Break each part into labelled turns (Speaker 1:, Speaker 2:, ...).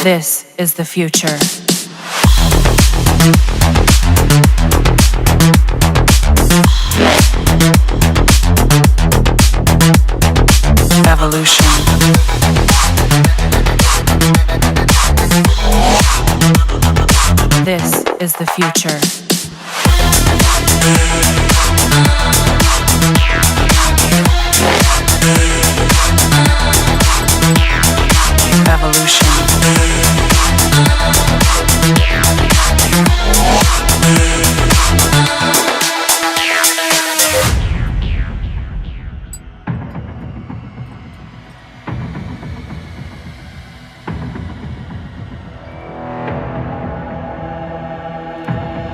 Speaker 1: This is the future. Evolution. This is the future. Evolution.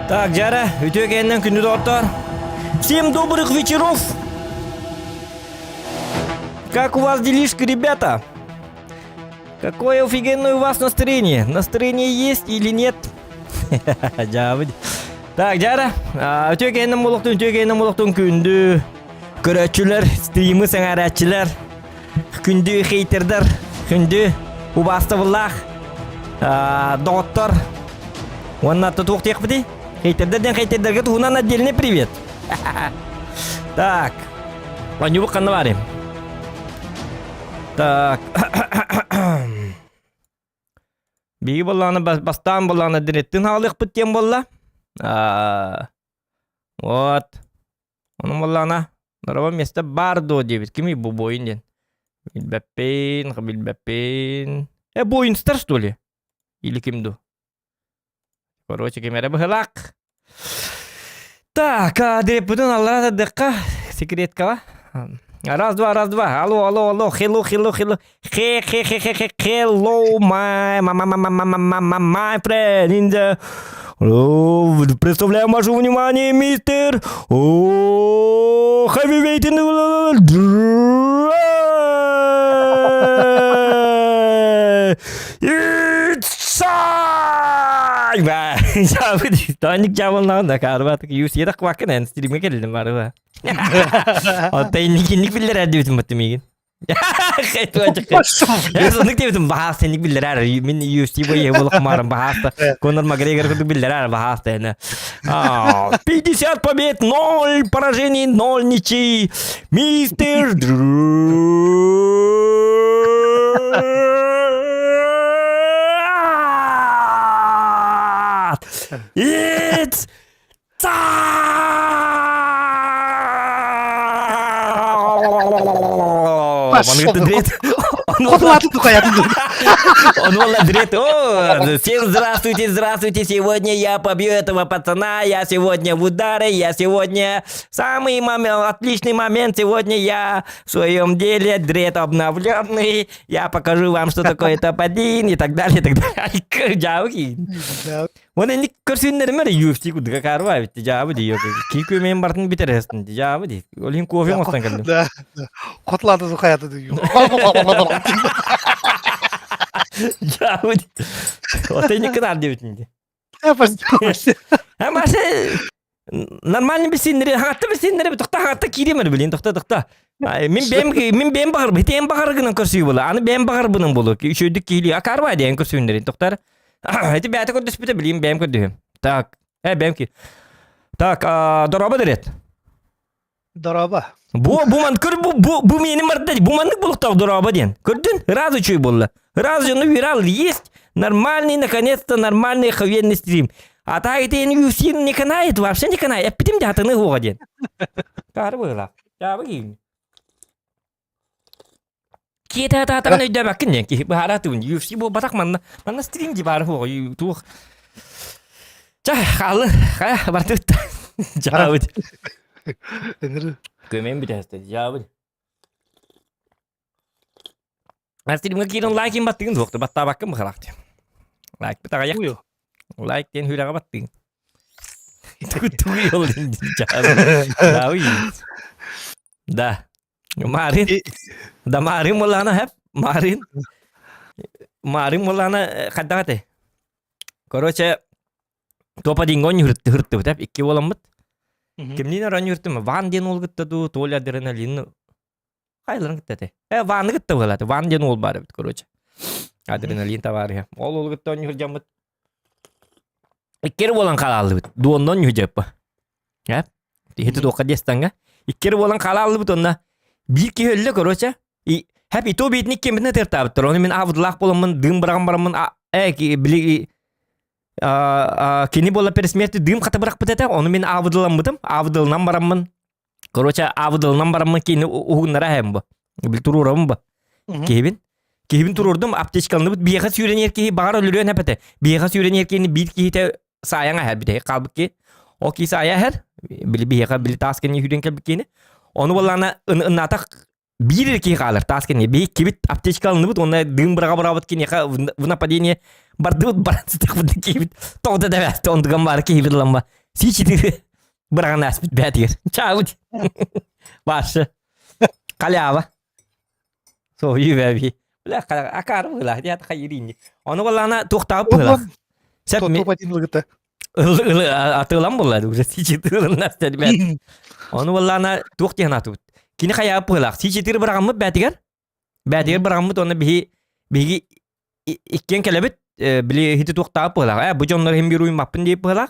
Speaker 2: Так, Жара, үтүө кэннэн күндү доҕоттор. Всем добрых вечеров! Как у вас делишки, ребята? Какое офигенное у вас настроение? Настроение есть или нет? Дьаабыт. Так, Жара, үтүө кэннэн болохтун, үтүө кэннэн болохтун күндү көрөөччүлэр, стримы сэҥээрээччилэр, Күндү хейтердер, күндү убаастабыллаах доҕоттор уонна туох диэхпитий? Хейтердер диэн хейтердергэ туһунан отдельный привет. Так, Ванюбу ханна баарый? Так. Биһиги буоллаҕына бастаан буоллаҕына дириттин хаалыахпыт диэн буолла. Вот. Онон буоллаҕына Дороба место баар дуо диэбит. Кимий бу буойун диэн? Билбэппин, билбэппин. Э, буойунстар что ли? Или ким ду? Короче, ким эрэ быһылаах. Так, диэппитин аллара тардыахха секреткаҕа. Раз, два, раз, два. Алло, алло, алло. Hello, hello, hello. Хе, хе, хе, хе, хе, hello, my, my, my, my, my, my, my, my friend in the... Представляем ваше внимание, мистер Heavyweight in the... It's time! Таник жабылнаҕын да каарбатык юсиэдэх кваккын эн стримҥэ кэллим барыба. Оттон инник биллэрэр диэбитим баттым миигин. Соннук диэбитим баһаас сенник биллэрэр мин UFC бойе буолук маарым баһааста Конор Макгрегор курдук биллэрэр баһааста эне 50 побед 0 поражений 0 ничей мистер It's Всем здравствуйте, здравствуйте. Сегодня я побью этого пацана. Я сегодня в ударе. Я сегодня самый момент, отличный момент. Сегодня я в своем деле дред обновленный. Я покажу вам, что такое топ-1 и так далее, и так далее. Дьаабы Уонна инник көрсүннэримэр UFC курдук акаарба эбит дьаабы дии кии күөмэйин бартын бүтэрэстин дьаабы дии ол иһин кофе оҥостон кэллим
Speaker 3: Да, да. Хотлааты сухаята
Speaker 2: дьаабы дии Ота инник кынаар диэбитин дии Амасы нормально билсиннери хатта билсиннери тохта хатта кииримэр билин тохта тохта мин бэм мин бэм баҕар битиэн баҕар гынан көрсүү була аны бэм баҕар бынан болу үчүгдүк киһили акаарба диэн көрсүүннэрин тохтар Эти бэйэтэ көрдөспүтэ билим бэйэм көрдөһүм. Так, э бэйэм ки. Так, дороба дэрет.
Speaker 3: Дороба.
Speaker 2: Бу бу ман көр бу бу бу мени марда бу маннык булуктаах дороба диэн. Көрдүн? Разу чуй болла. Разу ну вирал есть. Нормальный, наконец-то нормальный охуенный стрим. А так это UFC не канает, вообще не канает. Эппитим де атыны хуга диэн. Тары была. Я бы Киэтэ таатаҕын өйдөөбөккүн диэн киһи быһаараатыбын UFC буолбатах манна манна стрим дии баара суоҕа туох чэ хааллын хайа бардыбыт дьаабыт көмөм бүтэһэстэ дьаабыт стримҥа киирэн лайкин баттыгын суохту баттаабаккын быхалаах диэн лайк бытаҕайах лайк диэн хүрэҕэ баттыгын тугу дьаабы да Маарин, да Маарин буоллаҕына хэп, Маарин, Маарин буоллаҕына хайдах этэй? Короче, топа диҥҥэ оонньуу хыртыбыт эп, икки буоламмыт. Кимниин эрэ оонньуу Ван диэн уол кытта дуу, Толя адреналин хайларын кытта этэй. Э, Ванны кытта буолааты, Ван диэн уол баар эбит, короче. Адреналин табаарыһа. Ол уолугуттан оонньуур дьоммут иккиэр буолан хааллыбыт. Дуонна оонньуу дьэппа. Э? Иһити туохха диэстанга. Иккиэр буолан хааллыбыт онно биир киһи өллө короче. И хэп ито биитин иккиэммитин ытыртаабыттар. Ону мин аабытлаах буоламмын дыым быраҕан бараммын э били кини буола перед смертью дыым хата бырахпыт этэ. Ону мин аабыдыламмытым. Аабыдылынан бараммын Короче, аабыдылынан бараммын кини уһугуннара аһайым бу. Бил туруорабын бу. Киһибин. Киһибин туруордум, аптечкаланыбыт. Биэхэ сүүрэн киһи баҕар өлөрүөн эпэтэ. Биэхэ сүүрэн киһини биир киһитэ саайан аһар бүтэһик хаалбыт киһи. Ол киһи саайа аһар. Били биһиэхэ били таас кэнни сүүрэн кэлбит киһини. Ону буоллаана ыннаатах биир эрэ киһи хаалар таас кэнни. Биһи кибит аптечка алынныбыт уонна дыым быраҕа быраабыт киниэхэ в нападение бардыбыт баран сытыахпыт киһибит тоҕо да дэбээт онтуган баары киһибит ыланба сии быраҕан ааспыт бээтигэр. Чаабыт. Башы. Халява. Соһуйуу бэби. Бля, акаар быһыылаах диэт хайырыынньик. Ону балаана туохтаабыт быһыылаах. Сеп атыылан булла уже сичитырын бэт. Ону балаана туох диэн атыбыт. Кини хайаабыт быһыылаах. Сичитыр быраҕаммыт бээтигэр. Бээтигэр быраҕаммыт уонна биһи биһиги иккиэн кэлэбит били иһити туохтаабыт быһыылаах. Ээ бу дьоннор иһин биир уймаппын диэбит быһыылаах.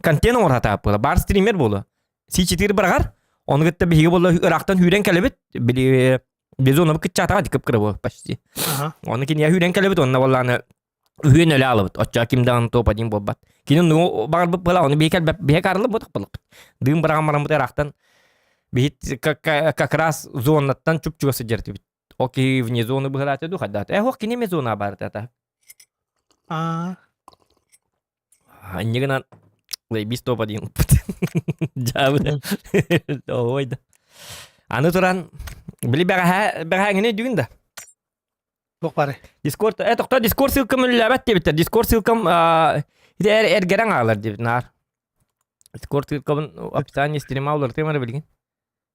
Speaker 2: Контент оҥоро сатаабыт быһыылаах. Баар стример буолуо. Си-четыре быраҕар. Ону кытта биһиги буолла ыраахтан сүүрэн кэлэбит. Били безонабыт кыччаатаҕа кып-кыра буол почти. Ону кинигэ сүүрэн кэлэбит онно буоллааны үһүөн өлө аалыбыт. Оччо ким даҕаны топ один буолбат. Кини ну баҕарбыт буола, ону биһи кэлбэп, биһи карылы ботох боллукпут. Дыым быраҕан бараммыт ыраахтан биһи как раз зонаттан чуп-чугас сылдьар этибит. Ол киһи вне зоны быһылаата ду хайдаата. Э, ох, кини эмэ зона баар этэ.
Speaker 3: Аа.
Speaker 2: Инньэ гынан заебись топ один ылбыт. Дьаабы. Ой да. Аны туран, били бэҕэһээ бэҕэһээҥҥини өйдүүгүн да?
Speaker 3: Туох баарый?
Speaker 2: Дискорд, э, тохтоо, Дискорд ссылкам үлэлээбэт диэбиттэр. Дискорд ссылкам ити эргэрэн аалар диэбит наар. Дискорд ссылкабын описание стрима уларытыам эрэ билигин.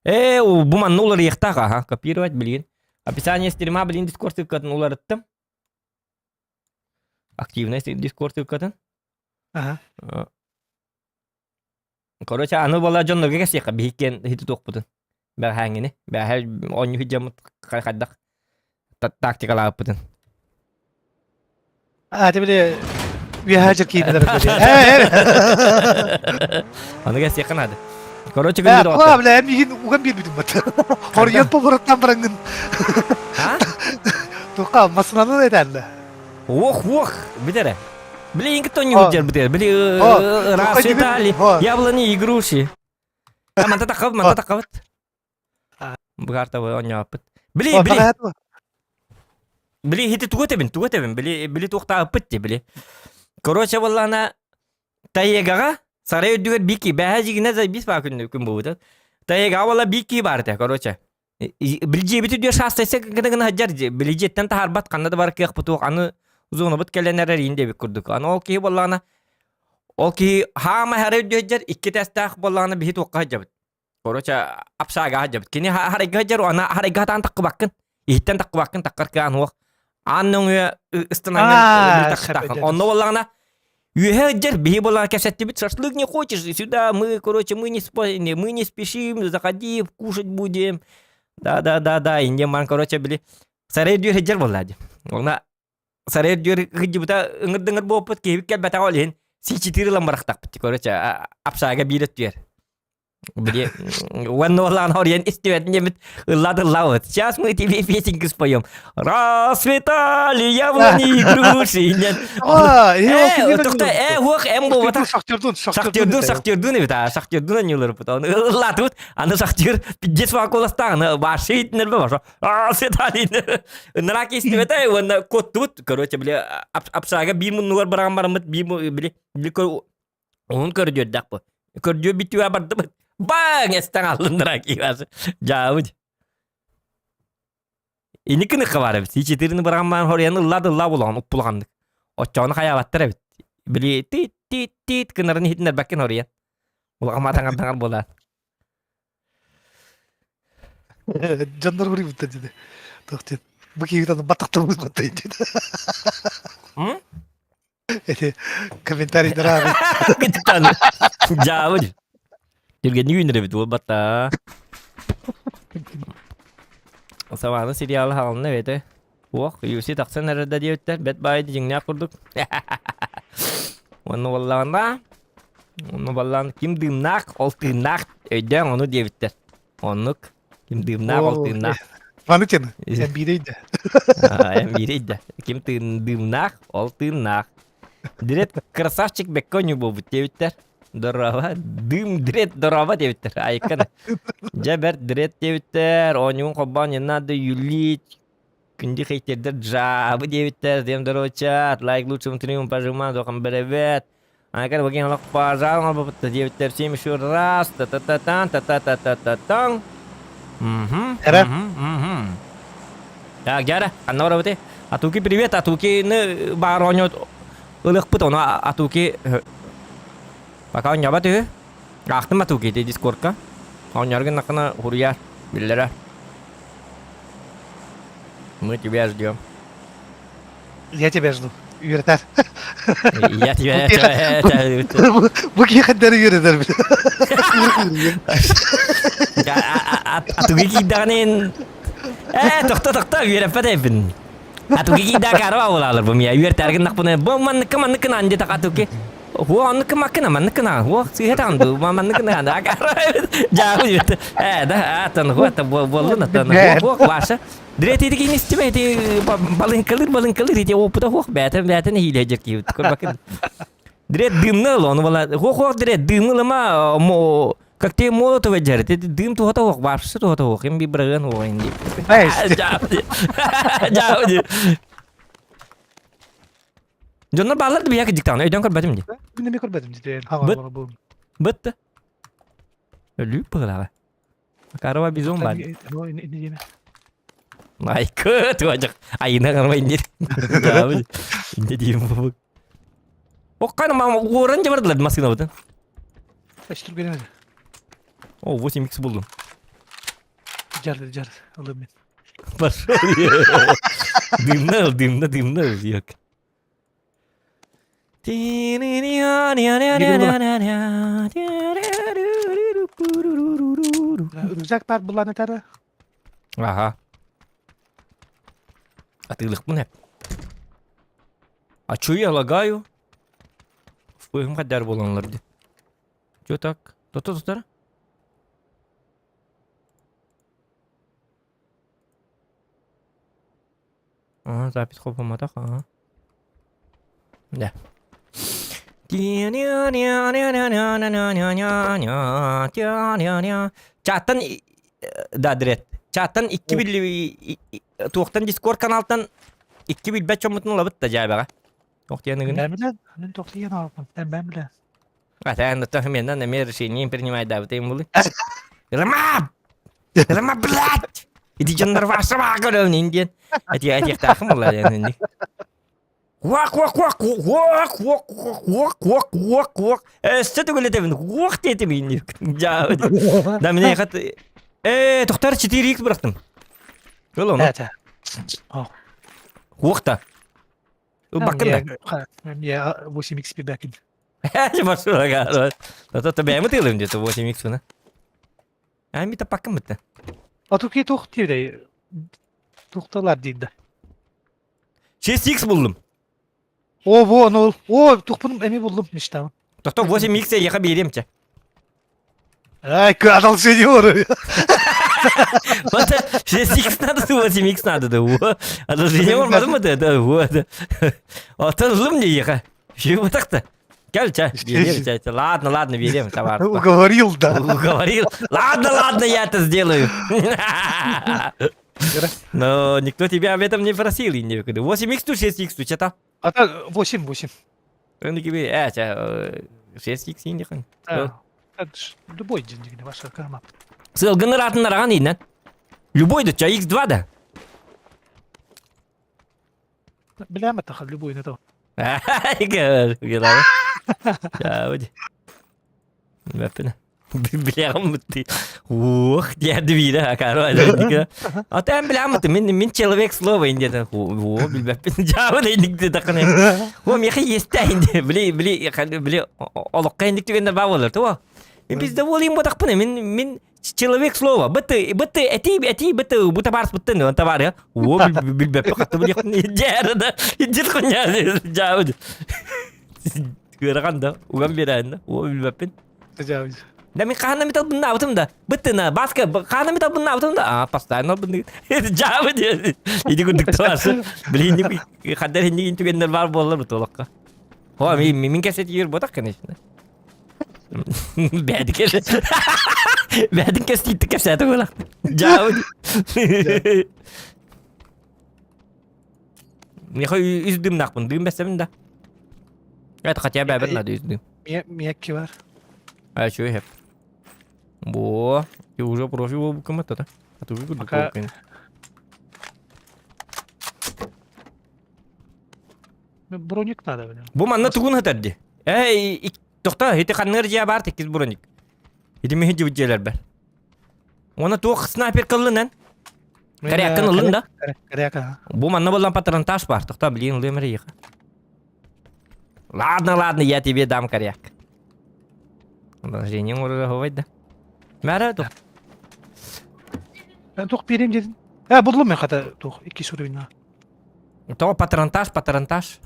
Speaker 2: Э, бу манна уларыйыахтаах аха, копировать билигин. Описание стрима билигин Дискорд ссылкатын уларыттым. Активность Дискорд ссылкатын.
Speaker 3: Аха.
Speaker 2: Короче, аны буола дьоннорго кэсиэххэ биһиккиэн иһити туохпутун. Бэҕэһээҥҥини. Бэҕэһээ оонньуу дьоммут хайдах тактикалаабыппытын.
Speaker 3: А, ты били үөһээ дьэр киирдилэр
Speaker 2: Аны кэсиэххэ наада. Короче,
Speaker 3: Э,
Speaker 2: күндү
Speaker 3: тула,
Speaker 2: доҕоттор.
Speaker 3: бля, миигин уган биэрбитим бат. Хоруйан повороттан бараҥҥын.
Speaker 2: А?
Speaker 3: Туха, массыынаны этэллэ.
Speaker 2: Ох, ох, бүтэрэ. Били инки тонньугут дьэр бүтэр. Били расцветали яблони и груши. Манта тахабыт, манта тахабыт. Быгарта оонньооппут. Били, били. Били хити тугу этэбин, тугу этэбин, били, били туохтаабыппыт дии, били. Короче, буоллаҕына, Таегаҕа сарай үрдүгэр биир киһи, бэһэ дьигинэ заебись баа күн күн буолбута. Таегаҕа буолла биир киһи баар этэ, короче. Били дьиэбит үрдүгэр шаастайса гына гына сылдьар, били дьиэттэн таһаарбат, ханна да бар кыахпыт суох, аны зонабыт кэлэн эрэр иин диэбит курдук. Аны ол киһи буоллаҕына, ол киһи хаама сарай үрдүгэр сылдьар, икки тэстээх буоллаҕына биһи туохха сылдьабыт. Короче, апсаага сылдьабыт. Кини харайга сылдьар, аны харайга сатаан таххыбаккын. Иһиттэн таххыбаккын, таххар кыаан суох. Аан нөҥүө ыстанаҥҥын таххытааххын. Онно буоллаҕына, Үөһэ ыдьар биһи буолан кэпсэттибит шашлык не хочешь сюда мы короче мы не мы не спешим заходи кушать будем да да да да инде ман короче били сарай дүөр ыдьар буолла дии онна сарай дүөр кыдьыбыта ыҥырдыҥыр буолпут киһибит кэлбэтэҕэ ол иһин си-четыре ылан барахтахпыт короче апсаага биир өттүгэр Били, уонна уоллаан хоруйан истибэтин диэммит ыллаат ыллаабыт. Сейчас мы тебе песенку споем. Расцветали яблони и груши. Э, тохто, э, уох, эм буолбатах.
Speaker 3: Шахтердун,
Speaker 2: Шахтердун, шахтердун эбит, а, шахтердун анньыларбыт. Оны ыллаатыбыт, аны шахтер пиздец вакуластаҕына, башы итиннэрбэ баша. Расцветали. Ынраак истибэтэ, уонна куоттубут. Короче, били, апсаага биир муннугар бараҕан бараммыт, биир били, Уһун көрдүөрдээх бу. Көрдүө бүтүө бардыбыт. Баң эстэн аллыннара киирасы. Дьаабыт. Иникини хабар эбит. Сичитирини бырагаммаан хоруйан ыллаа да ыллаа булаҕын уппулаҕаннык. Оччоҕуну хайаабаттар эбит. Били тиит тиит тиит гынарын иһитиннэрбэккин хоруйан. Улахан таҥар буолаат.
Speaker 3: Дьоннор буруйбуттар диде. Туох диэн. Бу киһи баттахтарбыт баттай диде. Эти комментарийдары ааҕый.
Speaker 2: Дьаабы. Түргэнник үүнэр эбит буолбатта. Сабааны сериалы хаалына эбэтэ. Уох, UFC тахсан эрэр да диэбиттэр, бэт баайы дьиҥнээх курдук. Уонна буоллаҕына, онно буоллаҕына ким дыымнаах, ол тыыннаах, өйдөөн ону диэбиттэр. Оннук. Ким дыымнаах, ол тыыннаах.
Speaker 3: Маны тен, эн биирэй да.
Speaker 2: Эн биирэй да. Ким тыын дыымнаах, ол тыыннаах. Дирет красавчик бэккэ оонньуу буолбут диэбиттэр. Дороба, дым дрет дороба диэбиттэр. Айыккана. Дьэ бэрт дрет диэбиттэр. Оонньуун холбоон не надо юлить. Күндү хейтердер дьаабы диэбиттэр. Всем здорово, чат. Лайк лучшему стриму пожимаю, дохам бэрэбэт. Айкар богин олох пожалуйста оҥорбуппут диэбиттэр. Всем еще раз. Та-та-та-тан, та-та-та-та-та-тан. Мгм.
Speaker 3: Эра.
Speaker 2: Мгм. Так, Дяра, ханна барабыты? Атуки, привет, Атукины баар оонньоот ылыахпыт, ону Атуки пока оонньообот үһү. Аахтым Атуки ити дискордка. Оонньоору гыннаххына хуруйаар, биллэрэ. Мы тебя ждем.
Speaker 3: Я тебя жду. Үөрэтэр.
Speaker 2: Я тебя...
Speaker 3: Бу киэхэндэр үөрэтэр.
Speaker 2: Атуги киирдэҕинэ Ээ, тохто тохто үөрэппэт эбин. Атуки киирдэ карва буолалар бу мия үөртэргин нахпыны бу манныкка манныккын ан диэтэх атуки. Хуо оннукка маккына манныккына хуо сыыһа таҕын бу манныккына ан жаагы үөртэ. Ээ да атын хуо та буоллун атын хуо ваша Дретити кин истибэ ити балыҥкалыр балыҥкалыр ити опыта хуох бээтэн бээтэн иһиилэ дьэр көрбакын. Дрет дымны ыл ону бала хуох хуох дрет дымы ылыма как те молотова дьэр ти дым туһата хуох вообще туһата хуох им би быраган хуох инди. Жаа Дьоннор бааллар да биһиэхэ диктаҕына өйдөөн көрбөтүм дии.
Speaker 3: Мин эмиэ көрбөтүм дии.
Speaker 2: Быт. Бытты. Өлүү быһылааҕа. Макарова бизон бар. Майкы туожак айына кармай инде. Инде диим бу. Оккан мам уоран жабардылар маскына бутын.
Speaker 3: Өстүргенеме.
Speaker 2: О, 8x булдум.
Speaker 3: Жарды, жарды. Алым мен.
Speaker 2: Пошел. Дымно, дымно, дымно. Yok.
Speaker 3: Рюкзак баар булан этэр.
Speaker 2: Аха. Атыылыкпын эп. А чё я лагаю? Фпм хаддар буоланлар ди. Чё так? Тото тутар? Ага, запись холбоммотох, ага. Да. Чаттан да дрет. Чаттан икки бил туохтан Дискорд каналтан икки билбэт чоммутун ылабыт да дьаабаҕа. Туох диэн ыгын?
Speaker 3: Бэм билэн, мин туох диэн аалбын, бэм билэн.
Speaker 2: Атаан менен эмиэ решение принимайдаабытым булы. Роман! Рома, блядь! Иди дьоннор вашего көрөбүн индиэн. Эти этиэхтээхим буолла диэн инник. Уак уак уак уак уак уак уак уак уак өссө төгүлэтэбин уак диэтим инник. Да мне хат э тохтар 4x бырахтым. Ол ону.
Speaker 3: Это.
Speaker 2: Уакта. Ылбаккын да.
Speaker 3: Я 8x бэкин.
Speaker 2: Машина, То бэйэм ытыылым где-то 8x уна. А ми таппаккын бытта.
Speaker 3: А тут туох диэбитэй тухталар диир да.
Speaker 2: 6x буллум.
Speaker 3: О, во, ну, о, тухпун эми буллум мечтам.
Speaker 2: Тохто 8x яха биэриэм чэ.
Speaker 3: Ай, одолжение ору.
Speaker 2: Вот 6x надо, 8x надо, да. Одолжение ормадым да, да, вот. Оттон ылым не еха. Шибытахта. Кел, чэ, биэриэм, чэ, ладно, ладно, биэриэм, товар.
Speaker 3: Уговорил, да.
Speaker 2: Уговорил. Ладно, ладно, я это сделаю. Но никто тебя об этом не просил. 8x ту, 6x ту, что-то.
Speaker 3: А то 8, 8.
Speaker 2: Э, 6x индихан.
Speaker 3: Любой день ваша карма.
Speaker 2: Сылгын ыратын араган иннен. Любой да, x2 да.
Speaker 3: Билэм это любой на то.
Speaker 2: Билэҕим Ух, диэн биирэ акаары А эн билэҕим мин мин человек слова индиэтэ о билбэппин дьаабын инник диэтэххинэ о миэхэ иэстээ инди били били били олоххо инник түгэннэр баа буолар туо мин пиздоболиим буотахпын мин мин Человек слова. Быты, быты, эти, эти, быты, бу табаарыс быттын, он табаары. О, билбеппи хатты билиэхпин. Дьэ, да, дьит хуйня, дьаабыт. Ыарахан да, уган биэрээһин да, о, билбеппин.
Speaker 3: Дьаабыт.
Speaker 2: Да мин хаһан эмит албыннаабытым да. Быттына, Баска, хаһан эмит албыннаабытым да. А, постоянно албынныгын. Дьаабы диэн. Ити курдук табаарсы. Билигин хандар иннигин түгэннэр баар буоллар бу туолакка. О, мин мин кэсэтигэр ботах, конечно. Бэдик Бэдик кэстиитти кэпсээтэ буолах. Дьаабы. Миэхэ үс дымнаахпын, дым бэсэбин да. Это хотя бы бэбэр надо үс дым.
Speaker 3: Миэкки бар.
Speaker 2: А что я? Во, ты уже профи буолбуккун это да? А ты уже
Speaker 3: Пока- Броник надо, блин.
Speaker 2: Бу манна тугун хатар ди. Эй, тохто, ити ханныр дьиэ баар тиккис броник. Ити миһи дьибит дьиэлэрбэр. Уонна туох снайпер кыллынан? Корякын ылын да?
Speaker 3: Коряка.
Speaker 2: Бу манна боллан патронтаж бар. Тохто, блин, ылыам эрэ Ладно, ладно, я тебе дам коряк. Продолжение оҥорор да. Мээрэ туох?
Speaker 3: Туох биэриэм диэтин? Э, буллум мен хата туох иккис уровень
Speaker 2: Тоҕо патронтаж, патронтаж.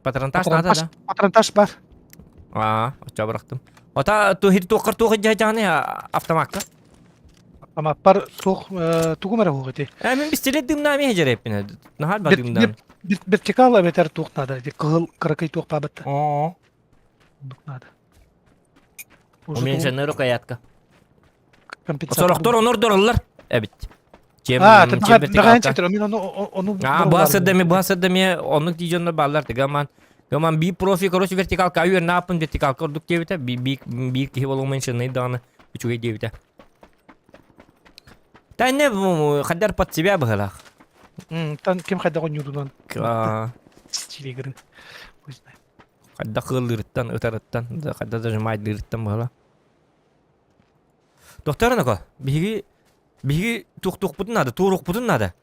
Speaker 2: Патронтаж надо, да?
Speaker 3: Патронтаж бар.
Speaker 2: Аа, оччо бырахтым. Ота туһир туоххар туох дьаһаны автомакка.
Speaker 3: Автомаппар туох тугум эрэ уох ити.
Speaker 2: Э, мин пистолет дымнаа миһэ дьэрэппин. Наһаар ба дымнаан.
Speaker 3: Вертикал эбэтэр туох надо. Кыһыл кыракый туох баабатта.
Speaker 2: Оо.
Speaker 3: Оннук надо.
Speaker 2: Уменьшенная рукоятка. Сорохтор онордороллар эбит. Чем
Speaker 3: А,
Speaker 2: чем
Speaker 3: чем
Speaker 2: вертикалка.
Speaker 3: Мен ону ону
Speaker 2: А, бу бу сырдами оннук дии дьоннор бааллар гаман гаман би профи короче вертикалка үйөр нааппын вертикалка ордук диэбитэ би би биир киһи бол уменьшенный даҕаны үчүгэй диэбитэ. Тэнне хаддар под себя быһылаах.
Speaker 3: Тан ким хайдах оонньуурунан
Speaker 2: А,
Speaker 3: стиль игры. Хуй знает.
Speaker 2: Хайдах ыаллыырыттан, ытарыттан, да хайдах зажимайдыырыттан быһыла. Доктор биһиги биһиги туохтуохпутун наада, туоруохпутун наада.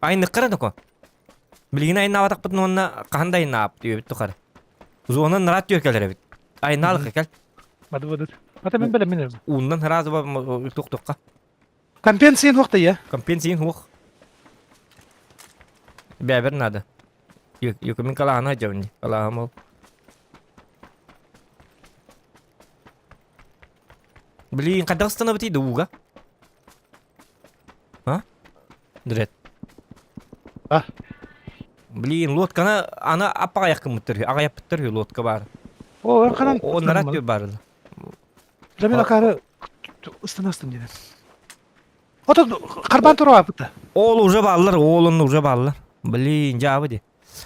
Speaker 2: Айныккара доко. Билигин айнаабатахпытын уонна хаһан да айнаап диэбит тухары. Зона нараат түөркэлэр эбит. Айнаалык кэл.
Speaker 3: Бады бады. Ата мен билем мен.
Speaker 2: Ууннан сразу туохтуохха.
Speaker 3: Компенсиин хуох да
Speaker 2: Компенсиин хуох. Бэбер надо. Юкумин калаана дьабын. Калаам ол. Блин, хайдах ыстанабытый да ууга? А? Дред.
Speaker 3: А?
Speaker 2: Блин, лодканы аны аппаҕайах гыммыттар аҕайаппыттар үһү лодка баар.
Speaker 3: О, эн ханан
Speaker 2: О, нарат түө баар.
Speaker 3: Мен акары ыстанастым диэн. Ото карбан туруа бытта.
Speaker 2: Ол уже бааллар, ол онно уже бааллар. Блин, дьаабы ди.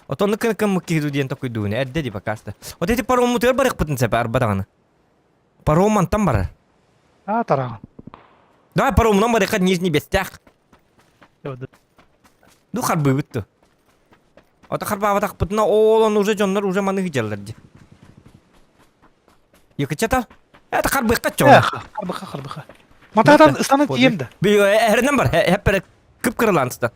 Speaker 2: Отонну кын кын киһи диэн токуйдууну эрдэ ди пока что. Вот эти пароммутугар барыахпытын сөп арба даҕаны. Паром мантан барар.
Speaker 3: А, тараҕан.
Speaker 2: Давай паромунан барыахха Нижний Бестях. Ну харбыыбыт ту. Ото харбаабатахпытына ол он уже дьоннор уже маны ыдьаллар ди. Якычата? Это харбыахха чоҕун.
Speaker 3: Харбыха, харбыха. Матаатан ыстанан тиийэм да.
Speaker 2: Эринэн бар, хеппере кып-кырылаан сытар.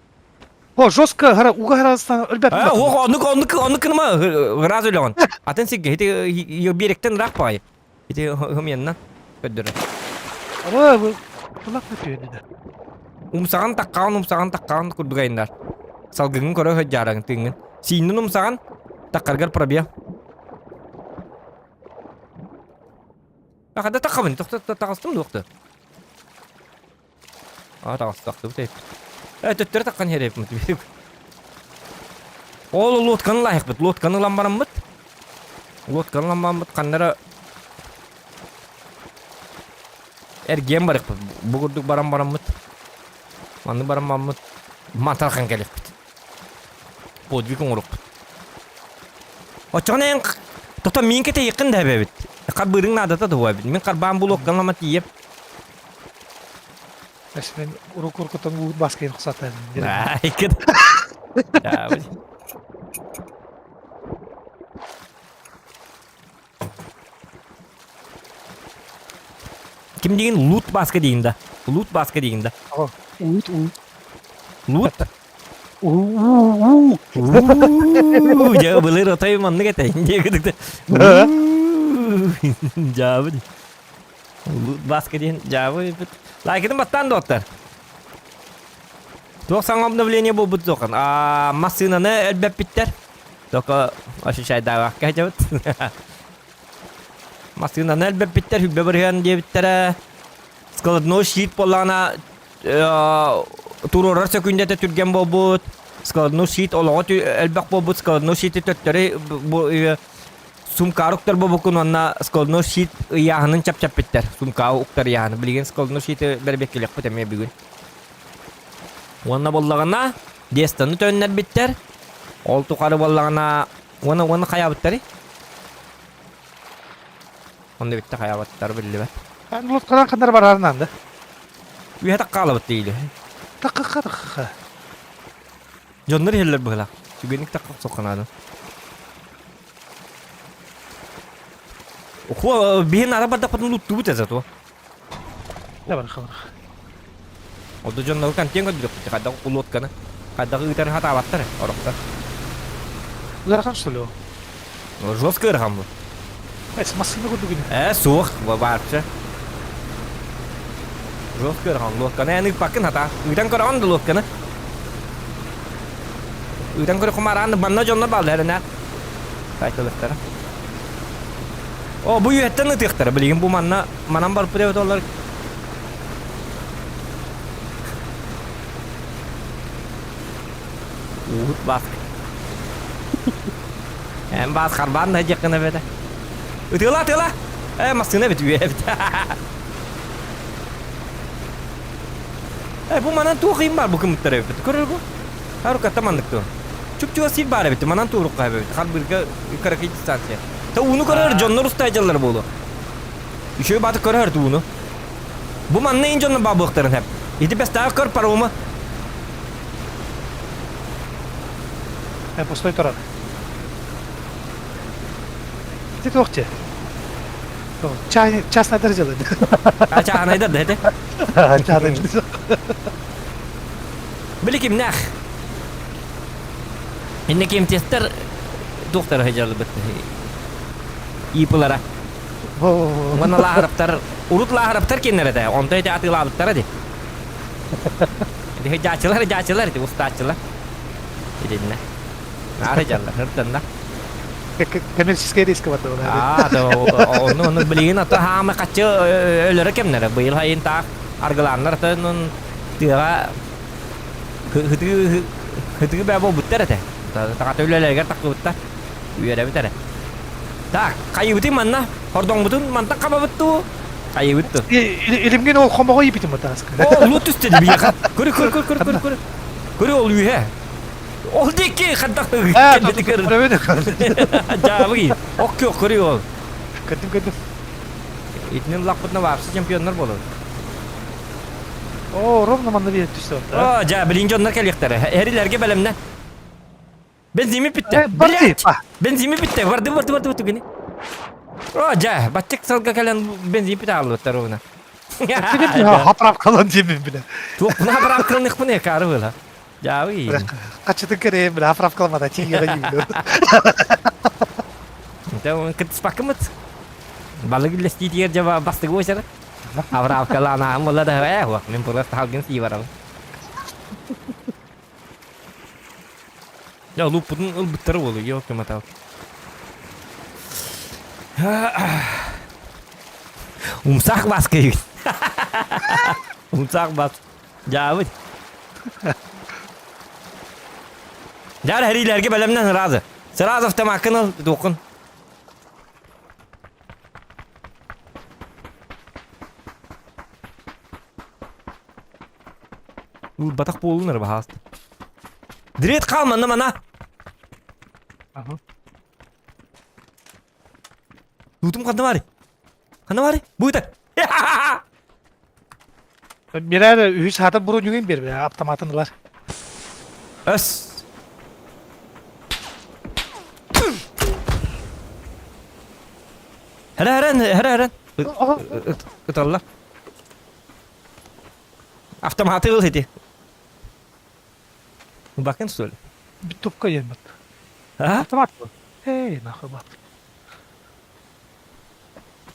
Speaker 3: О, жестко хара уга хара ыстан өлбөт.
Speaker 2: А, ох, оннук оннук оннук кыныма раз өлөҕүн. Атын сиргэ ити биэрэктэн ыраах баҕайы. Ити хымыяннан көрдөрөр.
Speaker 3: Ой, бу тулак өтүөнү да.
Speaker 2: Умсаҕан таккаҕын умсаҕан таккаҕын курдук айыннар. Салгыҥын көрө сылдьаарыҥ тыыҥҥын. Сииннин умсаҕан таккаргар пробел. Хада таххабын, тохто таҕыстым дуохта. А таҕыстахтыбыт эппит. Э төттөрү таххан иһэр Ол лодканы лайықпыт, лодканы ылан бараммыт. Лодканы ылан бараммыт ханнара эргиэн барыахпыт. Бу курдук баран бараммыт. Манны баран бараммыт. Матархан кэлиэхпит. Подвиг оҥоруохпут. Оччоҕуна эн тото миин кэтэйиэххин да эбэбит. Харбыырыҥ наадата да эбит. Мин харбаан булуоккан лама тиийэп.
Speaker 3: Мен урук урукутан уут баскайын хусатан.
Speaker 2: Айкын. Ким деген лут баска дейін да. Лут баска дейін да.
Speaker 3: Уут, уут.
Speaker 2: Лут?
Speaker 3: Уу.
Speaker 2: Дьэ, былыр отой маннык этэ. Дьэ, Дьаабы. Баска диэн дьаабы ыыппыт. Лайкытын баттаан доҕоттор. Туох саҥа обновление буолбут суохан. Аа, массыынаны элбэппиттэр. Только ощущайдаабакка сылдьабыт. Массыынаны элбэппиттэр, хүббэ бырыһыан диэбиттэрэ. Складной щит буоллаҕына туруорар сөкүүндэтэ түргэн буолбут. Складной щит олоҕо элбэх буолбут. Складной щити төттөрү Сумкаар уктар буолбуккун уонна складной щит ыйааһынын чэпчэппиттэр. Сумкаа уктар ыйааһыны. Билигин складной щиты бэрэбиэккэлиэхпит эмиэ бүгүн. Уонна буоллаҕына Дестаны төннөрбүттэр. Ол тухары буоллаҕына уонна уонна хайаабыттарый? Онно бүттэ хайаабыттар биллибэт.
Speaker 3: Эн лодкадан ханнар барарынан да?
Speaker 2: Үөһэ таккаалабыт диили.
Speaker 3: Такка такка.
Speaker 2: Дьоннор иһэллэр быһыылаах. Түгэнник такка сохханааны. Охуо, биһин ара бардахпытын луттубут зато.
Speaker 3: Да бар хабар.
Speaker 2: Оду дьоннору контент көрдүрөхпүт хайдах лодканы. Хайдах ыытарын хатаабаттар орохтор.
Speaker 3: Ыарахан что ли?
Speaker 2: Жестко ыарахан бу.
Speaker 3: Эс массыына курдук ини.
Speaker 2: Э, суох, вообще. Жестко ыарахан лодканы эн ыыппаккын хата. Ыытан көрөҕүн да лодканы. Ыытан көрө хумараан манна дьоннор бааллар эрэнэ. Сайтылыктара. О, бу үөһэттэн ытыахтара. Билигин бу манна манан барбыт эбит олар. Уут бас. Эн бас харбаан да дьеккына эбэтэ. Ытыала, ытыала! Э, массыына бит үө эбит. Э, бу манан туох ыйым бар бу кымыттар эбит. Көрөр бу. Харукатта маннык туо. Чуп-чугас сир баар эбит. Манан туурукка эбит. Харбырга кыракый дистанция. Та ууну көрөр дьоннор устайдьаллар буолу. Үчүгэй бааты көрөр ууну. Бу манна ин дьоннор баабыахтарын хэп. Ити бэстээҕи көр парома.
Speaker 3: Э, пустой турар. Ити туох дьэ? Частнайдар дьыала.
Speaker 2: А чааһынайдар да этэ?
Speaker 3: Чааһынайдар.
Speaker 2: Били кимнээх? Инне кемтестер туохтара сылдьаллыбыт ИП-лара. Уонна лааһыраптар, урут лааһыраптар кинилэр этэ, онто ити атыылаабыттара ди. Ити дьаачылар, дьаачылар ити устааччылар. Итиннэ. Наары дьаллар, ыртанна.
Speaker 3: Коммерческая риска барды
Speaker 2: Аа, да, онну онну билигин ата хаамы хаччы өлөрө кэмнэрэ. Быйыл хайын таах аргылааннар атын тыаҕа Һытыы һытыы бээ буолбуттар этэ. Таҕата үлэлэригэр тахсыбыттар. Үөрэбит эрэ. Так, хайыбытый манна? Хордоҥмутун мантан хабабыт дуу? Хайыбыт дуу?
Speaker 3: Илимгин ол хомоҕо иипитим бытааска.
Speaker 2: О, лут түстэ биһиэхэ. Көрү көрү көрү көрү көрү көрү. Көрү ол үһэ. Ол диэки хантах Дьаабы Ок көх көрү ол.
Speaker 3: Көрдүм көрдүм.
Speaker 2: Итинин лаппытына вообще чемпионнар болот.
Speaker 3: Оо, ровно манна биир түстэ
Speaker 2: Оо, дьэ, билин дьоннор кэлиэхтэрэ. Эрилэргэ бэлэмнэ. Бензими бүттэ.
Speaker 3: Блять!
Speaker 2: Бензими бүттэ. Барды, барды, барды, барды, гини. Оо, дьэ, баччык сылга кэлэн бензин бүтэ хаалбыттар ровно.
Speaker 3: Хаправкалан диэмин билэ.
Speaker 2: Туох хаправкаланыхпын э, каары была. Дьаабы.
Speaker 3: Хачытын кэрэйэн билэ, хаправкаламата тиийэ дии.
Speaker 2: Кытыспаккымыт. Балык үллэстиитигэр дьэ бастыгы уочара. Авраавкалаанаһым буолла да ээ уох мин просто халгын сии барабын. Я луппутун ылбыттара буолу ёлки матал. Умсаах баскайыгын. Умсаах бас. Дьаабыт. Дьаар хэриилэргэ бэлэмнэн сразу. Сразу автомаккын ыл, туоххун. Ылбатах буолун эрэ баһаалыста. Дред хаал манна мана.
Speaker 3: Ага.
Speaker 2: Туутум ханна баарый? Ханна баарый? Бу ыта.
Speaker 3: Мирар үһүс хаата бронюгун биэр автоматын ылар.
Speaker 2: Өс. Хара харан, хара харан. Ыталлар. Автоматы ыл ити. Бакын что ли?
Speaker 3: Битупка емет.
Speaker 2: А?
Speaker 3: Автомат. Эй, нахуй бат.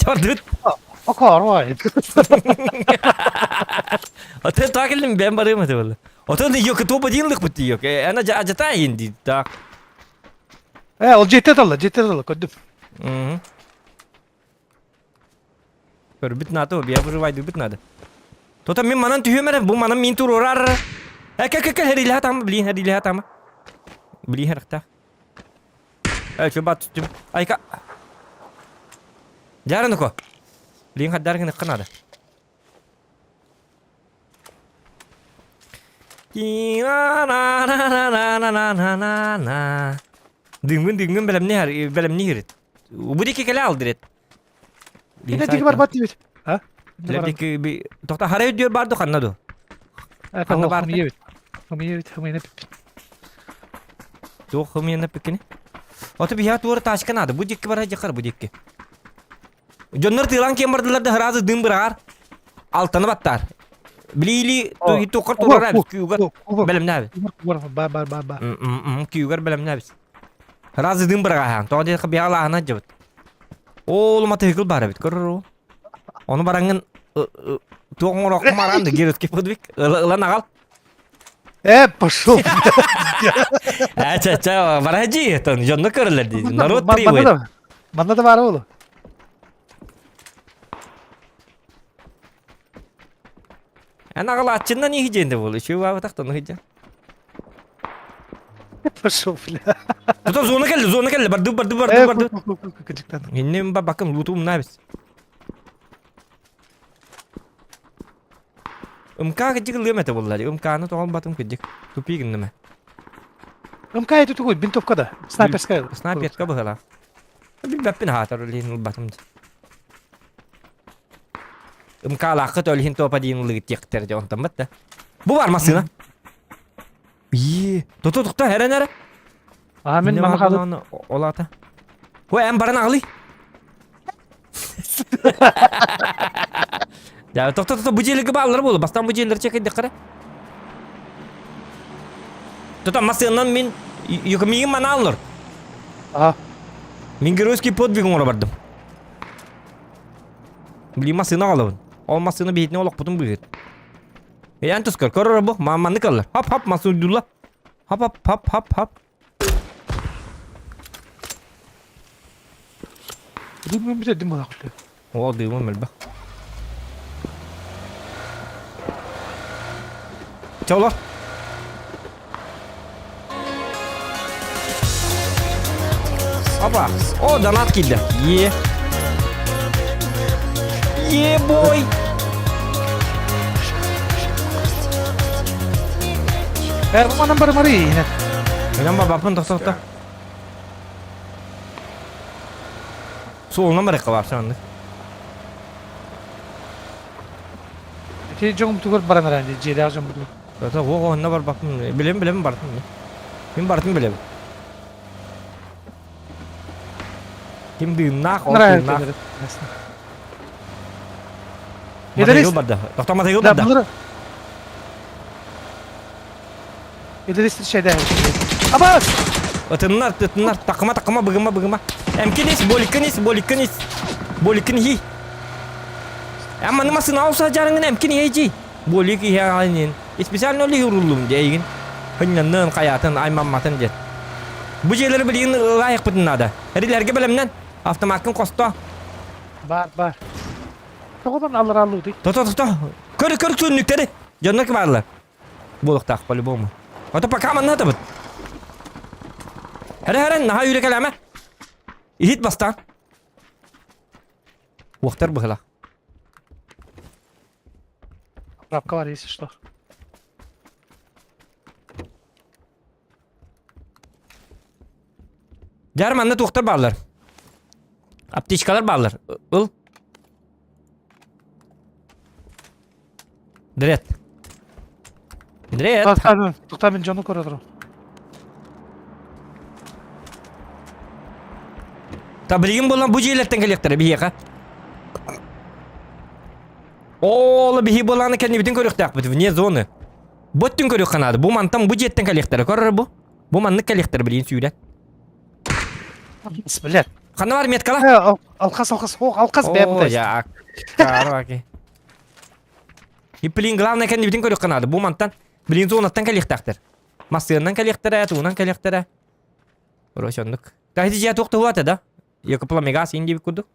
Speaker 2: Чордут.
Speaker 3: Окоорой.
Speaker 2: Отын таа келдим бэм барыым этэ буолла. Отон йок топ один лык бит йок. Ана ажата инди так.
Speaker 3: Э, ол жетте талла, жетте талла, көрдүм.
Speaker 2: Мгм. Көрбүт надо, бия выживайдыбыт надо. Тота мин манан түһүөм эрэ, бу манан мин туруорар. Э, кэ кэ кэ хэрилэһэ тама, блин, хэрилэһэ тама. Блин, хэрихтах. Э, чё бат түстүм. Айка. Дьаарыныко. Блин, хаддар гыныкка надо. На-на-на-на-на-на-на-на. Дыҥҥын дыҥҥын бэлэмни бэлэмни Бу диэки кэлэ алдырет.
Speaker 3: Кини диэки барбат диэбит. А?
Speaker 2: Диэки тохто хара өйдүөр бар ду ханна ду?
Speaker 3: Ханна бар? Хымыйабит. Хымыйабит, хымыйна пиппит.
Speaker 2: Туох хымыйна пиккини? Ото биһа туора тачка надо. Бу диэки бара дьахар бу диэки. Дьоннор тыылан киэн бардылар да ыраазы дым быраҕар. Алтаны баттаар. Билиили туоххар турар эбит күүгэр бэлэмнээбит.
Speaker 3: Бар бар бар бар.
Speaker 2: Күүгэр бэлэмнээбит. Ыраазы дым быраҕаһаан. Тоҕо диэххэ биһалааһына дьыбыт. Ол матыһыкыл бар эбит көрөр Ону бараҥҥын туох оҥороххун баран да герутки подвиг ылан аҕал.
Speaker 3: Э, пошел.
Speaker 2: Э, ча ча баражи, дьонно көрөлөр дии. Народ требует.
Speaker 3: Манна да баар ол.
Speaker 2: Эн аҕалааччыннан иһи диэн да буолуо. Үчүгэй баабатах тон
Speaker 3: Пошел, бля.
Speaker 2: Тута зона кэллэ, зона кэллэ. Барды, барды, барды, барды. Иннем бабакым лутум набис. МК кыдьык ылыам этэ буоллар. МК-ны тоҕон батым кыдьык. Тупи гынным.
Speaker 3: МК это тугуй, винтовка да. Снайперская.
Speaker 2: Снайперка быһалаах. Билбэппин аһаатар өлүһүн ылбатым. МК-лааххыт өлүһүн туопа диин ылыгыт диэхтэр дьэ онтон бат да. Бу бар массыына. Ии, туту тукта эрэн эрэ.
Speaker 3: Аа мен мама хаалыт.
Speaker 2: Олата. Ой, эн баран аҕалый. Я тохто тохто бу дьиэлэргэ бааллар буолу. Бастаан бу дьиэлэр чекэйдэххэрэ. Тута массыынан мин юкамиигин манааллар.
Speaker 3: Аа.
Speaker 2: Мин геройский подвиг оҥоро бардым. Блин, массыына аҕалабын. Ол массыына биһитини олохпутун быыһыт. Эйэн тускар, көрөр бу, маннык аллар. Хап-хап массыына уйдулла. Хап-хап-хап-хап-хап.
Speaker 3: Дымым бүтэ дым буолаах күтэ.
Speaker 2: О, дымым элбэх. Чэ олор. Опа. О, донат киирдэ. Е. Е, бой.
Speaker 3: Э, бу манан барымары иһинэ.
Speaker 2: Менен бабаппын тохтохто. Суолунан барыахха баар сананнык.
Speaker 3: Ити дьоҥум тугар баран эрэн дии, дьиэлээх дьон бутугар.
Speaker 2: Это оҕо онно барбаппын. Билем билем бартым. Мин бартым билем. Ким дыыннаах, ол тыыннаах. Матайгыл барда. Тохто матайгыл барда.
Speaker 3: Эдэрис шайда. Абас!
Speaker 2: Ытыннар, ытыннар, такыма, такыма, быгыма, быгыма. Эмкин ис, боликкин ис, боликкин ис. Боликкин хи. Амманы масына алса жарыңын эмкин хейжи. Болик иһэ аҕайнин. Специально олиһи уруллум дьэ Хыннаннын, хайатын, аймамматын диэн. Бу дьиэлэри билигин ылаайахпытын наада. Эрилэргэ бэлэмнэн. Автомаккын хосто.
Speaker 3: Бар, бар. Тоҕо аллараллыытый?
Speaker 2: То-то, то-то. Көр, көр түннүктэри. Дьоннор баарлар. Буолуохтаах по-любому. Ото пока манна табыт. Хәрэ хәрэ, наһаа үүрэ кэлээмэ. Иһит бастаан. Уохтар быһылах.
Speaker 3: Рабка бар, если что.
Speaker 2: Дьар манна туохтар бааллар. Аптечкалар бааллар. Ыл. Дрет. Дрет.
Speaker 3: Тоқта мен жону көрө турам.
Speaker 2: Та билигин буолан бу дьиэлэртэн кэлиэхтэрэ биһиэхэ. Ол биһи буолааны кэннибитин көрүөхтээхпит вне зоны. Бу өттүн көрүөххэ наада. Бу мантан бу дьиэттэн кэлиэхтэрэ. Көрөр бу. Бу маннык кэлиэхтэрэ билигин сүүрэн.
Speaker 3: Блядь.
Speaker 2: Ханна бар меткала?
Speaker 3: Э, алхас, алхас, ох, алхас бэйэ
Speaker 2: О,
Speaker 3: бутайс.
Speaker 2: я караки. И блин, главное кэннибитин көрүөххэ наада. Бу мантан, блин, зонаттан кэлиэхтээхтэр. Массыыннан кэлиэхтэрэ, туунан кэлиэхтэрэ. Короче, оннук. Та ити дьиэ туох туһуата да? Якопла мегас ин диэбит курдук.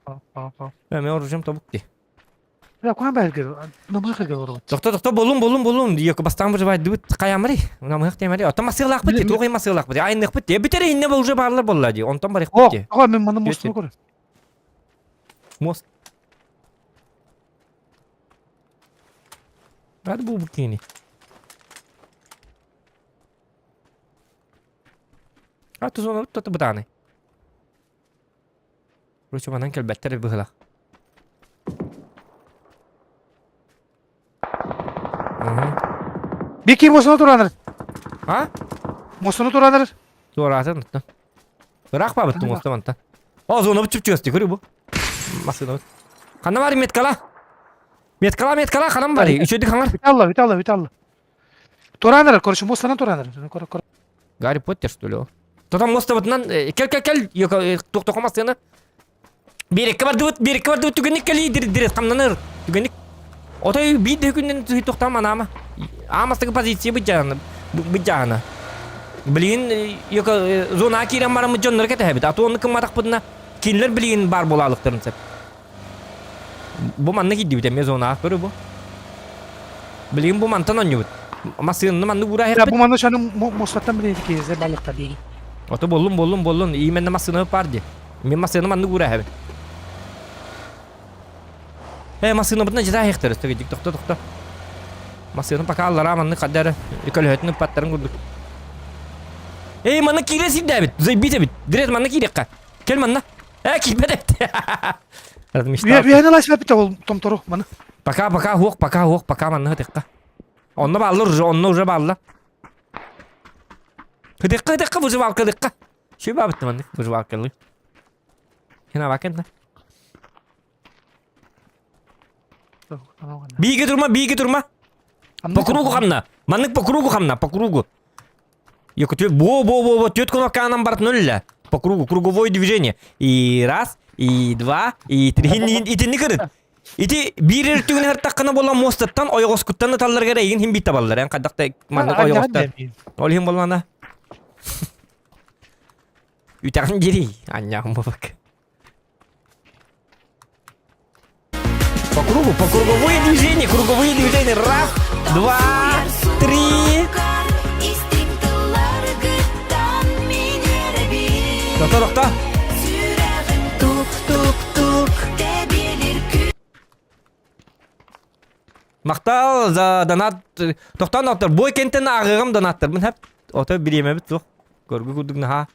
Speaker 2: Мен оружием тобук ди.
Speaker 3: Я куан бэргэр, намыһах эргэр
Speaker 2: Тохто, тохто, болун, болун, болун. Яко бастаан выживать хайамри. Намыһах темари. Оттон масыалаахпыт ди, туох масыалаахпыт. Айныхпыт ди. Бүтэр инне уже баарлар болла ди. Онтон барыхпыт ди.
Speaker 3: О, мен маны мостуну көр.
Speaker 2: Мост. Рады бу букини. А тузон тото бытааны. Короче, манан кэлбэттэр быһылах.
Speaker 3: Бики мосуну тураныр.
Speaker 2: А?
Speaker 3: Мосуну тураныр.
Speaker 2: Туораатын оттон. Ыраах баабыт муоста мантан. О, зона бут чүпчүөсти көрү бу. Масына. Ханна бар меткала? Меткала, меткала, ханам бар. Үчөдүк хаңар.
Speaker 3: Виталла, Виталла, Виталла. Тураныр, короче, мостанан тураныр. Кор, кор.
Speaker 2: Гарри Поттер, что ли? Тота мостабытынан кел кел кел тохтохо массыына. Биэрэккэ бардыбыт, биэрэккэ бардыбыт түгэнник кэлии дирет хамнаныр. Түгэнник. Отой биир да күннэн тохтоом анаама. Аамастыгы позиция быдьаана. Быдьаана. Билигин зона киирэн бараммыт дьоннор кэтэһэбит. А то онну кымматахпытына кинилэр билигин баар буолаалыктарын сөп. Бу манна киирдибит эмиэ зонаҕа көрү бу. Билигин бу мантан онньубут. Массыынаны маннык уура
Speaker 3: Бу манна шаны мостаттан билейди киһизе балыкта бири.
Speaker 2: Ото боллун боллун боллун именно массыына бар ди. Мен массыына маннык уура эһэбин. Э массыынабытына жыта эһэхтэр өстө тохто тохто. Массыына пока аллара маннык хаддары көлөһөтүн ыппаттарын курдук. Эй манна киирэ сирдээбит. Заебись эбит. Дирет манна киириэххэ. Кел манна. Э, киирбэт эбит. Размечтал.
Speaker 3: Үөһэн ылас бэппит ол томтору маны.
Speaker 2: Пока, пока, хуох, пока, хуох, пока манна хытыкка. Онно бааллар уже, онно уже баалла. Хытыкка, хытыкка, выживалка, хытыкка. Şu бабытты маннык выживалкалы. Хена бакын да. Биге турма, биге турма. По кругу хамна. Маннык по кругу хамна, по кругу. Йоко, бо, бо, бо, бо, тетку на барт ноль По кругу, круговое движение. И раз, и два, и три. Итинни кырыт. Ити биир өртүгүн хартаккана буолан мостаттан ойоҕоскуттан ыталларга эйигин хин биир табаллар. Эн хайдах маннык ойоҕостор. Ол иһин буоллаҕына үтэҕин дири анньаҕым бабак. По кругу, по круговые движения, круговые движения. Раз, два, три. Тохто, тохто.
Speaker 1: Тук-тук-тук.
Speaker 2: Махтал за донат. Тохтон доктор, бой кентен ааҕыгым донаттарбын хэп. Ото бириэмэбит суох. Көргү курдук наһаа.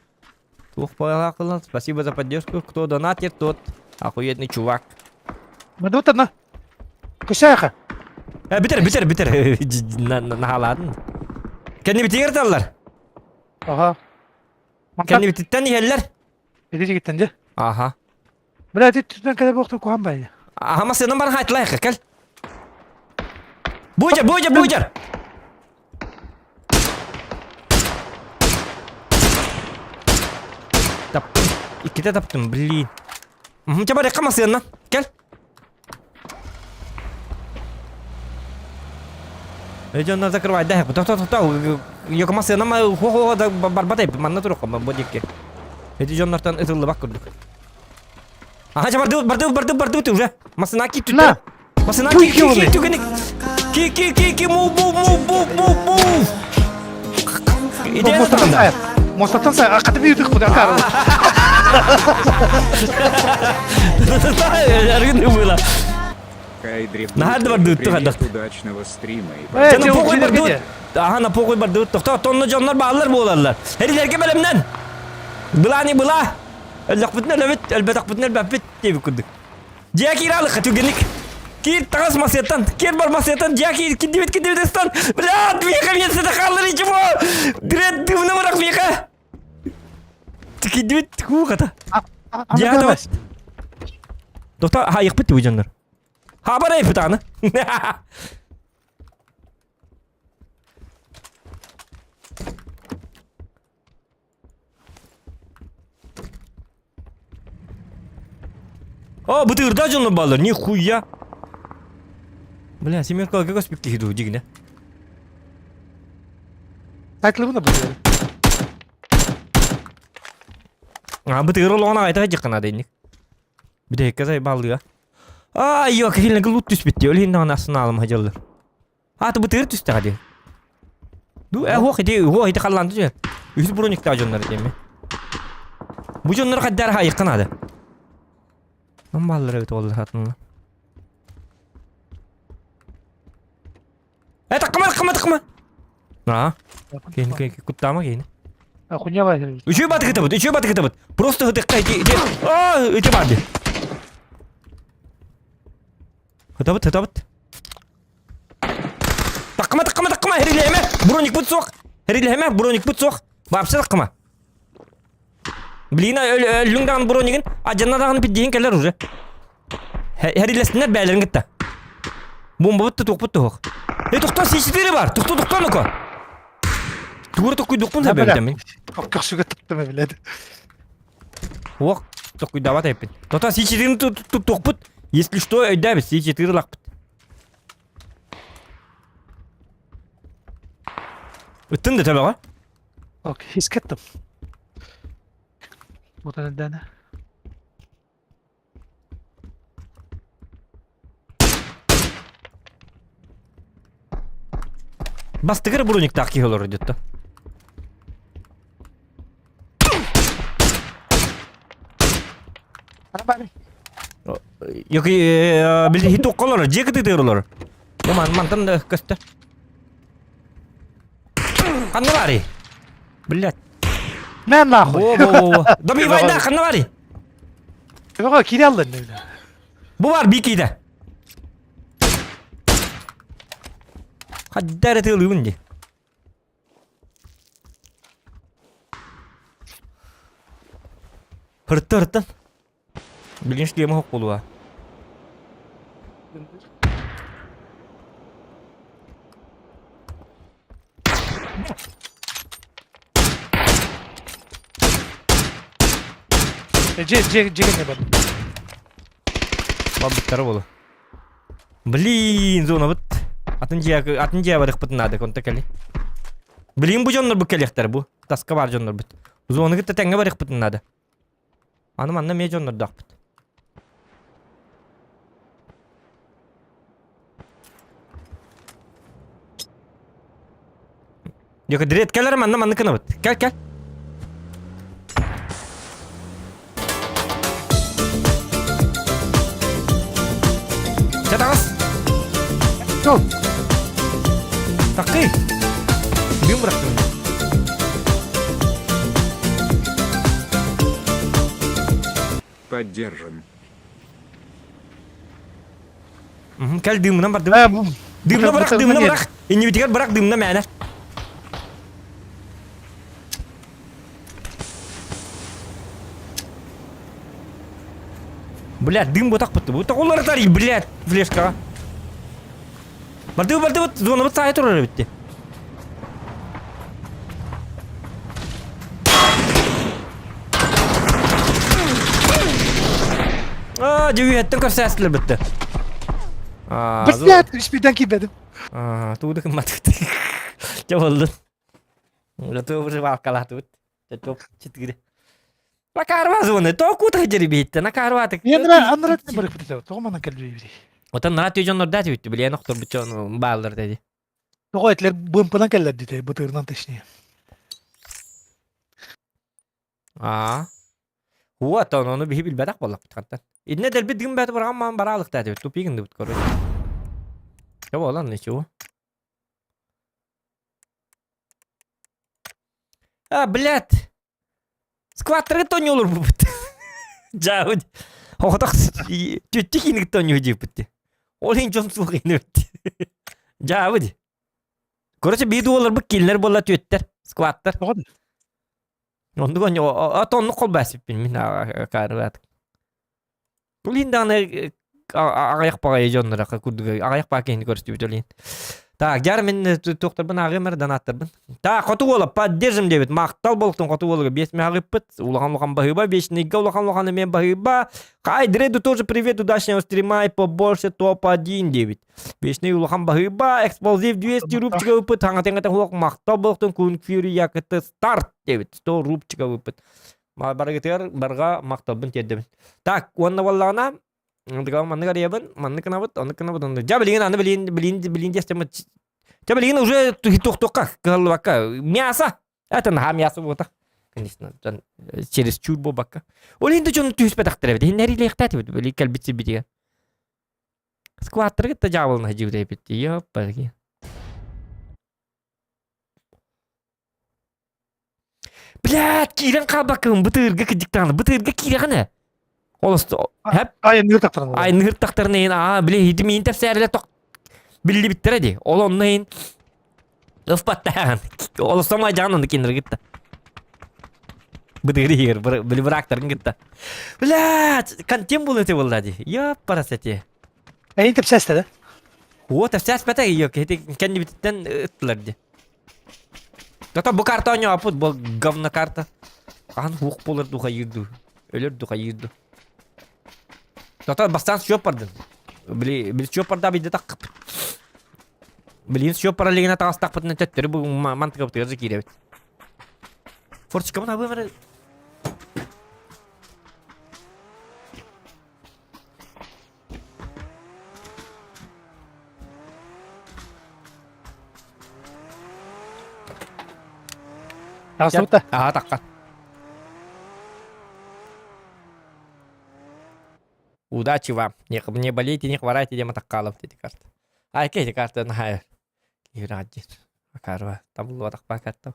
Speaker 2: Туох буолаахылан. Спасибо за поддержку. Кто донатит, тот охуенный чувак.
Speaker 3: Мадутана. Кусяха.
Speaker 2: Э, бүтэр, бүтэр, бүтэр. Наһаалаатын. Кэннибитигэр таллар.
Speaker 3: Ага.
Speaker 2: Кэннибититтэн иһэллэр.
Speaker 3: Ити дьэ.
Speaker 2: Аха.
Speaker 3: Бля, ити түтэн кэлэ буохтун куһан байа.
Speaker 2: Аха, массыынан баран хайтылайха, кэл. Буйдер, буйдер, буйдер! Таптым. Иккитэ таптым, блин. Чэ барыахха массыаннан. Кэл. Дьоннор закрывай, да, тохто, тохто, Йоко массыанам хо-хо да барбат эп, манна турук, бу дикки. Эти дьоннортон ытыллыбак курдук. Ага, чэ бардыбыт, бардыбыт, бардыбыт, бардыбыт уже. Массына киит
Speaker 3: На!
Speaker 2: түттэ. Массына ки, ки, ки, түгеник. Ки, ки, ки, ки, мув, мув, мув, мув, мув, мув. Идея
Speaker 3: Мостаттан сайар. Мостаттан сайар. Акаты бүйдік бұда акары.
Speaker 2: Аргыны было.
Speaker 4: Кайдри
Speaker 2: Наһаа бардыбыт
Speaker 4: привет, удачного стрима и
Speaker 3: Э,
Speaker 2: На
Speaker 3: дьэ,
Speaker 2: похуй
Speaker 3: дьиэлэргэ
Speaker 2: бардыбыт.
Speaker 3: дьэ.
Speaker 2: Аха, на похуй бардыбыт. Тохто, тонна дьоннор бааллар буолаллар. Эрилэргэ бэлэмнэн. Была не была. Өллөхпүтүн өлөбүт, өлбөтөхпүтүн өлбөппүт диэбит курдук. Дьиэ киир алыхха түгэнник. Киир таҕас масыаттан, киир бар масыаттан, дьиэ киир, киддибит, киддибит ыстан. Блядь, миэхэ миэстэтэ хааллар ничего. Дред дымны бырах миэхэ. Киддибит, кууката. Дьиэ давай. Доктор, хайыкпыт бу дьоннор. Хабар айпытааны. А, бытыырда дьоннор бааллар, нихуя. Бля, семерка көспүт киһи дуу, дигинэ.
Speaker 3: Сайтылыбына бытыыр.
Speaker 2: А, бытыыр олоҕун аҕайта дьыккана дейник. Бүтэһиккэ сай бааллыга. А, йо, киһилэргэ лут түспүт дии. Ол иһин даҕаны астынаалым хадьаллар. Ааты бытыыр түстэҕэ дии. Ду, э, хуох ити, хуох ити халлаан түһэр. Үһүс брониктаах дьоннор этиэми. Бу дьоннор хайдаар хаайыахха наада. Ман бааллар эбит ол хатынла. Э, таккыма, таккыма, таккыма. А, кейин, кейин, куттаама кейин.
Speaker 3: Хуйня бар.
Speaker 2: Үчүгэй батыкытабыт, үчүгэй батыкытабыт. Просто ытыкка ити, ити, а, ити бар ди. Ытабыт, ытабыт. Таккыма, таккыма, таккыма, хэрилэһимэ, броникпут суох. Хэрилэһимэ, броникпут суох. Вообще таккыма. Блин, өллүҥ даҕаны бронигин, адьанна даҕаны пиддиһин кэлэр уже. Хэрилэстиннэр бээлэрин кытта. Бомбабыт да туохпут туһуох. Э, тохтоо, С4 бар. Тохтоо, тохтоо, ну-ка. Тугура токкуйдукпун сабебитем мин.
Speaker 3: Көхсүгө таптым билет.
Speaker 2: Уох, токкуйдаабат эппин. Тота С4-ни туттуохпут. Если что, өйдөөбүт, С4 ылахпыт. Ыттын да төбөҕө.
Speaker 3: Окей, искеттим. Вот она
Speaker 2: Бастыгыр брониктаах киһи олорор дьытта. Йоки били хитукка олорор, дьиэ кытыытыгар олорор. Ман мантан да көстө. Ханна барый? Блядь.
Speaker 3: Мэ нахуй.
Speaker 2: Во во во. Добивай да, ханна барый?
Speaker 3: Төбөҕө киирэ аллын бile.
Speaker 2: Бу бар бикиде. Хаддар тылыбын ди. Hırttı hırttı. Bilinç diye mi buluğa?
Speaker 3: Дьэ дьэ дьэ бар.
Speaker 2: Бабыттара болу. Блин, зона быт. Атын дьиэ атын дьиэ барыхпытын наада конта кэли. Блин, бу дьоннор бу кэлиэхтэр бу. Таска бар дьоннор бут. Зона кытта тэҥҥэ барыхпытын наада. Аны манна эмиэ дьоннордоохпут. Дьэ, дред кэлэр манна манны кынабыт. Кэл, кэл. Чэ, таҕыс.
Speaker 3: Жол.
Speaker 2: Такый. Бүгүн бырахтым.
Speaker 4: Поддержим.
Speaker 2: Кэл дымынан бардым. Дымна бырах, дымна бырах. Иннибитигэр бырах дымна мээнэ. Блядь, дым вот так вот. Вот такой ларитарий, блядь, флешкаҕа. Бардыбыт, бардыбыт, зонабыт саайа турар эбитти. Аа, дьүүйэттэн көрсөөстүлэр бытты. Аа,
Speaker 3: Блядь, үспүйден киирбэтим.
Speaker 2: Аа, тууду кымматыт. Дьэ боллун. Зато выживалкалаатыбыт. Топ четыре. Накарва зоны, то кута дербитте, накарва так.
Speaker 3: Мен анра барыппыт тоҕо манан кэлбиибри.
Speaker 2: Отон нара түйжоннор да түйтү, билен охтор бутчон бааллар деди.
Speaker 3: Тоҕо этилер бымпынан кэллэр дите, бытырынан точнее.
Speaker 2: Аа. Вот он, ону биһи билбэтэх буоллахпыт хантан. Инне дэлби дым бэт бараҕан маан бараалыктаа диэбит, тупигин дыбыт короче. Чэ буолан ничего. А, блядь! Скваттеры тонньолор буппут. Дьаабыт. Оҕотох түттү кииник тонньуу диэппит. Ол иһин дьон суох инэбит. Дьаабыт. Короче, биир дуоларбыт кинилэр буолла түөттэр, скваттар. Оннук ото оннук холбоосиппин мин акаарыбаат. Ол иһин даҕаны аҕыйах баҕайы дьоннор курдук аҕыйах баа киһини көрүстүбүт ол иһин. Так, дьар мин туохтарбын ааҕыам эрэ донаттарбын. Так, хоту уола поддержим диэбит. Махтал болуктун хоту уолуга биэс меха ыппыт. Улахан улахан баһыыба, вечныйга улахан улахан эмиэ баһыыба. Хай, Дреду тоже привет, удачного стрима и побольше топ-1 диэбит. Вечный улахан баһыыба, эксплозив 200 рубчика ыппыт. Хаҥатыҥата хуох махтал болуктун Кунг Фьюри якыты старт диэбит. 100 рубчика ыппыт. Барыгытыгар барҕа махталбын тиэрдэбин. Так, уонна буоллаҕына Дыгал маннык арыйабын, маннык гынабыт, оннук гынабыт, оннук. Дьэ билигин аны билигин билигин билигин диэстэммит. Дьэ билигин уже туохтуохха кыһаллыбакка. Мясо! Это наһаа мясо буолбатах. Конечно, дьон чересчур буолбакка. Ол иһин да дьону түһүспэтэхтэр эбит. Иһин эрилиэхтээтибит били кэлбит сирбитигэр. Скваттары кытта дьаабылына сылдьыбыт эбит. Ёппарги. Блядь, киирэн хаалбаккын бытыырга кыдьыктааны бытыырга киирэҕин ээ. Олос хэп
Speaker 3: Айанныыр тахтарына.
Speaker 2: айныыр тахтарына иһин аа били иһитим иин тэпсээрилэ тох биллибиттэрэ дии. Ол онно иһин ыфпаттаан. Олостом айдьаҕын онно кинилэри кытта. Бытыыр иһигэр били быраактарын кытта. Блядь, контент был эти буолла дии. Ёппарас эти.
Speaker 3: Эйин тэпсээстэ да?
Speaker 2: Уо тэпсээспэтэ ее кэннибититтэн ыттылар дии. Зато бу карта оонньооппут, бу говно карта. Хаһан хуох буолар дуу хайыыр дуу. Өлөр дуу хайыыр дуу. Зато бастаан счет бардын. Били, били счет барда бидде таққып. Билин счет бара лигина таҕыстахпытына төттөрү бу мантыкабытыгар же киирэбит. Форчикабын абы бары.
Speaker 3: Тахсыбыта.
Speaker 2: Аха тахха. Удачи вам. Не, не болейте, не хворайте, диэн матаккаалап эти карта. А, эти карта наһаа киһирээддин. Акарва, табыллыбатахпа карта.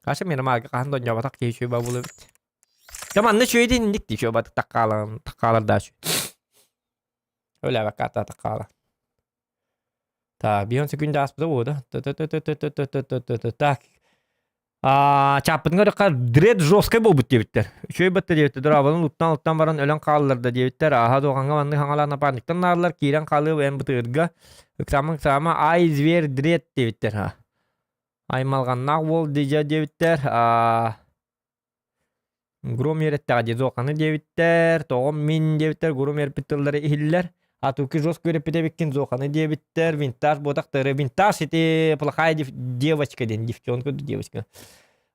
Speaker 2: Каша мин маага хаһан да оонньооботох киһи үчүгэй баа буолуо эбит. Дьэ манна үчүгэй диэн инник дии үчүгэй баатык таккаалаан таккаалар даа үчүгэй. Өлөөбөккө ата таккаала. Так, бион секунда ааспыта буолуо да. Так. Аа, чааппытын көрөххө дред жесткай буолбут диэбиттэр. Үчүгэй батта диэбиттэр. Дорооболун уттан уттан баран өлөн хааллар да диэбиттэр. Ааһа дуоҕаҥҥа маннык хаҥалаан напарниктан нааллар киирэн хаалыы эн бытыырга. Ыксаама ыксаама ай зверь дред диэбиттэр. Аймалҕаннаах уол дидьа диэбиттэр, аа Гром үөрэттэҕэ дии Зоканы диэбиттэр, тоҕом мин диэбиттэр, Гром үөрэппит тыллара иһиллэр. А туки жестко үөрэппит эбиккин Зоканы диэбиттэр, винтаж буотахтары, винтаж ити плохая девочка диэн, девчонка девочка.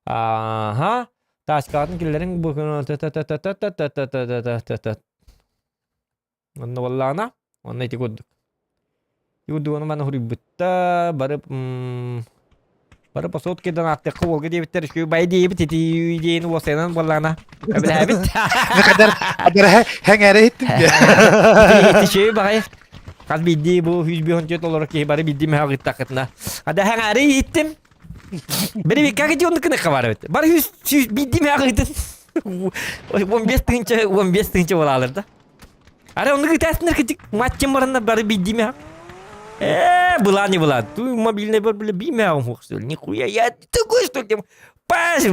Speaker 2: Ага, тачкаҕытын киллэриҥ бу Онно буоллаҕына, онно ити курдук. Ити курдук ону маны суруйбуттар, бары бары по сотке донаттыахха уолга диэбиттэр, үчүгэй бай диэбит ити идеяны уосайынан буоллаҕына эбилээбит.
Speaker 3: Кадар кадар хэҥээрэ иһиттим дии.
Speaker 2: Ити үчүгэй баҕайы. Хас биирдии бу 154 олорор киһи бары биирдии мөһөөх ыыттаххытына. Хада хэҥээрэ иһиттим. Бери как эти оннук гыныахха баар эбит. Бары 100 биирдии мөһөөх ыытын. 15 тыһыынча 15 тыһыынча буолаалар да. Ара оннук ытаатынар кытык матчым баранна бары биддиме. Э, была не была. Ту мобильный бар бля биме что ли? Нихуя я такой что ли? Паш!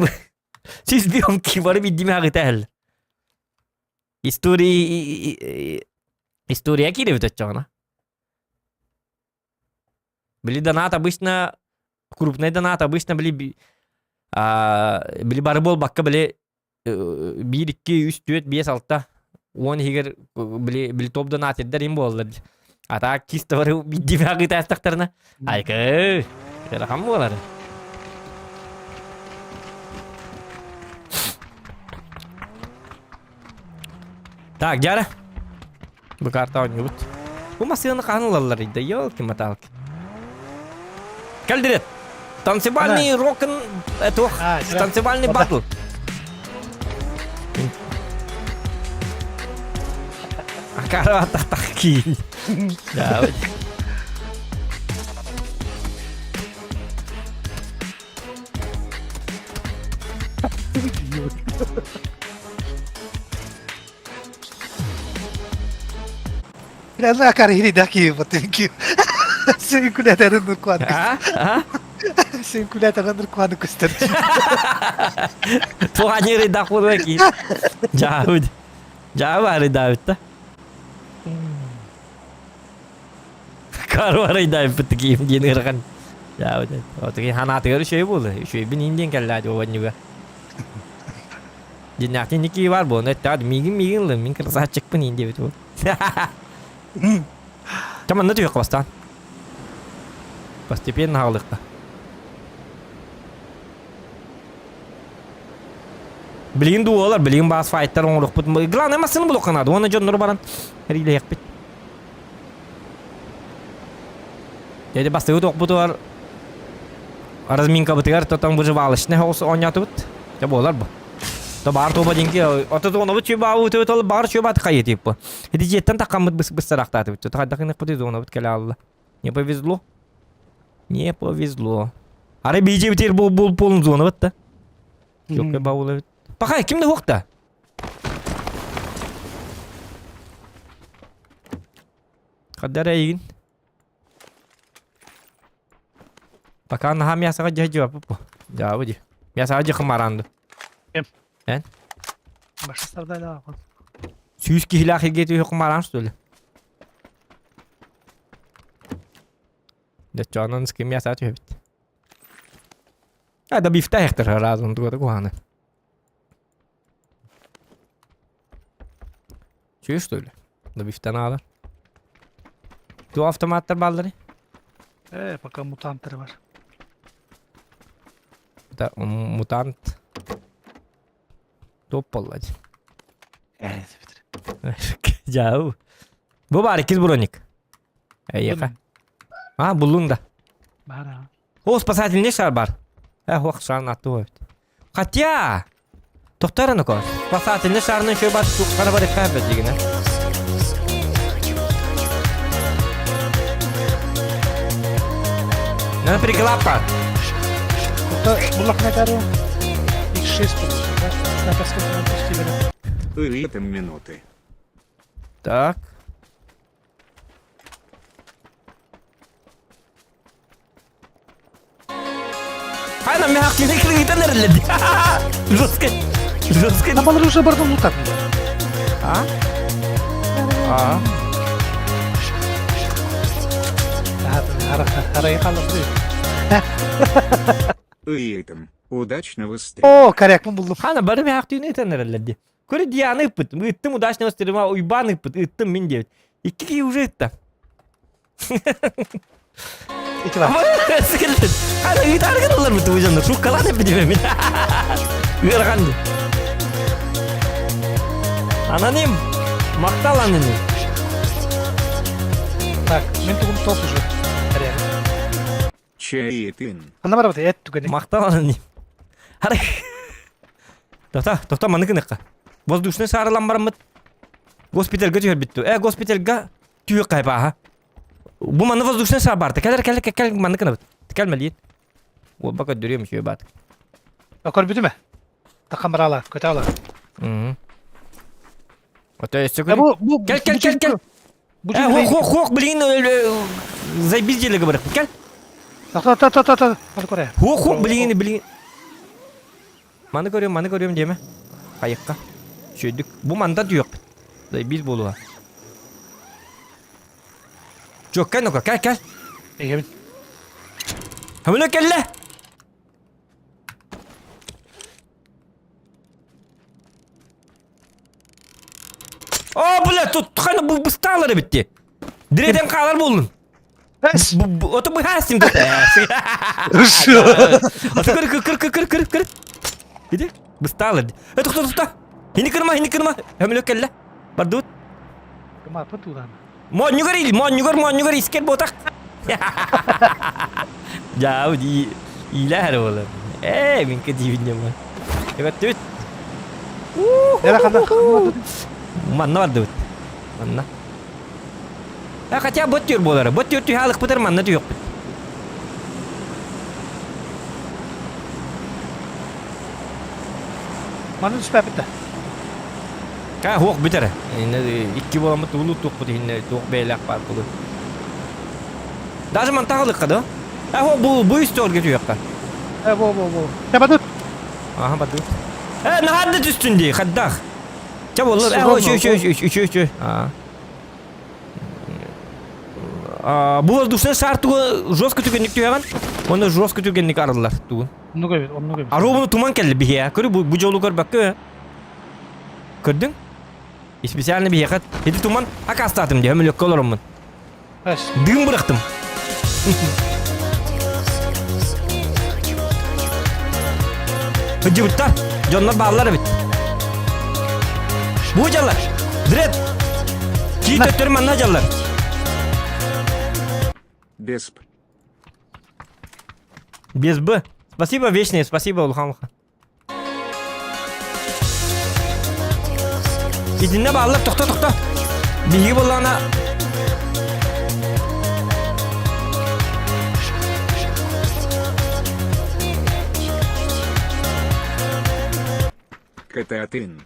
Speaker 2: Сизбионки бары биддиме агытал. История история кииребит оччоҕуна. Били донат обычно крупный донат обычно били били бары буолбакка били биир икки үс түөрт биэс алта уон иһигэр били били топ донатирдар им буолаллар а так чисто бары биирдиимээх ыытаастахтарына айкы ыарахан буолар так дьара бу карта оонньуубут бу массыынаны хаһан ылаллар да елки-моталки Кэлдирет. Танцевальный рок туох танцевальный батл. Акара тахтахки. Да.
Speaker 3: Бля, акары хиридаки батынки. Сен күләтәрен нуркуан.
Speaker 2: А?
Speaker 3: Сен күләтәрен нуркуаны көстөр.
Speaker 2: Туғанеры дақур ки. Жауд. Дьаа арыйдаабыт да. Кару арыйдаабыт киим диэн ыарахан. Дьаа отуги ханаатыгар үчүгэй буолла. Үчүгэйбин иин диэн кэллээ уонньуга. Дьиннээхтин ники бар буолна эттэҕэ миигин миигин ылын мин красавчикпын иин диэбит буол. Чэ манна түһүөххэ бастаан. Постепенно хаалыахха. Билигин дуолар, билигин баас файттар оҥоруохпут. Главное массыына булуохха наада. Уонна дьоннору баран эриилэһиэхпит. Дьэ бастакы туохпутугар разминкабытыгар тотон выживалочный соҕус оонньоотубут. Дьэ буолар бу. То баар туоба динки ото зонабыт чүбаабы төбөт ол баар чүбаат хайы типпу. Ити дьиэттэн таххаммыт быс быстарахтаатыбыт. То хайдах гыныахпытый зонабыт кэлэ алла. Не повезло. Не повезло. Арай биижебитир бу бул полун зонабыт да. Жокка баулабыт. Пахай ким да хуохта? Хаддар эйигин. Пока наһаа мясоҕа дьэ дьуаппыт Дьаабы дии. Мясоҕа дьэ хымаранды.
Speaker 3: Ким?
Speaker 2: Эн?
Speaker 3: Башстарда
Speaker 2: Сүүс киһилээх иргэ түһү хымаран что ли? Дьоччоонон с ким мясоҕа түһэбит. А да бифтаахтар разум тугата куһааны. Чуешь что ли? Да бифтан аалар. Туох автоматтар баалларый?
Speaker 3: Э, пока мутанттар бар.
Speaker 2: Да, мутант. Топ буолла дии.
Speaker 3: Э,
Speaker 2: Дьау. Бу баар иккис броник. Эйиэхэ. А, буллуҥ да.
Speaker 3: Баар аа.
Speaker 2: О, спасательный шар бар. Э, ох, шарын аттыы эбит. Хотя! Тохтор аныко. Спасательный шарны еще бар туққара бар иппэ дигинэ. Надо переклапа.
Speaker 3: Буллах нагары. X6
Speaker 4: Ритм минуты.
Speaker 2: Так. Хайна мягкий кыргыйтан эрэллэр. Жестко. Жестко.
Speaker 3: Табалар уже бардан лутат.
Speaker 2: А? А?
Speaker 4: Ритм. Удачного стрима.
Speaker 3: О, коряк булдум.
Speaker 2: Хана бары мягкий ыйтан эрэллэр дии. Көрө Диана ыппыт. Ыттым удачного стрима уйбаан ыппыт. Ыттым мин диэбит. Икки киһи уже ытта.
Speaker 3: Ити бар.
Speaker 2: Хана ыытаары гыналлар бу дьоннор. Шуккалаан эппитим мин. Ыарахан дии. Аноним. Махтал аноним.
Speaker 3: Так, мен тугум топ уже. Коряк.
Speaker 4: Чаитын.
Speaker 3: Ханна барабыт эт түгэни.
Speaker 2: Махтал аноним. Хара. Тоқта, тоқта маны гыныхха. Воздушный саарылан бараммыт. Госпитальга түһэрбит Э, госпитальга түйүк хайпааха. Бу манна воздушный шар барта. Кэлэр, кэлэр, кэл, манны гынабыт. Кэлмэлиин. Уолба көрдөрүөм үчүгэй баат.
Speaker 3: Көрбүтүм Такамрала, көтө
Speaker 2: Ото өссө көрү. Кэл, кэл, кэл, кэл. Э, хуох, хуох, хуох, блин, заебись деле говорят. Кэл.
Speaker 3: Та та та та та.
Speaker 2: Хуох, хуох, блин, блин. Маны көрүөм, маны көрүөм диэмэ. Хайыкка. Үчүгэйдик. Бу манта түһүөхпүт. Заебись буолуо. Чуоккай ну-ка, кэл, кэл.
Speaker 3: Иһэбин.
Speaker 2: Хөмөлө кэллэ! О, бля, тут хана бу быстаалар эбит дии. Диретен хаалар буоллун. Ото быһаастым тут. Ото кыр кыр кыр кыр кыр кыр. Иди, быстаалар. Э, тохто, тохто. Хини кырма, хини кырма. Хөмөлө кэллэ. Бардыбыт.
Speaker 3: Кымааппын туудаан.
Speaker 2: Моонньугар ил, моонньугар, моонньугар искер буотах. Дьаа, иилэһэр буолар. Ээ, минка диибин дьомо. Эбэттибит.
Speaker 3: Эра ханна
Speaker 2: Манна бардыбыт. Манна. Э, хотя бот түр буолара. Бот түр түһэ алыкпытар манна түһүөхпүт.
Speaker 3: Манна түспэппит да.
Speaker 2: Ка хуох бүтэр. Икки буоламмыт улуу туохпут иһиннэ туох бэйэлээх баар буолуо. Даже мантаҕылыкка да? Э, хо бу бу үстүөргэ түһүөххэ.
Speaker 3: Э, бу бу бу. Э, бадыт.
Speaker 2: Аха, бадыт. Э, наһаа да түстүн дии, хайдах. Чэ буолла. Э,
Speaker 3: Суган
Speaker 2: үчү үчү үчү үчү үчү. А, бу воздушный шар тугу жестко түгэнник түһэҕин, уонна жестко түгэнник арыллар тугун.
Speaker 3: Оннук эбит, оннук эбит.
Speaker 2: Аруобуну туман кэлли биһиэ. Көрү бу, бу дьолу көрбөккө. Көрдүҥ? Специально биһиэхэ ити туман акаастаатым дии, өмүлөккө олороммун. Дыым бырахтым. Сылдьыбыттар. Дьоннор бааллар эбит. Бу дьаллар. Дред. Кии төттөрү манна дьаллар.
Speaker 4: Без П.
Speaker 2: Без Б. Спасибо, вечное, спасибо, Улхан Улхан. Итиннэ бааллар, тохто, тохто. Биһиги буоллаҕына
Speaker 4: Кытаатын.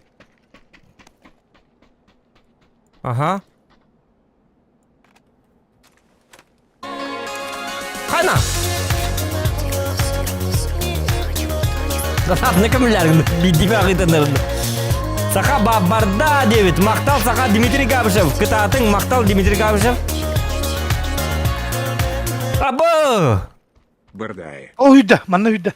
Speaker 2: Ага. Хана! Сахатны көмүлләргин биддиме агытаннарын. Саха барда дебит. Мактал Саха Дмитрий Габышев. Кытаатын Мактал Дмитрий Габышев. Абы!
Speaker 4: Бардай.
Speaker 3: Ол үйдө, манна үйдө.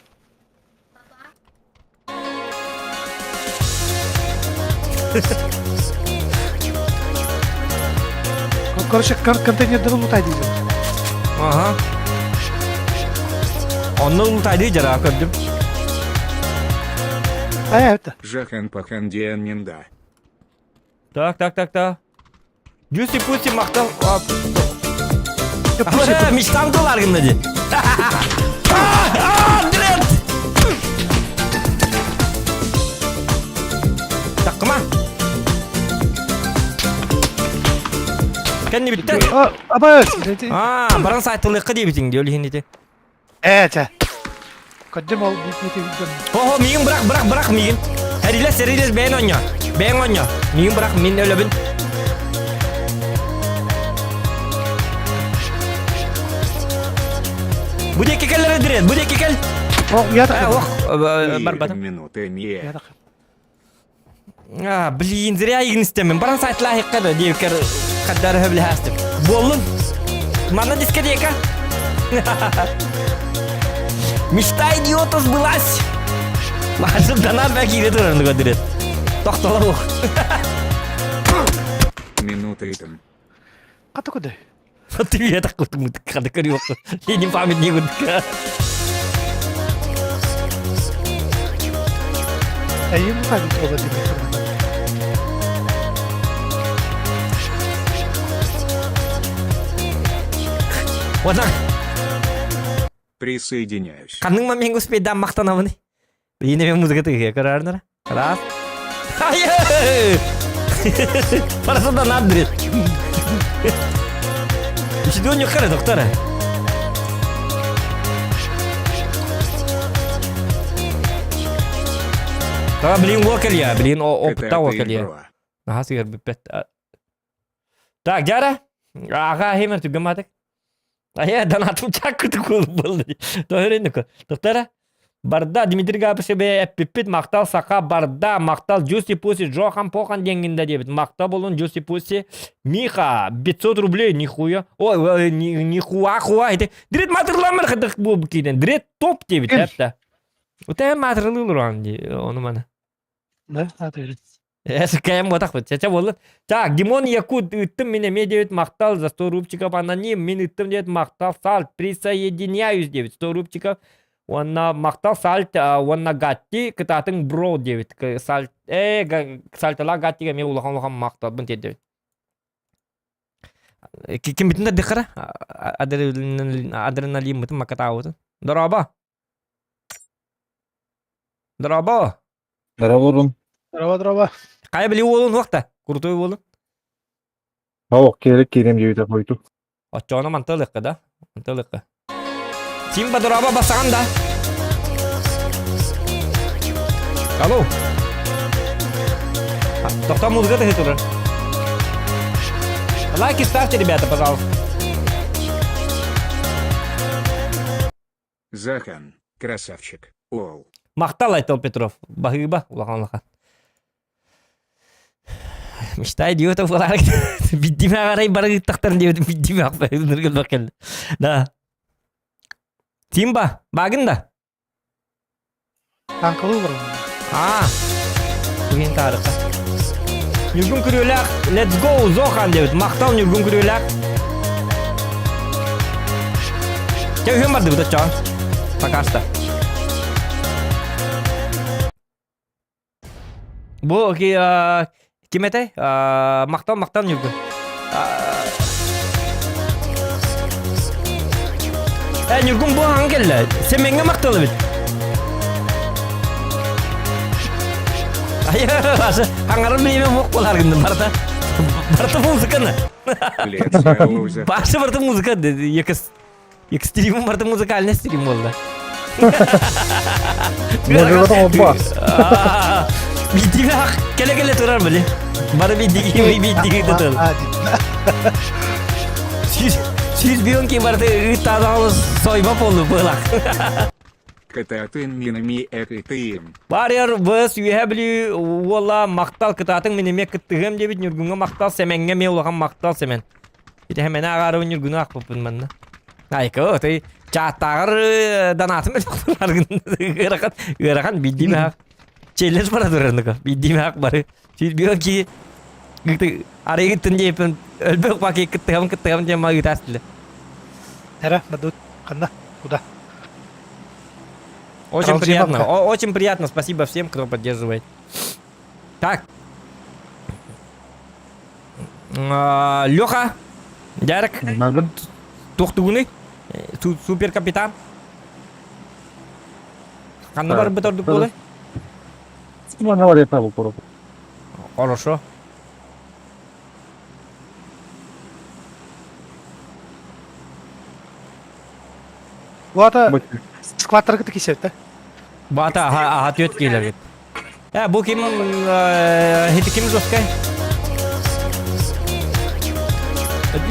Speaker 3: Короче, контейнерден улутайды дейм.
Speaker 2: Ага. Онно улутайды жара көрдүм.
Speaker 3: А это.
Speaker 4: Жахан пахан диэн нинда.
Speaker 2: Так, так, так, так. Juicy Pussy махтал. Мечтам доллар гынна ди. Дред! Таккыма. Кэнни бүттэ.
Speaker 3: Аба.
Speaker 2: Аа, баран сайтылыкка диэбитиҥ ди ол иһин ити.
Speaker 3: Ээ, чэ. Көрдүм ол биитити үрдүм.
Speaker 2: Хо-хо, миигин бырах, бырах, бырах миигин. Эрилэс, эрилэс, бэйэн оонньоо. Бэйэҥ оонньоо. Миигин бырах, мин өлөбүн. Бу диэки кэл эрэ дирет, бу диэки кэл.
Speaker 3: О, я
Speaker 2: Э, ох, барбатым.
Speaker 4: Минуты не.
Speaker 2: А, блин, зря игин истемин. Баран сайтлаахыкка да диэбиккэр хаддары хөблэһээстим. Буоллун. Манна дискотека. Мечта идиота сбылась. Махашын донат бә кире турарын көдүрет. Тохтола бух.
Speaker 4: Минута итым.
Speaker 3: Хата көдөй.
Speaker 2: Ты я так хада көрү Ленин памятник курдук.
Speaker 3: Эйим хадит ола дими.
Speaker 2: Уонна
Speaker 4: Присоединяюсь.
Speaker 2: ханнык момент успейдаан махтанабын. Биин эме музыка тыгыа көраарнара. Раз. Ай! Параса донат берет. Ишидуон юққара, доктора. Тага блин уокел я, блин опытта уокел я. Наха сыгар бүппет. Так, дяра. Ага, хемер түгематык. Айа, донатым чаккыты был. Тоһөрөннүкө. Доктора. Барда Дмитрий Габышеве эппиппит махтал саха барда махтал Джуси Пуси Джохан Похан диэҥҥинда диэбит махтал болун Джуси Пуси Миха 500 рублей нихуя ой нихуа хуа ити дрет матырламар хытых бу киинен дрет топ диэбит эпта Утэ матырылыылар ди ону мана
Speaker 3: Да, аты
Speaker 2: Кэм ботах чача буолла. Так, Димон Якут ыттым мин эмиэ диэбит махтал за 100 рубчиков аноним мин ыттым диэбит махтал сальт присоединяюсь диэбит 100 рубчиков уонна махтал сальт уонна гатти кытаатыҥ бро диэбит сальт э сальталаах гаттига эмиэ улахан улахан махталбын тиэрдэбит кимбитин да дыхара адреналиммытын макатаабытын дорообо Дорообо.
Speaker 5: Дорообо
Speaker 3: Дорообо, дорообо.
Speaker 2: Хайа били уолун уохта? Крутой уолун.
Speaker 5: Ох, киэрик киириэм диэбитэ хойуту.
Speaker 2: Оччоҕуна манта ылыахха да? Манта ылыахха. Симба дорообо басаҕан да? Алло. Тохтоо музыка тыһы турар. Лайки ставьте, ребята, пожалуйста.
Speaker 4: Захан, красавчик, ол.
Speaker 2: Махтал Айтал Петров. Баһыыба, улахан улахан. Мечта идиота буолаары биддиме арай барыгыттахтарын диэбитим биддиме ыныргылбах кэллэ. Да. Тимба, багын да?
Speaker 3: Танкалыы олорон.
Speaker 2: Аа. Бүгүн таарыкка. Ньургун Күрүөлээх, let's go, Зохан диэбит. Махтал Ньургун Күрүөлээх. Чэ, үһүн бардыбыт оччоҕо. Пока что. Бу ким этэй? Махтал, махтал Ньургун. Э, Ньургун бу хаҥ кэллэ. Сэмэҥҥэ махтал эбит. Хаҥарар билиэмэ буох буолар гынным барыта. Барыта музыканы. Башы барыта музыка. Екс Экстрим барыта музыкальный стрим буолла.
Speaker 5: Музыката опа.
Speaker 2: Бидиме келе-келе турар били. Бары бидиги бидиги тутул. Сүүс бион ки барыта ыыттаадалыс сойба болду быылак.
Speaker 4: Кытаатын минами экытыым.
Speaker 2: Барьер ВС үөһэ Бүлүү уола махтал кытаатыҥ мин эмиэ кыттыһыам диэбит Ньургуҥҥа махтал Сэмэҥҥэ эмиэ улахан махтал Сэмэн. Ити Сэмэни ааҕаарыбын Ньургуну аахпыппын манна. Айка отой чааттааҕар донатым ыарахан ыарахан биирдии мэһэх челлендж бара турарныка биирдии мэһэх бары сүүрбүөн кии арыйгыттын диэппин өлбөх баки кыттыһам кыттыһам диэн магытаас тиле.
Speaker 3: Эра, мадут, ханна, куда?
Speaker 2: Очень приятно, очень приятно, спасибо всем, кто поддерживает. Так. Леха, Дярек, туохтугуный? Супер капитан. Ханна барбыт ордук буолай?
Speaker 5: Манна барыта бу
Speaker 2: Хорошо.
Speaker 3: Бу складтарга кисепте.
Speaker 2: Бата аха түөт киилер. Э, бу ким хити ким жесткай?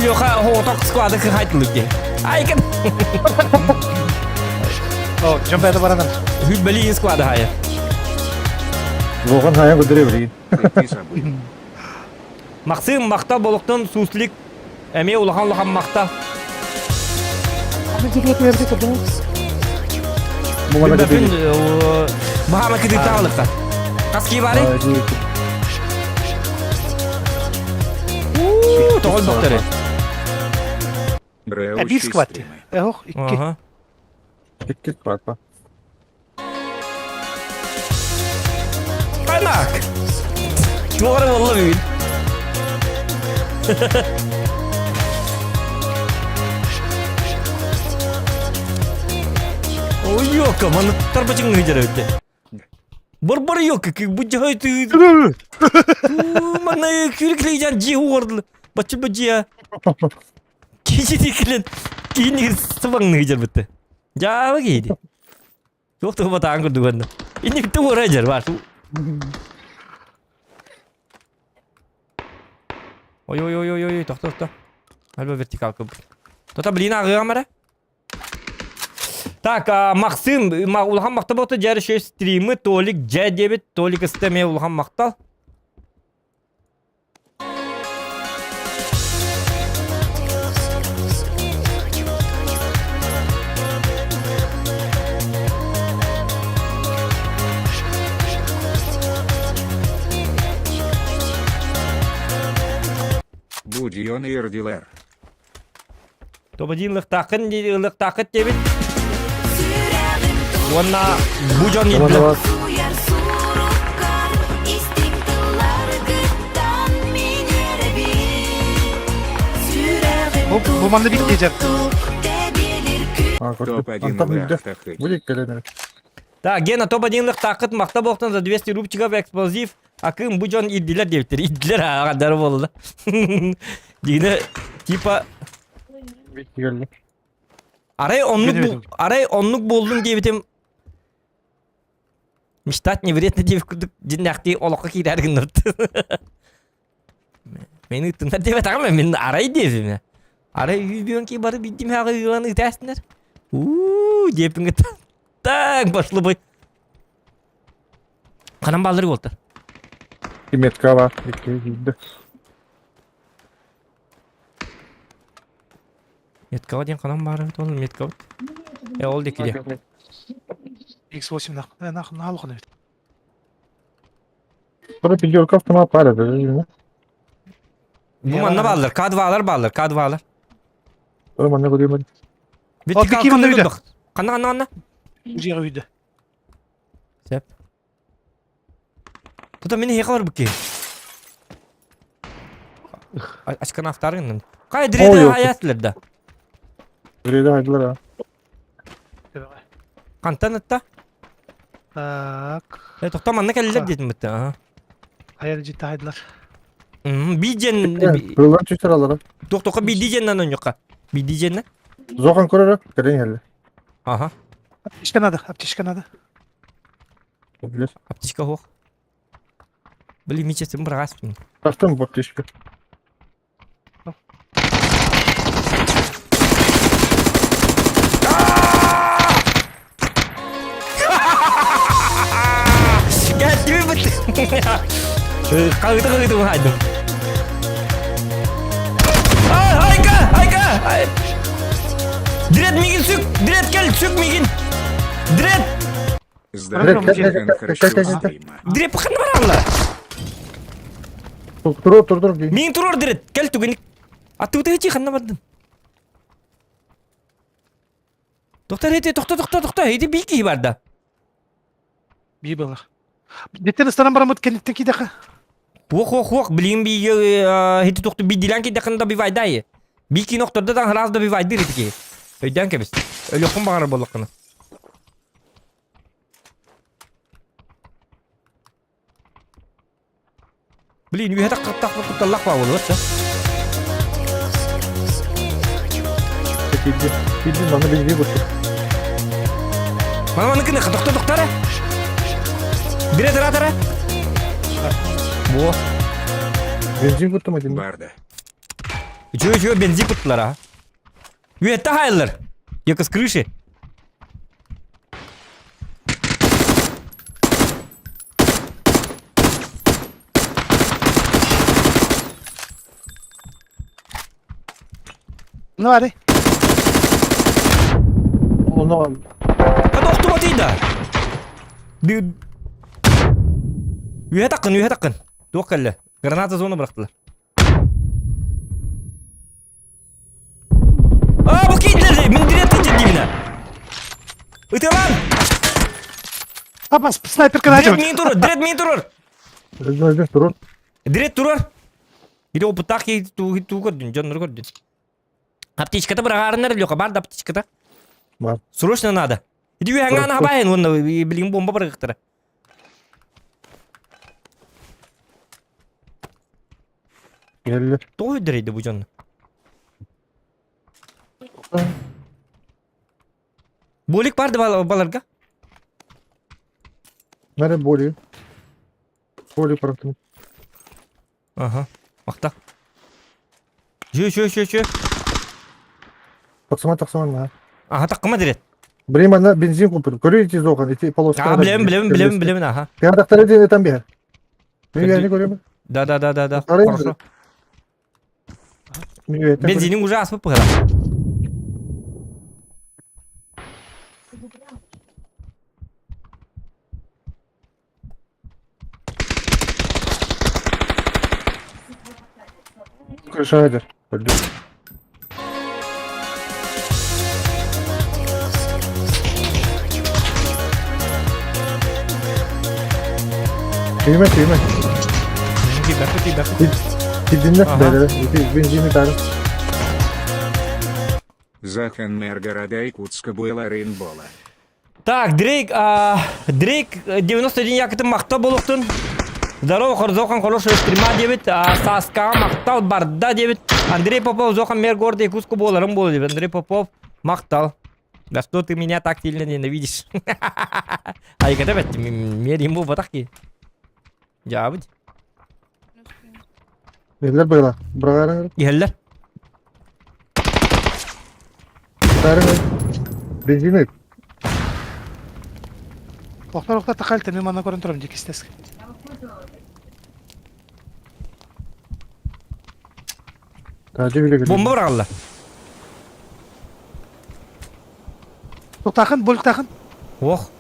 Speaker 2: Леха оток склады кыхайтылык де. Айкын.
Speaker 3: О, жон бәді баранар.
Speaker 2: Хүббели склады хая.
Speaker 5: Зоған хая көдіре білейін.
Speaker 2: Максим мақта болуқтан суслик Эмиэ улахан-улахан махтал. Бөпүн баһаама кытыттаалыкта. Хас кии баарый? Уу, тоҕой бохторы.
Speaker 3: Биир сквад. Ох, икки.
Speaker 5: Икки сквад па.
Speaker 2: Канак! Туора болла бүгүн. Ой, ёка, маны тарбачың ыйдыр өтте. Бар-бар ёка, бу жай ты. Маны күрклейжан жи уордыл. Бачы бу жия. Кичи килен кийин сыбаңны ыйдыр бітті. Дьаабы киһи Туох туһу батаан курдук онно. Инникти уора дьэр баар. Ой ой ой ой ой тохто тохто. Альба вертикалка. Тота блин ааҕыам эрэ. Так, а, Максим, улахан махтал болта дьэр еще стримы, Толик дьэ диэбит, Толик ысты эмиэ улахан махтал.
Speaker 4: Будьон ирдилер.
Speaker 2: Тободин ылыктааххын ылыктааххыт диэбит. Уонна бу дьон ииттилэр.
Speaker 3: Бу, бу манна бит дежер.
Speaker 2: Так, Гена, топ-1 ылыктааххыт махта буохтан за 200 рубчиков эксплозив Акым бу дьон ирдилэр диэбиттэр. Ирдилэр ааҕардара буолла. Дигинэ типа арай оннук арай оннук буоллун диэбитим мечтать не вредно диэбит курдук дьиннээхтии олоххо киирээр гыннарт. Мени ыттыннар диэбэтэҕим мин арай диэбим. Арай үйбүөн бары биддим хаҕы ыылан ытаастынар. Уу диэппин так пошло бы. Ханан бааллар буолта.
Speaker 5: Икки метка бар. Икки киирдэ.
Speaker 2: Меткаҕа диэн ханан баар эбит ол меткабыт? Э ол диэки диэ.
Speaker 3: X8 нах нах наалхан эбит.
Speaker 5: Sonra пятерка автомат бар это же.
Speaker 2: Бу манна бааллар, К2-лар бааллар, К2-лар.
Speaker 5: Sonra манна көрүөм.
Speaker 2: Битти
Speaker 3: Бики манна үйдө.
Speaker 2: Ханна ханна ханна?
Speaker 3: Дьиэҕэ үйдө.
Speaker 2: Сөп. Тута мин эһиэхэ барбыт киһи. Ачканы автары гынным. Кай дреде хаятылар да.
Speaker 5: Дреде хайдылар а.
Speaker 2: Хантан атта?
Speaker 3: Так.
Speaker 2: Э, тохто манна кэллилэр диэтим бытта. Аха.
Speaker 3: Хайа дьитте хайдылар.
Speaker 2: Биден
Speaker 5: Кырылан түстер алара.
Speaker 2: Тохтока бидиженнен ойнука. Бидиженнен.
Speaker 5: Зохан көрөрө, кэлэн иһэллэр.
Speaker 2: Аха.
Speaker 3: Аптечка надо, аптечка надо.
Speaker 5: Билэр.
Speaker 2: Аптечка суох. Блин, мичесин быраҕаспын.
Speaker 5: Тастан бу аптечка.
Speaker 2: Кэлтибит. Хаһыыта хаһыыта быһаайдым. Айка! Айка! Дред мигин сүк! Дред кел, сүк мигин! Дред! Дред ханна бараллар?
Speaker 5: Турур, турур, турур.
Speaker 2: Мигин турур дред! Кел түгенник. Аттыбыта хичи ханна бардын? Тохтор эти, тохто, тохто, тохто, эти бии киһи барда.
Speaker 3: Бии была. Деттен ыстанан бараммыт кэнниттэн киидэхэ.
Speaker 2: Хуох, хуох, хуох, билигин биигэ хити тохту биидилээн киидэххинэ добивайдай. Бии киин охтордо дан сразу добивайдыр ити киһи. Өйдөөн кэбис. Өлүөххүн баҕарар буоллаххына. Блин, үөһэ таххаттахпыт кутталлах баа буолуо да.
Speaker 5: Киирди, киирди, манна бензин куттук.
Speaker 2: Мана маны кыны тохто тохтара. Бире тара тара. Во.
Speaker 5: Бензин куттум один.
Speaker 4: Барда.
Speaker 2: Үчүгэй үчүгэй бензин куттулар а. Үөттэ хааллар. Яка с крыши.
Speaker 3: Ну, ары.
Speaker 5: Onu
Speaker 2: Hadi охтубатый да. Үөһэ таккын, үөһэ таккын. Туох кэллэ? Граната зона бырахтылар. Аа, бу киирдилэр, мин директор дьиэбинэ. Ытыалаан!
Speaker 3: Апа, снайперка
Speaker 2: Дред
Speaker 3: найдем.
Speaker 2: миин турар, дред миин турар!
Speaker 5: Өзү турur.
Speaker 2: Дред турар! Бiri опыттаах киһи туу көрдүн, дьоннору көрдүн. Аптечката быраҕаарыннар Леха, бар да аптечката.
Speaker 5: Бар.
Speaker 2: Срочно надо. Иди үһэҥҥэ хабайын уонна билигин бомба бырагыктара.
Speaker 5: Geldi.
Speaker 2: Тоҕо өйдөрөйдө бу дьонно? Болик бар да баларга?
Speaker 5: Nerede Boli? Boli bıraktım.
Speaker 2: Ага. Махта. Жө, жө, жө, жө.
Speaker 5: Тахсыма тахсыма на.
Speaker 2: Аха, таккыма дирет.
Speaker 5: Блин, ана бензин купил. Көрү зохан, эти полоска.
Speaker 2: А, билем, билем, билем, билем, аха.
Speaker 5: Я тахтар эти там бер. Мен не көрөм.
Speaker 2: Да, да, да, да, да. Хорошо. Бензинин уже аспып быһыла.
Speaker 5: Крышайдер. Түйме, түйме. Кидинне бәле, бензини тары.
Speaker 4: Захан мэр города Якутска была Рейнбола.
Speaker 2: Так, Дрейк, а, Дрейк 91 якытын махта болуқтун. Здорово, Хорзохан, хорошего стрима дебит. А, Саска мақтал барда дебит. Андрей Попов, Зохан мэр города Якутска боларым бол дебит. Андрей Попов мақтал. Да что ты меня так сильно ненавидишь? А и когда мер ему батах ки. Жабыть.
Speaker 5: Нелер было? Брагарың.
Speaker 2: Иһэллэр.
Speaker 5: Тарың. Бензин
Speaker 3: Охтор охтор тахалта мен манна көрөн турам дикистес.
Speaker 2: Бомба быраҕаллар.
Speaker 3: Туктаахын, бултаахын.
Speaker 2: Ох.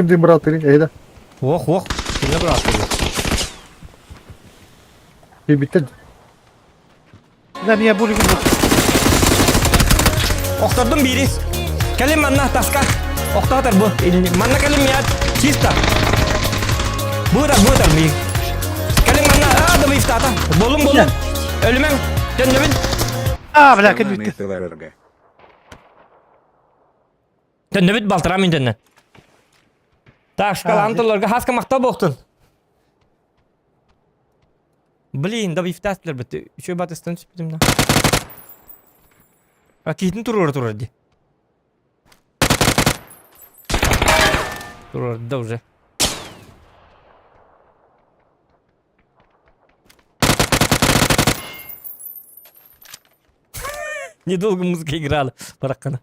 Speaker 5: Ким дим бырааттырый? Эйда.
Speaker 2: Ох, ох. Кимне бырааттырый?
Speaker 5: Бибиттер.
Speaker 3: Да, меня булик
Speaker 2: Охтордум бири. Кэлин манна таска. Охтоотор бу. Манна кэлин мият. Чисто. Быытар, быытар миин. Кэлин манна аа да быйыфтаата. Болун болун. Өлүмэҥ. Төннөбүн.
Speaker 3: А, бля, кэлин бүттэ.
Speaker 2: Төннөбүт балтараа мин төннөн. Так, шкалаан тылларга хаска махтал буолтун. Блин, да бифтаастылар бит. Үчүгэй батыстан түспүтүм да. А киһитин туруора турар ди. Турар да уже. Недолго музыка играла. Бараккана.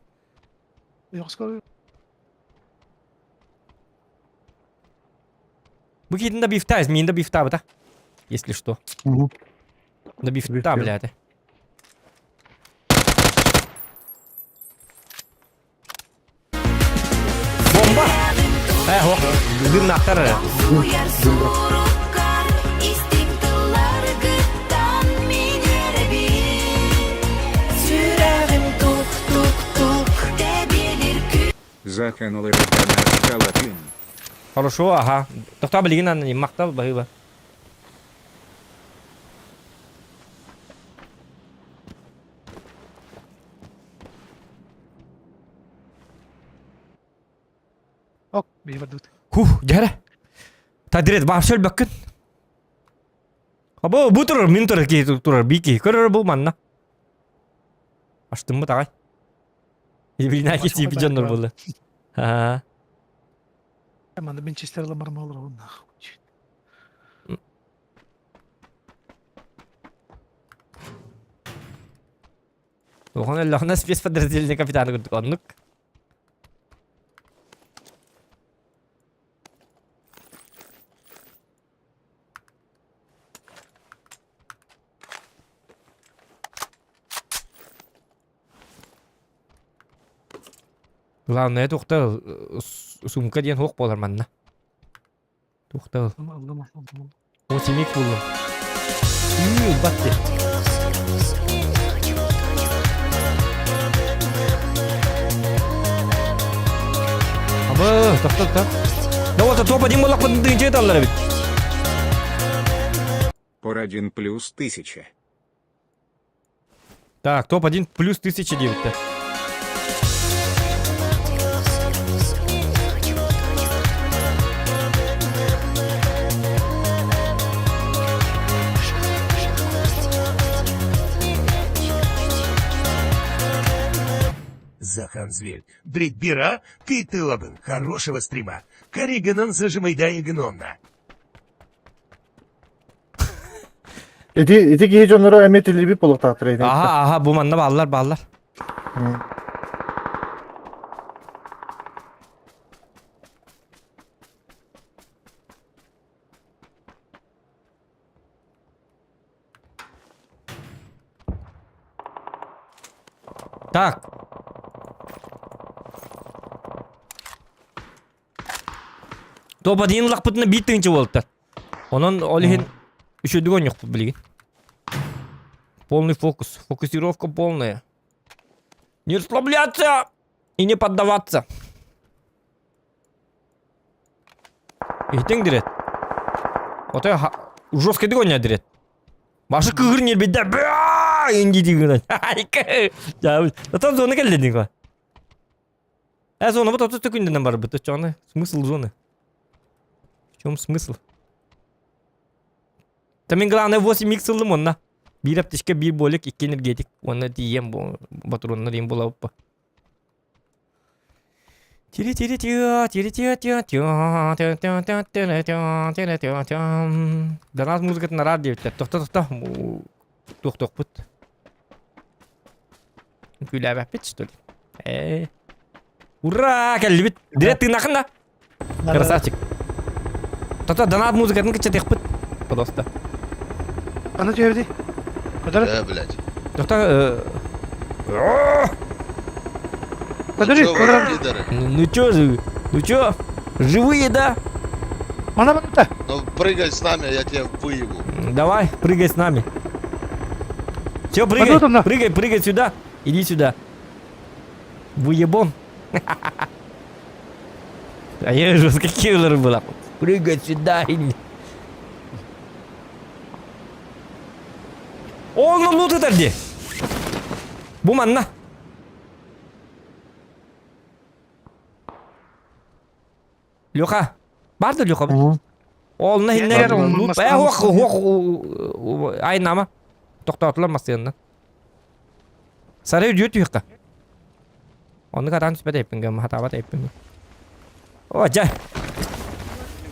Speaker 2: Бу киһитин да бифта, мин да бифтаабыта. Если что. Да бифта, блядь. Бомба! Э, ох, дымнахтар.
Speaker 4: Заканулы Рыканар
Speaker 2: Хорошо, ага. Тохтоо билигин анны махтал баһыыба.
Speaker 3: Ок, бии бардыбыт.
Speaker 2: Хух, дьэрэ. Тадирет вообще өлбөккүн. Або бу турар, мин турар киһи турар, бии киһи. Көрөр бу манна. Аштыммыт аҕай. Билинээки тиипи дьоннор буолла. Аа.
Speaker 3: Манна Винчестер ламар олорон нахуй.
Speaker 2: Оҕон өллөҕүнэ спецподразделение капитана курдук оннук. Главное тухта сумка диэн суох буолар манна. Тухта О симик буллум. Үу, ылбат Абы, тохто, тохто. Да вот топ один буоллахпытын тыынча ыталлар эбит.
Speaker 4: Пор 1 плюс 1000.
Speaker 2: Так, топ-1 плюс 1009.
Speaker 6: Захан зверь. Дрит бира, кыйтылабын, хорошего стрима. Кариганан зажимайда игнонна.
Speaker 5: Ити ити киһи дьонноро эмиэ тиллибит буолуохтаахтар ини.
Speaker 2: Аха, аха, бу манна бааллар, бааллар. Так. Топ-1 ыллахпытына биир тыһыынча буолтар. Онон ол иһин үчүгүйдүк оонньуохпут билигин. Полный фокус. Фокусировка полная. Не расслабляться и не поддаваться. Иһитиҥ дирет. Отой жесткайдык оонньоо дирет. Башы кыгыр ньирбидэ баа инди дигинэн. Отон зона кэллэ дигин. Э, зона вот отут күндүнэн барбыт. Оччоҕуна смысл зоны? В чем смысл? Та мин главное 8 икс ыллым онно. Биир аптечка, биир болик, икки энергетик. Уонна тиийэн батроннар им буолабыппа. тири тири тиа тири тиа тиа тиа тиа тиа тиа тиа тиа тиа тиа тиа Донат музыкатын араар диэбиттэр. Тохто тохто. Туох-туохпут. Күлээбэппит что ли? Ээ. Ура, кэллибит. Дирет тыынахын да. Красавчик. Тата донат музыкатын кыччатыахпыт. Пожалуйста.
Speaker 3: Аны түһэбитий? Көтөр.
Speaker 7: Э, блядь.
Speaker 2: Тоқта...
Speaker 3: Көтөрүй,
Speaker 7: Чё вы,
Speaker 3: көрөр.
Speaker 7: пидоры?
Speaker 2: Ну чё же, ну чё? Живые, да?
Speaker 3: Мана манта.
Speaker 7: Ну прыгай с нами, я тебя выебу.
Speaker 2: Давай, прыгай с нами. Все, прыгай,
Speaker 3: Пойду там,
Speaker 2: прыгай, прыгай сюда. Иди сюда. Выебон. А я жестко киллер была. Прыгай сюда. Он лут это где? Бу манна. Леха. Барды Леха. Ол на хиннер лут. Э, хох, хох, айнама. Тоқтатылар масыянна. Сары үрдүө түһүөххэ. Оннук атаан түспэт эппин гэммэ, хатаабат эппин. О, дьэ.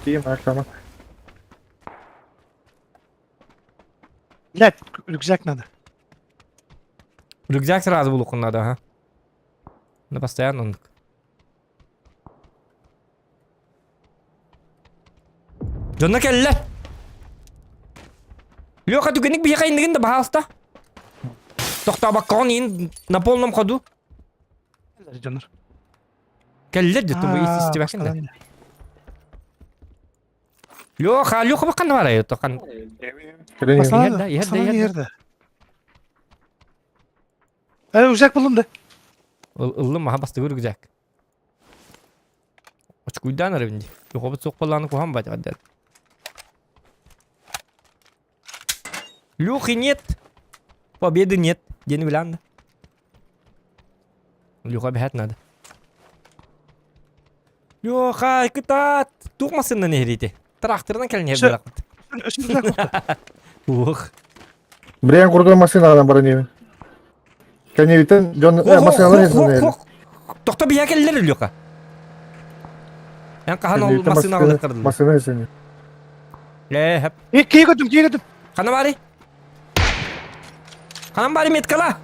Speaker 5: Тиийэн аактама.
Speaker 3: Блядь, рюкзак надо.
Speaker 2: Рюкзак сразу булуоххун надо, ага. На постоянно оннук. Дьонно кэллэ. Леха түгэнник биһиэхэ иннигин да баһаалыста. Тохтообоккоҕун иин на полном ходу.
Speaker 3: Дьоннор.
Speaker 2: Кэллэр дии туму истибэккин да. Леха, Леха баккан барай тохан.
Speaker 5: Кэлэн
Speaker 2: Иһэр да, иһэр да, иһэр да.
Speaker 3: Иһэр да. Э, рюкзак буллум да.
Speaker 2: Ыллым маха бастыгы рюкзак. Очкуйдаан эрэ дии. Духобут суох буоллаҕына куһаҕан баҕайы дэр. Люхи нет. Победы нет. Диэн билэн да. Люха бэһэт надо. Леха, кытаат! Туох массыынан иһириити? Тракторынан кэлин иһэр буолахпыт. Ух.
Speaker 5: Брэйэн курдук массыынаҕынан баран иһэбин. Кэннибиттэн дьон массыыналар иһэллэр.
Speaker 2: Тохто биһэ кэллэр Леха. Эн хаһан ол массыынаҕа ылыктардылар?
Speaker 5: Массыына иһсэни.
Speaker 2: Ээ, хэп.
Speaker 3: Киһи көтүм, киһи көтүм.
Speaker 2: Хана баары? Ханан баары меткала?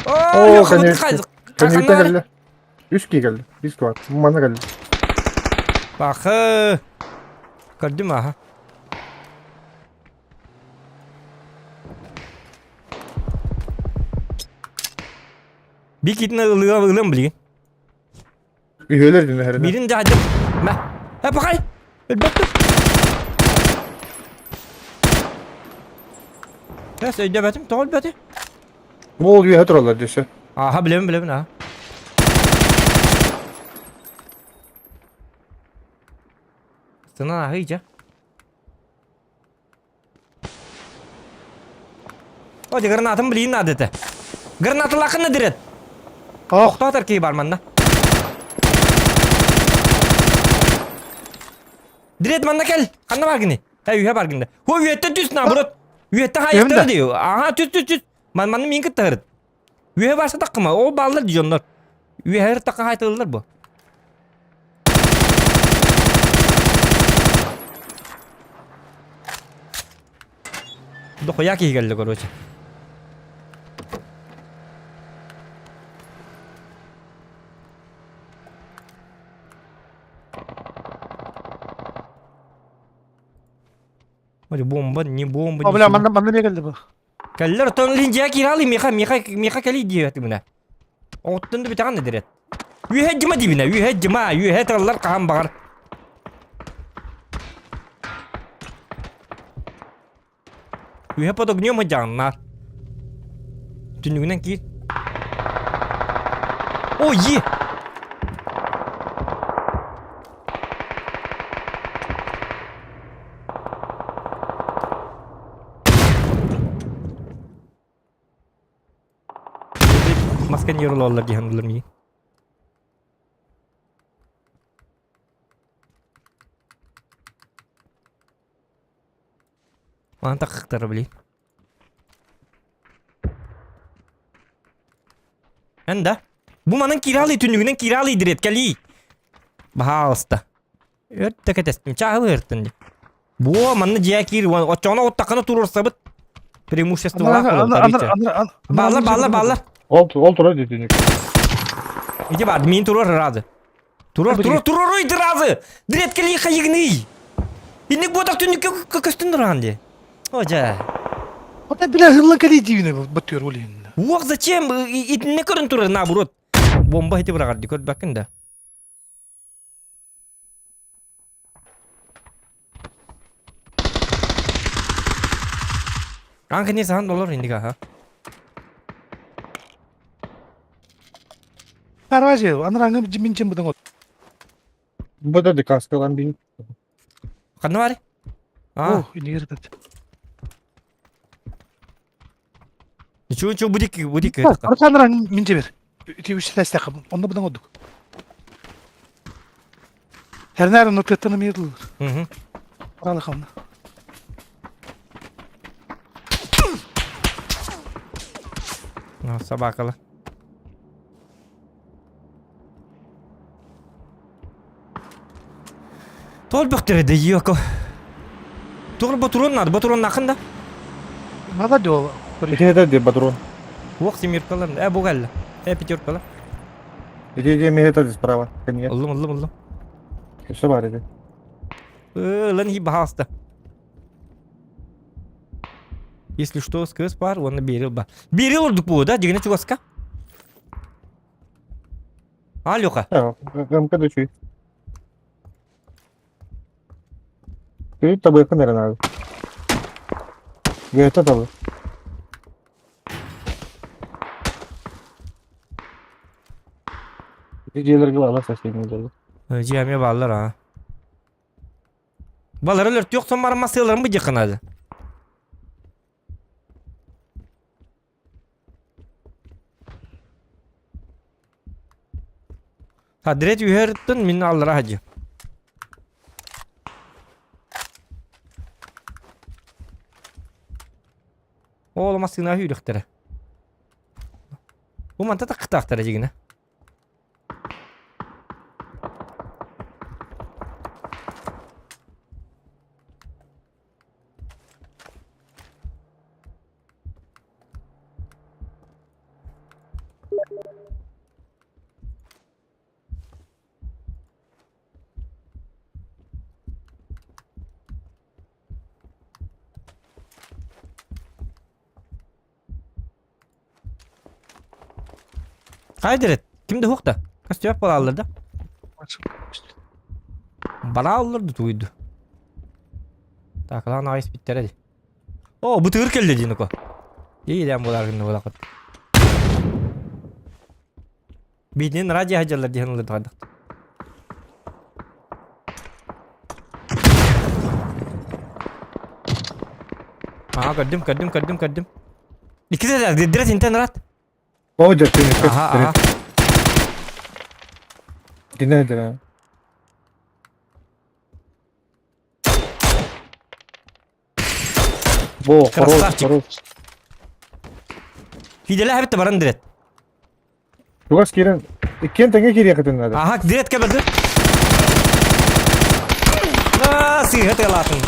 Speaker 2: Оо, Леха,
Speaker 5: Кэннибиттэн кэллэ. Үс киһи кэллэ. Биир кварт. Манна кэллэ.
Speaker 2: Бахы. Көрдүм аха. Бир китин ылыам ылыам билигин.
Speaker 5: Үһүөлэр дин эһэринэ.
Speaker 2: Бирин дьаһайдым. Мэ. Э, пахай. Өлбөттүм. Эс өйдөбөтүм, тоҕо өлбөтү?
Speaker 5: Ол үөһэ тураллар десе.
Speaker 2: Аха, билэбин, билэбин, аха. Сынан аһый дьэ. О, дьэ гранатын билиин наада этэ. Гранаталаахын да дирет. Охтоотор киһи бар манна. Дирет манна кэл. Ханна бар гини? Эй, үһэ бар гинде. Хо, үөттэ түс наоборот. Үөттэ хайыктары дии. Аха, түс түс түс. Ман манна мин кыттыһырыт. Үөһэ барса таккыма, ол бааллар дьоннор. Үөһэ такка хайтылылар бу. Дохуя киһи кэллэ, короче. Бомба, не бомба.
Speaker 3: О, бля, манна манна эмиэ кэллэ бу.
Speaker 2: Кэллэр оттон линдия киирали миха миха миха кэли диэтиминэ. Оттон да бүтэҕин да дирэт. Үөһэ дьыма дибинэ, үөһэ дьыма, үөһэ тыллар хаһан баҕар. Үөһэ под огнем дьаҕаннаар. Түннүгүнэн киир. О, е! Маска не олороллор дии саныыллар миигин. Маны такыктара блин. Эн да? Бу манан кииралый түннүгүнэн кииралый дирэт кэлии. Баһаалыста. Өрт да кэтэстим. Чааһы ыртын дии. Буо манна дьиэ киир оччоҕуна оттаххына туруорсабыт. Преимуществолаах буолар. Бааллар, бааллар, бааллар.
Speaker 5: Ол ол турар дии
Speaker 2: Иди бар, мин турар разы. Турар, турар, турар, ой, разы. Дреткели хайыгный. Инник буотах түннүккэ көстүн туран ди. О, жа.
Speaker 3: Вот бля хыллан кэлии диибин баттыыр ол иһин.
Speaker 2: Уох, зачем? Итинне көрөн турар, наоборот. Бомба хити бырагар ди, көрбөккүн да. Аан кэнниэ саһан доллар инник аха.
Speaker 3: Арважи, анараңы мин чем быдан от.
Speaker 5: Бу да декаскалан бин.
Speaker 2: Ханна бары?
Speaker 3: А. О, инигер тат.
Speaker 2: Ничего, ничего, будик, будик.
Speaker 3: Анараңы мин жебер. Ити үш тәстәк, онда быдан одук. Herнәрен нотеттаны мейділер.
Speaker 2: Мгм.
Speaker 3: Аралы хамна.
Speaker 2: Ну, собакала. Толбөхтөрө да йоко. Тур батурон надо, батурон нахын да.
Speaker 3: Надо дело.
Speaker 5: Ити это де патрон.
Speaker 2: Уох семеркалар, э бугалла. Э пятеркалар.
Speaker 5: Иди иди мне это справа. Конечно.
Speaker 2: Ыллым, ыллым, ыллым.
Speaker 5: Все бар иди.
Speaker 2: Ылын хи баһаста. Если что, сквез пар, он берил ба. Берил ордук бу, да, дигене чугаска. А, Леха?
Speaker 5: МК дучуй. Ты тобой ханера надо. Я это тобой. Дьиэлэргэ баалар соседний дьиэлэр.
Speaker 2: Дьиэ эмиэ бааллар аа. Балар өлөртүөх сон баран массыыларын бу диэххэ наада. Адрет үһэртэн мин аллара хадьы. Ол массыына үүрүхтэрэ. Бу манта тахтаахтара дьигинэ. Хайдырет, ким да хук да. Костюм балалар да. Балалар да туйду. Так, лан айс биттер ди. О, бу тыгыр келди динуко. Ииден булар гынны булакыт. Биитинэн радио сылдьаллар диэн ыллардахадах. Аа, көрдүм, көрдүм, көрдүм, көрдүм. Иккис этэ, дирдирэ синтэн рат.
Speaker 5: О, дьэ,
Speaker 2: Аха, аха.
Speaker 5: Динэ динэ. Бо, хорош,
Speaker 2: Красавчик.
Speaker 5: хорош.
Speaker 2: Фиделэ эбит баран дирет.
Speaker 5: Чугас киирэн, иккиэн тэҥҥэ киириэххитин наада.
Speaker 2: Аха, дирет кэбэрдэ. Аа, сыыһа тыалаатын.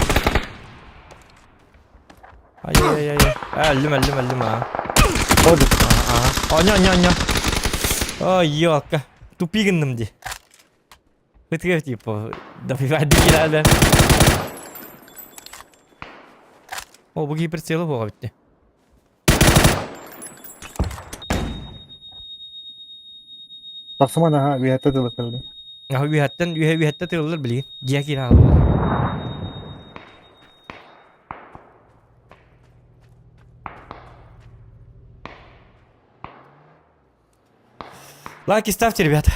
Speaker 2: Ай-яй-яй. Аа, өллүм, өллүм, өллүм, аа.
Speaker 5: О, дьэ.
Speaker 2: Аха. Оня, оня, оня. Ой, ёлка. Тупи гынным дии. Ытыгар типа, добивать киирэлэ. О, бу киһи прицелы буола бүтте.
Speaker 5: Тахсыман аха, үөһэттэ тылыктар.
Speaker 2: Аха үөһэттэн үөһэ үөһэттэ тыыллар билигин. Дьиэ киирэ хаалла. Лайки ставьте, ребята.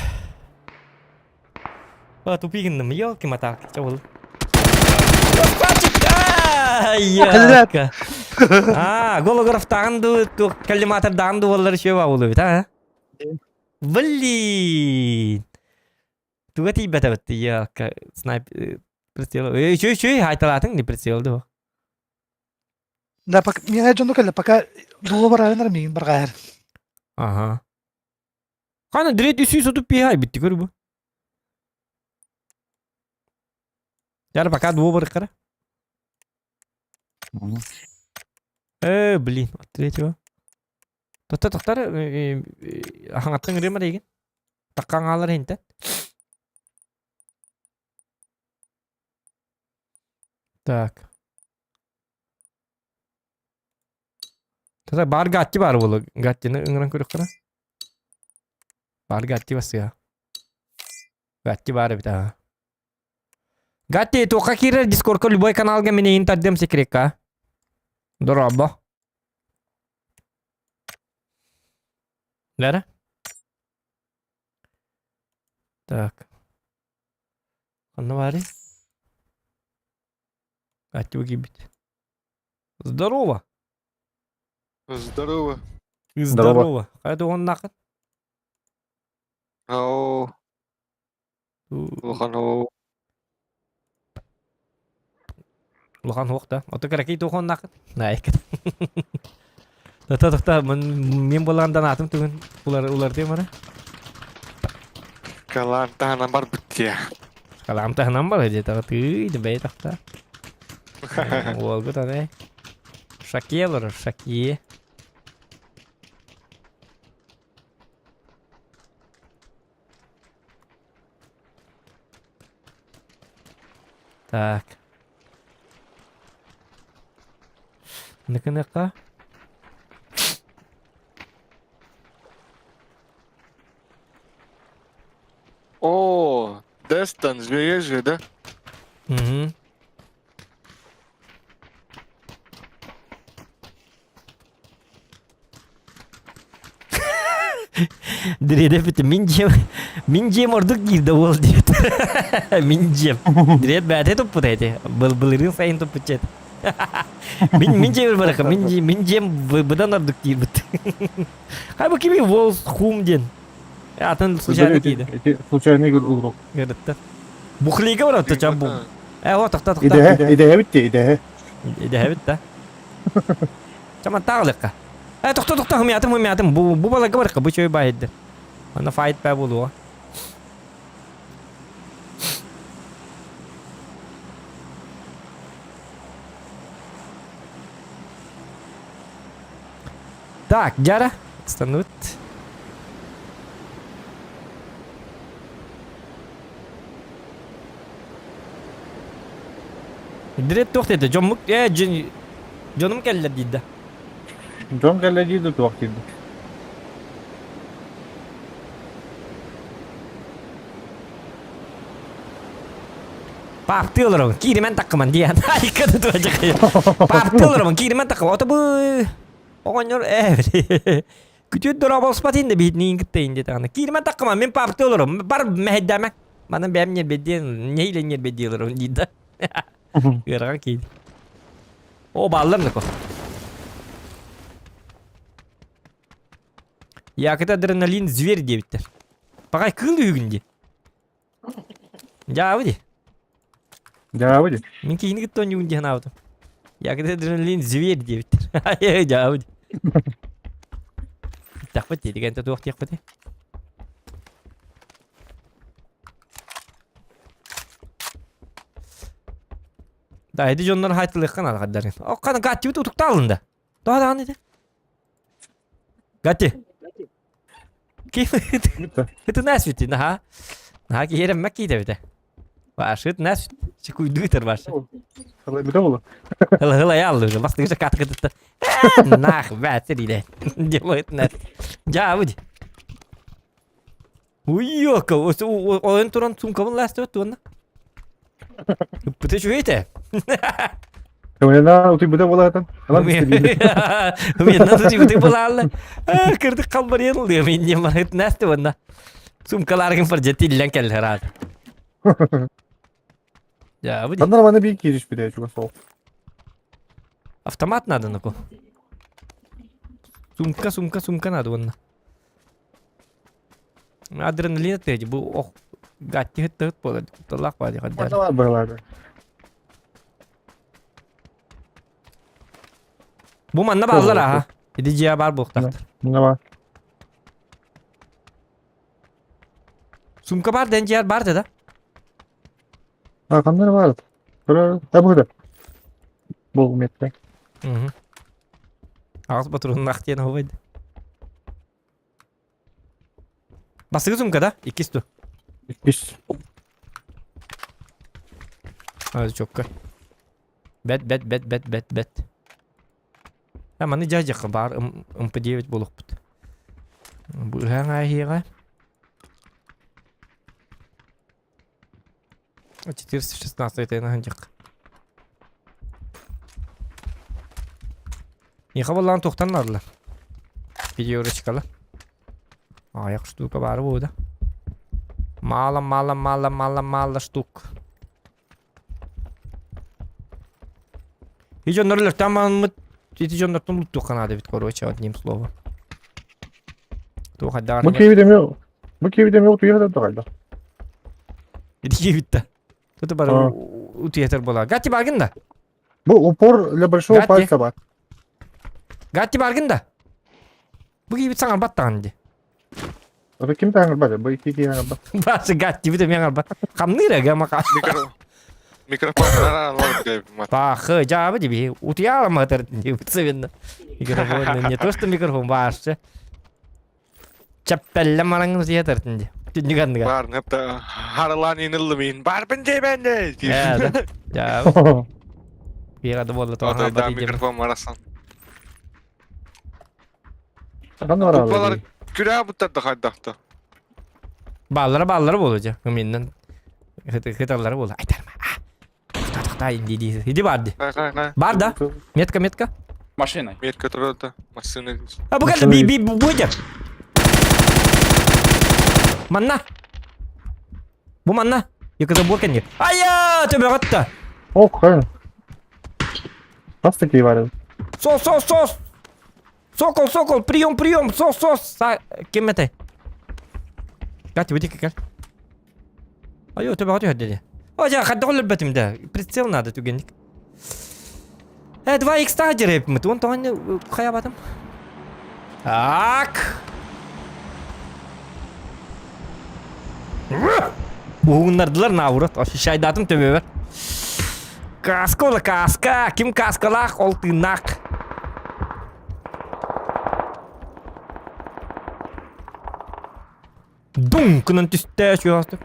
Speaker 2: А, тупи гынным, елки-моталки, чэ буолла. Красавчик! Ай, А, голографтааҕын дуу, туох коллиматордааҕын дуу буоллар үчүгэй баа буолуо эбит, а? Блин! Туга тиийбэтэбит, елка, снайп, прицел. Үчүгэй, үчүгэй, хаайталаатыҥ не прицел дуу.
Speaker 3: Да, пока, миэхэ дьону кэллэ, пока дуло бараһынар миигин барҕаһар.
Speaker 2: Ага. Хана дрет үсүү сотуп пиһай битти көр бу. Яр пока дуо барыккара. Блин, от третьего. Тохта тохтар хаҥаттан ырыам эрэ Таккаҥ аалар иһинтэн. Так. Тата баар Гатти баар буолуо. Гаттины ыҥыран көрүөххэ. Баар Гатти бассыа. Гатти баар эбит аа. Гатти, туохха киирэр Дискордка любой каналга мин эйин тардыам секрекка. Дорообо. Лера? Так. Ханна баарый? Гатти киирбит. Здорово.
Speaker 8: Здорово.
Speaker 2: Здорово. Хайа тугуннаххын?
Speaker 8: Ау, улахан оо.
Speaker 2: Улахан хуох да. Ото кыракый туохоннаххын? Наайкын. Тота тота мен боландан атым түгүн улар улардым ара.
Speaker 8: Калаан таһынан барбыт дии.
Speaker 2: Калаам таһынан бар дии тыы бэй тахта. Уолгут аны. Шакие олорор, шакие. Так. Ныкыныка.
Speaker 8: О, Дестон, зверь да?
Speaker 2: Угу. Дириэт эппитим мин дьиэм мин дьиэм ордук диир да уол диэт мин дьиэм Дириэт бэйэтэ туппута ити был былырыын сайын туппут дьиэт мин мин дьиэбэр барыха мин дьиэм мин дьиэм быдан ордук диирбит хай бу кими уол хум диэн атын случайно киирдэ
Speaker 5: Ити случайно игрок.
Speaker 2: Гырытта. Бухлига баратта чам бу. Э, о, тохта, тохта.
Speaker 5: Идэһэ, идэһэбит дии, идэһэ.
Speaker 2: Идэһэбит да. Чаман таалыкка. Э, тохто, тохто, хымятым, хымятым. Бу, бу баларга барыкка, бу чөй баайды. Аны файт баа буолуо. Так, Дяра, станут. Дирет туох диэтэ? Дьоммут э дьонум кэллэр диир да.
Speaker 5: Дьон кэллэ дии да туох диир
Speaker 2: Паптыы олоробун, кииримэн таккыман диэн. Айка да туоча Паптыы олоробун, кииримэн таккыман. Ото бу оҕонньор ээ Күтүөт дорооболоспот инде биһитниин кытта инде даҕаны. Кииримэн таккыман мин паптыы олоробун. Бар мэһэйдээмэ. Манан бэйэм ньиэрбэйдиэн, нэһиилэ ньиэрбэйдии олоробун диир да. Ыарахан киһи. О, бааллар нако. Якыта адреналин зверь диэбиттэр. Паҕай кыыл үһүгүн дии. Дьаабы дии.
Speaker 5: Дьаабы дии.
Speaker 2: Мин киһини кытта оонньуубун дии санаабытым. Якыта адреналин зверь диэбиттэр. Дьаабы дии. Тахпыт дии, дигэн туох диэхпитий? Да, эти дьоннор хайтылыахха наада хаддарын. Окканы гаттибит утуктаалын да. Тоҕо даҕаны ити? Гатти. Ким Ытын әсвити, наха. Наха киһирэммэк киитэбитэ. Башыт нас чекуйдуытыр башы.
Speaker 5: Бүтэ буолла.
Speaker 2: Хыла хыла яллы уже. Бастыгыша катыкытытта. Нах, бәтер иде. Делает нас. Жабыд. Уйока, ойын туран сумкабын ластыбыт туонна. Ыппыта үчүгэй
Speaker 5: Умена утуйбута буолаатан.
Speaker 2: Умена утуйбута буолаалла. Кырдык халбарыйан ылыам иннем марыт насты уонна. Сумкаларгын фаржа тиллэн кэллэр аат. Я, выйди.
Speaker 5: Анна маны биир кииришпитэ чугас ол.
Speaker 2: Автомат надо наку. Сумка, сумка, сумка надо уонна. Адреналин этэ бу ох гатти хыттыгыт буолар кутталлаах баadi хаддар.
Speaker 5: Быһалаады.
Speaker 2: Бу манна бааллар аха. Иди дьиэ баар буолуохтаахтар.
Speaker 5: Мына бар.
Speaker 2: Сумка бар дэн дьиэр бар да?
Speaker 5: А ханна бар? Көрө, та бу Бол метте.
Speaker 2: Мгм. Аҕыс ботуруннаах диэн оһубайда. Бастакы сумка да? Иккис ту.
Speaker 5: Иккис.
Speaker 2: А, чокка. Бэт, бэт, бэт, бэт, бэт, бэт. А, маны дьаһдьахха баар МП9 буолуохпут. Быһаң ааһиэҕэ. 416 это дьах. Миэхэ буоллаҕын туохтан наадалар? Пятерочкала. Аҕыйах штука баара буолуо да. Мало, мало, мало, мало, мало штук. И дьоннор өлөртөөн мааммыт ити дьоннортон луттуохха наада эбит, короче, одним словом. Туох хайдаҕар
Speaker 5: Бу киэбит эмиэ бу киэбит эмиэ утуйа да хайда.
Speaker 2: Ити киэбит да. Тут бары утуйатар буолаа. Гатти баргын да.
Speaker 5: Бу упор для большого
Speaker 2: Гатти.
Speaker 5: пальца бар.
Speaker 2: Гатти баргын да. Бу киэбит саҥарбат даҕаны дии.
Speaker 5: Это ким таҥарбат, бу икки киһи аҥарбат.
Speaker 2: Баасы Гатти бит эмиэ аҥарбат. Хамныыр эгэ мака.
Speaker 8: Микрофон
Speaker 2: Пахы, жабы диби. Утуйа аламатар диби Микрофон не то что микрофон баасы. Чэппэллэ мараҥын сиэтэртин дии. Түннүк анныгар.
Speaker 8: Бар, хатта харалаан иныллымин. Барбын дебенде.
Speaker 2: Ээ, да. Биэҕэ да буолла тоҕо
Speaker 8: Ата микрофон марасан.
Speaker 5: Ханна
Speaker 8: Тупалар күрээ буттар да хайдахта.
Speaker 2: Бааллара бааллара буолуо дьэ. Миннен хыталлара буолла. Айтарма. Тохта тохта инди ди. Иди бар ди. Бар да. Метка метка.
Speaker 9: Машина.
Speaker 8: Метка турда. Машина.
Speaker 2: А бу кэллэ би би бу дьэ. Манна. Бу манна. Екі забор кэннигэр. Айа, төбөҕөттө.
Speaker 5: Ох, хайа. Хас такие бар.
Speaker 2: Сос, сос, сос. Сокол, сокол, прием, прием, сос, сос. Ким этэй? Катя, выйди кэл. Айо, төбөҕө түһэрдэ дии. О, дьэ, хайдах өлөрбөтүм да. Прицел надо түгэнник. Э, 2 х дьэрэпмит. Он тоҕо хайабатым. Так. Уһугуннардылар наоборот. Ощущайдатым төбөбөр. Каска ола каска. Ким каскалаах, ол тыыннаах. Дум кынан түстэ чугастык.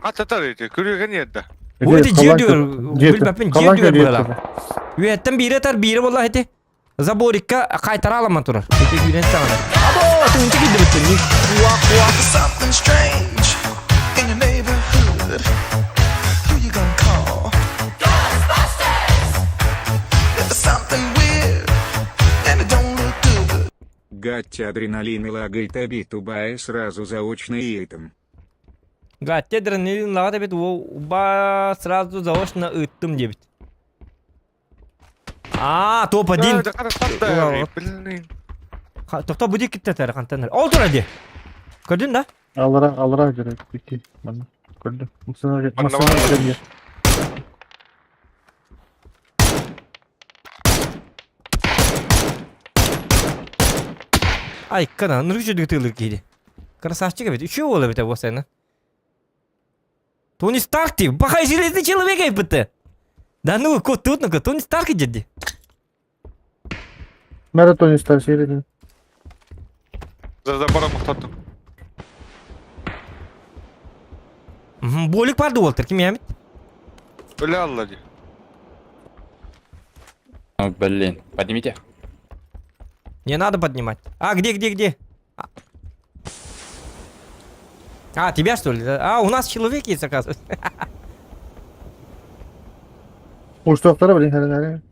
Speaker 8: Ататар ити, күрүгэн иэрдэ.
Speaker 2: Ой, ити дьиэ дүөр, билбэппин дьиэ дүөр быһалаах. Үөттэн биирэ тар биирэ буолла ити. Заборикка хайтара аламан турар. Ити күүрэн саҕана. Або, тыынча киирдибиттин. Куа куа.
Speaker 10: Something strange in your neighborhood. Who you gonna call? Ghostbusters! If it's something weird and it don't look good.
Speaker 4: Гатти адреналин и лагает обид убая сразу заочно ыытым.
Speaker 2: Гатти адреналин лагат эбит уба сразу заочно ыттым диэбит. А, топ-1. Тохто бу диэки киттэтэр хантан Ол тура ди. Көрдүн да?
Speaker 5: Алара, алара жүрөт ики. Манна. Көрдүм. Машина машина
Speaker 2: Ай, кана, нұрг жүрдігі тыылыр киһи. Красавчик эбит. Үчү уол эбит бу сена. Тони Старк ти, бахай железный человек эбит. Да ну, кот тут ну Тони Старк деді.
Speaker 5: Мэра Тони Старк серияда.
Speaker 8: За забором охтаттым.
Speaker 2: Болик барды уолтар, ким ямит?
Speaker 8: Өлө алла ди.
Speaker 9: О, блин. Поднимите.
Speaker 2: Не надо поднимать. А, где, где, где? А, тебя что ли? А, у нас человек есть, оказывается.
Speaker 5: Уштуохтара блин, хара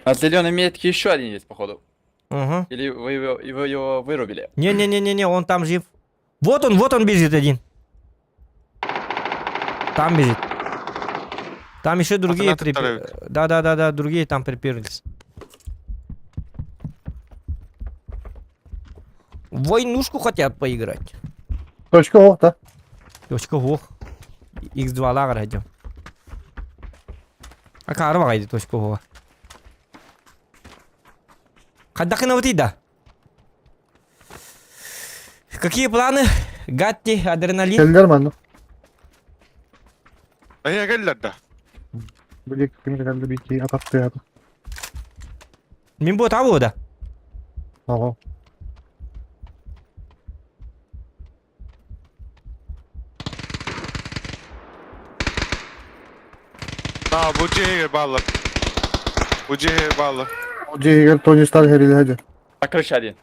Speaker 9: На зеленой метке еще один есть, походу.
Speaker 2: Угу.
Speaker 9: Или вы его, его, его вырубили?
Speaker 2: Не-не-не-не-не, он там жив. Вот он бежит один. Там бежит. Там еще другие припер... Да-да-да-да, другие там приперлись. В войнушку хотят поиграть.
Speaker 5: Точка ох, да?
Speaker 2: Точка ох. X2 лагер идем. А карва гайды точка ох. Хайдахына вот да. Какие планы? Гатти, адреналин.
Speaker 5: Келлер манна.
Speaker 8: Эйе келлер да.
Speaker 5: Били ким келді бики ататты аты.
Speaker 2: Мен бот абу да.
Speaker 5: Ого.
Speaker 8: А, бу дьиэһигэр бааллар. Бу дьиэһигэр бааллар.
Speaker 5: Ол дьиэһигэр Тони Старк хэрилэһэ
Speaker 9: На крыше один.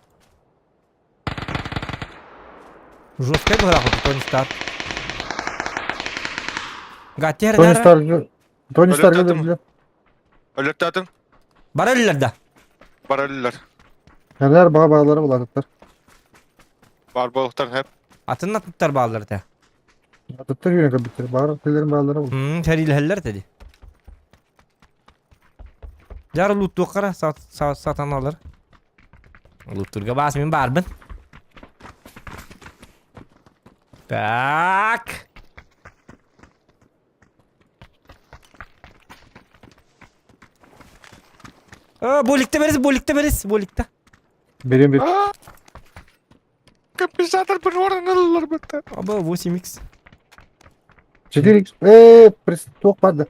Speaker 2: Жесткая была хоть Тони Старк. Гаттер
Speaker 5: Тони Старк Тони Старк
Speaker 8: Өлөттөтүм. Өлөттөтүм.
Speaker 2: Бараллар да.
Speaker 8: Бараллар.
Speaker 5: Хәләр баға бағалары буладыттар.
Speaker 8: Бар болуктар хеп.
Speaker 2: Атын атыттар баалар да.
Speaker 5: Атыттар үйрен көбүттер. Бар телерин баалары бул.
Speaker 2: Тэрилэһэллэр dedi. Жары луттуоххара сатаналар. Луттурга баас мин баарбын. Так. Боликте берес, боликте берес, боликте.
Speaker 5: Берем бир.
Speaker 8: Компенсатор бір орын алалар бітті.
Speaker 2: Аба 8x.
Speaker 5: 4x. Э, прес туох барды.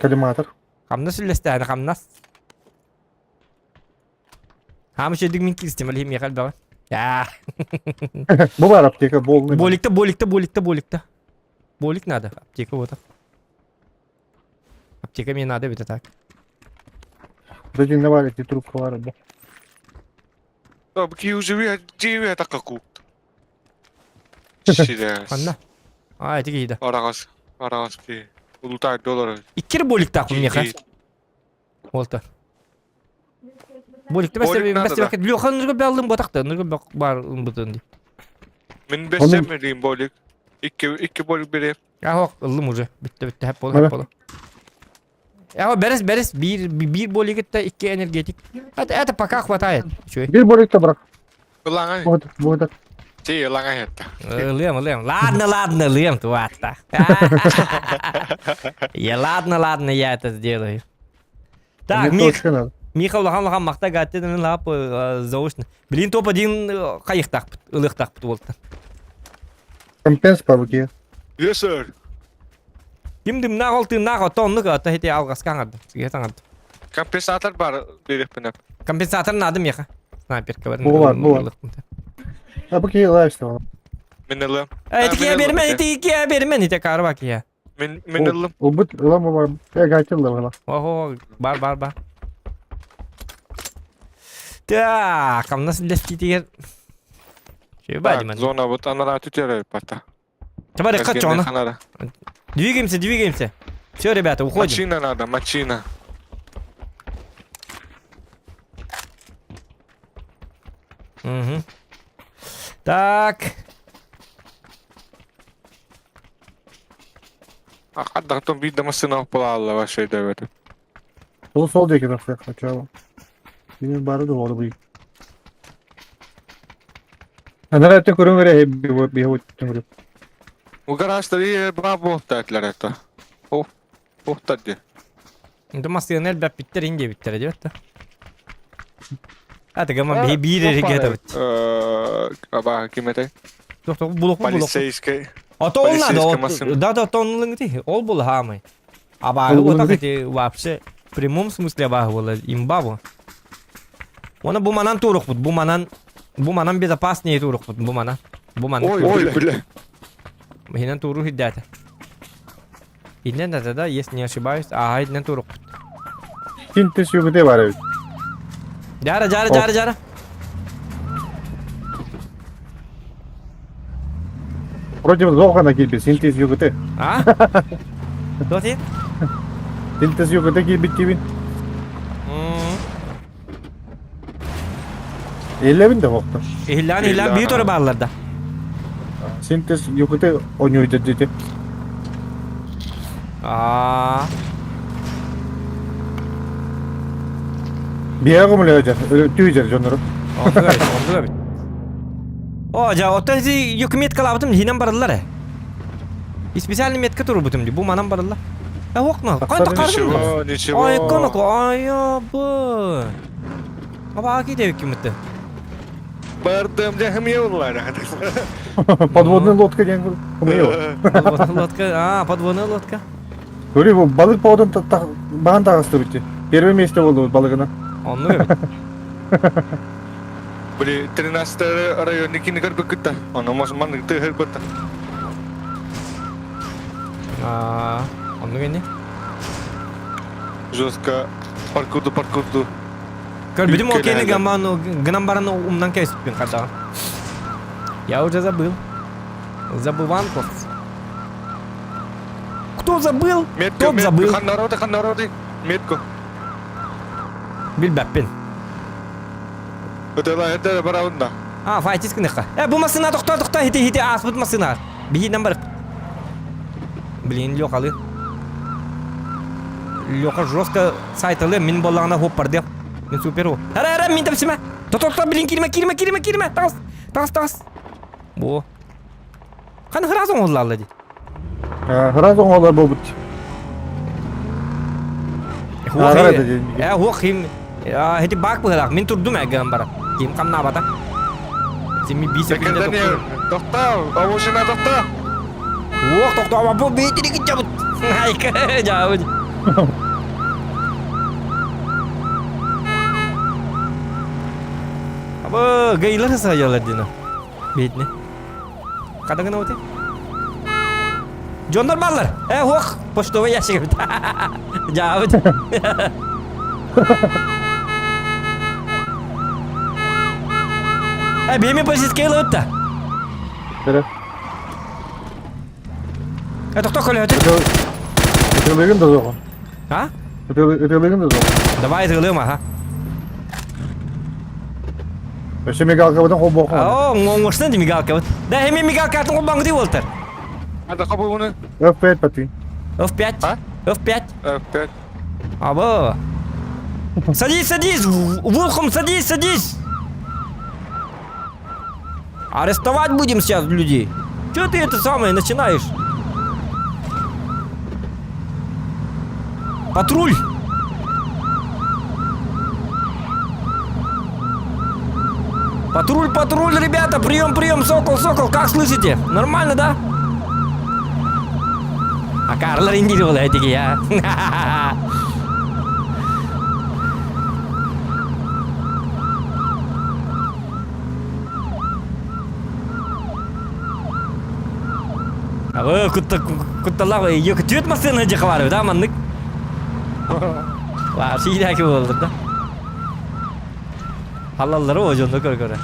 Speaker 5: Коллиматор.
Speaker 2: Хамнас үллэстэһэн хамнас. Хамыш өйдүк мин киристим алихим миэхэ элбэҕи. Я.
Speaker 5: Бу бар аптека болный.
Speaker 2: Боликта, боликта, боликта, боликта. Болик надо. Аптека вот. Аптека мне надо, это так.
Speaker 5: Дадин бар эти трубка бар да.
Speaker 8: Киюживи такаку. Сире.
Speaker 2: Ханна. А, эти киһи
Speaker 8: Араҕас, араҕас ки. Улутай доллар.
Speaker 2: Иккир боликтаах миэхэ. Уолта. Боликты
Speaker 8: Болик надо, да.
Speaker 2: Леха ныргы бэллым ботакта, ныргы бар бутын ди.
Speaker 8: Мин бесем берейин болик. Икки, икки болик берейин.
Speaker 2: Ахок, ыллым уже. Бүтті бүтті, хәп болу, хәп болу. Ахо, берес, берес, бир, бир болик это икки энергетик. Это, это пока хватает. Чуй.
Speaker 5: Бир болик та бирок.
Speaker 8: Ылаҥай.
Speaker 5: Вот, вот.
Speaker 8: Ти ылаҥай этте.
Speaker 2: Ылыам, ылыам. Ладно, ладно, ылыам, туатта. Я ладно, ладно, я это сделаю. Так, Мих, Миха улахан улахан махта гатты мен лап заочно. Блин, топ один хайыхтахпыт, ылыхтахпыт болта.
Speaker 5: Компенс по руке.
Speaker 8: Yes, sir.
Speaker 2: Ким дымнаах ол тыыннаах ото оннук ото хити алҕаска аҥардым. Сигэ таҥардым.
Speaker 8: Компенсатор бар берекпин
Speaker 2: Компенсатор надо меха. Снайперка бар.
Speaker 5: Бу бар, бу бар. А бу киһи лайфстайл.
Speaker 8: Мин ылым.
Speaker 2: Эти киһи бермен, ити киһи бермен, ити карба киһи.
Speaker 8: Мин мин ылым.
Speaker 5: Убут ылам бар. Я гатил да
Speaker 2: Ого, бар бар бар. Так, хамнас үллэстиитигэр Чүбэ
Speaker 8: Зона вот анараа түтэрэр бата.
Speaker 2: Давай, хочу Двигаемся, двигаемся. Все, ребята, уходим.
Speaker 8: Мачина надо, мачина.
Speaker 2: Угу. Так.
Speaker 8: Хаддахтан биир да массыына буолаалла вообще дөбөтү.
Speaker 5: Ол сол диэки тахсыахха Кини бары да буолла бу. Анараа өттүн көрүҥ эрэ биһи
Speaker 8: Бу гаражтары баа буолта этилэр это. О, охта ди.
Speaker 2: Инде массыына элбэппиттэр ин диэбиттэрэ диэбит да. Аты гаман биһи биир эрэ гетабыт.
Speaker 8: Аба ким этэй?
Speaker 2: Туох туох булук булук.
Speaker 8: Полицейский.
Speaker 2: А то ол надо.
Speaker 8: Полицейская машина.
Speaker 2: Да да, то он лынгти. Ол был хамай. Абааһы
Speaker 5: Ол
Speaker 2: вот
Speaker 5: лынгти.
Speaker 2: эти вообще в прямом смысле абааһы буолар имба Оны бу манан туурукпут, бу манан бу манан безопаснее туурукпут, бу манан. Бу манан.
Speaker 8: Ой, ой, бля.
Speaker 2: Иһинэн тууру хиддээтэ. Иннен да да, если не ошибаюсь. Ага, иннен туурукпут.
Speaker 5: Синтез югыте бар эбит.
Speaker 2: Жара, жара, жара, жара.
Speaker 5: Вроде бы зоохана киирбит, синтез югыте.
Speaker 2: А? Кто ты?
Speaker 5: Синтез югыте киирбит диибин. Эллэбин да буохтар.
Speaker 2: Иһиллээн, иһиллээн, биир тору бааллар да.
Speaker 5: Синтез югыте оньуйда диэти.
Speaker 2: Аа.
Speaker 5: Биэҕэ көмөлөһө түү дьоннору.
Speaker 2: Онтуга бит, онтуга бит. О, жа, оттон си юк меткалаабытым иһинэн бараллар э. Специальный метка турбутум ди, бу манан бараллар. Э, окна, кайда кардым.
Speaker 8: Ничего, ничего.
Speaker 2: Ай, конок, ай, бу. Аба киде киммитте.
Speaker 8: Бардым дьэхим
Speaker 5: Подводная лодка диэн кумуйу.
Speaker 2: Подводная лодка, а, подводная лодка.
Speaker 5: Көрү бу балык поодун баһан таҕыстыбыт. Первое место болду балыгына.
Speaker 2: Онну эбит.
Speaker 8: Били 13 районный кини көрбүккүт да. Ону маннык тыаһырбыт.
Speaker 2: Аа, оннук ини.
Speaker 8: Жестко паркурду паркурду.
Speaker 2: Көрбүтүм ол кини гаман гынан баран умнан кэспин хата. Я уже забыл. Забыванков. Кто забыл?
Speaker 8: Метку,
Speaker 2: Тот забыл.
Speaker 8: Ханнароды, ханнароды. Метку.
Speaker 2: Билбэппин.
Speaker 8: Ытыла это барабында.
Speaker 2: А, файтис гыныхха. Э, бу массына тохто, тохто, хити хити ааспыт массына. Биһинэн барык. Блин, Лехалы. Леха жестко сайталы, мин боллаҕына хоппарды. Мин супер о. Ара, ара, мин тапсыма. Тото, блин, кирме, кирме, кирме, кирме. Тас, тас, тас. Бо. Ханы хразы оҥоһуллаалла дии.
Speaker 5: Храз оҥоһуллар буолбут.
Speaker 2: Э, хуох хим. Эти бак быһылаах. Мин турдум эгэн бара. Ким хамнаабата. Сими би секунда
Speaker 8: Тохтоо, обушина тохтоо.
Speaker 2: Уох, тохтоо, бу бейтини китчабыт. Айка, жаабыт. Абы, гейлер саялар дина. Бейтини. Хата гына ути. Дьоннор бааллар. Э, ох, почтовый ящик эбит. Дьаабыт. Э, биэми полицейский ылыбытта.
Speaker 5: Бere.
Speaker 2: Э, тохто көлөһөтүн.
Speaker 5: Ытылыгын да зоҕун.
Speaker 2: А?
Speaker 5: Ытылыгын да зоҕун.
Speaker 2: Давай ытылыым, аха.
Speaker 5: Өссө мигалкабытын холбоохун.
Speaker 2: Оо, оҥостон ди мигалкабыт. Да, эми мигалкатын холбоҥгутуй буолтар.
Speaker 8: Ада хобугуну.
Speaker 5: F5 пати.
Speaker 2: F5.
Speaker 8: А?
Speaker 2: F5.
Speaker 8: F5.
Speaker 2: Аба. Садись, садись, Вулхом, садись, садись. Арестовать будем сейчас людей. Че ты это самое начинаешь? Патруль! Патруль, патруль, ребята, прием, прием, сокол, сокол, как слышите? Нормально, да? А Карлар индирил эти я. Абы кутта кутталаах екі түөт массыына дьэ хабары да маннык. Вообще идэки буоллар да. Халаллары о дьонно көр-көрө.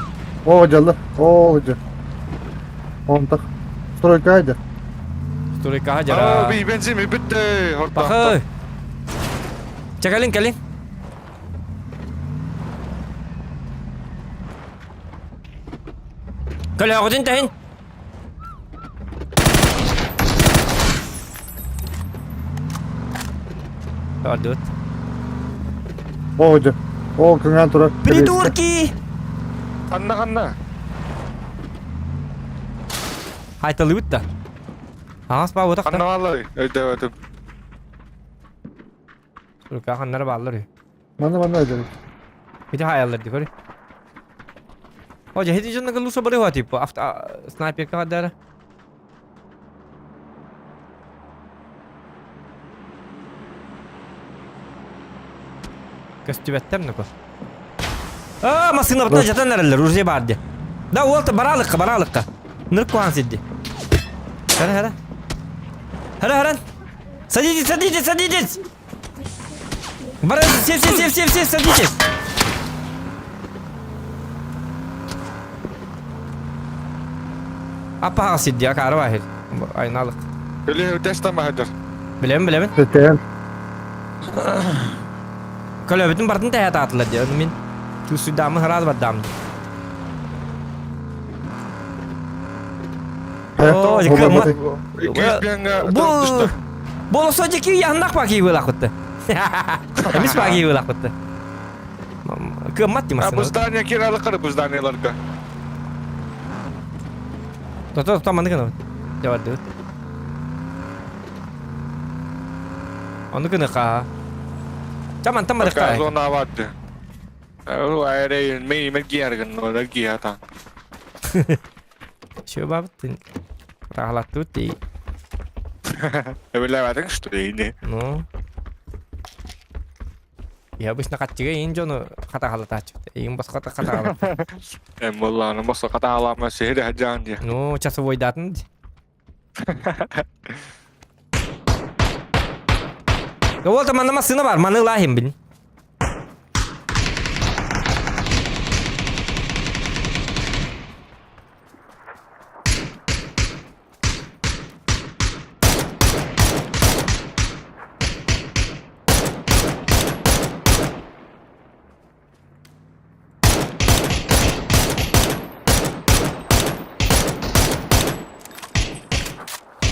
Speaker 5: О, дьалла. О, дьэ. Онтах. Стройка айда.
Speaker 2: Стройкаҕа дьара.
Speaker 8: Би бензин бүттэ.
Speaker 2: Пахы. Чэ кэлин кэлин. Көлөөҕүтүн тэһин. Ордут.
Speaker 5: О, дьэ. О, кыҥаан турар.
Speaker 2: Придурки!
Speaker 8: Ханна ханна?
Speaker 2: Хайталыбыт да. Аҕас баабытах да.
Speaker 8: Ханна бааллар? Өйдөөбөтүм.
Speaker 2: Рука ханнара бааллар үһү.
Speaker 5: Манна манна өйдөрүк.
Speaker 2: Ити хаайаллар ди көрү. О, дьэ хити дьонно луса барыва типа авто снайперка хадара. Көстүбэттэр нөкө. Аа, массыына жатан эрэллэр, уже бар ди. Да, уолта бараалыкка, бараалыкка. Нырк куһаан сирди. Хара, хара. Хара, хара. Садитесь, садитесь, садитесь! Бары, все, все, все, все, все, садитесь! Аппаҕа сирди, акаары баһыр. Айналык.
Speaker 8: Өлө теста маһыдыр.
Speaker 2: Билэбин, билэбин.
Speaker 5: Тэтээн.
Speaker 2: Көлөбүтүн бартын тэһэ таатылар диэн. Мин чувствуйдааммын хараас бардаам. Оо, Бу Болосо дики яһыннах баки вылахытты. Эмис баки вылахытты. Кыммат димасың.
Speaker 8: Бу здание киралыкыр бу зданиеларга.
Speaker 2: Тото тото маны гына. Жабар дыбыт. Ону гына ка. Чаман там барык.
Speaker 8: Зона барды. Айрейн мей мергияргын, мергията.
Speaker 2: Чё бабыт? Раһалаттыбыт дии.
Speaker 8: Эбилээбэтиҥ что ли?
Speaker 2: Ну. Я обычно хаттыга иин дьону хатаҕалатааччы. Эйигин босхо хатаҕалат.
Speaker 8: Эм буоллаҕына босхо хатаҕалаама сиһи дэһэ дии.
Speaker 2: Ну, часовойдаатын дии. Вот манна массыына бар, маны ылаахым бин.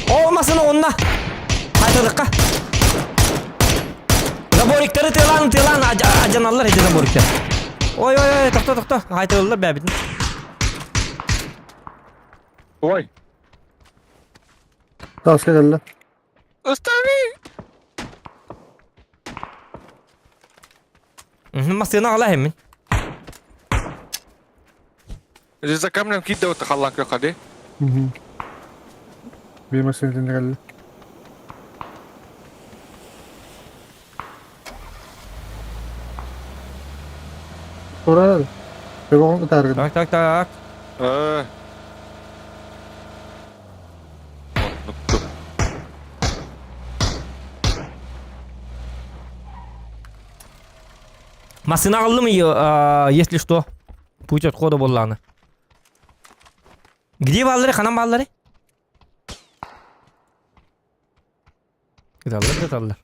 Speaker 2: Ол масына онна. Хайтылыкка. Забориктары тылан тылан ажаналлар эти забориктар. Ой ой ой тохто тохто хайтылылар бэбитин.
Speaker 8: Ой.
Speaker 5: Таска кэллэ.
Speaker 8: Остави!
Speaker 2: Массыына аҕала иһэммин.
Speaker 8: За камнем киирдэ халлаан күөххэ дии.
Speaker 5: Биир массыына кэллэ. Турар. Бөҕөҥ ытааргын.
Speaker 2: Так, так, так.
Speaker 8: Э.
Speaker 2: Массыына аҕаллым если что. Путь отхода буоллаҕына. Где бааллары, ханан бааллары? Ыталлар да ыталлар.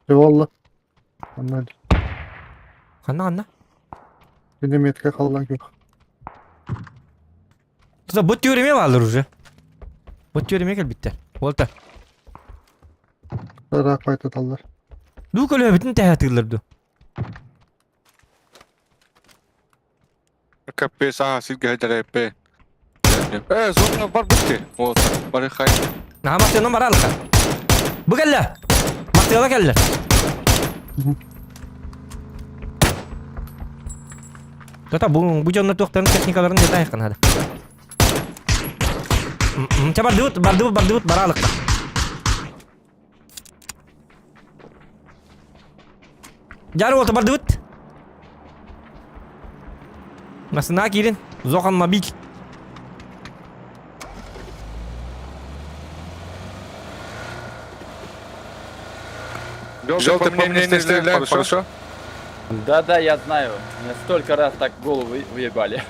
Speaker 5: Буолла. Онно
Speaker 2: Ханна ханна?
Speaker 5: Кини метка халлан күөх.
Speaker 2: Тута бу тюрьме бааллар уже. Бу тюрьме кэлбиттэр. Уолта.
Speaker 5: Ыраах байтаталлар.
Speaker 2: Дуу көлөбүтүн тэһэ ду.
Speaker 8: Капец, аа, сиргэ дэрээппэ. Э, зона бар бутты. Вот, бары хай.
Speaker 2: Наһаа мартыанан бараалыка. Бу кэллэ. Мартыала кэллэ. Тота бу бу дьоннор туохтарын техникаларын дете айыккан хада. Ча бардыбыт, бардыбыт, бардыбыт, бараалыкка. Дьары уолта бардыбыт. Масына киирин. Зохан мобиль.
Speaker 8: Желтый по мне не стреляй, хорошо?
Speaker 9: Да-да, я знаю. Мне столько раз так голову выебали.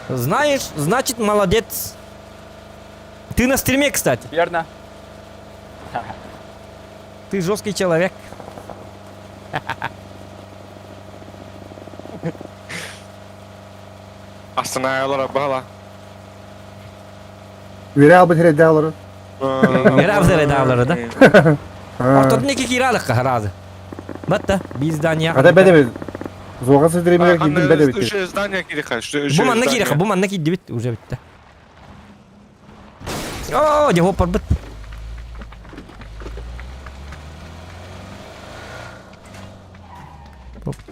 Speaker 2: Знаешь, значит молодец. Ты на стриме, кстати.
Speaker 9: Верно?
Speaker 2: Ты жесткий человек.
Speaker 8: Астана бала.
Speaker 5: Үөрэ албын сирэйдээх олорор.
Speaker 2: Үөрэ албын сирэйдээх олорор да? Ортотун икки киирэ алыкка сразу. Батта, биир здание.
Speaker 5: Ата бэдэбит. Зоға сидиримигэр киирдим бэдэбит.
Speaker 8: Үчү здание кириха.
Speaker 2: Бу манна киириха, бу манна киирдибит уже бүтте. Оо, дьэ хоппарбыт.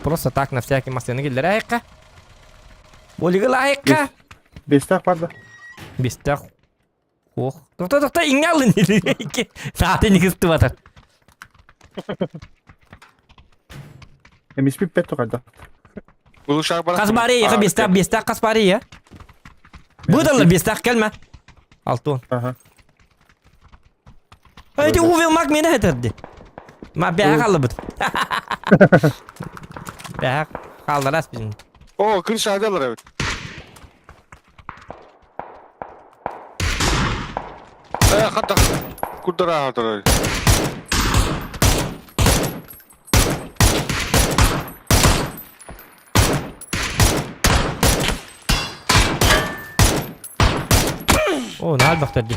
Speaker 2: Просто так на всякий массыына киллэрэ айыкка. Болига лайыкка.
Speaker 5: Бестах бар да.
Speaker 2: Бестах. Ох. Тохто тохто иҥҥэ алын икки. Сааты никыстыбатар.
Speaker 5: Эмис пиппет тухайда.
Speaker 2: Хас бары яха бестах бестах хас бары я. Быдаллар бестах кэлмэ. Алтон.
Speaker 5: Ага.
Speaker 2: Эти увел мак мени этэрди. Ма бэҕэ хааллыбыт. Бэҕэ хаалларас бизин.
Speaker 8: О, крыша адалар эбит. Э, хата курдара хатар.
Speaker 2: О, наал бахтар ди.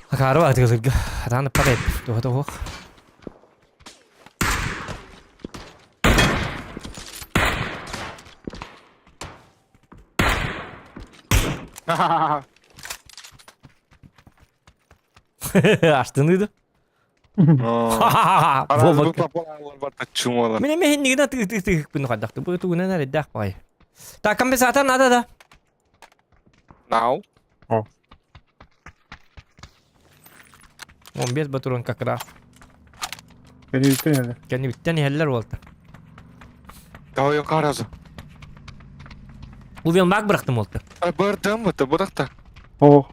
Speaker 2: Акаары атыгылырга. Атааны пак Туха тух. Аштыныды. Мин эмэ хиннигинэ тыгытыгыкпын хайдахты бу тугунан эрэйдээх баҕайы. Так, компенсатор надо да?
Speaker 8: Now.
Speaker 5: О.
Speaker 2: 15 батурун как раз.
Speaker 5: Кэннибиттэн иһэллэр.
Speaker 2: Кэннибиттэн иһэллэр уолта.
Speaker 8: Давай каразы.
Speaker 2: Бу мен бак бырахтым уолта.
Speaker 8: Бырдым быты бырахта.
Speaker 5: О.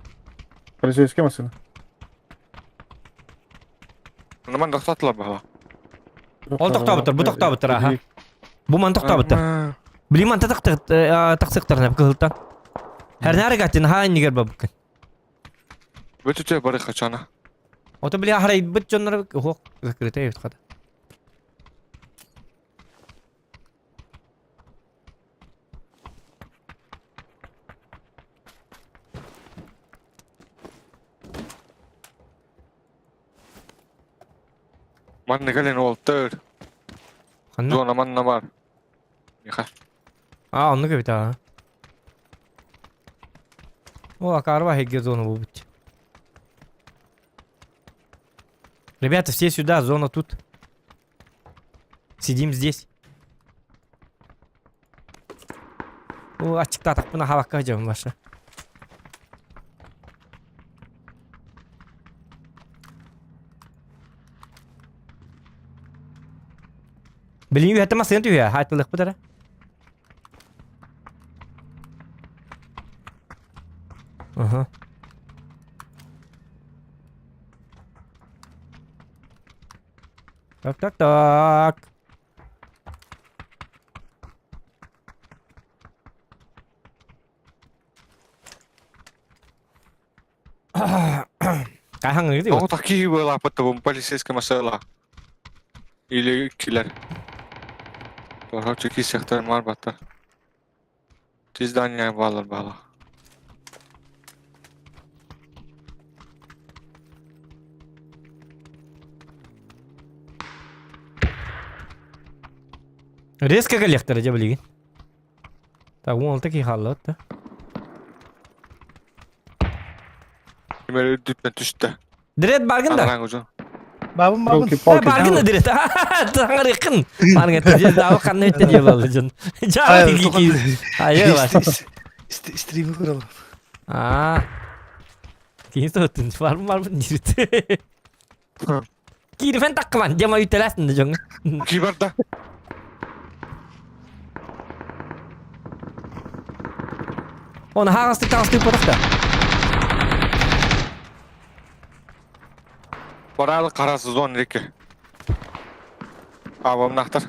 Speaker 5: Полицейский машина.
Speaker 8: Нормально тохтотулар баһа.
Speaker 2: Ол тохтообуттар, бу тохтообуттар, аха. Бу ман тохтообуттар. Билим манта тахсыктарына кыһылтан. Хэрнары гаттин ха иннигер бабыккын.
Speaker 8: Бүтүтэ бары хачана.
Speaker 2: Ото били харайбыт дьоннор уһуок закрытый эбит хата.
Speaker 8: Манна кэлин уолтар.
Speaker 2: Ханна?
Speaker 8: Зона манна бар. Миха.
Speaker 2: А, оннук эбит аа. О, акарва хегге зона буолбут. Ребята, все сюда, зона тут. Сидим здесь. О, ачыктаатахпына хабакка дьон баша. Билин үһэтэ массыына түһүө, хаайтылыахпыт эрэ. Ага. Так, так, так. Кайхаҥҥыгыт
Speaker 8: О, такие была потом полицейская машина. Или киллер. Короче, кисектер бар баттар. Здание балар бала.
Speaker 2: Резко кэлиэхтэрэ дьэ билигин. Так, 16 киһи хааллыбыт да.
Speaker 8: Кимэр үрдүттэн түстэ.
Speaker 2: Дред баргын да.
Speaker 8: Анараҥ ужун.
Speaker 3: Бабын бабын.
Speaker 5: Елки-палки.
Speaker 2: Баргын да дред. Таңырыкын. Баргын да дабы ханна өттө диye балды жон. Жаа ки. Айы бар.
Speaker 3: Стрим көрөлөр.
Speaker 2: Аа. Кийин соттун. Барбын барбын дирит. Киирфен таккыман. Жама үтеләсин да жон.
Speaker 8: Ки барда.
Speaker 2: Оны хагастык тагыстык ботакта.
Speaker 8: Баралы карасы зон реке. Абам нахтар.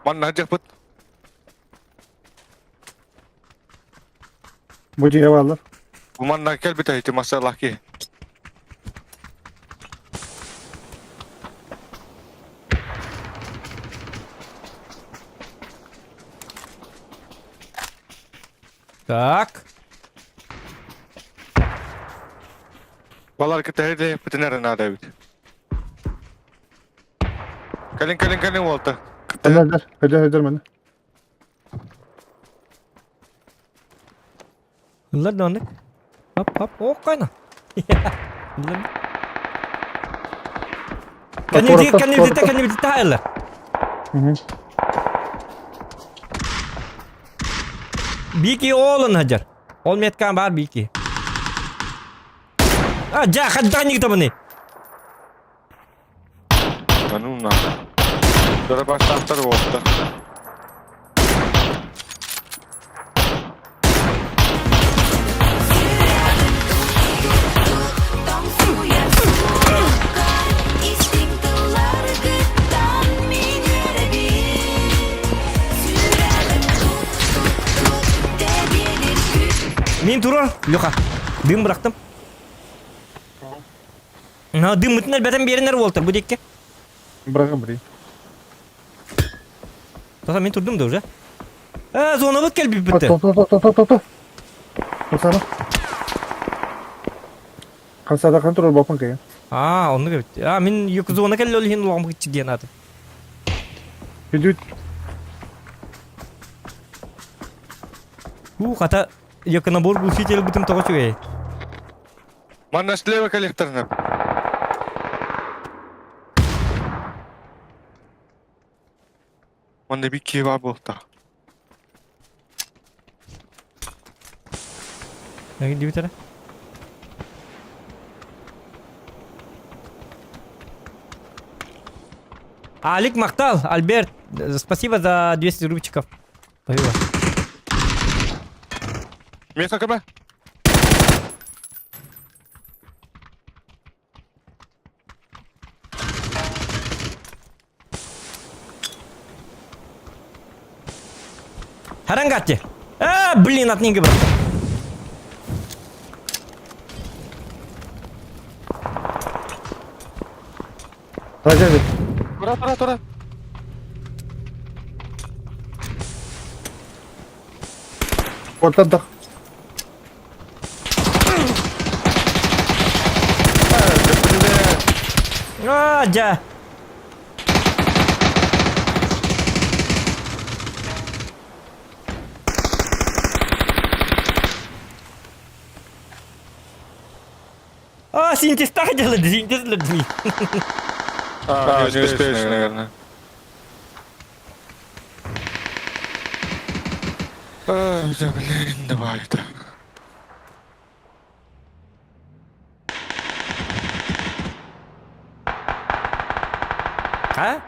Speaker 8: Манна жакпыт.
Speaker 5: Бу дьиэ бааллар.
Speaker 8: Бу манна кэлбит эти масалах ки.
Speaker 2: Так.
Speaker 8: Балар кытары бүтүнөр надо бит. Кэлин кэлин кэлин уолта.
Speaker 5: Эллэр, өдөр өдөр маны.
Speaker 2: Ыллар да оннук. Хоп хоп. О кайна. Ыллар. Кэннибити кэннибити кэннибити таайыллар. Бики олын хадьар. Ол меткан бар бики. А, жа, хаддан нигтабыны.
Speaker 8: Ну на. Дора баштаахтар уолта.
Speaker 2: Мин турар, Леха. Дым бырахтым. На дым мытын элбэтэн биэринэр уолтар бу диэкке.
Speaker 5: Быраҕын бри.
Speaker 2: Тоса мин турдум да уже. Э, зонабыт кэлбиппит.
Speaker 5: То то то то то то. Хансана. Хансада хан турар бапын кайын.
Speaker 2: Аа, оннук эбит. Аа, мин юк зона кэллэ ол иһин улаҕам кыччы диэн ааты.
Speaker 5: Хүдүт.
Speaker 2: Уу, хата яконобор глушитель бытым тоҕо үчүгэй.
Speaker 8: Манна слева коллекторна. Манна бир киһи баар буолта.
Speaker 2: Диэбит эрэ. Алик махтал, Альберт, спасибо за 200 рубчиков. Спасибо.
Speaker 8: Место КБ.
Speaker 2: Харангатти. А, блин, от Нинга брат.
Speaker 5: Подожди.
Speaker 8: Тура, тура, тура.
Speaker 5: Ортадах.
Speaker 2: А, дьэ. А, синтез так делает, синтез людьми.
Speaker 8: А, не успеешь, наверное. А, да, блин, давай это.
Speaker 2: А?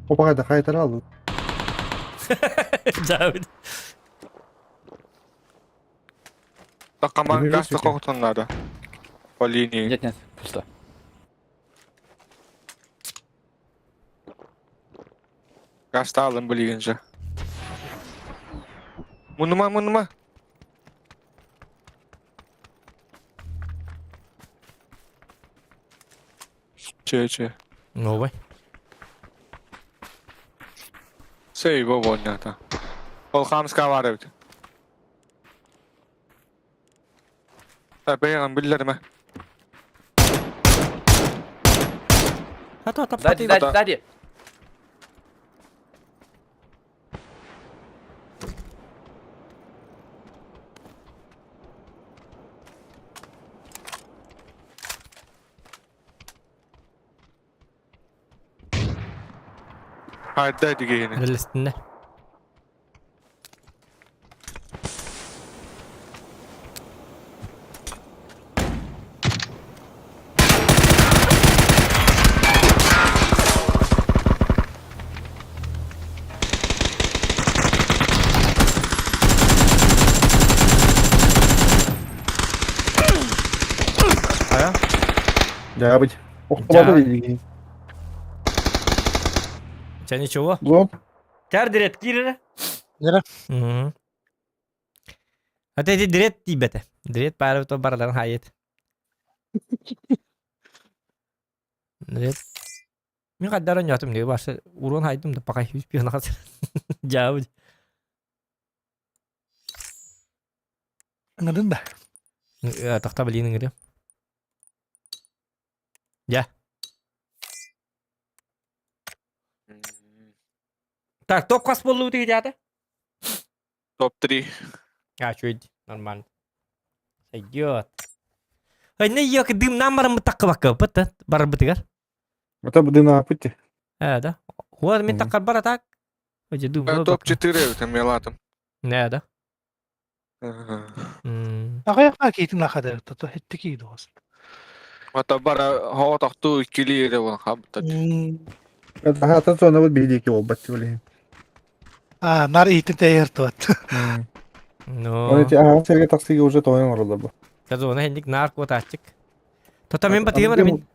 Speaker 5: Опа, хайта алды.
Speaker 2: Да.
Speaker 8: Так, команда газ такого надо. По линии.
Speaker 9: Нет, нет, пусто.
Speaker 8: Газ алын билигин же. Мунума, мунума. Че, че.
Speaker 2: Новый.
Speaker 8: Сейво вонята. Ол хамска бар эбит. Бэйган биллерме.
Speaker 2: А то
Speaker 9: Сзади, сзади, сзади.
Speaker 8: Хайда дигени.
Speaker 2: Релестинне.
Speaker 5: Дябыть. Ох,
Speaker 2: Дя. Ча ничего.
Speaker 5: Зон.
Speaker 2: Тар дирет кирere.
Speaker 3: Нere?
Speaker 2: Мгм. А ты дирет тибете. Дирет пары то бардан хайет. Дирет. Мин каддар ойнотум диye башы урон хайдым да пока успех хас. Жабы.
Speaker 3: Аңадын да.
Speaker 2: Тахта билин иңире. Я. Так, топ хас болду диye жата.
Speaker 8: Топ-3.
Speaker 2: А, чуть нормально. Сойдет. Ай, не ёк, дым нам барым такка бакка, быт, бар бытыгар.
Speaker 5: Это бы дына пути.
Speaker 2: Э, да. Вот мен таккар бар так. Оже дым.
Speaker 8: Топ-4 это мелатом.
Speaker 2: Не, да.
Speaker 3: Аҕыйах киитин лахада тото хеттики доос.
Speaker 8: Ата бара хоо тохту иккили эре вон хабта.
Speaker 5: Это зона вот бедики обат блин.
Speaker 3: А, нар иитин тэйэр туат.
Speaker 2: Ну.
Speaker 5: Он эти ага серге таксиге уже тоен оролор бу.
Speaker 2: Казона хендик нарко тачык. Тота мен батыгы бар мен.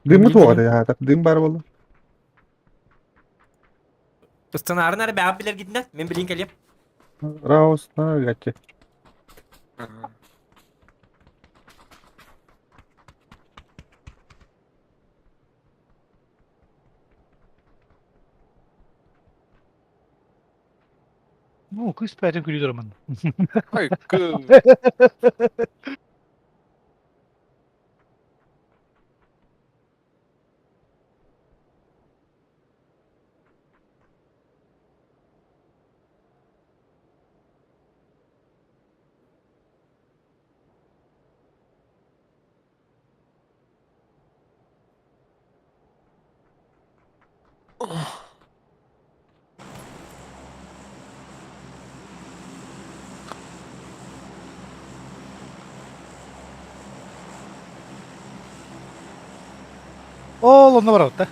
Speaker 5: Дымы туға да, так дым бар болду.
Speaker 2: Сценарын ары бәғып билер гитинде. Мен билин келем.
Speaker 5: Раус на гатчы.
Speaker 3: Ну, кыс пәтин күлү
Speaker 8: Ай, кы.
Speaker 3: Ол онно барабыт да.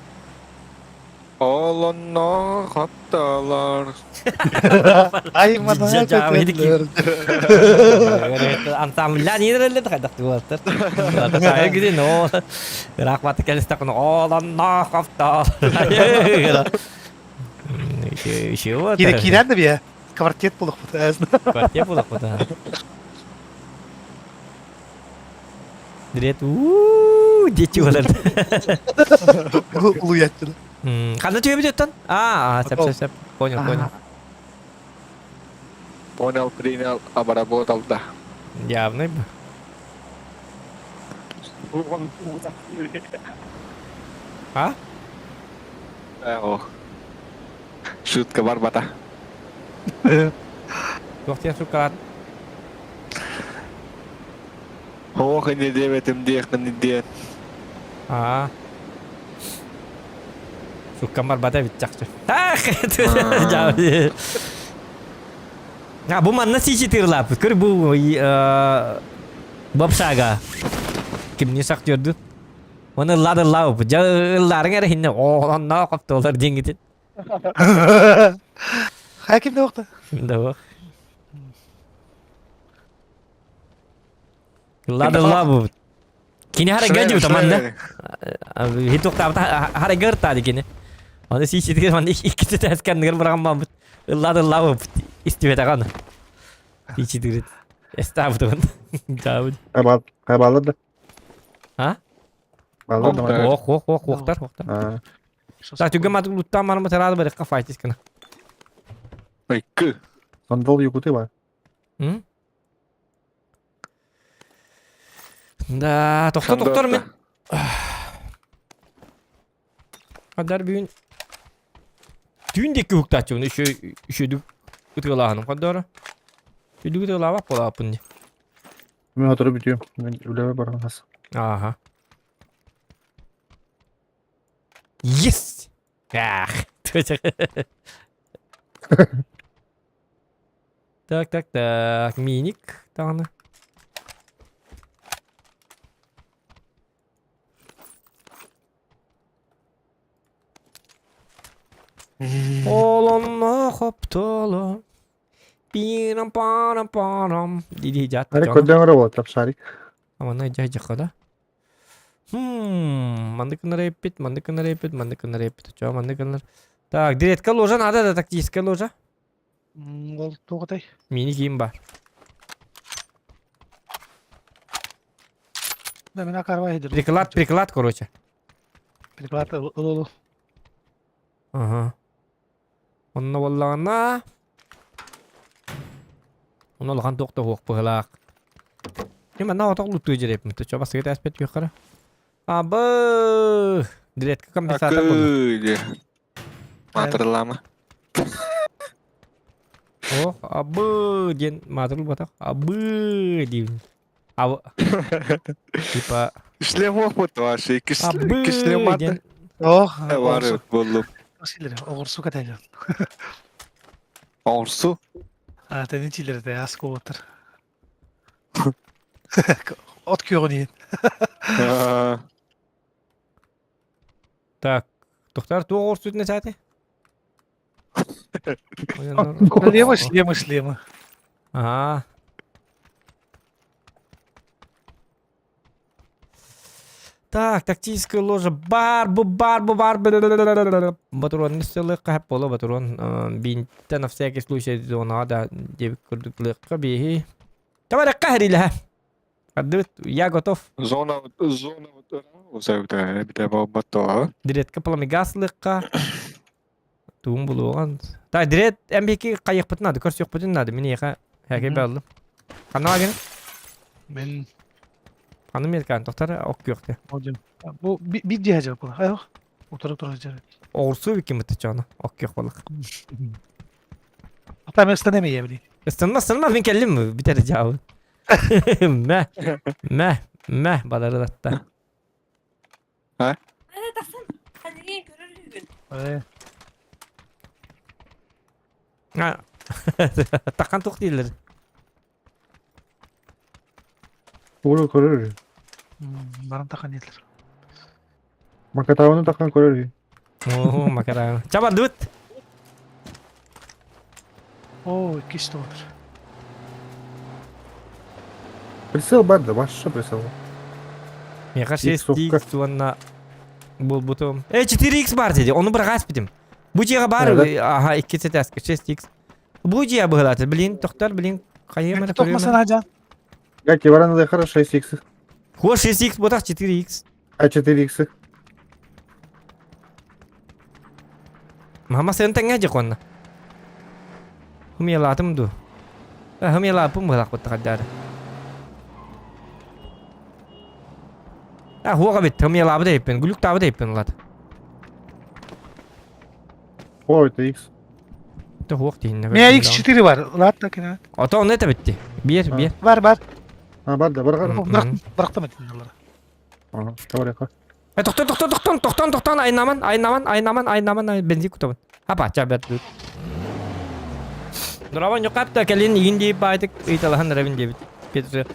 Speaker 8: Ол онно хапталар.
Speaker 3: Аймана көтөллөр.
Speaker 2: Ансамбля нирелле хайдах туолаттар. Тайы гидин о. Ыраах баты келистек ол онно хаптал. Еще
Speaker 3: Кире киирэн да бие. Квартет булукпут.
Speaker 2: Квартет булукпут. Дирет уу дети олар.
Speaker 3: Улуяттын.
Speaker 2: Ханна түһэбит оттон? Аа, сеп сеп сеп. Понял, понял.
Speaker 8: Понял, принял, обработал, да.
Speaker 2: Явный бы. А?
Speaker 8: Ох. Шутка барбата.
Speaker 2: Туох диэн суккалаат?
Speaker 8: Ох, не диэбэтим диэххин диэн.
Speaker 2: Аа. Суккам барбата эбит чахчы. Ах! А, бу манна сичи тырлаппыт. Көр бу бапсага. Кимни сактырды? Оны ыллады ыллаабыппыт. Дьэ ыллаарыҥ эрэ иһиннэ оонноо хоптуолар диэҥҥитин.
Speaker 3: Хайа ким да уохта?
Speaker 2: Да уох. Ыллады ыллаабыппыт. Кини харайга дьыбыта манна. Хитуктаабыта харайга ыртаады кини. Оны сиичитигэр манна иккити тээсканныгар быраҕан бааммыт. Ыллады ыллаабыппыт. Истибэтэҕэ аны. Сиичитигэр эстаабытыбын. Дьаабыт.
Speaker 5: Хайбаалар да.
Speaker 2: А?
Speaker 5: Баллар да.
Speaker 2: Ох, ох, ох, охтар, охтар. Так, түгэн матык луттаан баран бытараады барыкка файтис гына.
Speaker 8: Икки.
Speaker 5: Сандал якуты бар.
Speaker 2: М? Да, тохто тохтор мен. Адар бүгүн түүн диэки уһуктааччыбын еще үчүдүк ытыалааһыным ходдоро. Үчүдүк ытыалаабак буолааппын дии.
Speaker 5: Мен сотору бүтүөм. Мен үлэбэ баран хас.
Speaker 2: Ага. Yes! Ах! Так, так, так. Миник даҕаны. Олонно хоптоло. Пирам парам парам. Диди дьат.
Speaker 5: Ари көрдөөн эрэ буолар шарик.
Speaker 2: Амана дьа да. Хм, маннык гынар эппит, маннык гынар эппит, маннык гынар эппит. Чё, маннык гынар. Так, директка ложа надо да тактическая ложа.
Speaker 3: Ол туох этэй?
Speaker 2: Мини киим бар.
Speaker 3: Да, мен акарбай хедер.
Speaker 2: Приклад, приклад, короче.
Speaker 3: Приклад ыл
Speaker 2: Ага. Онно буоллаҕына Онно улахан туох да суох быһыылаах. Дьэ манна отох луттуу дьирэппит. Чо бастакы тээспэт үөххэрэ. Абы! Дилетка компенсатор буолла.
Speaker 8: Акы Маатырылаама.
Speaker 2: Ох, абы диэн маатырыл батах. Абы диибин. Абы. Типа
Speaker 8: Шлем уохпут вообще.
Speaker 2: абы
Speaker 8: Шлем
Speaker 2: диэн.
Speaker 3: Ох,
Speaker 8: Бар боллум.
Speaker 3: оҕурсу кэтэлэр.
Speaker 8: Оҕурсу.
Speaker 3: А, тэничилэр ас куотар. От күөҕүн иһин.
Speaker 2: Так, тохтар туох оҕурсутун эсээтэ?
Speaker 3: Шлемы, шлемы, шлемы.
Speaker 2: Аа. Так, тактическая ложа бар бу бар бу бар Батурон сылыкка хэп боло батурон бинтэ на всякий случай зонаға да дебик курдук лыкка биһи. Давай ракка хэрилэ. Ардыбыт, я готов.
Speaker 8: Зона зона бите болбатто.
Speaker 2: Диретка пламегас лыкка. Туун булуган. Так, дирет МБК кайыкпытын надо, көрсөкпүтүн надо. Мин яха хәке бәлдим. Ханна ген?
Speaker 3: Мен
Speaker 2: Ханны меркан тохтар ок күөхтэ.
Speaker 3: Одим. Бу бир дьиэ жар була. Айох. Утары турар жар.
Speaker 2: Оҕурсуу биккиммит чоно ок күөх боллах.
Speaker 3: Ата мен ыстан эмиэ били.
Speaker 2: Ыстынма, ыстынма, мин кэллим бүтэр дьаабы. Мэ, мэ, мэ, баларылатта.
Speaker 8: А?
Speaker 3: Э,
Speaker 2: Такан туох дииллэр.
Speaker 5: Угу көрөр.
Speaker 3: Баран тахан диэтилэр.
Speaker 5: Макатауны таххан көрөр үһү.
Speaker 2: Оо, макарауны. Ча бардыбыт.
Speaker 3: Оо, иккис туотар.
Speaker 5: Прицел бар да, башша прицел.
Speaker 2: Миэхэ 6x уонна булбутум. Э, 4x бар диди, ону быраҕаас битим. Бу дьиэҕэ бар, аха, икки сэтээскэ 6x. Бу дьиэ быһылаата, блин, тохтор, блин, хайыам эрэ
Speaker 3: Тохмасын ажан.
Speaker 5: Гати баран ылыахара 6x.
Speaker 2: Хо 6x ботах 4x.
Speaker 5: А 4x.
Speaker 2: Мама сен тэҥҥэ дьэ Хумиялаатым дуу? Хумиялааппын быһалаах баттахаддаары. А, хуоға бит, хумиялаабыт эйппин, гүлүктаабыт эйппин улат.
Speaker 5: О, это X.
Speaker 2: Это хуох тиһиннэ.
Speaker 3: Мия X4 бар. Улаат да кине.
Speaker 2: Ото онно это битти. Биэр, биэр.
Speaker 3: Бар, бар.
Speaker 5: А, бар да, бар.
Speaker 3: Бырахтым этин
Speaker 5: Ага, давай,
Speaker 2: Э, тохтон, тохтон, тохтон, тохтон, тохтон, айнаман, айнаман, айнаман, айнаман, бензин кутабын. Апа, ча бэрт Дурабан юкапта кэлин игин диip баайтык ыйталаһан эрэбин диэбит. Петр.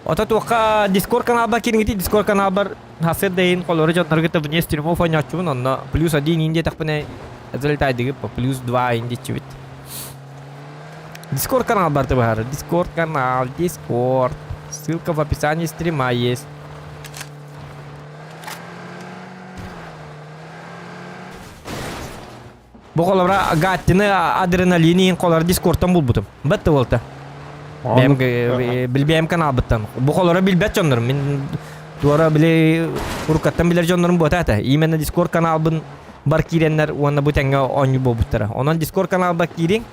Speaker 2: Ото туохха Дискорд каналба кириҥити Дискорд каналбар хасыр дайын холору дьоннорго вне стримов ойнооччубун онно плюс один ин диэтэхпинэ залетайдыгы плюс два ин диэччибит. Дискорд канал бар баһар. Дискорд канал, Дискорд. Ссылка в описании стрима есть. Бу холобура Гаттины адреналинин холор дискордтан булбутум. Бетте болта. Бэм билбэм каналбыттан. Бу холоро билбэт дьоннорум. Мин туора били уруккаттан билэр дьоннорум буота этэ. Именно дискорд каналбын бар киирэннэр уонна бу тэҥҥэ оонньуу буолбуттара. Онон дискорд каналба киириҥ.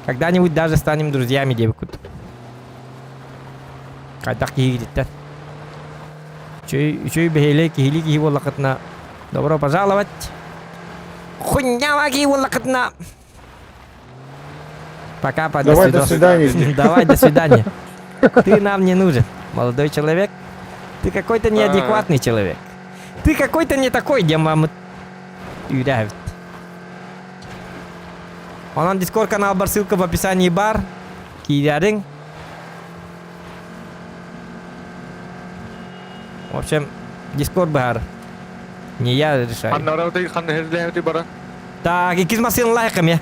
Speaker 2: Когда-нибудь даже станем друзьями диэбиккут. Хайдах киһигититтэн. Үчүгэй, үчүгэй бэһиэлэй киһилии киһи буоллаххытына добро пожаловать. Хуйнява киһи буоллаххытына Пока, по
Speaker 5: Давай, до свидания.
Speaker 2: Давай, до свидания. Ты нам не нужен, молодой человек. Ты какой-то неадекватный человек. Ты какой-то не такой, где мамы Юряют. Онон Дискорд канал бар, ссылка в описании бар. Киирээриҥ. В общем, Дискорд баар. Не я решаю.
Speaker 8: Ханна бара.
Speaker 2: Так, иккис массыын лайк эмиэ.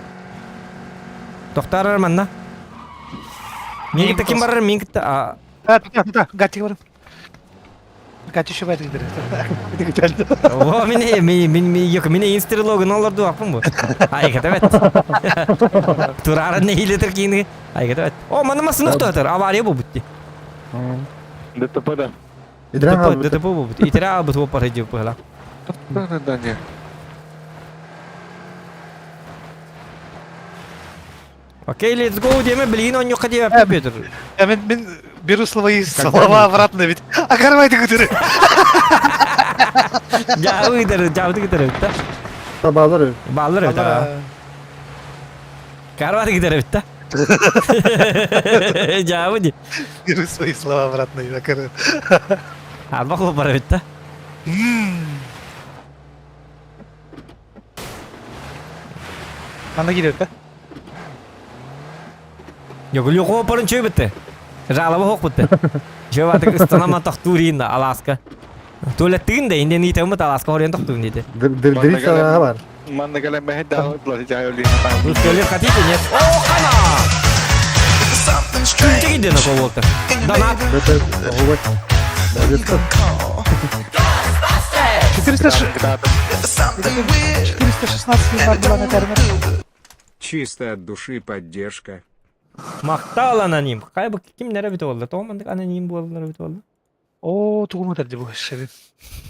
Speaker 2: Тохтарар манна. Мин кытта ким барар, мин кытта...
Speaker 3: Да, да, да, гатик барым. Гати еще байтык
Speaker 2: О, мин мин мин мин yok, мин инстрелогын олорду аппын бу. Айгата бет. Турарын нехилетер кийини. Айгата бет. О, манна массыын охтоотор, авария бу бутти.
Speaker 8: ДТП да.
Speaker 2: ДТП, ДТП бу бут. Итера албыт бу пары жып была.
Speaker 8: Да, да, да, не.
Speaker 2: Окей, let's go диэме билигин онньукка диэбэппит Петр.
Speaker 3: Я мен, мен беру свои слова обратно ведь. А кармай ты көтөрү.
Speaker 2: Жабы кытары, жабы кытары да.
Speaker 5: Табалар.
Speaker 2: Баллар да. Карваты кытары да. Жабы ди.
Speaker 3: Беру свои слова обратно.
Speaker 2: Арбак бар да.
Speaker 3: Анда киирэр да?
Speaker 2: Йогулю хоопорун чөй бітті. Жалоба хоқ бітті. Чөй батык ыстанама тохтуур Аласка. Туалеттигин да инден итеммит Аласка хорен тохтуун дейді.
Speaker 5: Дырдырит бар.
Speaker 8: Манна кэлэн мэһэ даҕы
Speaker 2: Вы в туалет хотите, нет? О, хана! Күнче киден окол болты. Донат.
Speaker 5: Это
Speaker 3: 416 бар была на термин.
Speaker 4: Чисто от души поддержка.
Speaker 2: Махтал аноним. Кай бу ким нере бит oldu? Тоғмандык аноним болдылар бит oldu.
Speaker 3: О, тугум өтәрді бұл шебим.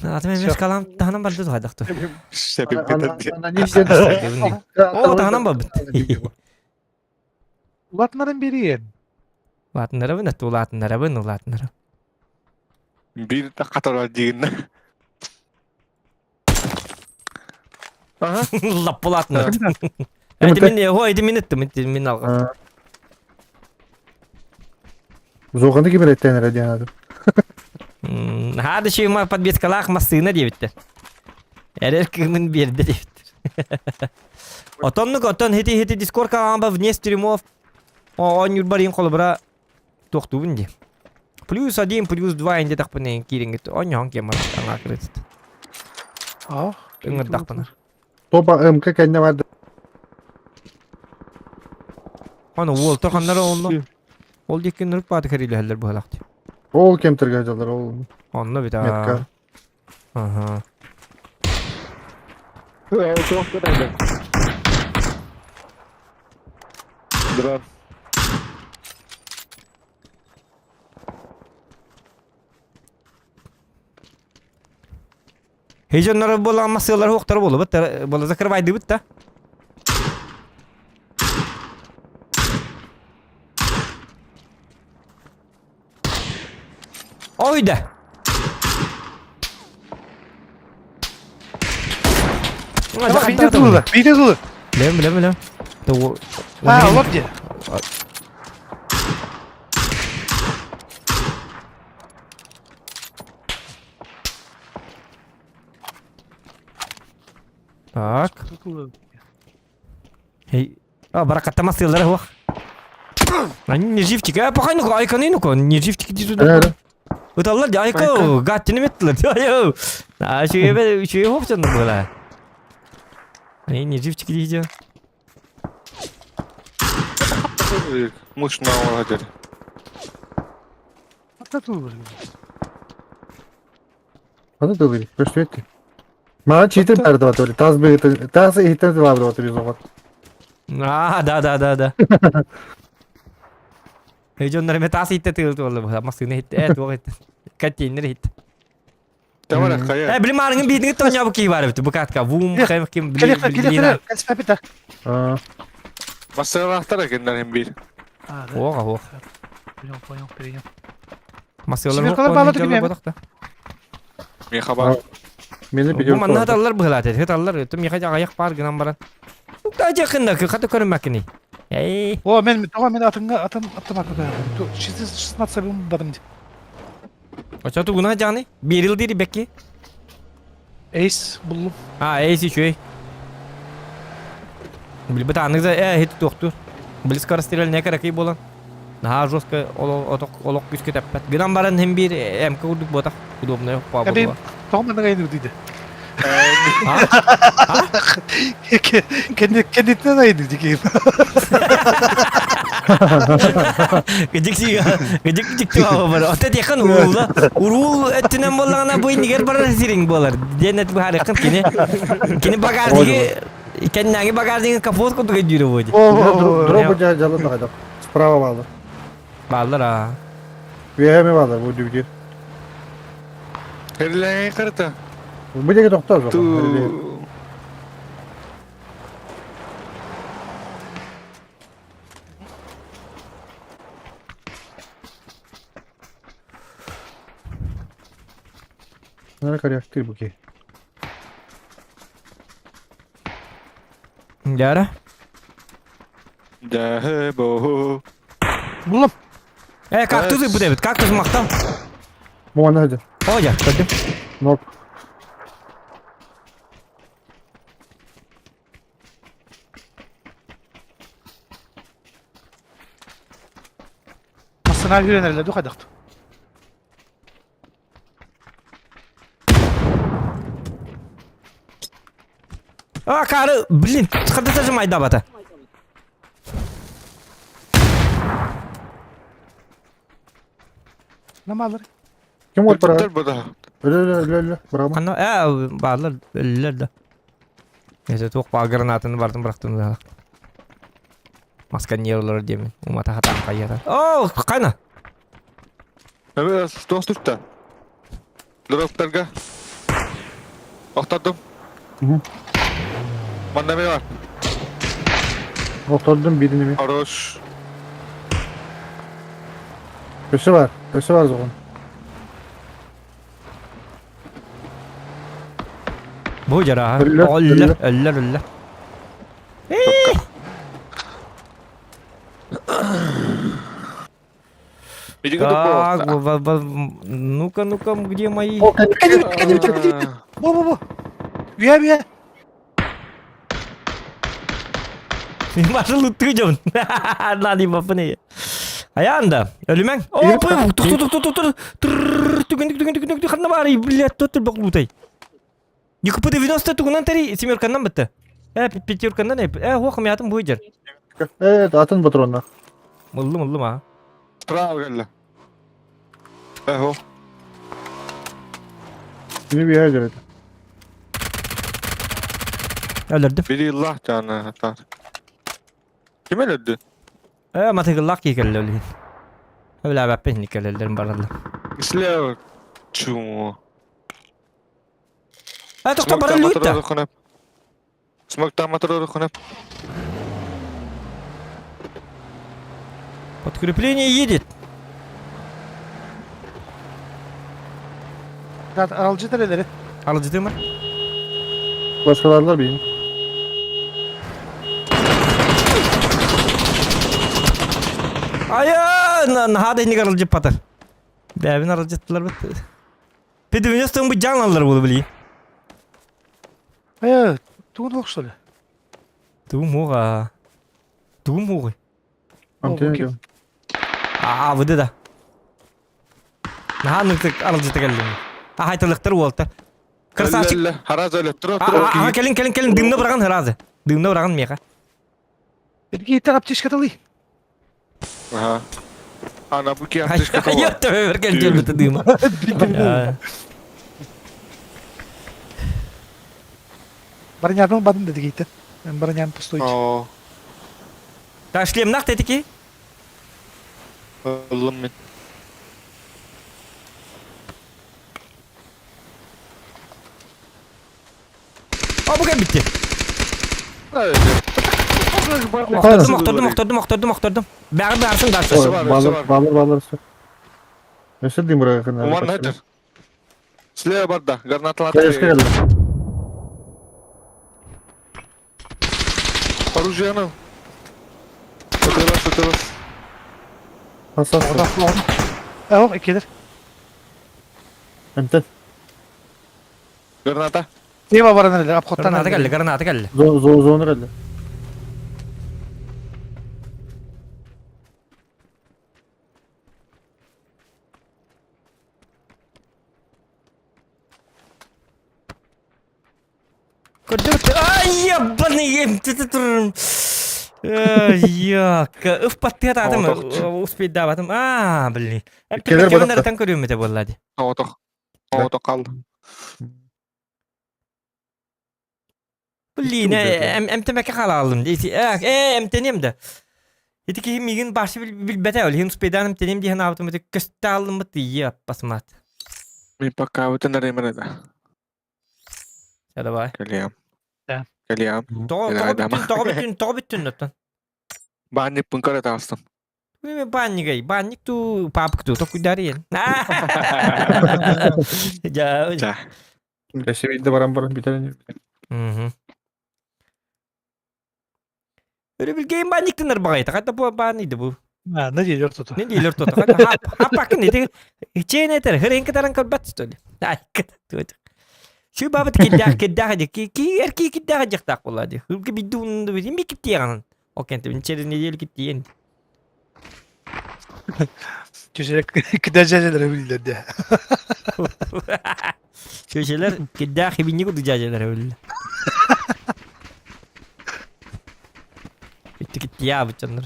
Speaker 2: Аты мен калам таһанан барды туһайдахту.
Speaker 5: Аноним
Speaker 2: О, таһанан бар бит.
Speaker 3: Улатынарын берейін.
Speaker 2: Улатыннары бин, улатыннары бин, улатыннары.
Speaker 8: Бир катар дигин. Ага.
Speaker 2: Лаппулатыннары. Эти мен, о, эти мен эттим, эти мен алган.
Speaker 5: Зоғаны ким реттен радианады.
Speaker 2: Хады шейма подбескалах массына дебиттер. Эрер кымын берди дебиттер. Отоннук отон хити хити дискорд каналба вне стримов. Он юрбарин холобра тохтубун ди. Плюс один, плюс два инде тақпын кирингит. Он ян кемар аңа кырыт.
Speaker 3: Аа.
Speaker 2: Ыҥырдахпына.
Speaker 5: Тоба МК кэннэ бар.
Speaker 2: Аны уол тоханнар онно. Ол диэки нырык бааты кэрилэһэллэр быһалаах дии.
Speaker 5: Ол кемтерге дьаллар ол.
Speaker 2: Онно бит
Speaker 5: Метка.
Speaker 2: Ага.
Speaker 8: Дрон.
Speaker 2: Хейжоннор буолан массыалар хуохтар буолубут, буола закрывайдыбыт да. Ой да.
Speaker 3: Биир тылы, биир тылы.
Speaker 2: Билем, билем, билем.
Speaker 3: А, олор дии.
Speaker 2: Так. Эй, а, баракаттама сыаллара хуах. Они не живчик. А, пока ну айка не ну не живчик иди туда. Ыталлар айка гаттини меттилер. Айо. А шуебе шуе хопчан была. Они не живчик иди.
Speaker 8: Муж на лагерь.
Speaker 5: Аны тылыр. Көстүөттү. Мага читер барды батыр. Таз быгыты, таз иһиттен тылабыр батыр юзоҕор.
Speaker 2: А, да, да, да, да. Дьоннор эме таас иитте тыыл туолла быһа массыына иһитте, э туох иһитте. Контейнер иһитте.
Speaker 8: Давай, хайа.
Speaker 2: Э, били маарыҥын биитиҥит тоҥньообу кии баар эбит, букатка. Вум, хэм, ким, били,
Speaker 3: Кэлиэхтэр,
Speaker 2: били,
Speaker 3: кэлиэхтэр, кэлсиппит
Speaker 5: Аа.
Speaker 8: Массыналаахтар экиннэр им биир.
Speaker 2: Ох, ох.
Speaker 3: Понял, понял, принял.
Speaker 2: Массыалар
Speaker 3: Семеркалар баалар дигин
Speaker 2: бодохто.
Speaker 8: Миэхэ баар.
Speaker 5: Мени
Speaker 2: Бу манна хаталлар быһылаат, хаталлар, тум миэхэ аҕыйах баар гынан баран. Да жакында хата көрүммэккиний. Эй.
Speaker 3: О, мен тоҕо мен атынга атын аттымакка 16 бадым ди.
Speaker 2: Очо тугуна жаны? Берил дири бекки.
Speaker 3: Эйс буллум.
Speaker 2: А, эйс үчүгэй. Билбит анык да э хит туохтур. Били скорострельная каракый буолан. Наһаа жестко олох олох күүскэ тэппэт. Гынан баран хим биир МК курдук буотах удобная хоппа
Speaker 3: Кэби
Speaker 2: буолуо.
Speaker 3: тоҕо маннык айныр диде.
Speaker 2: А?
Speaker 3: Кенди кендитинен айныр дикейм.
Speaker 2: Гыдьык гыдьык дьикти бар. Ота тиэхэн уруула уруул өттүнэн буоллаҕына бу иннигэр барар сириҥ буолар. Диэн эт быһаарыаххын кини. Кини багажнигы кэннээҥи багажнигы капот курдук өйдүүрэ буо дии.
Speaker 5: Дроп дьалын да Справа баалар.
Speaker 2: Бааллар аа.
Speaker 5: Үөһэ эмэ баалар бу дүбдүр.
Speaker 8: Кэрилэҥин карта.
Speaker 5: Бу диэки тохтоо
Speaker 8: Ту.
Speaker 5: Нара корректир буки.
Speaker 2: Дьара.
Speaker 8: Дьэ бо.
Speaker 3: Буллум.
Speaker 2: Э, кактус ыппыт эбит, кактус махтал.
Speaker 5: Муана хадыр.
Speaker 2: О, я, көрдүм.
Speaker 5: Нок.
Speaker 3: Массына үйренерлер ду хайдахт.
Speaker 2: А, кары, блин, хата зажимай бата.
Speaker 3: Намалар.
Speaker 5: Ким вот пора?
Speaker 8: Өлтөр бу да.
Speaker 5: Өлө өлө өлө өлө. Браво.
Speaker 2: Ханна, э, баалар, өллөр да. Эсэ туох баа гранатаны бартын бырахтым да. Масканьерлар диэмин. Умата хатаан хайата. О, кайна.
Speaker 8: Эбэ туох түстэ? Дроптарга. Охтордум. Манна мен бар.
Speaker 5: Охтордум биирин эми.
Speaker 8: Хорош.
Speaker 5: Өссө бар. Өссө бар зоҕун.
Speaker 2: Бу жараха.
Speaker 5: Өллөр,
Speaker 2: Өллөр, өллөр, өллөр. Так, ну-ка, ну-ка, где мои?
Speaker 3: Бу бу бу. Үйэ үйэ.
Speaker 2: Машин луттуу дьон. Надо бапыны. Аян да. Өлүмэҥ. О, пой, тук тук тук тук тук. Түгүн түгүн түгүн түгүн ханна баарый, блядь, тот бак лутай. ЮКП 90 тугунан тэри семерканнан бытты. Э, пятерканнан э, э, хуох мятым буйдер.
Speaker 5: Э, атын патроннар.
Speaker 2: Мыллым, мыллым а.
Speaker 8: Справа кэллэ. Эхо.
Speaker 5: Кини биһэ дьэрэтэ.
Speaker 2: Өлөрдүм.
Speaker 8: Бiri Allah canı hatta. Kim öldü?
Speaker 2: Э, матыгыллах кии кэллэ олиһин. Өлөөбөппүн кэлэллэрин бараллар.
Speaker 8: Слева. Чумо.
Speaker 2: Э, тохто баран лүүтта.
Speaker 8: Смоктан мотору хонап.
Speaker 2: Подкрепление едет.
Speaker 3: Аралдьыт эрэлэри.
Speaker 2: Аралдьытыма.
Speaker 5: Başkalarlar бейін.
Speaker 2: Ая, наһаа да инник аралдьыппатар. Бэбин аралдьыттылар бит. Педивнес бу жаалалар буолу били.
Speaker 3: Э, тугун ох что ли?
Speaker 2: Тугум хуга. Тугум хугай.
Speaker 5: Антон.
Speaker 2: Аа, выды да. Наһаа ныктык аралдьыта кэллим. Ахайтылыктар уолтар. Красавчик.
Speaker 8: Харазы өлө тур тур.
Speaker 2: Аа, кэлин кэлин кэлин дымна быраган харазы. Дымна быраган меха.
Speaker 3: Бирги аптечка тылый.
Speaker 8: Ага. Ана бу ки аптечка тылый.
Speaker 2: Я төбөр кэлдер бит дыма.
Speaker 3: Бронябын бадын dedi гейтен. Мен броням пустой.
Speaker 8: Оо.
Speaker 2: Та шлем нах тетики?
Speaker 8: Ыллым мен.
Speaker 2: О, бу кем битти? Охтордум, охтордум, охтордум, охтордум, охтордум. Бәгы барсын дальше.
Speaker 5: Балыр, балыр, балыр. Өсө дим бұрағы кына.
Speaker 8: Умар нетер. Слева барда, гранаталар.
Speaker 5: Конечно, келді.
Speaker 8: Оружие ну. Өтелес, өтелес.
Speaker 5: Асас.
Speaker 3: Ох, икелер.
Speaker 5: Антон.
Speaker 8: Граната.
Speaker 3: Слева баран эле, обходтан.
Speaker 2: Граната келди, граната келди.
Speaker 5: Зо зо зону келді.
Speaker 2: Көрдүк. Ай, ебаный, эмтити турум. Як, ыф паттыат атым, успеть даватым. А, блин.
Speaker 5: Келер
Speaker 2: Кемнер тан көрүм эте боллади.
Speaker 8: Отох. Отох калды.
Speaker 2: Блин, эмтемекке хаалалым. Э, эмтенем да. Ити киһи мигин башы билбете ол. Хин успейдан эмтенем диһен абытым эти көстө алым бит ие пасмат.
Speaker 8: Мен пока өтен аремер да.
Speaker 2: Давай.
Speaker 8: Кэлиэм.
Speaker 3: Да.
Speaker 8: Кэлиэм.
Speaker 2: Тоҕо бүтүн, тоҕо бүтүн, тоҕо бүтүн оттон.
Speaker 8: Банник пункара таастым.
Speaker 2: Мен баннигай, банник ту папк ту токуйдариен. Жа.
Speaker 8: Жа.
Speaker 5: Өсө баран баран битерин.
Speaker 2: Мгм. Өрө билгейин банниктен багайта. Кайта бу банниды бу.
Speaker 3: А, не делер тут.
Speaker 2: Не дейлер тут. Хап, хапакын эти чейнетер, хренке таран көрбөт что ли. Ай, кыт. Şu бабыт киддах киддах ди ки ки эрки киддах жактак болады. Хылгы бидун би ми киттияган. Окенте через неделю киттиен.
Speaker 3: Төшерек кидәҗәләр билдерде.
Speaker 2: Köşeler киддах бинни куду жажалар өллө. Битти киттия бучаннар.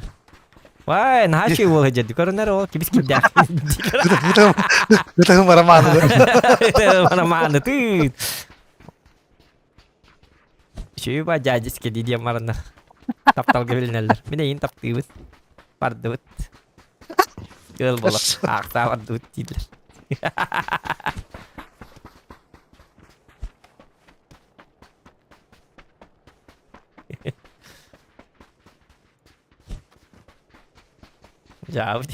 Speaker 2: Вай, нахаши бол жеди. Көрөнөр ол кибис киддах.
Speaker 3: Бутагым бараманы.
Speaker 2: Бараманы ты. Шүйба жажис кеди диэн бараннар. Тапталга билинэллэр. Мин эйин таптыыбыт. Бардыбыт. Ыал буолар. Аахтаа бардыбыт дииллэр. Дьаабыт.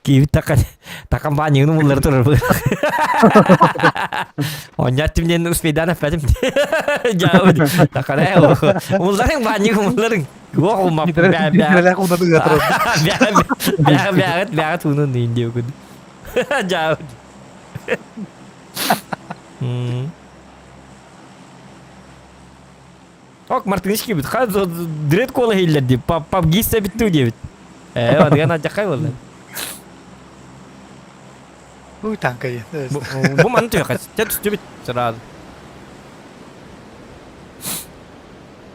Speaker 2: Киибит такан такан баанньыгын умуллары турар бу. Онньаттым диэн успейдаан эппэтим. Дьаабыт такан ээ умулларыҥ баанньыгы умулларыҥ. Уох умап бээ бээ бээ бээҕит бээҕит уунун иин диэбиккин. Дьаабыт. Ок, мартынышки бит. Ха дред кола хейлер дип. Пап гиссе биттүү диэбит. Э, адыган адьакай болла.
Speaker 3: Ой, танка диэн.
Speaker 2: Бу маны түһэхэ. Чэ түстүбүт сразу.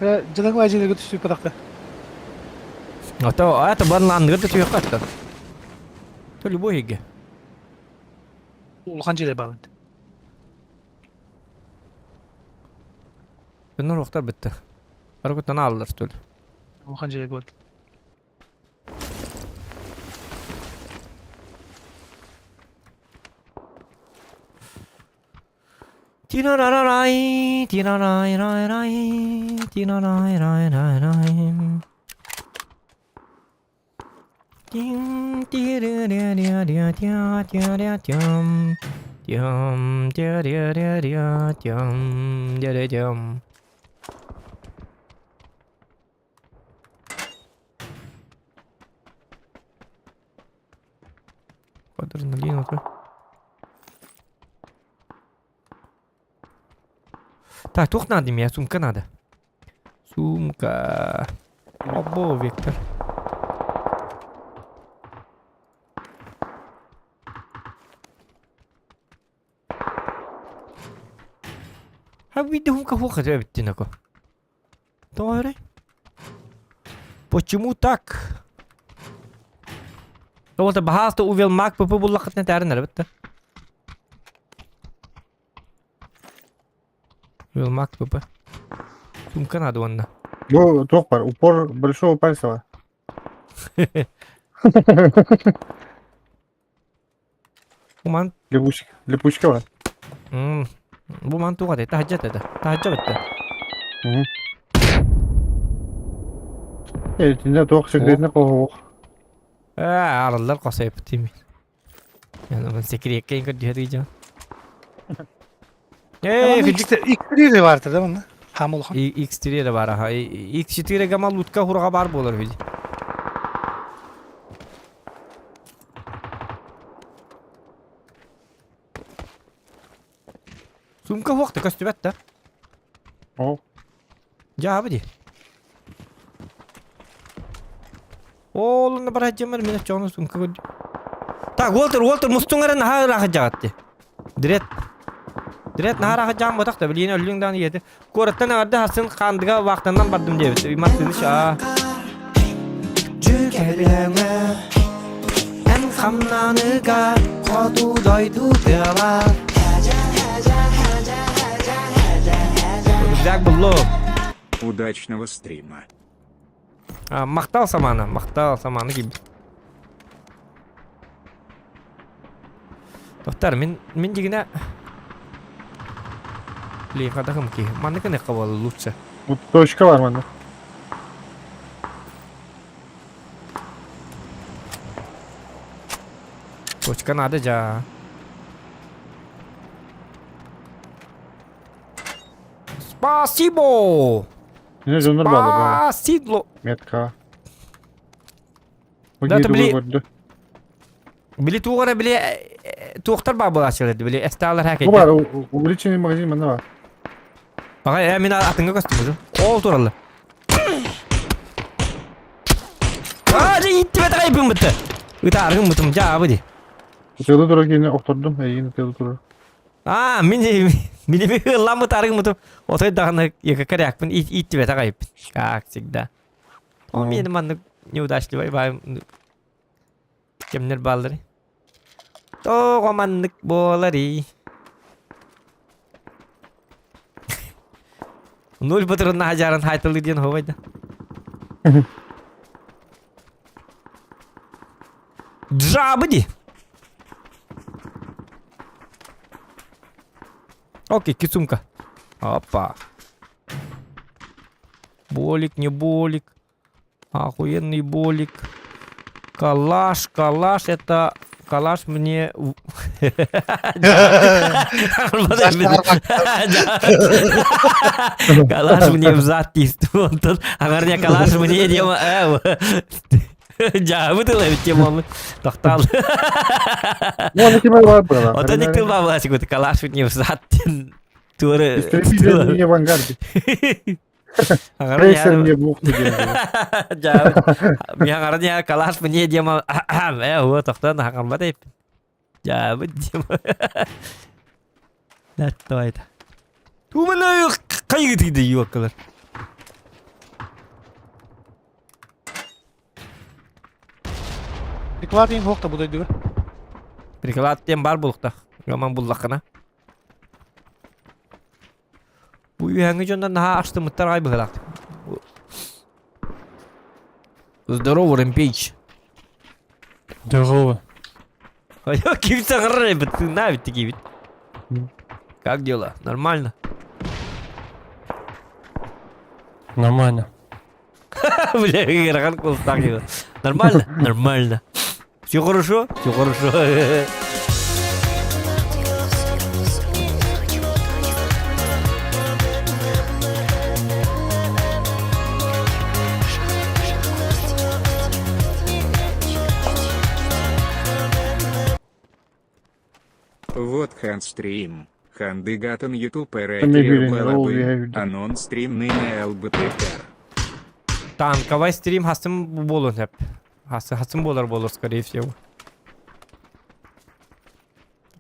Speaker 3: Дьылаҥ баайдьыларга түстүбүт патахта.
Speaker 2: Ото, это барлаандыгар да түһэххэ аттан. То любой иге.
Speaker 3: Улахан дьиэлэр баалын.
Speaker 2: Өнөр уохтар битте. Аргыттан ааллар что ли?
Speaker 3: Улахан дьиэлэр буолла.
Speaker 2: Тирарарай, тирарай-рай-рай, тирарай-рай-рай-рай. Тин тиририририря-тя-тя-ря-тям. Тям тя-ря-ря-ря-тям, дя-ря-тям. Адреналин оту. Так, туох надо мне? Сумка надо. Сумка. Обо, Виктор. А видео кого хотя бы Тоҕо Почему так? Тоҕо баһааста увел мак ПП буллаххытына таарын эрэ Увел мак ПП. Сумка надо уонна.
Speaker 5: Бу туох бар? Упор большого пальца бар.
Speaker 2: Бу ман
Speaker 5: Липучка. Липучка бар.
Speaker 2: Бу ман туох этэй? Таһырдьа этэ. Таһырдьа бүттэ.
Speaker 5: Итиннэ туох секретный хоһуох.
Speaker 2: Ээ, арыллар хосойбут тимин. Яны секретке көрдүһэ дьон. Ээ,
Speaker 3: X3 бар да манна. Хаам улахан.
Speaker 2: X3 эрэ бар аха. X4 гама лутка хураға бар болар үһү. Сумка суох да көстүбэт да.
Speaker 5: Ол.
Speaker 2: Дьаабы дии. Ол онно барар дьоммор мин оччоҕуна сумка көрдүм. Так, Уолтер, Уолтер, мустуҥ эрэ наһаа ыраах дьаҕат дии. Дред. Дред наһаа ыраах дьаам ботах да, билиэн өллүҥ даҕаны ийэтэ. Куораттан эҕэрдэ хассын Хаандыга вахтанан бардым диэбит. Мартыныч аа. Эн хамнаныга хоту дойду тыала. Рюкзак буллум.
Speaker 4: Удачного стрима.
Speaker 2: А, махтал самана, махтал саманы кийбит. Тохтар, мин мин дигинэ Блин, хадахым ки. Маннык ыныкка буолла лучше.
Speaker 5: Вот точка бар манна.
Speaker 2: Точка надо жа. Спасибо!
Speaker 5: Не дьоннор баалар.
Speaker 2: Спасибо!
Speaker 5: Метка.
Speaker 2: Да, это били... Били туох эрэ били туохтар баар буолааччылар били эстаалар
Speaker 5: Бу бар увеличенный магазин манна бар.
Speaker 2: Аҕа э мин атыҥҥа көстүм уже. Ол тураллар. Аа дьэ ииттибэт аҕайбын бытты. Ытааргын бытым дьаабы ди.
Speaker 5: Тыалы турар киһини охтордум, эйигин тыалы турар.
Speaker 2: Аа мин мин ыллаан бытааргын бытым. Отой даҕаны якакарякпын ииттибэт аҕайбын. Как всегда. Ол миэнэ маннык неудачливай баайым кэмнэр бааллар. Тоҕо маннык буоларый? Нуль батырын хажарын хайтылы диэн хобай да. Джабы ди. Окей, кисумка. Опа. Болик, не болик. Охуенный болик. Калаш, калаш, это... Калаш мне... Калаш мне в зад тист. Агарня калаш мне дема... Дьаабы тыла эбит тема. Тохтал.
Speaker 5: Ну, аны ким бар было.
Speaker 2: Ота ник тыл бабыласик калаш мне в зад. Туары.
Speaker 5: Истребитель не авангард. Крейсер мне в
Speaker 2: Миагарня калаш мне дема. Э, вот тохтан хакамбат. Дьаабыт Дима. Давай это. Умана хайгытыйды юоккалар.
Speaker 3: Приклад ең хоқта бұдай дүгі.
Speaker 2: Приклад тем бар булуктах. Яман буллахына. Бу үйәңі жондан наха аштымыттар ай быһылаах. Здорово, Рэмпейдж.
Speaker 11: Здорово.
Speaker 2: А ким саҕарар эбит, тыыннаабит тикибит. Как дела? Нормально?
Speaker 11: Нормально.
Speaker 2: Бля, ыарахан кулстаах дела. Нормально? Нормально. Все хорошо? Все хорошо.
Speaker 4: Вот ханстрим. Хандыгатан ютуб Анон стрим ныне ЛБТР.
Speaker 2: Танковай стрим хасым буолуон сөп. Хасым буолар буолур, скорее всего.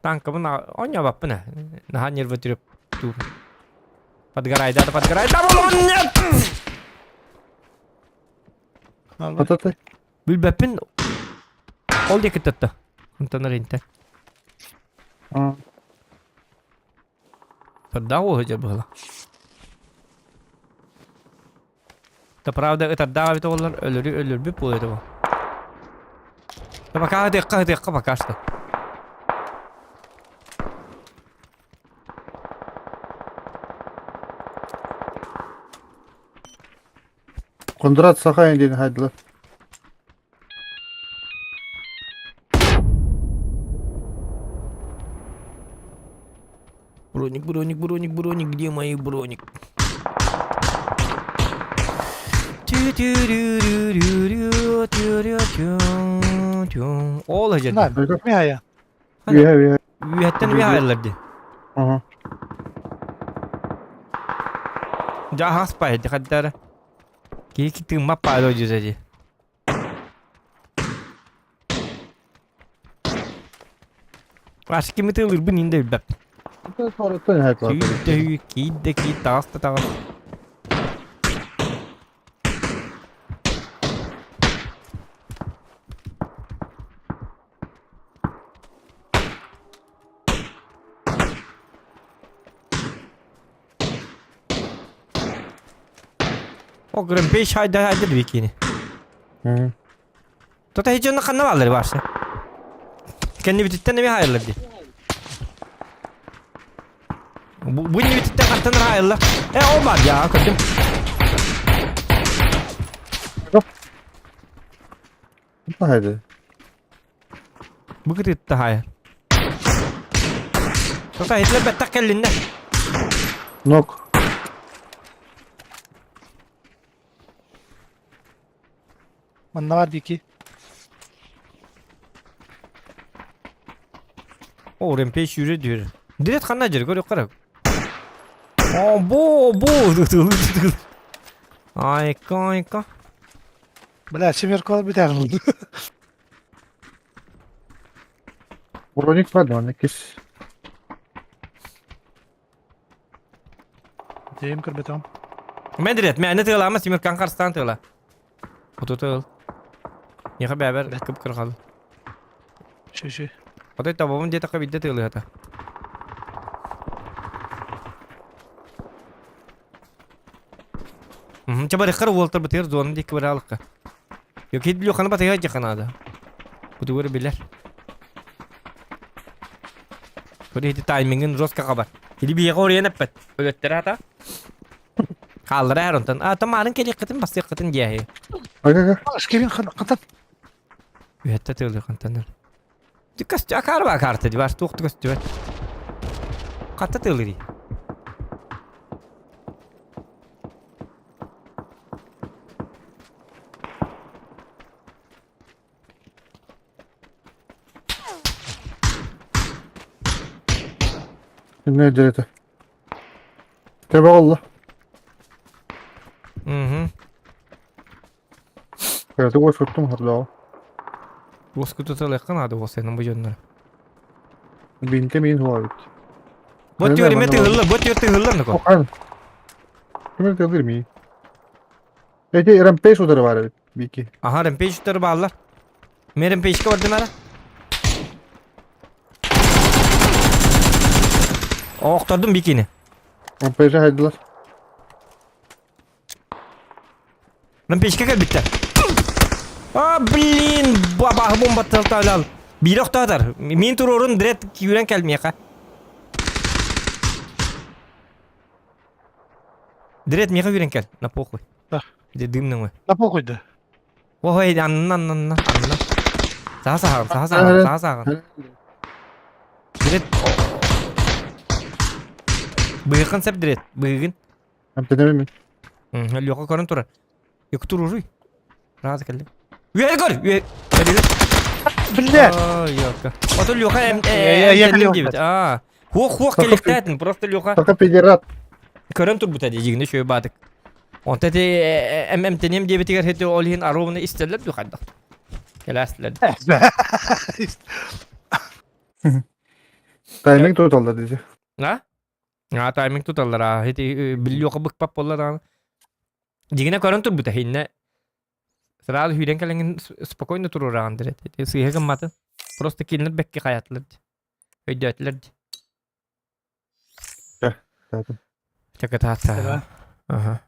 Speaker 2: Танкабын оонньообаппын ээ. Наһаа нервы түрөп Подгорай, да, подгорай, да, нет!
Speaker 5: Ататы.
Speaker 2: Билбэппин ол диэки тутта. Онтон эринтэн. Тардаах уоһу дьэ быһыла. Да правда ытардаах эбит оҕолор өлөрү өлөрбүт буолуо этэ бу. Да пока ытыахха ытыахха пока что.
Speaker 5: Кондрат Сахайн диэн хайдылар.
Speaker 2: Броник, броник, броник, броник, где мои броник? Ол
Speaker 3: На, мия.
Speaker 5: Үөһэ үөһэ.
Speaker 2: Үөһэттэн үөһэ айыллар дии.
Speaker 5: Ага.
Speaker 2: Дьэ аһаспай хаддара. Киһи тыыммат паадо дьүзэ дии. Аш кими тыылырбын иин да билбэппин. Сүүт да сүүт, киит да киит, таҕас да таҕас. О, Грэмпейш хайда хайда бикини. Tota hiç онно ханна бааллар барса. Кэннибититтэн эмиэ хаайыллар дии. Бу бу иннибититтэн хантан хаайыллар. Э, ол баар дьаа, көрдүм.
Speaker 5: Хайда.
Speaker 2: Бу кытытта хаайар. Tota хитлер бэттэх кэллиннэ.
Speaker 5: Нок.
Speaker 3: Манна бар бики.
Speaker 2: О, Рэмпейдж сүүрэ түһэр. Дирет ханна дьэр, көрүөх көрө. О, бо, бо, Айка, айка.
Speaker 3: Бля, семеркалар бүтәрин булды.
Speaker 5: Броник бар да, кис.
Speaker 3: Дейм көрбөтөм.
Speaker 2: Мен дирет, мен тыылаама Тимиркан Карстан тыыла. Оту тыыл. Неха бэбэр кып кыргал.
Speaker 3: Шү шү.
Speaker 2: Отой табабын диэтэххэ биирдэ тыылыата. Чэ барыххар уолтар бытыгар зона диэки бараалыкка. Йокит билиохана батыга дьаха наада. Бутугар билэр. Көрө ити таймингын жестко хабар. Или биэҕэ оруйан эппэт. Өлөттөрө ата. Хааллара эр онтон. А, тамаарын кэлиэххитин бастыаххытын диэһи.
Speaker 5: Ага.
Speaker 3: Шкирин хантан.
Speaker 2: Үһэттэ тыылы хантанар. Көстү акаарба карта ди бар туохту көстүбэт. Хатта тыылырый.
Speaker 5: Ne деді? Тебе oldu.
Speaker 2: Угу.
Speaker 5: Это вот что там гордо.
Speaker 2: Уоскутуталыахха наада уолсайынан бу дьоннору.
Speaker 5: Бинте мин хуа эбит.
Speaker 2: Бу
Speaker 5: Хайа
Speaker 2: түөр эме
Speaker 5: манна бар.
Speaker 2: тыһыллар, бу түөр тыһыллар нако.
Speaker 5: Хан. Ким тылыр ми? Эти рампейдж удары бар эбит. Бики.
Speaker 2: Аха, рэмпейджтер бааллар. Мен рэмпейджке бардым ара. Охтордум бикини.
Speaker 5: Рампейджа хайдылар.
Speaker 2: Рэмпейджке кэлбиттэр. А, блин, бабаһы бомба тылталал. Биир охтоотор. Мин туруорун дред күүрэн кэлмиэхэ. Дред миэхэ үүрэн кэл, на похуй.
Speaker 3: Да.
Speaker 2: Де дым нөҥүө.
Speaker 3: На похуй да.
Speaker 2: Ой, аннан, аннан, аннан. Саха саҕан, саха саҕан, саха саҕан. Дред. Быһыххын сеп дред, быһыгын.
Speaker 5: Эмтэнэбин мин.
Speaker 2: Леха көрөн турар. Екі туруруй. Разы кэллим. Үөр көр! Үөр.
Speaker 3: Бля!
Speaker 2: Ой, Ото Леха
Speaker 3: Я- я
Speaker 2: эмтэнним
Speaker 3: кэлиэм.
Speaker 2: диэбит. Аа. Хуох-хуох кэлиэхтээтин. Просто Леха
Speaker 5: Пока педерат.
Speaker 2: көрөн турбута дии дьигини үчүгэй баатык. Онто ити эмтэним диэбитигэр ити ол иһин аруубуна истэллэр дуу хайдах. Кэлээстилэр.
Speaker 5: Тайминг туталлар дии.
Speaker 2: А? А тайминг туталлар а ити биллиоха быкпап буолла даҕаны. Дьигинэ көрөн турбута хиннэ сразу сүүрэн кэлэҥин спокойно туруораҕын дирэт. Ити сыыһа гымматын. Просто кинилэр бэкки хайаатылар дии. Өйдөөтүлэр дии. Чакытаата. Ага.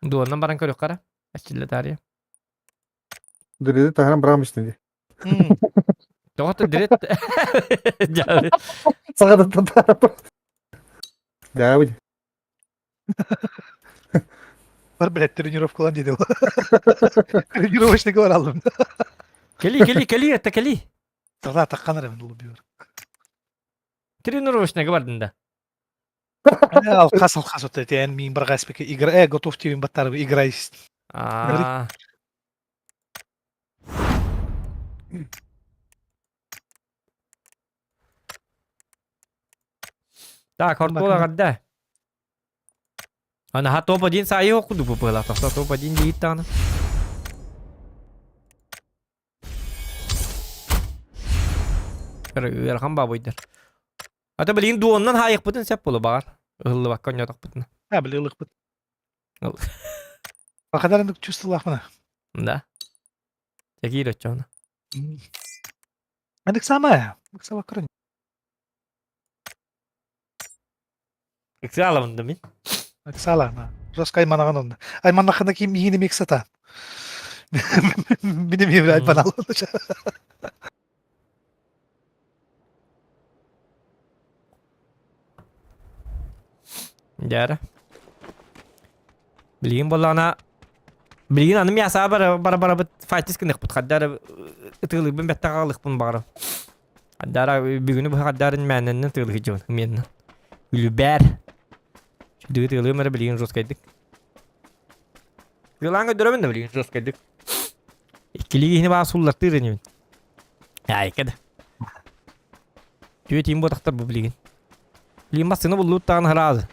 Speaker 2: Дуоннан баран көрүөххэ эрэ. Аччылла таарыйа.
Speaker 5: Дреди таһынан быраамыстын дии.
Speaker 2: Тоҕо дред
Speaker 5: Саҕа Да,
Speaker 3: Бар блядь, тренировкалан диде ол. Тренировочный бар алдым.
Speaker 2: Кели, кели, кели, это кели.
Speaker 3: Тогда таккан эрэ мен улубиор.
Speaker 2: Тренировочный бардын да.
Speaker 3: Алкас алкас вот это мин барга спеке игра э готов тебе баттар играй.
Speaker 2: А. Так, хортула гадда. Ана топ-1 сайы оқуды бұл тоқта топ-1 дейді тағаны. Ыарахан бабойдар. Ата билигин дуоннан хаайыкпытын сеп болу бағар. Ыһыллыбакка онньотохпутуна.
Speaker 3: А, били ылыкпыт.
Speaker 2: Ыл.
Speaker 3: Бакадарындык чувствовал
Speaker 2: Да. Чекиир оччоҕуна.
Speaker 3: Андык самая. Ыксала көрөн.
Speaker 2: Ыксаалабын да мин.
Speaker 3: Ыксала. Жестко айманаган онда. Айманахына ким миһини миксата. Минем евре айманалы.
Speaker 2: Дьэ Билигин буоллаҕына билигин аны мясаҕа бара бара барабыт файтис гыныахпыт хаддара ытыылыырбын бэттэх аҕалыахпын баҕарам. Хаддара бүгүнү быһа хаддарын мээнэннэн тыылыы сылдьабын менна. Үлүбээр. Чүдүгү тыылыым эрэ билигин жесткайдык. Тыылаан көрдөрөбүн да билигин жесткайдык. Иккилии киһини баа сууллартыыр инибин. Айка да. Түө тиин буотахтар бу билигин. Билигин массыына буллубут даҕаны сразу.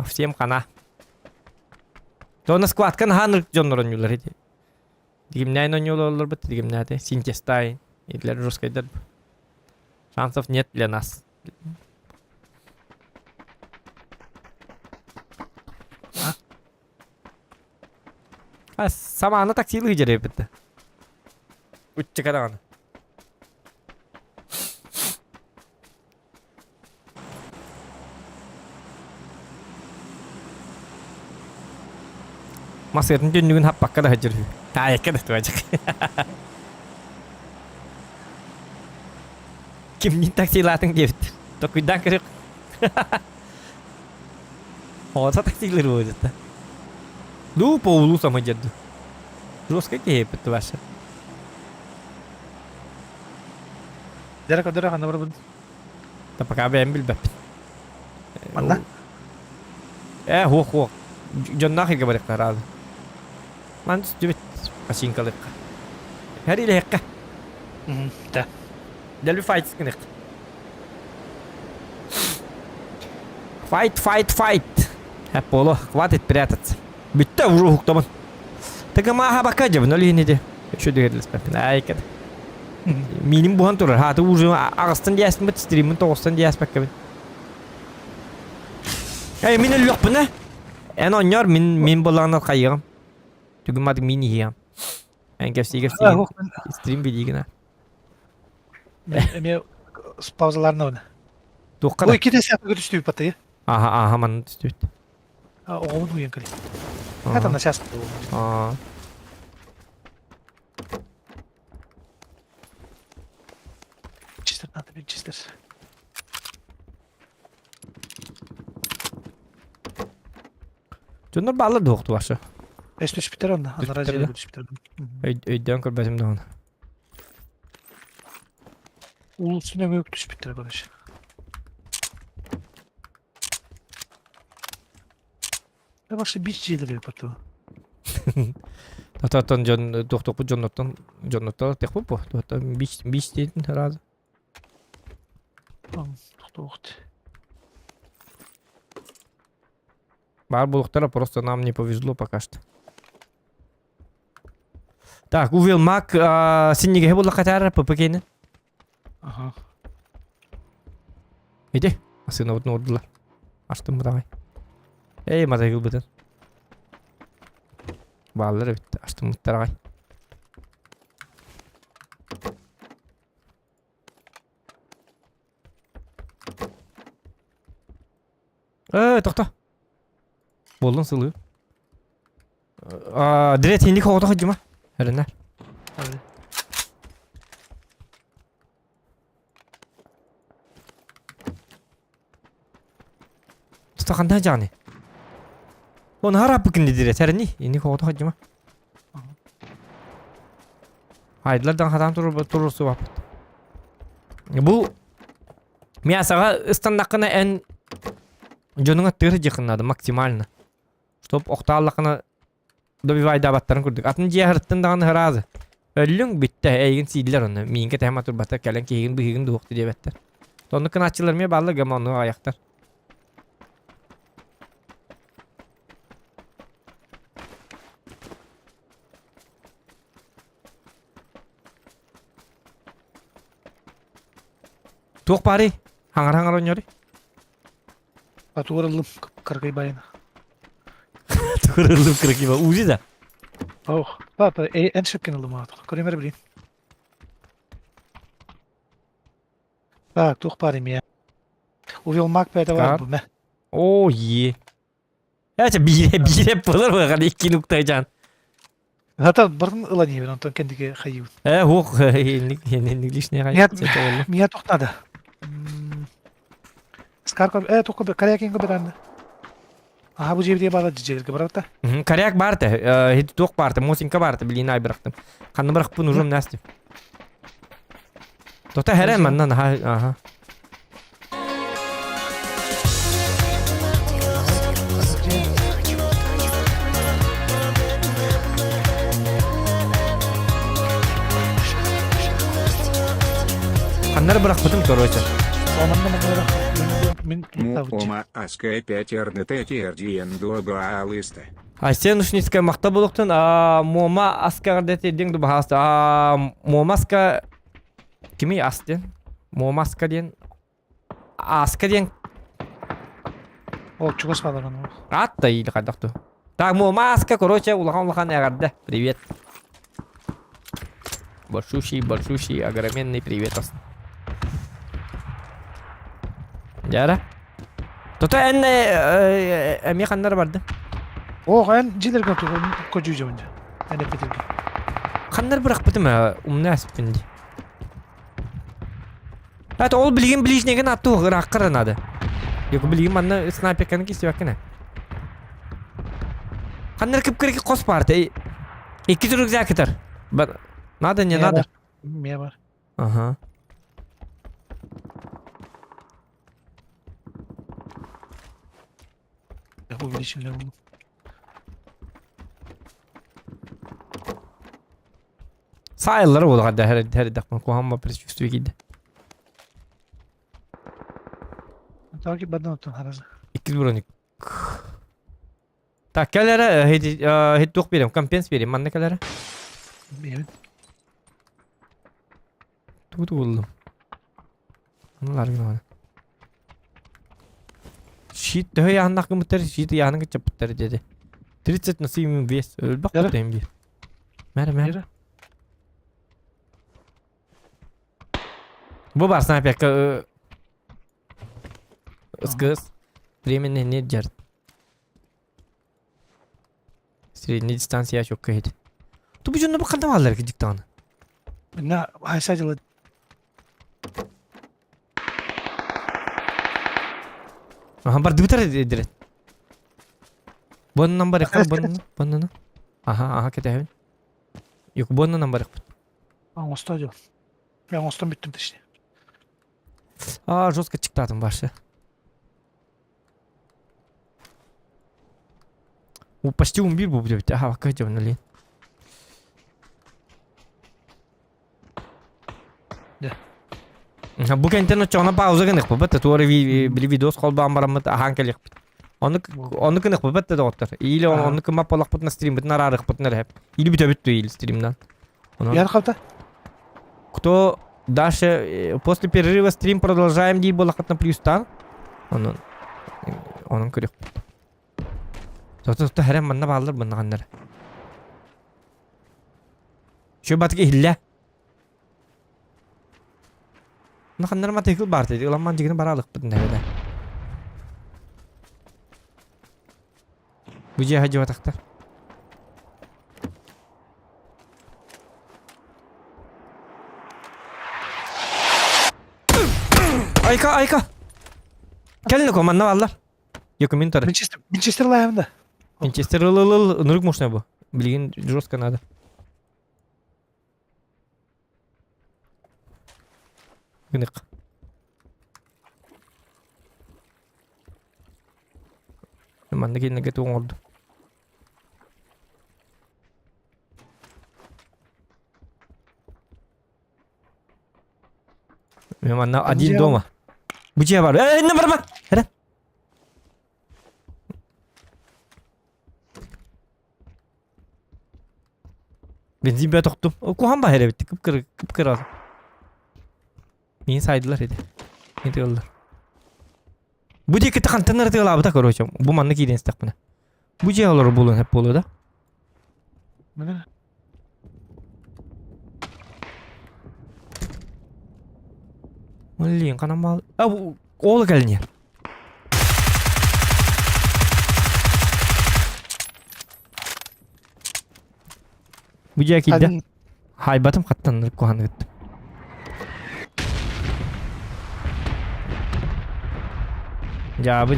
Speaker 2: Всем хана. Дьонно складка наһаа ынырык дьоннор оонньуулар ити. Дигимнээн оонньуулалларбыт, дигимнээтэ синтестай, итилэр русскайдар. Шансов нет для нас. А самааны таксилыы дьэрээбит да. Уччака даҕаны. Масыатын түннүгүн хаппакка да сылдьар үһү. Таайыкка да туһачык. Кимниин таксилаатыҥ диэбит. Токуйдаан көрүөх. Оҕото таксилыыр буолбута. Дуу по улуу самыдьар дуу. Жестко киһи ваша.
Speaker 3: Дьэрэ көрдөрө ханна барабын?
Speaker 2: Да пока бэйэм билбэппин.
Speaker 3: Манна?
Speaker 2: Э, хуох хуох. Дьонноох игэ барыахха араады. Ман түстүбүт пасинкалыахха. Хәрилэһиэххэ.
Speaker 3: Да.
Speaker 2: Дэлби файт гыныах. Файт, файт, файт. Эполо, хватит прятаться. Бүттэ уже уһуктабын. Тыгымааха бакка дьабын ол иһин ити. Еще дэгерлеспеппин. Айкат. Миним буһан турар. Хааты уже аҕыстан диэспит стриммин тоҕустан диэспэккэбин. Эй, мин өллөхпүнэ. Эн онньор мин мин боллаҕына хайыгым. Түгүм аты мин иһиэм. Эн кэпсии кэпсии. Стрим видигина.
Speaker 3: Эмиэ паузаларына оны.
Speaker 2: Туохха
Speaker 3: да? Ой, ките сәпігі түстүү патайы.
Speaker 2: Аха, аха, манна түстүбүт.
Speaker 3: Оҕобун уйан кэлин. Это на сейчас.
Speaker 2: Аа.
Speaker 3: Чистер надо бить, чистер.
Speaker 2: Дьоннор бааллар дуохту башы.
Speaker 3: Эс түспүттэр онно, анара
Speaker 2: Түспүттэр
Speaker 3: дьиэ түспүттэр.
Speaker 2: Өйдөөн көрбөтүм даҕаны.
Speaker 3: Улуусун өҥө түспүттэр короче. Да вообще бич дьиэлэр потом.
Speaker 2: Тататтан дьон туохтукпут дьоннортон дьоннортон техпут бу. Туохтан бич бич диэтин сразу.
Speaker 3: Тохтоохт.
Speaker 2: Бар булуктара просто нам не повезло пока что. Так, увел мак синниге була катар ППК-ны.
Speaker 3: Ага.
Speaker 2: Иди, сына вот нордылар. Аштым давай. Эй, матайгыл бытын. Баалар эбит, аштым тарагай. Э, тохто. Болдун сылы. Дирет хинди хоҕото хадьыма. Эрэнэр. Тута ханна жааны? Он хараппы кинди дирет эрени. Инди хоҕото хадьыма. Айдылардан хатаан турурсу баппыт. Бу мясаға ыстаннаххына эн дьонуҥа тыыр дьыхыннады максимально. Чтоб охтааллаххына добивайдаабаттарын курдук. Атын дьиэ аһарыттын даҕаны ыраазы. Өллүҥ бүттэ, эйигин сииллэр онно. Миингэ тэһэм атырбата кэлэн киһигин быһыгын дуохту диэбэттэр. Оннук гынааччылар эмиэ бааллар гама оннук аҕыйахтар. Туох баарый? Хаҥар-хаҥар оонньоруй?
Speaker 3: Тугар ыллым кыргый байына.
Speaker 2: Тугар ыллым кыргый бай. Узи да?
Speaker 3: Ох, папа, эн шепкен ыллым аатах. Көрөмөр билин. Так, туох бар эмиэ. Увел мак пэта бар бу мэ.
Speaker 2: О, е. Эче бире бире болар быган икки нуктайжан.
Speaker 3: Хата барын ылан иһэбин, онтон кэнниги хайыбыт.
Speaker 2: Э, хуох, инник лишний хай.
Speaker 3: Мия тохтады. Скарка, э, только корякин көбөтанды. Аха, бу жебдие бала жижерге барата.
Speaker 2: Коряк барты, хит туох барты, мосинка барты, блин, ай бырахтым. Ханны бырахпын ужум настим. Тота хәрәм маннан, аха, аха. Ханнары бырахпытым, короче.
Speaker 4: Муома Аска 5 РДТ ТРДН Дуабаалыста.
Speaker 2: Айсен Ушницкая махта булуктун, Муома Аска РДТ диң дубахаста. Муома Аска Кимий ас диэн? Муома аска диэн Аска диэн
Speaker 3: Ол чугас хаалар ону.
Speaker 2: Аат да или хайдах ту. Так, Муома аска, короче, улахан-улахан эҕэрдэ. Привет. Большущий, большущий, огроменный привет ас. Дьара. Тото эн эмиэ ханнара барды?
Speaker 3: Ох, эн дьиэлэргэ көдьүүдьэбин дьэ. Эн эппитиргэ.
Speaker 2: Ханнар бырахпытым умна аспын ди. Это ол билигин ближнеген атту ырааккара надо. Yok билигин манна снайперканы кистибэккин Ханнар кып-кырыки хос парты. Икки рюкзак итар. Надо, не надо?
Speaker 3: Мия бар.
Speaker 2: Ага.
Speaker 3: Увеличили левел.
Speaker 2: Саайлары буолуҕа да һэрдэхпин куһаҕан предчувствие киирдэ.
Speaker 3: Таки бадан оттон хараза.
Speaker 2: Иккис броник. Так, кэл эрэ, хит туох биэриэм, компенс биэриэм, манна кэл эрэ.
Speaker 3: Биэбин.
Speaker 2: Тугу тугуллум? Аналар гына. Щит төһө яһаннах гыммыттар, щит яһанын кыччаппыттар деді. 30 на 7 вес. Өлбөх кутайым бир. Мәрі, мәрі. Бу бар снайперка СГС. Временный не держит. Средняя дистанция чокка иһит. Ту бу дьонно бу ханна бааллар кидик даҕаны.
Speaker 3: На, хайса дела.
Speaker 2: Аха бардыбытар дирет. Боннан барыхха боннан боннан. Аха аха кэтэһэбин. Yok боннан барыхпыт.
Speaker 3: Оҥосто дьон. Мен оҥостон бүттүм точнее.
Speaker 2: А жестко чыктаатым башы. У почти умбир бу будет. Ага, как дело налей.
Speaker 3: Да.
Speaker 2: Бу кэнтэн оччоҕуна пауза гыныахпыт бата туора били видос холбоон бараммыт аһаан кэлиэхпит. Ону ону гыныахпыт бата доҕоттор. Или ону кымап олохпутуна стриммытын араарыахпытын эрэ. Или бүтэбит дуу или стримнан.
Speaker 3: Яр қалта?
Speaker 2: Кто дальше после перерыва стрим продолжаем дии буолаххытына плюстан. Онон онон көрүөхпүт. Тото хэрэн манна бааллар маннаҕаннар. Şu батык иһиллэ. Наханнар матыгыл бар dedi. Ыламман дигини баралыкпытын дәбедә. Бу жиһа жуатахтар. Айка, айка. Кэлин манна баллар. Yok мин тары.
Speaker 3: Винчестер, Винчестер лайымда.
Speaker 2: Винчестер ыл ынырык мощный бу. Билигин жестко надо. Гынык. Манна кэннэ туох оҥорду. Манна один дома. Бу дьиэ бар. Э, инне барма. Эрэ. Бензин бә тохтум. Куһан баһар эбит. Кып-кыр кып-кыра. Мин сайдылар edi. Не тыаллар. Бу диэки хантан ырытыалаабыта короче. Бу манна киирэн истэхпинэ. Бу дьиэ олору булун хеп буолуо да?
Speaker 3: Міне.
Speaker 2: Блин, ханан баал. А, ол кэлин Бу дьиэ киирдэ. Хайбатым хаттан куһан ыттым. Дьаабы.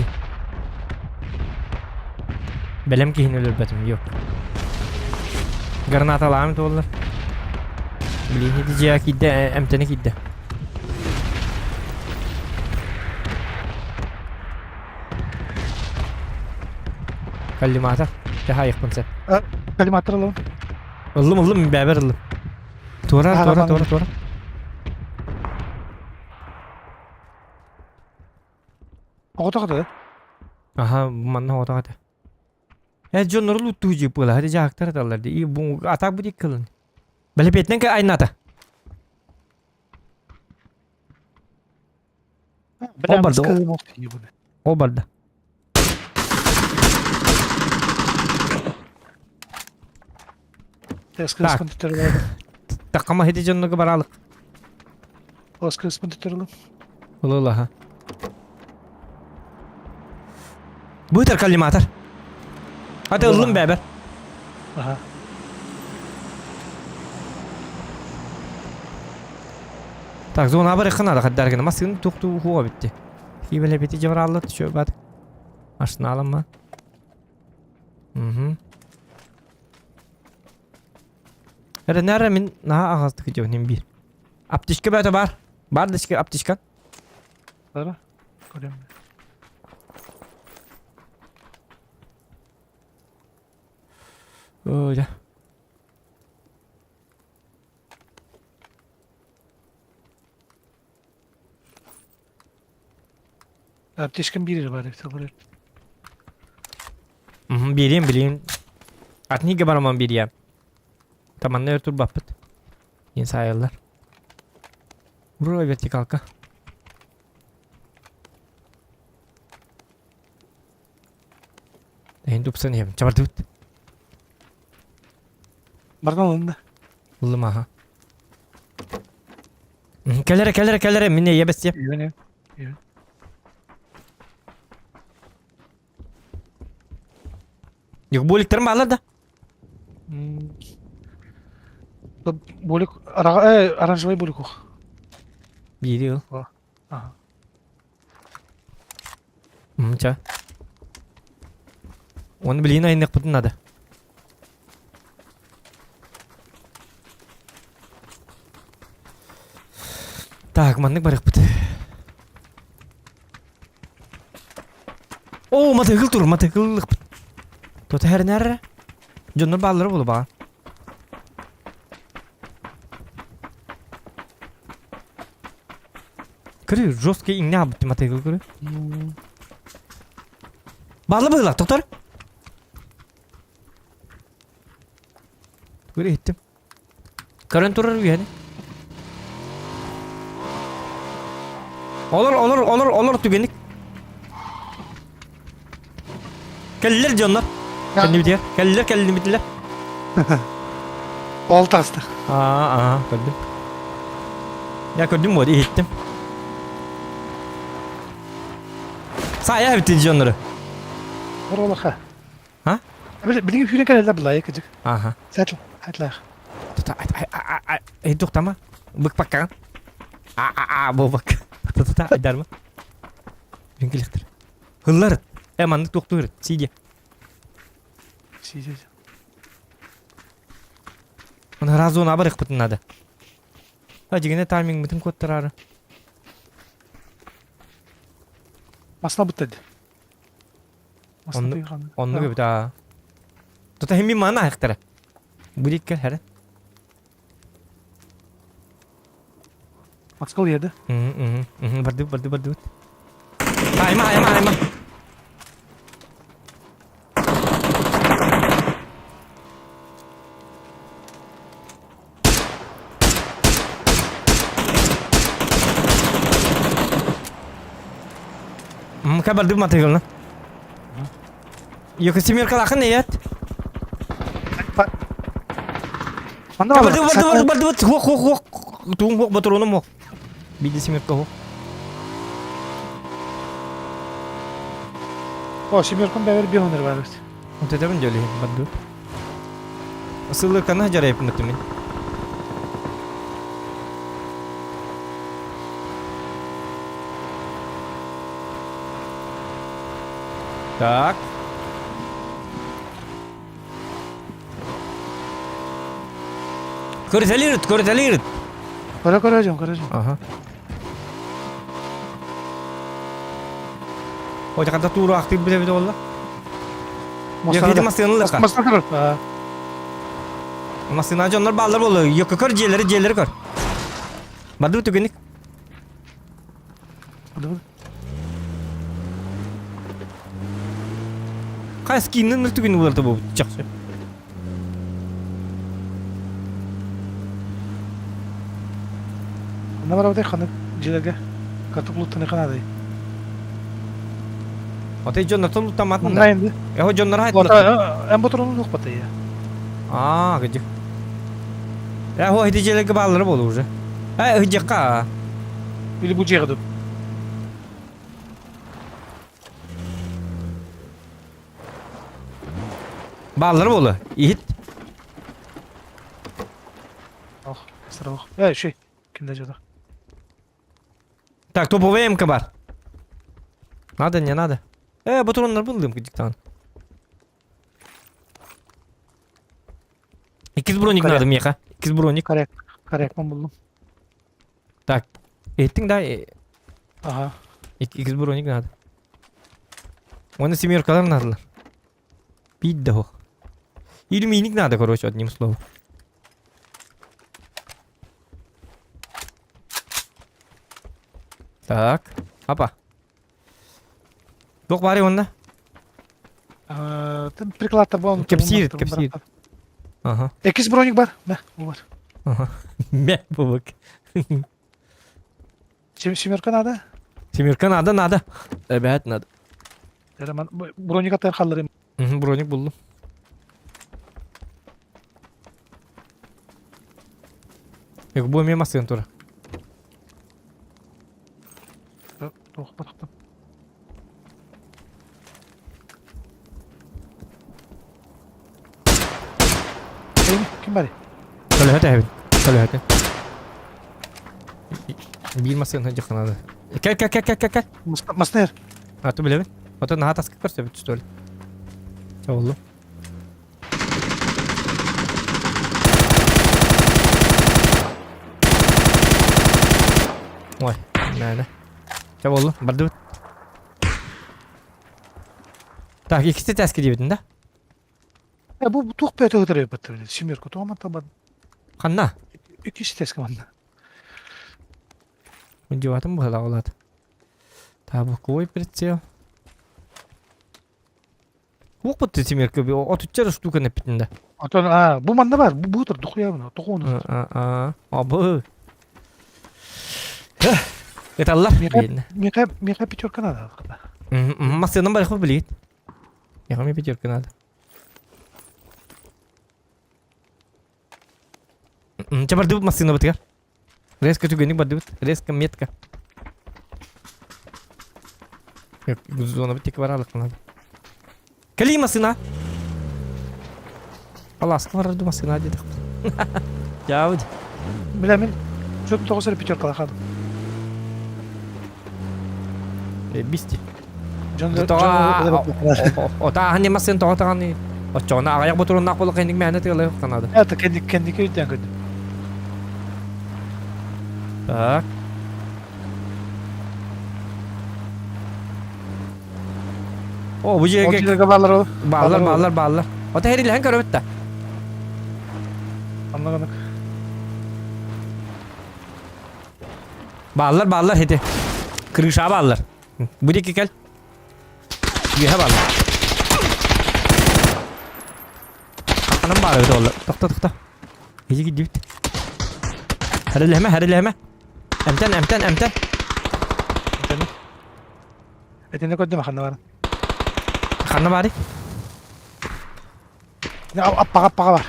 Speaker 2: Бэлэм киһини өлөрбөтүм, yok. Гранаталаам туоллар. Блин, ити дьиэ киирдэ, эмтэни киирдэ. Коллиматор. Дьаһайыахпын сөп.
Speaker 3: Коллиматор ылабын.
Speaker 2: Ыллым, ыллым, бэбэр ыллым. Туора, туора, туора, туора.
Speaker 3: Оҕото да?
Speaker 2: Аха, манна оҕото этэ. Э, дьоннору луттуу дьип буола, хати дьаһактар аталлар дии. Бу атак бу дик кылын. Бэлэпиэтинэн айната. Ол барды. Ол барды.
Speaker 3: Так.
Speaker 2: Такама хити дьоннуга баралык. Ылы-ылаха. Бытар коллиматор. Аты ыллым бэбэр.
Speaker 3: Ага.
Speaker 2: Так, зона барыхха надо хаддаргына массыын тух-ту хуа битти. Кибеле бити жабыраллы түшө бат. Машиналама. Угу. Эрэ нара мин наһаа аҕастык дьоним биир. Аптечка бөтө бар. Бар дечке аптечка.
Speaker 3: Бара. Көрөм.
Speaker 2: Ой, да.
Speaker 3: Аптечкам биир бар эбит.
Speaker 2: Угу. Биэриэм билигин. Атнига бараман биэриэм. Таманна өр турбаппыт. Диэн саайаллар. Ура вертикалка. Эһин тупсан иһэбин. Чабардыбыт.
Speaker 3: Бардан ылынна.
Speaker 2: Ыллым аха. Кэлэрэ, кэлэрэ, кэлэрэ, мин эйэ бэстиэм.
Speaker 3: Үөн,
Speaker 2: Югболиктарым баалар да?
Speaker 3: Болик, оранжевый болик ух.
Speaker 2: Биири ыл.
Speaker 3: Ага.
Speaker 2: Ча. Оны билигин айныахпытын надо. Так, маннык барыахпыт. Оо, матыгыл тур, матыгыллыкпыт. Тута хэрнэр. Дьоннор бааллара буолу баа. Көрү, жесткий иҥнэ аабыт матыгыл көрү. Баалла быһыылаах, доктор. Көрү иһиттим. Көрөн турар үһэни. Олор, олор, олор, олор түгэник. Кэллилэр дьоннор. Кэллибитигэр. Кэллилэр, кэллибитилэр.
Speaker 3: Ол таста.
Speaker 2: Аа, аа, көрдүм. Я көрдүм вот, иһиттим. Саайа эбит дьоннору.
Speaker 3: Оролаха.
Speaker 2: А?
Speaker 3: Билигин сүүрэн кэлэллэр былайы кыдьык.
Speaker 2: Аха.
Speaker 3: Сәтл, сәтлээх.
Speaker 2: Тута, ай, туктама. Быкпаккаҕын. А, а, а, буолбак. Тута, айдарма. Үҥкүлэхтэр. Ыллар. Э, маннык туохтуур. Сидя.
Speaker 3: Сидя.
Speaker 2: Оны разу абарыхпытын надо. А, дигене таймингмытын куоттарары.
Speaker 3: Масна бутты.
Speaker 2: Оннук эбит аа. Тута химми маана айхтара. Бурикка хәрэ.
Speaker 3: Макскал еді.
Speaker 2: Барды барды барды. Айма айма айма. Кабарды матыгылна. Йока семеркалахын эйет. Барды барды барды барды барды хох хох хох. Туун хох батуруном хох. Биди семерка хох.
Speaker 3: О, семеркам бәбер бионер бар.
Speaker 2: Вот это дьоли барды. Сылыкана жарайып мин. Так. Көрүтэлиир, көрүтэлиир.
Speaker 3: Көрө көрө жон, көрө жон.
Speaker 2: Ага. Ой, ханта тууру актык биле биле болла. Йөкөтө массыыналыха.
Speaker 3: Массыына көр.
Speaker 2: Массыына дьоннор бааллар болу. Йөкө көр дьиэлэри дьиэлэри көр. Барды түгенник. Хай скиннин түгүн буларда бу чаксы.
Speaker 3: Ханна барабытай ханнык дьиэлэргэ катык луттаны ханадай.
Speaker 2: Отой дьоннортон луттаматын
Speaker 3: Манна
Speaker 2: да.
Speaker 3: енді.
Speaker 2: Эho дьоннор айтылар.
Speaker 3: Эн ботуруну нухпата я.
Speaker 2: Аа, кыдьык. Эho ити дьиэлэргэ бааллара буолу уже. Э, ыдьыкка.
Speaker 3: Или бу дьиэҕэ дуу.
Speaker 2: Бааллара буолу. Иһит.
Speaker 3: Ох, сырох. Э, шей. Кимде жада.
Speaker 2: Так, топовая МК бар. Надо, не надо. Э, батроннар булдым кыдьыктаан. Иккис броник надо меха. Иккис броник.
Speaker 3: Коррект. Корректмын булдум.
Speaker 2: Так, еттиң да,
Speaker 3: Ага.
Speaker 2: иккис броник надо. Оны семеркалар надо. Пить да ох. Или миник надо, короче, одним словом. Так, апа. Туох баарый онно?
Speaker 3: Прикладтар буолан.
Speaker 2: Кэпсиир, кэпсиир. Ага.
Speaker 3: Экис броник бар. Мэ, бу бар.
Speaker 2: Ага. Мэ, бу
Speaker 3: Семерка надо?
Speaker 2: Семерка надо, надо. Эбэт надо.
Speaker 3: Броник атар халларым.
Speaker 2: Броник булдум. Бу эмиэ массыын тура.
Speaker 3: Туох батахтым. Ким бары?
Speaker 2: Көлөһө тэһэбин. Көлөһөтө. Биир массыына дьаханады. Кэл, кэл, кэл, кэл, кэл, кэл.
Speaker 3: Маснер.
Speaker 2: А ты билэбин. Ото наһаа таска көрсөбүт что ли? Чабыллым. Ой, мээнэ. Чабыллым, бардыбыт. Так, иккисте тээскэ диэбитин да?
Speaker 3: Э, бу туох бэйэтэ ытырай баттар семерка тоҕо мантан
Speaker 2: Ханна?
Speaker 3: Иккис тээскэ манна.
Speaker 2: Дьуатым быһалаах улаат. Табуковый прицел. Уох бутты семерка отучча штука нэппитин да.
Speaker 3: Отон а бу манна бар бу бутыр духуябын тоҕуону.
Speaker 2: А а бу. Ыталлар.
Speaker 3: Миэхэ миэхэ пятерка надо.
Speaker 2: Массыынан барыхпы билигит. Миэхэ мне пятерка надо. Чэ бардыбыт массыынабытыгар. Резко түгэнник бардыбыт. Резко метка. Зона тик баралык надо. Кали массына. Аласка барарды массына дедик. Жабыд.
Speaker 3: Билемин. Чөп тоҕус эрэ пятеркалаах хаалым.
Speaker 2: Бисти.
Speaker 3: Дьон
Speaker 2: Ота аһан массыын тоҕо таҕаны. Оччоҕуна аҕыйах ботуруннаах буолла кэнник мээнэ тыалай канады.
Speaker 3: Это кэнник кэнники өйдөөн көрдүм.
Speaker 2: Так. О, бу жерге
Speaker 3: баалар ол.
Speaker 2: Баалар, баалар, баалар. Ота херилэһэн көрөбүт да.
Speaker 3: Анныгынык.
Speaker 2: Баалар, баалар хити. Крыша баалар. Бу диэки кэл. Үөһэ баалар. Ханан баар эбит оллар. Тохто, тохто. Иди кидибит. Хэрилэһэмэ, хэрилэһэмэ. Эмтэн, эмтэн, эмтэн.
Speaker 3: Этинэ көрдүм ханна баар.
Speaker 2: Ханна баарый?
Speaker 3: Аппаға аппаға бар.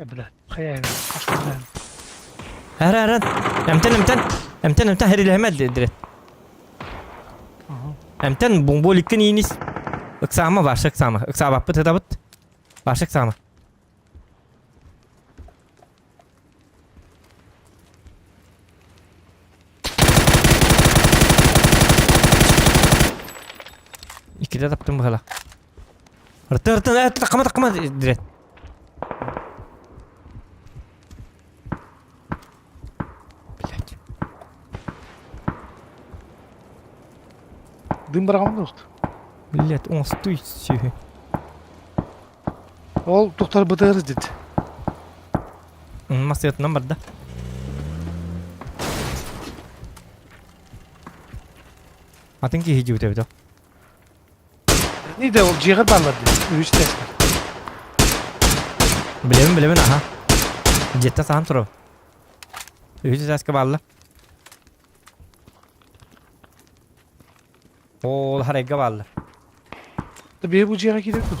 Speaker 3: Бля, хайа
Speaker 2: Ара ара. Эмтэн эмтэн. Эмтэн эмтэн хэрилэһэмэ дирет. Эмтэн бомболиккин иинис. Ыксаама ваша ыксаама. Ыксаабаппыт ытабыт. Ваша ыксаама. Иккитэ таптым быһала. Ырты ырты э таккама таккама дирет. Блять.
Speaker 3: Дым бараҕам дуохт.
Speaker 2: Блять, оҥостуй сүһү.
Speaker 3: Ол тухтар бытыгыр дит.
Speaker 2: Массыатынан барда. Атын киһи дьиэбит эбит
Speaker 3: Не да ол дьиэҕэр бааллар дии. Үһүс тестер.
Speaker 2: Билэбин билэбин аха. Дьиэттэн саһан турабын. Үһүс этээскэ бааллар. Ол харайга бааллар.
Speaker 3: Биһи бу дьиэҕэ киирэр дуо?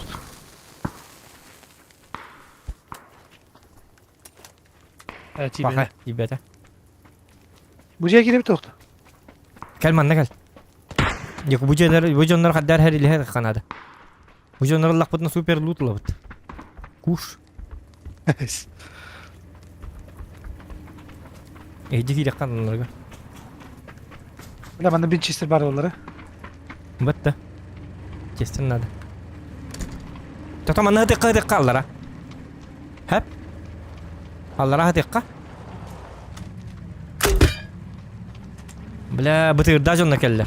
Speaker 3: Э,
Speaker 2: Баха, тиийбэтэ.
Speaker 3: Бу дьиэҕэ киирэбит туохта?
Speaker 2: Кэл манна кэл. Дьэ, бу дьиэлэр, бу дьоннор хаддар хэрилиһэр ханада. Бу дьоннор ыллахпытына супер лут ылабыт. Куш. Эйди киирэххэ аннарга.
Speaker 3: Бля, манна бинчистер бар олары.
Speaker 2: Бытта. Честен надо. Тото манна ытыкка ытыкка аллара. Хэп. Аллара ытыкка. Бля, бытырда дьонно кэллэ.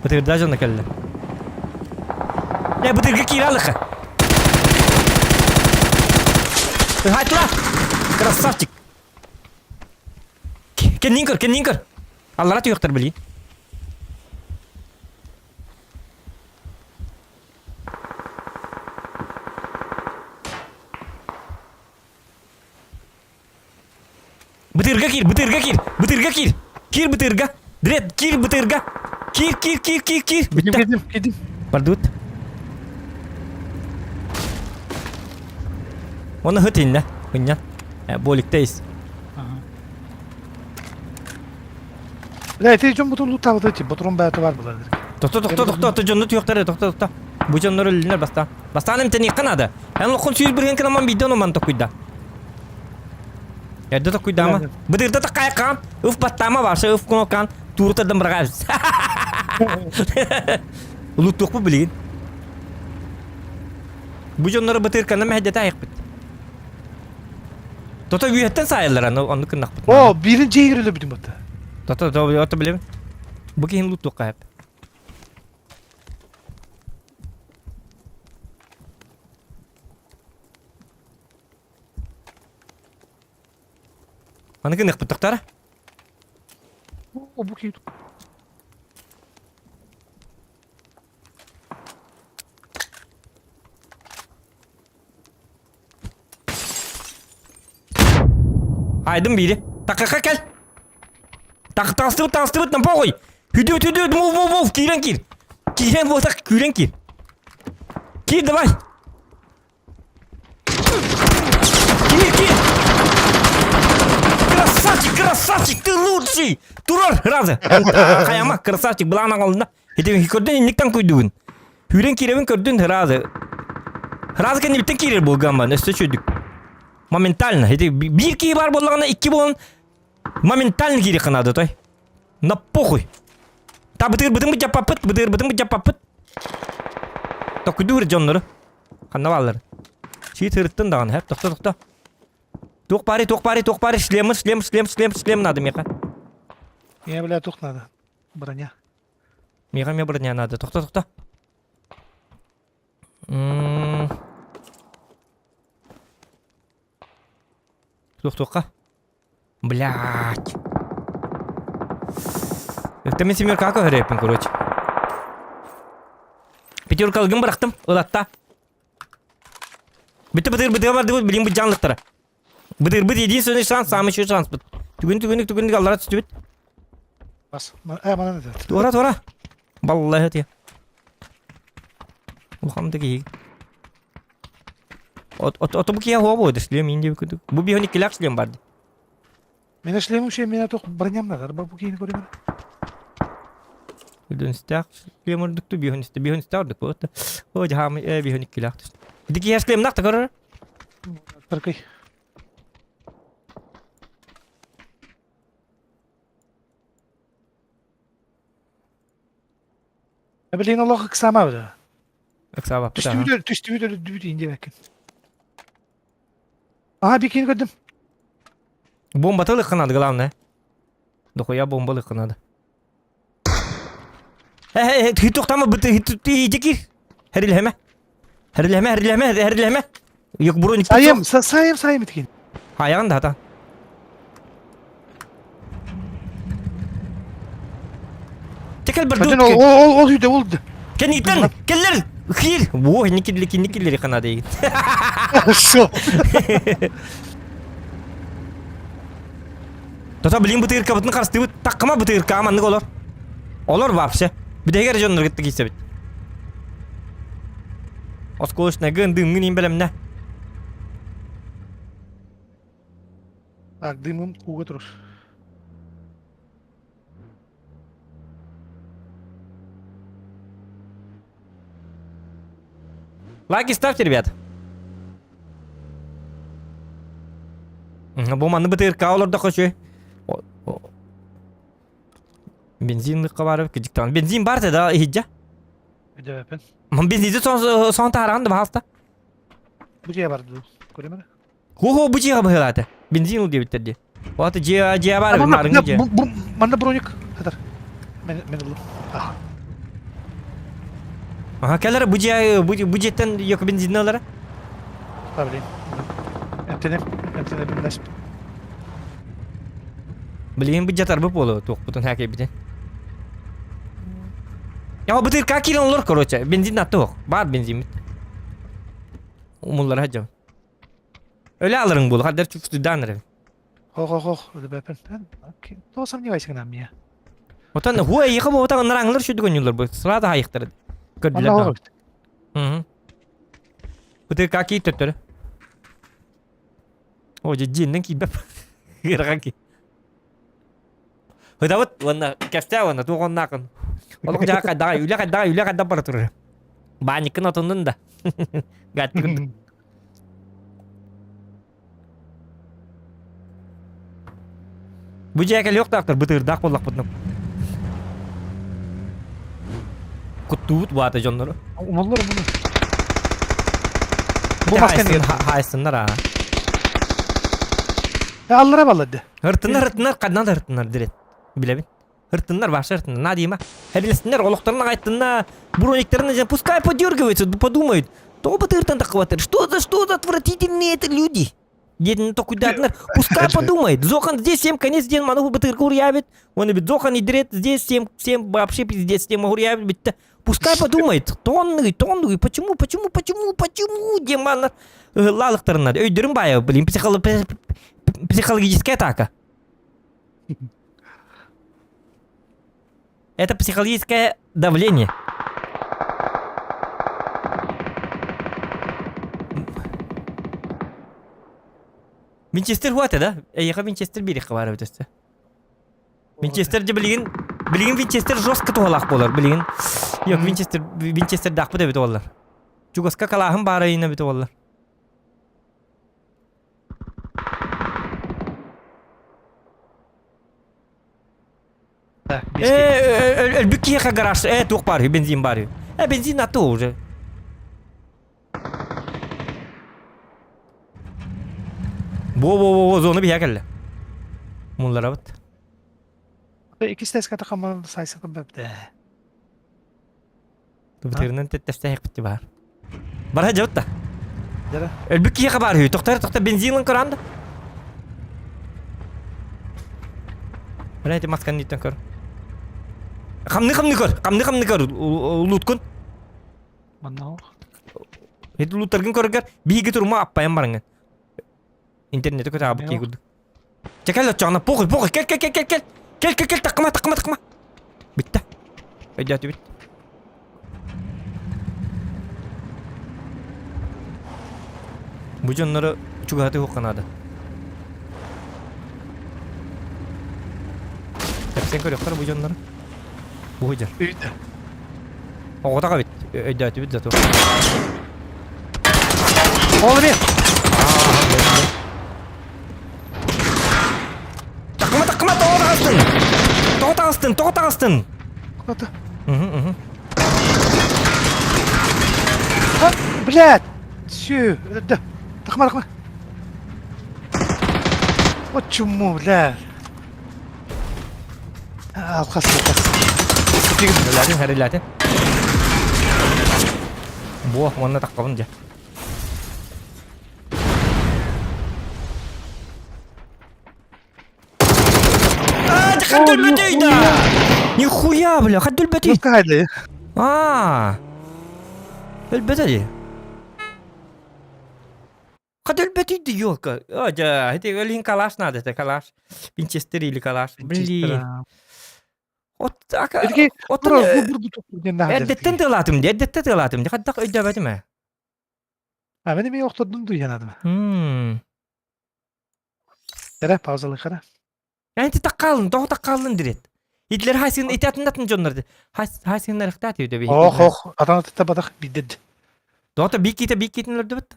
Speaker 2: Бытырда дьонно кэллэ. Э, бытырга киирэ алыха. Ыһаатыла! Красавчик! Кэннин көр, кэннин көр! Аллара түһүөхтэр билигин. Бытырга киир, бытырга киир, бытырга киир. Киир бытырга. Дред, киир бытырга. Киир, киир, киир, киир, киир.
Speaker 3: Кидим, кидим, кидим.
Speaker 2: Бардыбыт. Оны хыт инне. Хыннан. Боликта ис.
Speaker 3: Бля, ити дьон бутун луттаабыта ити, ботурун бэйэтэ бар булар.
Speaker 2: Тохто, тохто, тохто, то дьонну түөхтэрэ, тохто, тохто. Бу дьоннор өллүнэр бастаан. Бастаан эмтэниэххэ наада. Эн лоххун сүүс бырыһын кынаман биирдэ онуман токуйда. Эрдэ токуйдаама. Бытырда таккайкаан, ыф баттаама барша ыф куноккаан туурутардан быраҕаабыс. Улуттуохпут билигин. Бу дьоннору бытырканан мэһэйдэтэ айахпыт. Тото үөһэттэн саайаллар аны оннук гыннахпыт.
Speaker 3: О, биирин дьиэгэр өлөбүтүм батта.
Speaker 2: Тото то ото билэбин. Бу киһини луттуохха хэп. Аны гыныахпыт тохтара.
Speaker 3: О, бу киһи.
Speaker 2: Айдым биири. Такака кэл. Так таҥастыбыт таҥастыбыт на похуй. Хүдүөт хүдүөт мув мув мув киирэн киир. Киирэн буотах күүрэн киир. Киир давай. Киир киир. Красавчик, красавчик, ты лучший. Турар, разы. Хайама, красавчик, былаан аҕалына. Ити көрдүн инниктэн куйдугун. Хүрэн киирэбин көрдүн разы. Разы кэннибиттэн киирэр буолгамман өссө чөйдүк. Моментально. Ити биир киһи бар буоллаҕына икки буолан моментально киириэххэ наада той. На похуй. Та бытыырбытын быдьаппаппыт, бытыырбытын быдьаппаппыт. Токуйдуур дьоннору. Ханна бааллар? Сии тырыттын даҕаны, хэп, тохто, тохто. Туох баарый, туох баарый, туох баарый, шлемы, шлем, шлем, шлем, шлем надо миэхэ.
Speaker 3: Мне, бля, тух надо. Броня.
Speaker 2: Миэхэ эмиэ броня надо. Тохто, тохто. М. Туох туохха? Блядь. Это мен семерка көһөрөппүн, короче. Пятерка алгын бырахтым, ылатта. Бүтэ бытыр бытыга бардыбыт, билин быдьаанлыктара. Бытырбыт единственный шанс, самый еще шанс быт. Түгүн түгүнүк түгүнүк аллара түстүбүт.
Speaker 3: Бас. Э, манан это.
Speaker 2: Туора туора. Баллаһы тия. Улахан да киһи. От от от бу киһи хуа буойда шлем инде күдүк. Бу биһони килак шлем бар.
Speaker 3: Мене шлем вообще меня только броням надо. Арба бу киһини көрүмэн.
Speaker 2: Үдүнстэх шлем ордукту биһонисте биһонисте ордук вот. О жахам э биһони килак. Ити киһи шлем нахта көрөр.
Speaker 3: Таркай. Блин, олох ыксама бля.
Speaker 2: Ыксаабаппыт
Speaker 3: Түстүбүт түстүбүт өлдүбүт иин диэбэккин. Ага, бикини көрдүм.
Speaker 2: Бомбата ылыахха надо, главное. Дохуя бомба ылыахха надо. Э, э, хитуктама быты хитики. Хэрилэхэмэ. Хэрилэхэмэ, хэрилэхэмэ, хэрилэхэмэ. Yok бронь.
Speaker 3: Сайым, сайым, сайым итигин.
Speaker 2: Хайаҕын да хата. Текел бір
Speaker 3: Ол ол ол үйде ол.
Speaker 2: Кенниктен келлер хир. Во, не килли кинни киллери хана дейгин.
Speaker 3: Шо.
Speaker 2: Тота билин бытырка бытын карстыбыт таккама бытырка маннык олор. Олор вообще. Бидегер дьоннор кытта киисэбит. Осколочная гын дымҥын иин бэлэмнэ.
Speaker 3: Так, дымым ууга турар.
Speaker 2: Лайки ставьте, ребят. Бу манны бытырка олордохо үчүгэй. Бензин барып кидиктан. Бензин бар да иһиджа.
Speaker 3: Өйдөбөппүн.
Speaker 2: Бензинди сон сон тааран да баһаста.
Speaker 3: Бу дьиэ бар дуу. Көрөмөр.
Speaker 2: Хо-хо бу дьиэҕэ быһыылаата. Бензин ыл диэбиттэр дии. Оата дьиэ дьиэ бар нарыҥы дьиэ.
Speaker 3: Манна броник хатар. Мен мен ыллым.
Speaker 2: Аха кэлэр бу дьиэ бу бу дьиэттэн йоко бензин ылара.
Speaker 3: Блин. Эмтенем, эмтенем билмэс.
Speaker 2: Билигин быдьатарбыт буолуо туохпутун хээкэйбитин. Я бытырка киирэн олор короче. Бензин аттыох. Бар бензиммит. Умуллара сылдьабын. Өлө алырың буолу. Хаддар чуфтудаан эрэ.
Speaker 3: Хох-хох-хох, өлбөппүн. То сомневайся на мне.
Speaker 2: Отон хуа эйиэхэ буолбатах ыннар аңлар шүдүк ойнуулар бу. Сразу хайыктар. Көрдүлэр
Speaker 3: Онно
Speaker 2: даҕаны. Мгм. Бытырка киир төттөрү. О, дьэ дьиэннэн киирбэп. Ыарахан ки. Ыдабыт уонна кэпсээ уонна туох оннаакын. Олох дьаа хайдаҕай, үлэ хайдаҕай, үлэ хайдах бара турар. Баанньыккын отуннун да. Гаттыгын. Бу дьиэ кэлиэхтаахтар бытыырдаах буоллахпытына. Куттуубут баата дьоннору.
Speaker 3: Умуллар умуллар. Бу маска
Speaker 2: Хаайсын, хаайсыннар аа.
Speaker 3: Аллара баллады.
Speaker 2: Ыртыннар, ыртыннар, ханна да ыртыннар дирет. Билэбин. Ыртыннар, вообще ыртыннар. На Дима. Эрилестиннер, олохторун ағайттынна, брониктерин пускай подергиваются, подумают. Тоҕо бытыыртан таххыбаттар? Что за, что за отвратительные это люди? Диэтин токуйдаатынар. Пускай подумает. Зохан здесь всем конец диэн ману бытырка урьябит. Он бит Зохан идрет здесь всем, всем вообще пиздец тем урьябит битте. Пускай подумает. Тонны, тонны. Почему, почему, почему, почему деманнар лалыктарынар. Өйдөрүн бая, блин, психологическая атака. Это психологическое давление. Винчестер хуата да? Эйиэхэ Винчестер биэриэххэ баар эбит өссө. Винчестер дьэ билигин билигин Винчестер жестко туһалаах буолар билигин. Yok Винчестер Винчестердаахпыт эбит уоллар. Чугаска калааһын баара ыйына эбит уоллар. Э, өлбүт киһиэхэ гараж, э, туох баар үһү, бензин баар үһү. Э, бензин аты уже. Во-во-во, зона биһэ кэллэ. Мулларабыт.
Speaker 3: Иккис тэскэ тахаман сайсакын бэбдэ.
Speaker 2: Тыбытырынан тэттэрсэһэкпит баар. Бара дьабыт да. Өлбүт киһиэхэ баар үһү. Тохтор тохтор бензинын көрөн да. Бара эти масканы иттен көр. Хамны хамны көр. Хамны хамны көр. Луткун.
Speaker 3: Манна
Speaker 2: Эти луттаргын көргөр биһиги турма аппайан барыңын. Интернети көтө абыт киһи курдук. Чэ кэл оччоҕуна похуй похуй кэл кэл кэл кэл кэл кэл кэл кэл таккыма таккыма таккыма. Бүттэ. Өйдөөтүбүт. Бу дьоннору чугаһатыы уохха наада. Тэпсэн көрүөхтэр бу дьоннору. Бу сылдьар.
Speaker 3: Өйдө.
Speaker 2: Оҕотох эбит. Өйдөөтүбүт зато.
Speaker 3: Ол эмиэ.
Speaker 2: Такыма такыма тоҕо таҕыстын! Тоҕо таҕыстын? Тоҕо таҕыстын?
Speaker 3: Кто-то.
Speaker 2: Угу, угу.
Speaker 3: А, блядь! Сю, да. Такыма, такыма. Вот чему, бля. Алхас, алхас.
Speaker 2: Хэрилээтин, хэрилээтин. Буо, уонна таххабын дьэ. А, хат өлбөтүй да! Нихуя, бля, хат өлбөтүй.
Speaker 3: Ну, кайда.
Speaker 2: А. Өлбөтө ди. Хат өлбөтүй ди, елка. О, дьэ, ити өлүн калаш надо, это калаш. Винчестер или калаш. Блин. От ака оттон эрдэттэн тыалаатым дии, эрдэттэн тыалаатым дии. Хайдах өйдөөбөтүм ээ.
Speaker 3: А мен эмиэ охтордум дуйанадым.
Speaker 2: Мм.
Speaker 3: Эрэ паузалыхара.
Speaker 2: Эн таккаалын, тоҕо таккаалын дирет. Итлер хайсын итатынатын дьоннор. Хайсыннар ихтаат үйдө би.
Speaker 3: Ох, ох, атан атта батах биддед.
Speaker 2: Доҕото бикките биккитин өлөрдүбүт.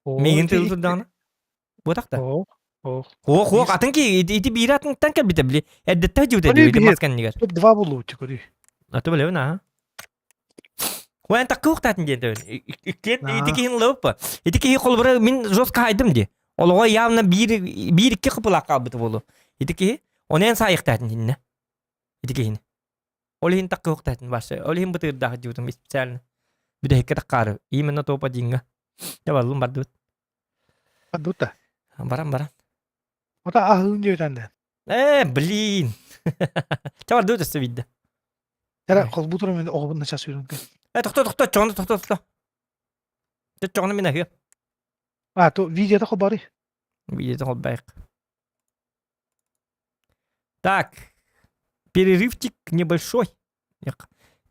Speaker 2: Миигин тыл турдаҕына. Буотах да.
Speaker 3: Ох, ох.
Speaker 2: Ох, ох, атын ки ити биир атынтан кэлбитэ били. Эрдэттэ дьыбыта дии ити мас кэннигэр.
Speaker 3: Тут два булуучу көрүй.
Speaker 2: Аты билэбин аа. Хуан таккы ухтатын диэн төбүн. Иккиэн ити киһин лыппа. Ити киһи холбура мин жестко хайдым ди. Олоҕо явно биир биир икки кыпылаах хаалбыта буолуо. Ити киһи онен саайыктаатын диннэ. Ити киһини. Ол иһин таккы ухтаатын башы. Ол иһин бытыырдаах дьыбытым специально. Бүтэһиккэ таккаары. Именно топа динга. Дьэ барылым бардыбыт.
Speaker 3: Бардыбыт да.
Speaker 2: Баран баран.
Speaker 3: Ота аһылын диэбитэн да.
Speaker 2: Э, блин. Чавар дуу өссө видда.
Speaker 3: Эрэ холбуу туран мен оҕобун начаас үүрэн кэл.
Speaker 2: Э, тохто, тохто, чоҕону тохто, тохто. Чоҕону мин аһыам.
Speaker 3: А, то видеота холбаары.
Speaker 2: Видеота холбайык. Так, перерывчик небольшой.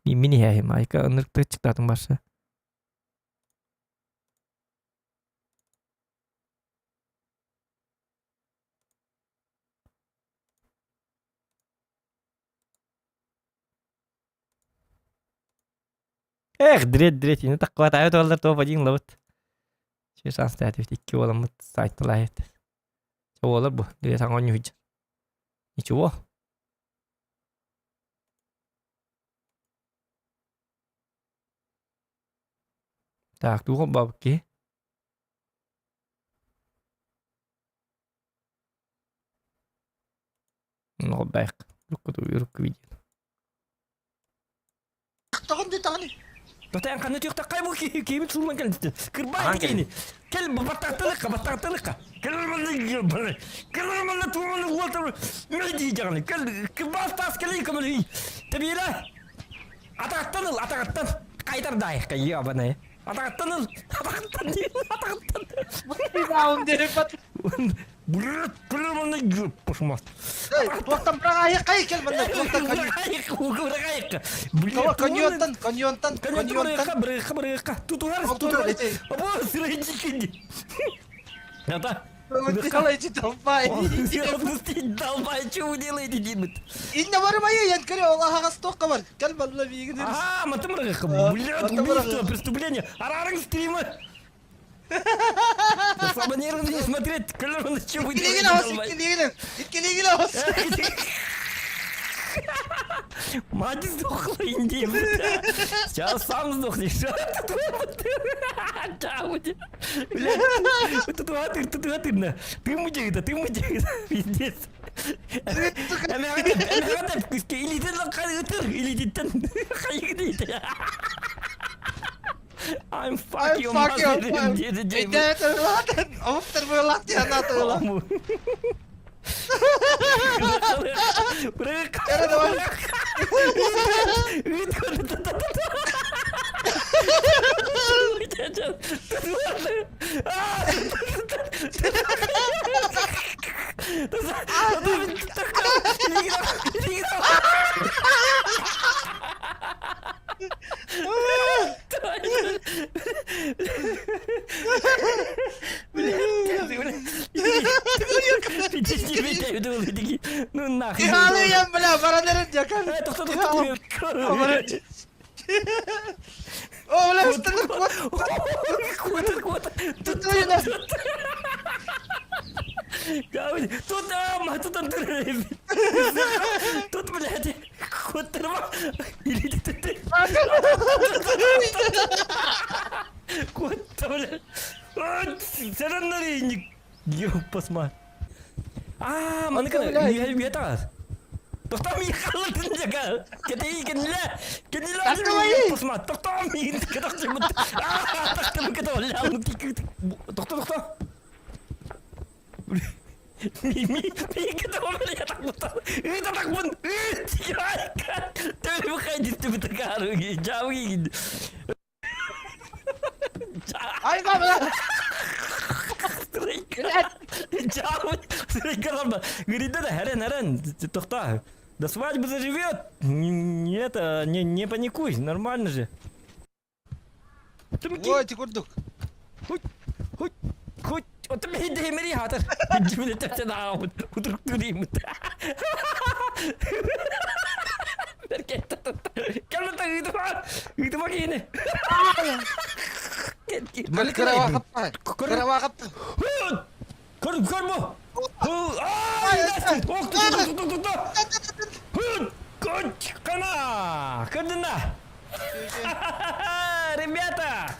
Speaker 2: Мин иһээһим, айка ынырыктыы чыктаатым барса. Эх, дрет, дрет, ини таккыбат айа туоллар топ один лабыт. Че шанс тәтибит икки уоламмыт сайтылаайыт. Уолар бу, дрет аңон юһуджа. Ничего. Так, туох бабки. Нолбайк. Рукку видео. Татаан ханна түөхтэ кай бу киһибит суулан кэлбит. Кырбаан киһини. Кэл баттаатталыкка баттаатталыкка. Кэл манна кэл манна тууманы уолтар мэ дии Кэл кырбаас таас кэлий көмөлүй. Тэбиэрэ. Атааттан ыл атааттан. Кайтар даайыкка ебаная. Атааттан ыл. Атааттан атааттан. Блядь, кэл манна пошмас.
Speaker 12: Туохтан быраҕаайыккай кэл манна туохтан коньонтан коньонтан коньонтан
Speaker 2: Бырыхха бырыхха тутуһар тутуһар Обо сырайдикинди. Это
Speaker 12: Делайте долбай.
Speaker 2: Долбай, что вы делаете, Димит?
Speaker 12: Инна бармайы, ян көрө, ол аһаҕас туохха бар. Кэл балла биигин.
Speaker 2: А, матымрыхха. Блядь, убийство, преступление. Арарың стримы. Слабо нервно не смотреть, көлөр что вы делаете, долбай.
Speaker 12: Иккилигин аҕас, иккилигин аҕас.
Speaker 2: Мать сдохла, Индия. Сейчас сам сдохнешь. Блядь, тут ты мудик, ты мудик, пиздец. I'm fuck you, mother. Ну нахуй.
Speaker 12: Иһаалыйан бля, баран эрэн дьакан. О, бля, усталар куот.
Speaker 2: Куот, куот.
Speaker 12: Тут
Speaker 2: Тут, а, тут Тут, блядь, куоттарма. Или ты. Куотта, блядь. Сэрэннэри Ёппасма. А, маныкана, не таас. Тохтоо михалытын жага. Кэтэй кэннилэ. Кэннилэ. Пасма. Тохтоо ми кэтэх. А, тохтоо кэтэ. Тохтоо тохтоо. Ми ми ми кэтэ бля так бут. Это так бун. Ты выходи ты бытакары. Жауги.
Speaker 12: Ай, бля.
Speaker 2: Говорит, да, Харен, Харен, тохта. До свадьбы заживет. Не, это, не, не паникуй, нормально же.
Speaker 12: Ой, ти курдук.
Speaker 2: Хоть, хоть, хоть, вот мне хатар. Димин это на утрук турим. Кэлмэ киини.
Speaker 12: Кыра
Speaker 2: Көр, көр бу. Ай, ох, Кана! Көрдүнэ! Ребята!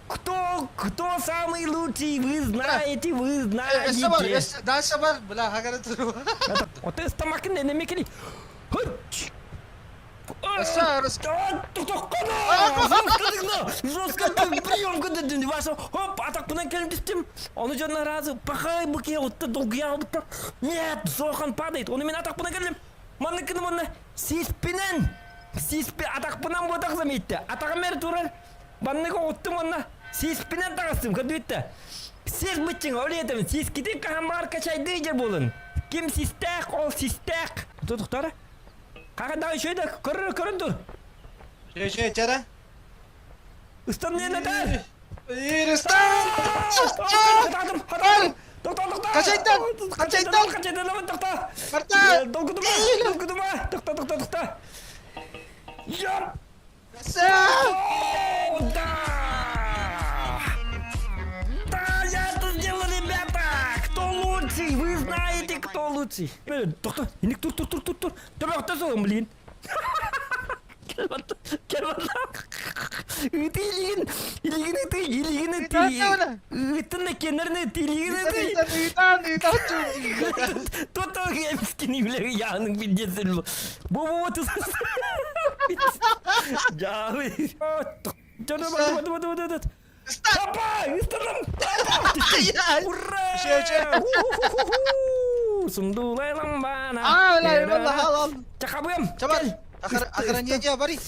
Speaker 2: Кто, кто самый лучший, вы знаете, вы знаете.
Speaker 12: Дальше бар, бля, хагара туру.
Speaker 2: Вот это стамакын не мекели. Жестко прием Ваша, хоп, атақпынан келіп түстім. Оны жонна разы, пахай быке, отта долгуя албыттар. Нет, Зохан падает. Оны мен атақпынан келдім. Манныкыны манна сиспинен. Сиспи атақпынан ботақ заметті. Атағым бері турар. Банныга оттым онна. Сиспинен тағыстым, көдүтті. Сис бытчың, ол етемін. Сис китик кахан бар качайды жер болын. Ким систәк, ол систәк. Тутуктары. Қағанда үшөйді, көрір, көрін тұр.
Speaker 3: Şey çara.
Speaker 2: Ыстан не нәтәр?
Speaker 3: Иристан!
Speaker 2: Хатадым, хатадым. Тоқта, тоқта.
Speaker 3: Қачайдан, қачайдан.
Speaker 2: Қачайдан, тоқта.
Speaker 3: Марта!
Speaker 2: Долгудума, долгудума. Тоқта, тоқта, тоқта. Яп! О, да! Да, я это сделал, ребята! Кто лучший? Вы знаете, кто лучший. Тоқта, иник тур, тур, тур, тур, тур. Тоқта, соғым, блин. Ыты илигин, илигин ыты, илигин ыты. Ыттын кенерне илигин ыты. Тут эмскини бля, яның пиздец. Бу бу бу Жабы. Папа, ыстырдым. Ура! Сундулайлам бана.
Speaker 3: А, ал, ал.
Speaker 2: Чакабым.
Speaker 3: Чабар. Охранение бари.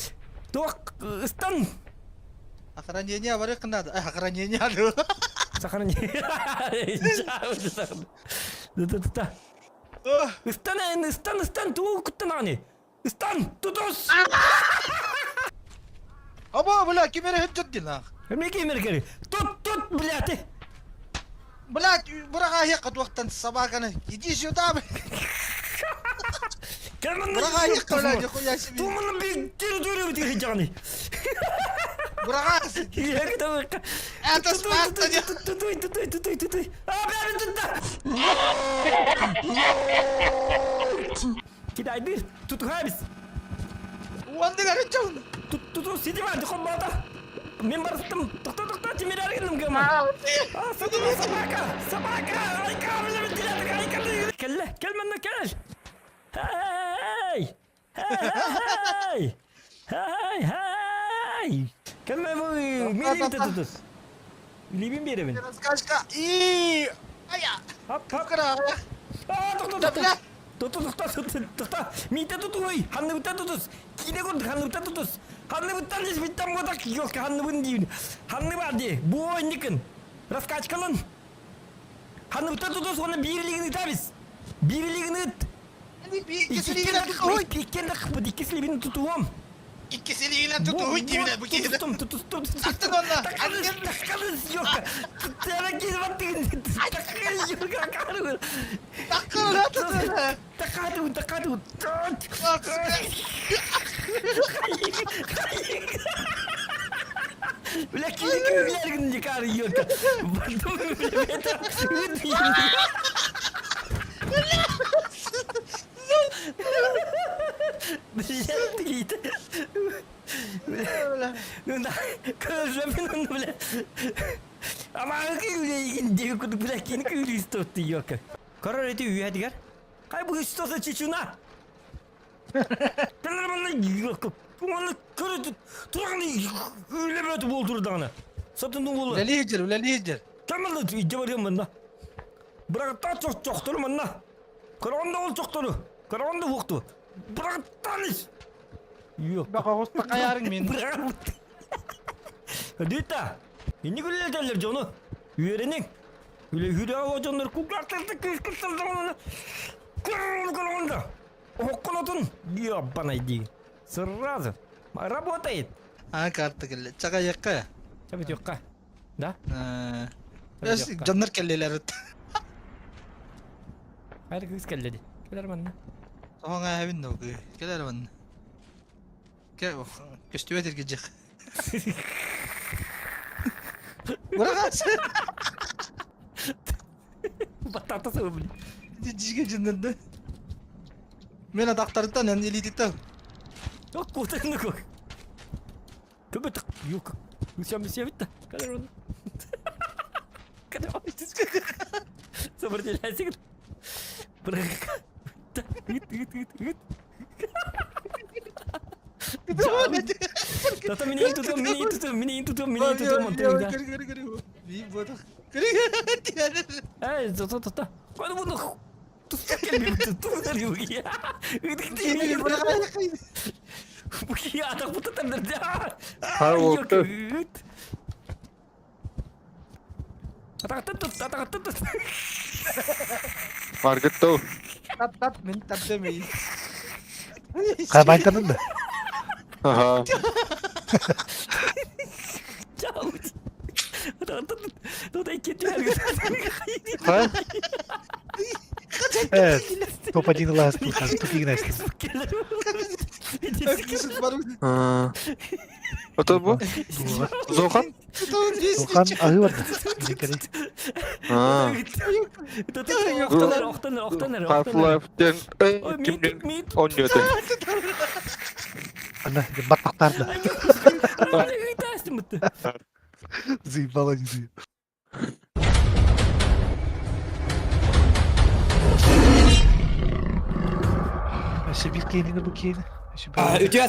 Speaker 2: Ток, ыстан.
Speaker 3: Охранение бари кынады. Охранение.
Speaker 2: Сохрани. Да-да-да. Ыстан, ыстан, ыстан, туу куттан аны. Ыстан, тутус.
Speaker 3: Аба, бля, кимере хөтчөт дин ах.
Speaker 2: Эмне кемер керек? Тут, тут, блядь.
Speaker 3: Блядь, быраға аяққа туақтан собаканы. Иди сюда, блядь. Быраға аяққа, блядь, нихуя себе.
Speaker 2: Туманы бир территория бит жаны.
Speaker 3: Быраға. Это Спарта, не?
Speaker 2: Тутой, тутой, тутой, тутой. А, бля, тут. Кидайды, тутугабис.
Speaker 3: Уанды гарычын.
Speaker 2: Тут, тут, сиди бар, духом балда. Мен барыстым. Тоқта, тоқта, темир аргендим гама. А, собака, собака, айка, бля, бля, айка. Кел, кел манна кел. Hey! Hey! Hey! Hey! Кел бу, мени тутус. Либин беремин.
Speaker 3: Раскачка. И. Ая.
Speaker 2: Хоп, хоп.
Speaker 3: Кыра.
Speaker 2: А, тоқта, тоқта. Тоқта, тоқта, тоқта. Мите тутуй. Ханны бутта тутус. Кине курдук, ханны бутта тутус. Ханны буттан дес биттам бодак yok, ханны бун дейін. Ханны бар де. Бу ойныкын. Раскачкалын. Ханны бутта тутус, оны бирлигин ытабыз. Бирлигин ыт. Иккислигин тутуом.
Speaker 3: Иккислигин тутуй деймін, бу кейді.
Speaker 2: Тутустум, тутустум, тутустум.
Speaker 3: Аттын онна.
Speaker 2: Таккалыс, таккалыс yok. Тара кез баттыгын. Таккалыс yok, акары.
Speaker 3: Таккалыс.
Speaker 2: Таккаду, таккаду. Бля, киви билергин дикары yok. Бардым, бля, это. Бля, ты Ну да, көржөмүн оны, бля. Ама күйүлейгин деп кудук, бля, кини күйүлүстөттү yok. Карар эти үйәдигер. Кай бу истоса чичуна. Телерманны yok. Оны көрөт тураганы үлемөтү болтур даганы. Сатындың болу.
Speaker 3: Үлели хиджер, үлели хиджер.
Speaker 2: Тамалы иже барган мында. Бірақ та чок чоктуру мында. Көргөндө ол чоктуру. Көргөндө укту. Бірақ таныш. Yok.
Speaker 3: Бақоғыз тақаярың мен.
Speaker 2: Дита, инни күлелер жону. Үйренең. Үле хүрә жоннор куклактарды кыскыртылды. Көргөн көргөндө. Окконотун. Ёбаный ди. Сразу. Работает.
Speaker 3: А, карта келе. Чаға яққа.
Speaker 2: Чабит юкка. Да?
Speaker 3: Жоннор келлелер.
Speaker 2: Хайр кыз келледи. Келер манна.
Speaker 3: Соңа әбин догы. Келер ман. Ке, көстүбөт эргежек. Быраға.
Speaker 2: Бататасы блин.
Speaker 3: Жиге жындырды. Мен атақтарыттан ән элититтен.
Speaker 2: Yok kurtarını koy. Köpek yok. Müsyen müsyen bitti. Kadar onu. Kadar Сопротивляйся. Bırak. Git git git git. Тото мини тутум, мини тутум, мини тутум, мини тутум, онтон да. Эй, тото, тото. Кой буну? Туста келбит, туста келбит. Атах бутта тандырда. Атаҕыттан тут, атаҕыттан тут.
Speaker 8: Маргыт тыл.
Speaker 12: Тап тап мин тап демей.
Speaker 3: Хайбайтанын да.
Speaker 8: Ага.
Speaker 3: Ха? Э, топ-1 ласт, топ-1
Speaker 8: Ото бу? Зохан?
Speaker 3: Зохан аһыы барда.
Speaker 8: Half-Life диэн кимнин оонньуота.
Speaker 3: Ана, баттахтарда. Заебало не Өссө биир киһини бу киһини.
Speaker 2: Үтүө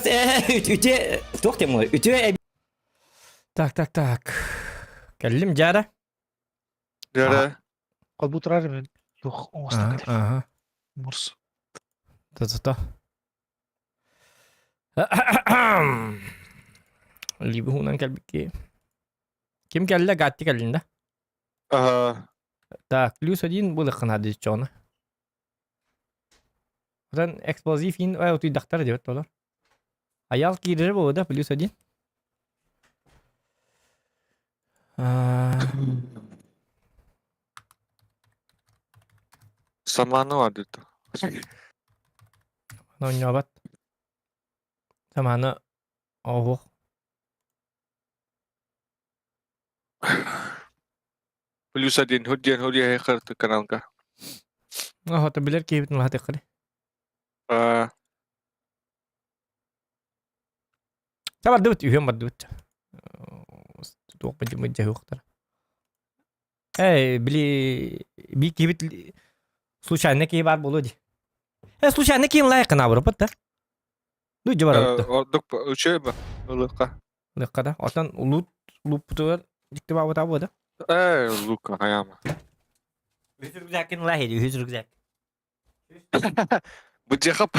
Speaker 2: үтүө туох диэн үтүө Так, так, так. Кэллим дьара.
Speaker 8: Дьара.
Speaker 3: Холбуу турар мен туох оҥостон кэлэр.
Speaker 2: Ага.
Speaker 3: Мурс.
Speaker 2: Та-та-та. Либо хуунан кэлбикки. Ким кэллэ? Гатти кэллин да?
Speaker 8: Ага.
Speaker 2: Так, плюс один былыққына диччоны. Одан эксплозив ин ой утуйдахтар диэбит олор. Аял киирэр буолуо да плюс один.
Speaker 8: Саманы бар деді.
Speaker 2: Оонньообот. Саманы оһуох.
Speaker 8: Плюс один худдиэн худдиэ хырты каналга.
Speaker 2: Охото билэр киһибитин лаһатыаххыный.
Speaker 8: Аа
Speaker 2: Та бардыбыт, үһүөн бардыбыт. Туох мыдьаһыахтара. Эй, били би киһибит случайно киһи баар буолуо дии. Э, случайно киһин лайкына барыппыт да. Ну, дьэ барабыт да.
Speaker 8: Ордук үчүгэй ба ылыахха.
Speaker 2: Ылыахха да. Оттон лут луппутугар дьикти баабыта буо да.
Speaker 8: Ээ, лука хайаама.
Speaker 2: Үһүс рюкзакын лаһи үһүс рюкзак.
Speaker 8: Быдьахап.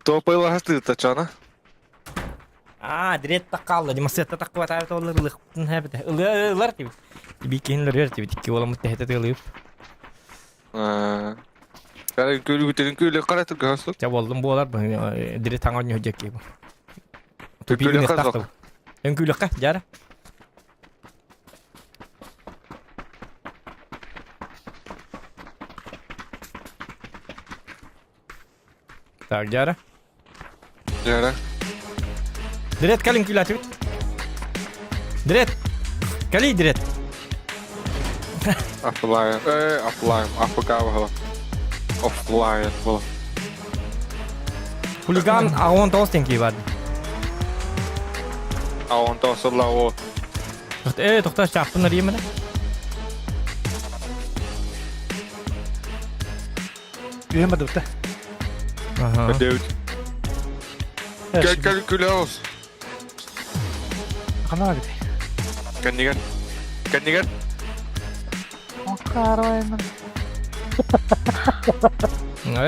Speaker 8: Топайлаһас тыытачана.
Speaker 2: Аа, дрет таккалла, демасетта таккыбатаабыт олар ылыхпытын хэбите. Ылы ылар тибит. Тиби киһин ылар тибит. Икки оламыт тэһэтэ тыалыып.
Speaker 8: Кара күлүгүтүн күлү кара тургасык.
Speaker 2: Ча болдум буолар дири таҥа онньу дьэкки бу.
Speaker 8: Күлүккэ сок.
Speaker 2: Өҥкүүлүккэ дьара. Так, дьара.
Speaker 8: Дьара.
Speaker 2: Дирет кэлин күлэтибит. Дирет. Кэлий дирет.
Speaker 8: Оффлайн. Э, оффлайн. АФК буолла. Оффлайн буолла.
Speaker 2: Хулиган аон тоҕус тенки бар.
Speaker 8: Аон тоҕус сылла
Speaker 2: Э, тоқтар чааппын арыйым эрэ.
Speaker 3: Үһүн бардыбыта.
Speaker 2: Ага.
Speaker 8: Дэвид. Кэл кэл күлэос.
Speaker 3: Хана бит.
Speaker 8: Кэннигэр. Кэннигэр.
Speaker 3: Окаройман.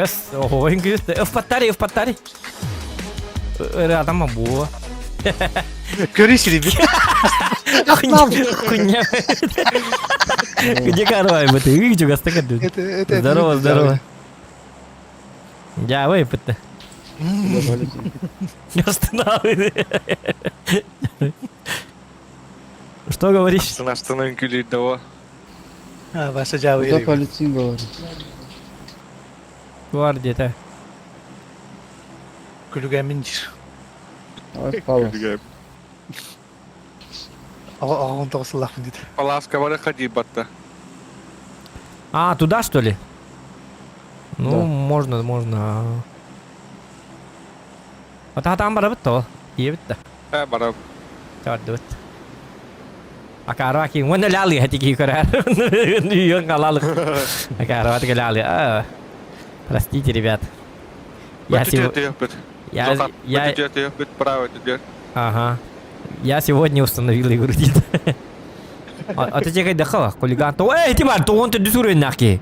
Speaker 2: Эс, оһоин күүс. Ыфпаттари, ыфпаттари. Ырыатама буо.
Speaker 3: Көрү сири бит.
Speaker 2: Хуйня. Где карвай? Ты чугаста
Speaker 3: Это
Speaker 2: Здорово, здорово. Дьэ, выпытта. Останавливай. Что говоришь?
Speaker 8: Астынан күлүйді
Speaker 3: А, Вася Жабы.
Speaker 5: Куда полетим, говорит?
Speaker 2: Гвардия,
Speaker 3: Күлүгэмин диир.
Speaker 5: Давай палас.
Speaker 3: Оҕон тоҕус сыллаахпын диэтэ.
Speaker 8: Паласка бары ходи батта.
Speaker 2: А, туда что ли? Ну,
Speaker 5: Да.
Speaker 2: можно, можно. А там барабыт то. Иебит да.
Speaker 8: Э, бара.
Speaker 2: Чардыбыт. Акарва ки уонна ляли хати ки көрөр. Үйөн галалык. Акарва тиге ляли. Простите, ребят. Я сегодня... Я... Я... Ага. Я сегодня установил игру дейді. А ты тебе дахала, хулиган. Эй, ти бар, то он ты дүсүрен нахи.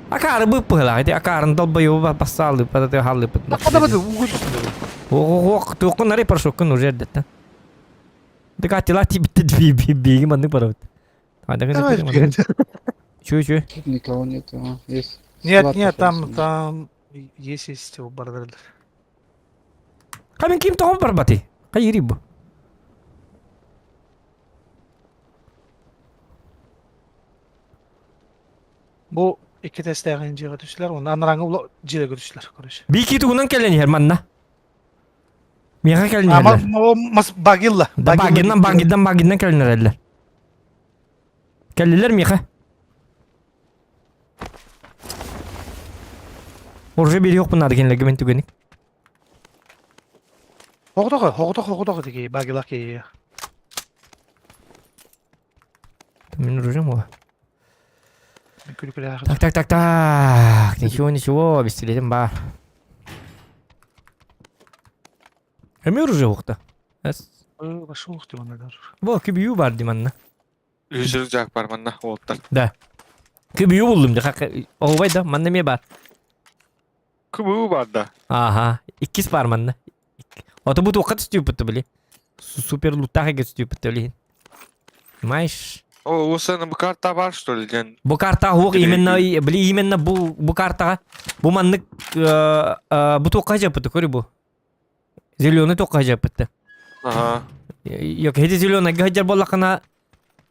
Speaker 2: Акары бып пыла, эти акарын долбоёба басалы, падаты халы. Ох, туқын ари паршукын уже деді. Дыка тила ти битте биги маннык барабыт. Чу чу.
Speaker 13: Тут никого нет, а, есть.
Speaker 3: Нет, нет, там, там есть, есть у Бардерлер.
Speaker 2: Камин ким тоҕо барбатый? Хайыри бу?
Speaker 3: Бу икки тестээҕин дьиэҕэ түстүлэр, уонна анарааҥы дьиэгэ түстүлэр, короче.
Speaker 2: Бики тугунан кэлэн иһэр манна. Миэхэ кэлэн иһэллэр.
Speaker 3: Мас багилла.
Speaker 2: Да багиннан багиннан багиннан кэлэн эрэллэр. Кэллилэр миэхэ. Уже бириэхпин наада кинилэргэ мин түгэник.
Speaker 3: Хоҕотоҕо, хоҕотох, хоҕотох диги багилах киһи.
Speaker 2: Мин оружием була. Так, так, так, так. Ничего, ничего, пистолетим бар. Эми оружие ухта.
Speaker 3: Пошел ты манна.
Speaker 2: Бу кибию бар ди манна.
Speaker 8: Үс жак бар манна уолтар.
Speaker 2: Да. Кибию булдум ди. Оҕубай да, манна эмиэ бар.
Speaker 8: Кыбыы бар да.
Speaker 2: Ага, иккис бар манна. Ото бу туохха түстүүппүт били. Супер луттаах эгэ түстүүппүт билин. Понимаешь?
Speaker 8: О, усаны бу карта бар что ли диэн.
Speaker 2: Бу карта хуох именно били именно бу бу картаҕа бу маннык бу туохха дьаппыты көрү бу. Зеленый туохха дьаппыты.
Speaker 8: Ага.
Speaker 2: Yok, хеди зеленый гыһдьар буоллахына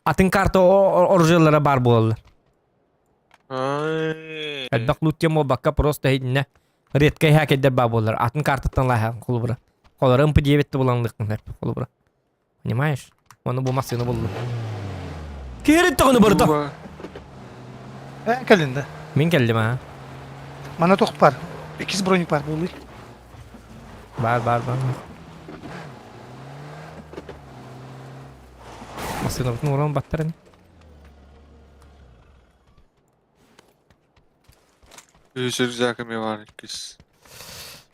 Speaker 2: атын карта оружиелара бар буолаллар. Элбэх лут тема бакка просто хидинне редкай хакердер бар буолар. Атын картаттан лаһа холобура. Холору МП9 буланлыккын холобура. Понимаешь? Оны бу массыына булду. Киһирит тоҕону барыта.
Speaker 3: Э, кэлинде.
Speaker 2: Мин кэллим а.
Speaker 3: Мана тох бар. Иккис броник бар буолуй.
Speaker 2: Бар, бар, бар. Массыынабытын уран баттаран.
Speaker 8: Үс рюкзак эмиэ бар иккис.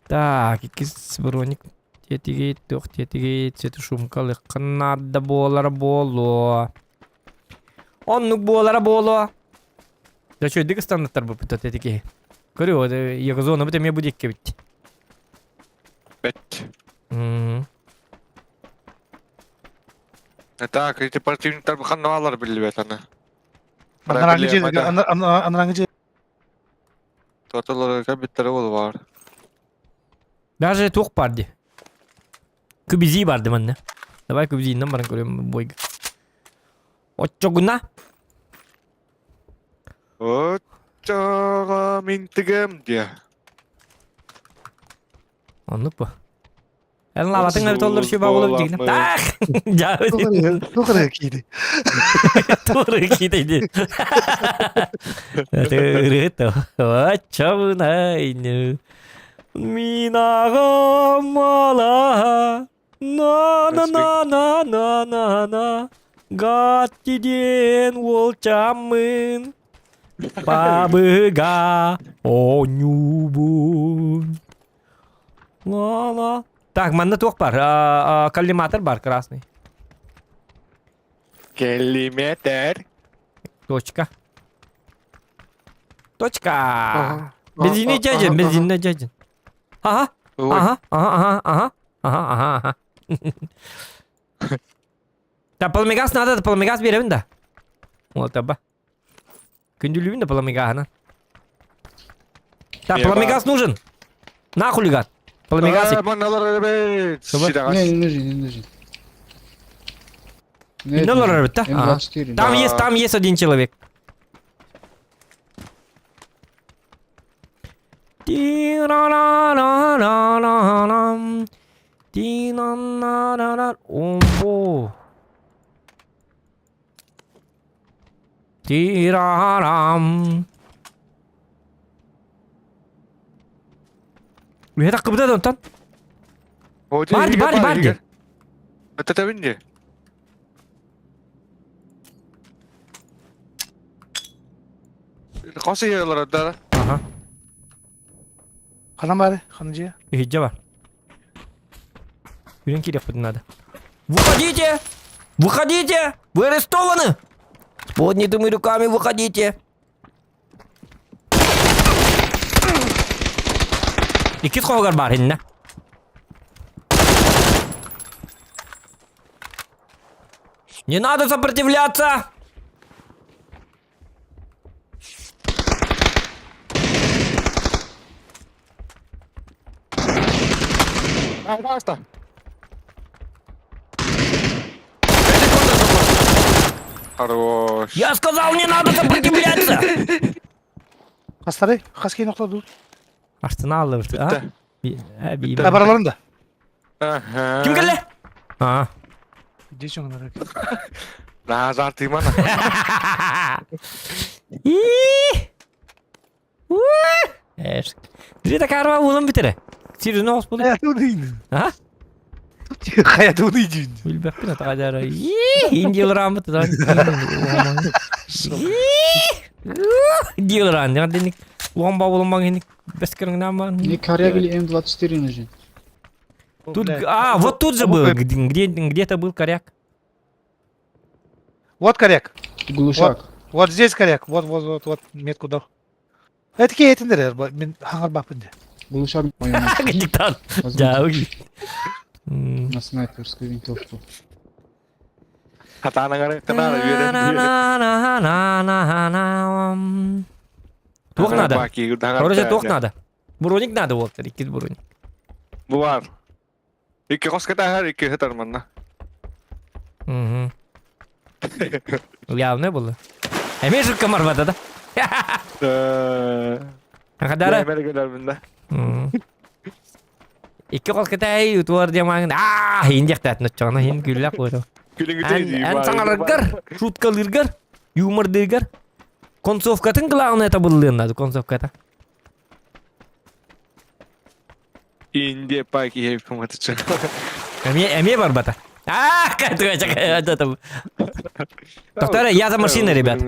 Speaker 2: Так, иккис броник тиэтигит, туох тиэтигит, светошумкалыхха наада буолара буолуо. Оннук буолара буолуо. Да что, дик стандарттар буппут этики. Көрү, егозона бит эмиэ бу диэкки бит.
Speaker 8: Бэт. Так, эти противниктар ханналар биллибэт аны.
Speaker 3: Анараңы же, анараңы же.
Speaker 8: Тоталар биттері ол бар.
Speaker 2: Даже туох бар ди. Күбизи бар ди манна. Давай күбизиннен баран көрөм бойга. Оччогуна.
Speaker 8: Оччоҕо мин тыгым диэ.
Speaker 2: Оннук бу. Эн лаватын эбит оллор шуба болуп дигин. Так! Жабы.
Speaker 3: Тугары кииди.
Speaker 2: Тугары кииди. Тырыты. Оччобунайны. Минага мала. На на на на на на на. Гаттиден уолчаммын. Пабыга онюбун. Ла-ла. Так, манна туох бар. Коллиматор бар красный.
Speaker 8: Километр.
Speaker 2: Точка. Точка. Бензинный дядя, бензинный дядя. Ага. Ага, ага, ага, ага, ага, ага. Так, пламегаз надо, пламегаз берем, да. Вот, таба. Күндүлүүбүн да пламегазына. Так, пламегаз нужен. На, хулиган. Пламегаз.
Speaker 13: Не, не нужен, не нужен.
Speaker 2: Не да? Там есть, там есть один человек. Тирарам. Үһэ таххыбыта да онтон. Барди, барди, барди.
Speaker 8: Это бинди. Хос иһэлэр да.
Speaker 2: Ага.
Speaker 3: Ханан баары? Ханан дьиэ?
Speaker 2: Иһирдьэ бар. Үрэн киириэхпитин надо. Выходите! Выходите! Вы арестованы! С поднятыми руками выходите! Иккис хоһугар баар иннэ. Не надо сопротивляться!
Speaker 8: Пожалуйста. Хорош.
Speaker 2: Я сказал, не надо сопротивляться!
Speaker 3: Хастары, хас киин охтодут.
Speaker 2: Арсенал а?
Speaker 3: Бараларын да.
Speaker 8: Ага.
Speaker 2: Ким кэллэ? А.
Speaker 3: Дечи оҥорор.
Speaker 8: Назар тыымана.
Speaker 2: Дри такарва улам битере. Сирин оос буду.
Speaker 3: Хайатыны.
Speaker 2: А?
Speaker 3: Хайатыны дүйін.
Speaker 2: Билбэппин атаҕадара. Индияларааммыт Диялараан. Динник уон бабулан хинник бэскэрҥнааман.
Speaker 13: Мне коряк или М24 нужен.
Speaker 2: Тут, а, вот тут же был, где, где-то был коряк.
Speaker 3: Вот коряк.
Speaker 13: Глушак.
Speaker 3: Вот, вот здесь коряк. Вот, вот, вот, вот, метку дал. Это кейтиндер, мен хаңар бапынды.
Speaker 13: Глушак.
Speaker 2: Диктант. Да,
Speaker 13: На снайперскую винтовку.
Speaker 2: Туох надо. Короче, туох надо. Броник надо, вот, иккис броник.
Speaker 8: Бу бар. Икки хос катаһар, икки хытар манна.
Speaker 2: Угу. Явно было. Эмиэ жукка марбата да? Хадара. Икки хос катай утуар диамаҥын аа хин диэхтээтин оччоҕуна хин күллэх буолуо. Эн саҥараргар, шуткалыыргар, юмордыыргар концовкатын главное табыллыан надо концовката.
Speaker 8: Индия паки хейпуматыча.
Speaker 2: Эмиэ эмиэ барбата. А, Повторяю, я за машиной, ребят.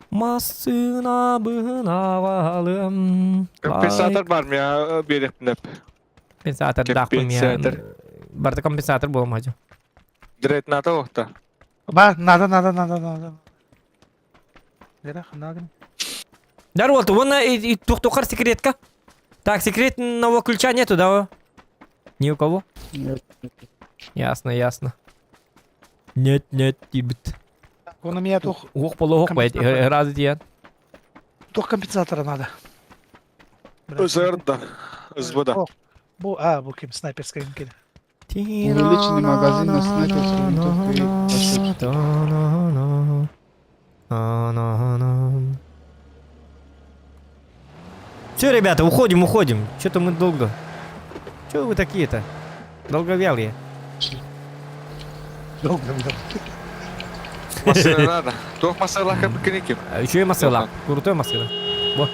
Speaker 2: Массына быһынавалым.
Speaker 8: Компенсатор бар мия берепнеп.
Speaker 2: Компенсатор даахпын мия. Барда компенсатор буолам хажа.
Speaker 8: Дрет надо охта.
Speaker 3: Ба, надо, надо, надо, надо.
Speaker 2: Дар вот, вон и тухтухар секретка. Так, секретного ключа нету, да? Ни у кого?
Speaker 13: Нет.
Speaker 2: Ясно, ясно. Нет, нет, тибет.
Speaker 3: Он у меня тух...
Speaker 2: Ух, полуох, разы диэн.
Speaker 3: Тух компенсатора надо.
Speaker 8: Сырда. СБД.
Speaker 3: Бу, а, бу ким снайперская ким
Speaker 13: Увеличенный магазин на снайперскую винтовку и
Speaker 2: Все, ребята, уходим, уходим. Что-то мы долго. Чего вы такие-то? Долговялые.
Speaker 3: Долго
Speaker 8: Машина надо. Туох масалаха бикиниким.
Speaker 2: Еще и масала. Крутой масала. Во.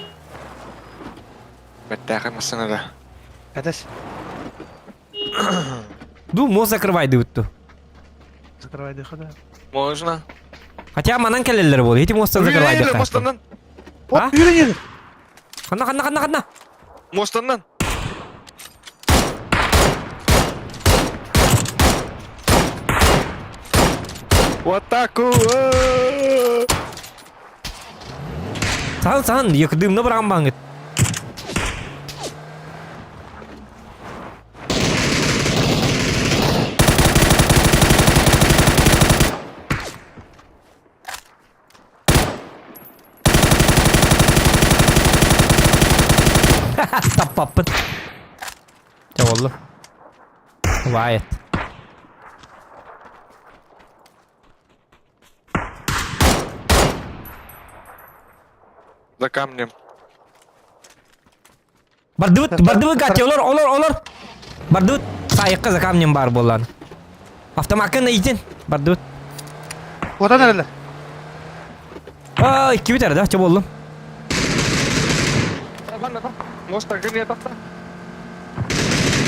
Speaker 8: Бэттээхэ масына да.
Speaker 3: Кадась.
Speaker 2: Ду, мост закрывай дыбытту.
Speaker 3: Закрывай дыха, да.
Speaker 8: Можно.
Speaker 2: Хотя манан кэлэллэр буол. Ити мостан закрывай дыха.
Speaker 8: Мостаннан.
Speaker 2: А?
Speaker 3: Үйренеді.
Speaker 2: Ханна, ханна, ханна, ханна.
Speaker 8: Мостаннан. В атаку!
Speaker 2: Сан, сан, якдымна баран баңыт. Таппаппын. Чэ буолла. Вайт.
Speaker 8: За камнем.
Speaker 2: Бардыбыт, бардыбыт Катя, олор, олор, олор. Бардыбыт, сайыкка за камнем бар буоллан. Автомакка иитин, бардыбыт.
Speaker 3: Отан эрэлэр.
Speaker 2: А, икки бүтэр да, чэ буоллум.
Speaker 8: Моста гыне тахта.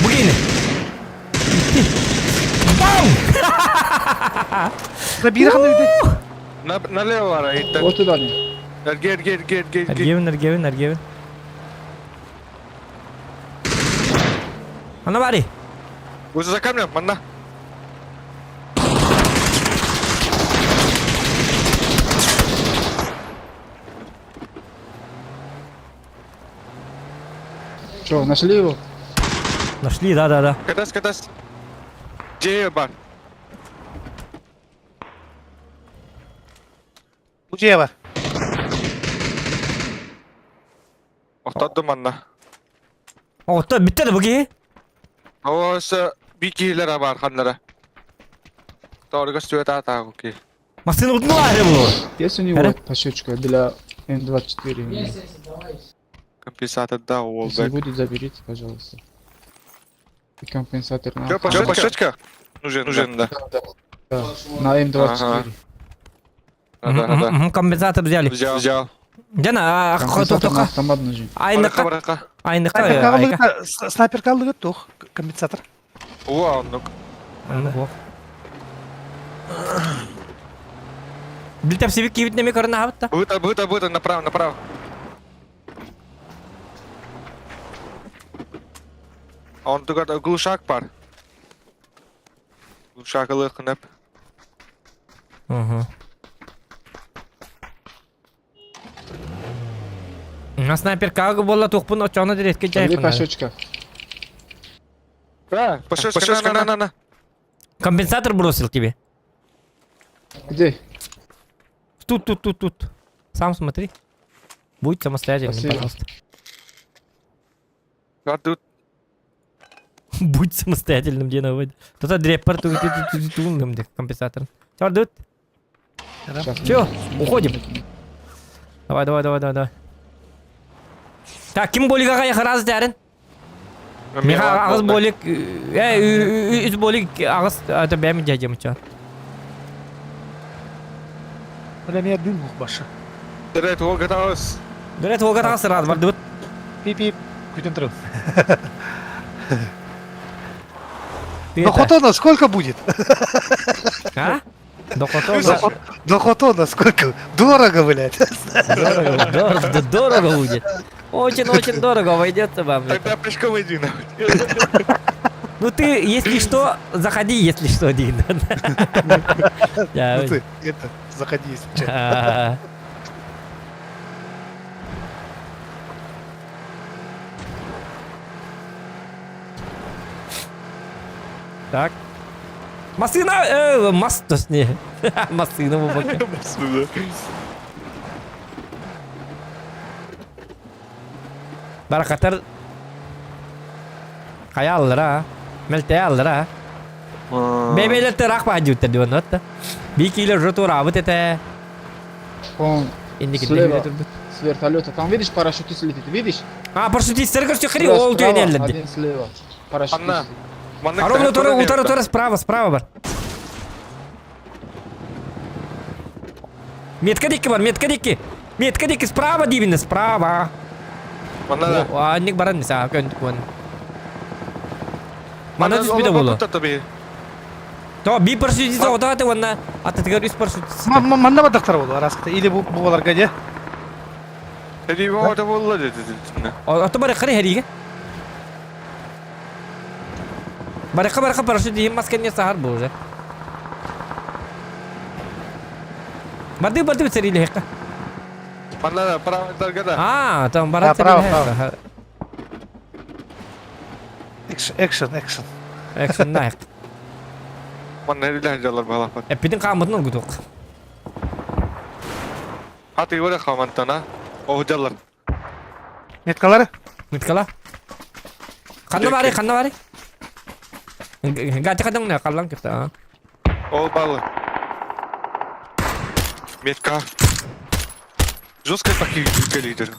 Speaker 2: Бу киини. Бам!
Speaker 3: Забира ханна үтэ.
Speaker 8: Налево бара иттен.
Speaker 13: Вот туда.
Speaker 8: Эрге, эрге, эрге, эрге, эрге.
Speaker 2: Эргебин, эргебин, эргебин. Ана бари.
Speaker 8: Уже за камнем, манна.
Speaker 13: Что, нашли его?
Speaker 2: Нашли, да-да-да.
Speaker 8: Катас, катас. Где бар?
Speaker 3: Бу бар.
Speaker 8: Охтодду манна.
Speaker 2: Охто бүттэ да бу киһи.
Speaker 8: Оса бикилер бар ханнара. Торга сүөт атаа ки.
Speaker 2: Массыына утуну аһы бу.
Speaker 13: Есть у него пощечка для М24?
Speaker 8: Компенсатор да,
Speaker 13: Если
Speaker 8: уолбэк.
Speaker 13: будет, заберите, пожалуйста. И компенсатор на
Speaker 8: Чё, пощечка? Нужен, нужен, да.
Speaker 13: Да, на М24.
Speaker 8: Да, да, да.
Speaker 2: Компенсатор взяли.
Speaker 8: Взял, взял.
Speaker 2: Жана,
Speaker 13: Компенсатор на автомат нужен.
Speaker 2: Айныка. Айныка.
Speaker 3: Снайперка алыгы тух, компенсатор.
Speaker 8: Вау, ну.
Speaker 2: Билтеп сибик кибит неме көрүнө хабытта.
Speaker 8: Быта, быта, быта, направо, направо. Он тугар глушак бар. Глушак ылык неп.
Speaker 2: Угу. На снайперка болла тухпун очону диретке
Speaker 13: Где
Speaker 2: жайкын.
Speaker 13: пощечка?
Speaker 8: Да, пощечка, на, на, на.
Speaker 2: Компенсатор бросил тебе.
Speaker 13: Где?
Speaker 2: Тут, тут, тут, тут. Сам смотри. Будь самостоятельным,
Speaker 13: Спасибо.
Speaker 2: пожалуйста.
Speaker 8: А тут
Speaker 2: Будь самостоятельным, где наводит. Тут дреппер, тут тут компенсатор. Чё, тут? Чё, уходим. Давай, давай, давай, давай, давай. Так, ким болига кая раз дәрин? Миха агыз болик, үз болик агыз, это бәм дядям чё.
Speaker 3: Бля, меня дым башы.
Speaker 8: Дөрет ол гатабыз.
Speaker 2: Дөрет ол гатабыз раз бар дут.
Speaker 3: Пип-пип, күтен тұрып. Дохотона сколько будет?
Speaker 2: А? Дохотона?
Speaker 3: Дохотона сколько? Дорого, блядь.
Speaker 2: Дорого, дорого, дорого будет. Очень-очень дорого обойдется вам.
Speaker 8: Тогда пешком иди нахуй.
Speaker 2: Ну ты, если что, заходи, если что, Дин.
Speaker 3: Ну ты, это, заходи, если что.
Speaker 2: Так. Машина, мас, то есть не. Машина в боке.
Speaker 8: Машина.
Speaker 2: Баракатар. Хаяллар, а. Мелтеяллар, а. Бебелер рах баҗуттар дион отта. Бикилер жотура вот это.
Speaker 13: Он слева, с вертолета. Там видишь, парашютист летит, видишь?
Speaker 2: А, парашютист, короче, хри, ол түйенелер.
Speaker 13: Один слева. Парашютист.
Speaker 2: А ровно тура, утара, тура, справа, справа бар. Метка дикки бар, метка дикки. Метка дикки справа дибин, справа.
Speaker 8: Манна.
Speaker 2: Анник баран са, көн көн. Манна түс биде болу. То би парашютист ота те онна, ата тегер үс парашютист.
Speaker 3: Манна бадактар болу араскыта. Или бу буларга же.
Speaker 8: Хери бу да болла деди.
Speaker 2: Ата бар хери хериге. Барака барака парашют маска не сахар бу уже. Барды барды сәриле хекка.
Speaker 8: Манна право даргада.
Speaker 2: А, там барат
Speaker 3: право,
Speaker 2: сәриле.
Speaker 3: Экшен, экшен.
Speaker 2: Экшен найк.
Speaker 8: Манна хериле жалар бала.
Speaker 2: Эпидин камытын гудук.
Speaker 8: Аты йора хамантана. О жалар.
Speaker 3: Меткалары?
Speaker 2: Меткала. Канна бары, канна бары. Гати кадың не каллан кепти, а.
Speaker 8: Ол балы. Метка. Жестко такие лидер.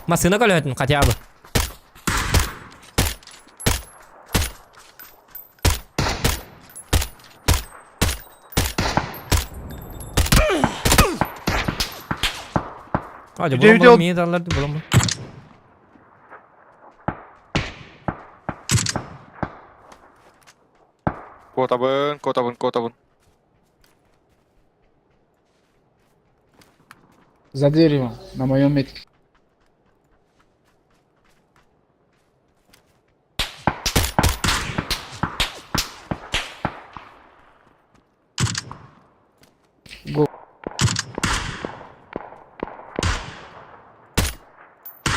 Speaker 2: Масына көлөтүн хотя бы. Hadi
Speaker 3: Үйде,
Speaker 2: bulan
Speaker 3: үйде
Speaker 2: bulan mi dallardı bulan.
Speaker 8: Куотабын, куотабын, куотабын.
Speaker 13: За деревом, на моем метке. Го.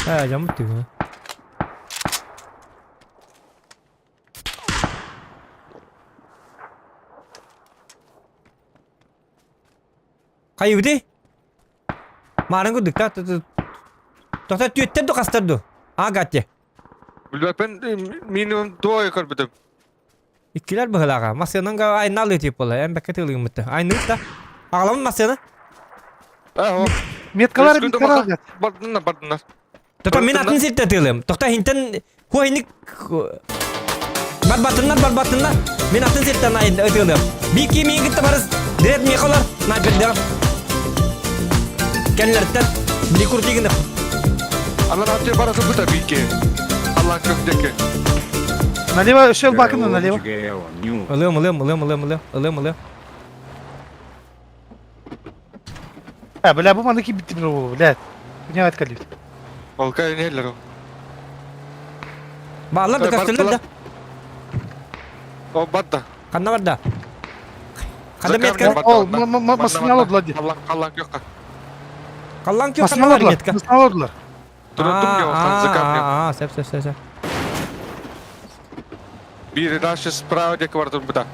Speaker 2: Ээ, дьоммут түгү. Хайыбыты? Маарын курдук та Тоқта түөттэр ду хастар ду? Аа гатте.
Speaker 8: Билбэппин минимум двое көрбүтүм.
Speaker 2: Иккилэр быһылааҕа. Массыынан айнаалыы тип буолла. Эн бэккэ тыылыгыммытта. Айныыт да. Аҕаламын массыына.
Speaker 3: Меткалар меткалар.
Speaker 8: Бардыннар, бардыннар.
Speaker 2: Тота мин атын сиртэ тыылым. Тохта хинтен хуайник барбатыннар барбатыннар. Мин атын сиртен ытыылым. Бики миин кытта барыс. Дирет михалар. Снайпердер. Кенлерттен. Били куртигин.
Speaker 8: Алар аты барасы бута бики. Алла көктеке.
Speaker 3: Налево, шел бакына налево.
Speaker 2: Ылым, ылым, ылым, ылым, ылым, ылым, ылым.
Speaker 3: А, бля, бу маны ким битти бро, блядь. Не айткалит.
Speaker 8: Полка нелер.
Speaker 2: Баалар да көстөлөр да.
Speaker 8: О, барда.
Speaker 2: Ханна барда? Ханна метка?
Speaker 3: Ол, масына алдылар.
Speaker 8: Аллан, аллан көккө.
Speaker 2: Халлан кök
Speaker 3: Масына алдылар. Масына алдылар.
Speaker 2: А, сеп, сеп, сеп, сеп.
Speaker 8: Бири дальше справа диэки бар турбута.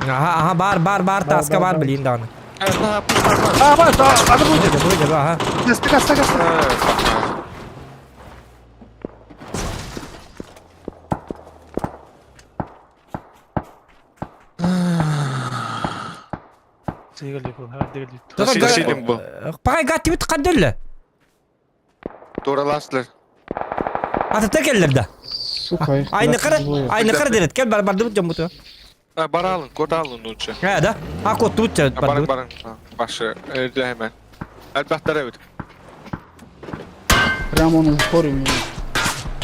Speaker 2: Аха, аха, бар, бар, бар, таска бар, билин даҕаны.
Speaker 3: А, бар, аны будет.
Speaker 2: Будет, ага.
Speaker 3: Астык, астык, астык.
Speaker 2: Пагай гаттибит каддөллө.
Speaker 8: Тууралаастылар.
Speaker 2: Атыта келлер да.
Speaker 13: Сука, их
Speaker 2: Айны кара,
Speaker 13: двое.
Speaker 2: айны кара дерет. Кел бар бардыбыт жомбуту.
Speaker 8: Баралын, коталын лучше.
Speaker 2: Э, да? А коттубут
Speaker 8: Барың,
Speaker 2: бардыбыт.
Speaker 8: барың. Башы, hemen. Элбэхтер эбит.
Speaker 13: Прямо он в упоре у меня.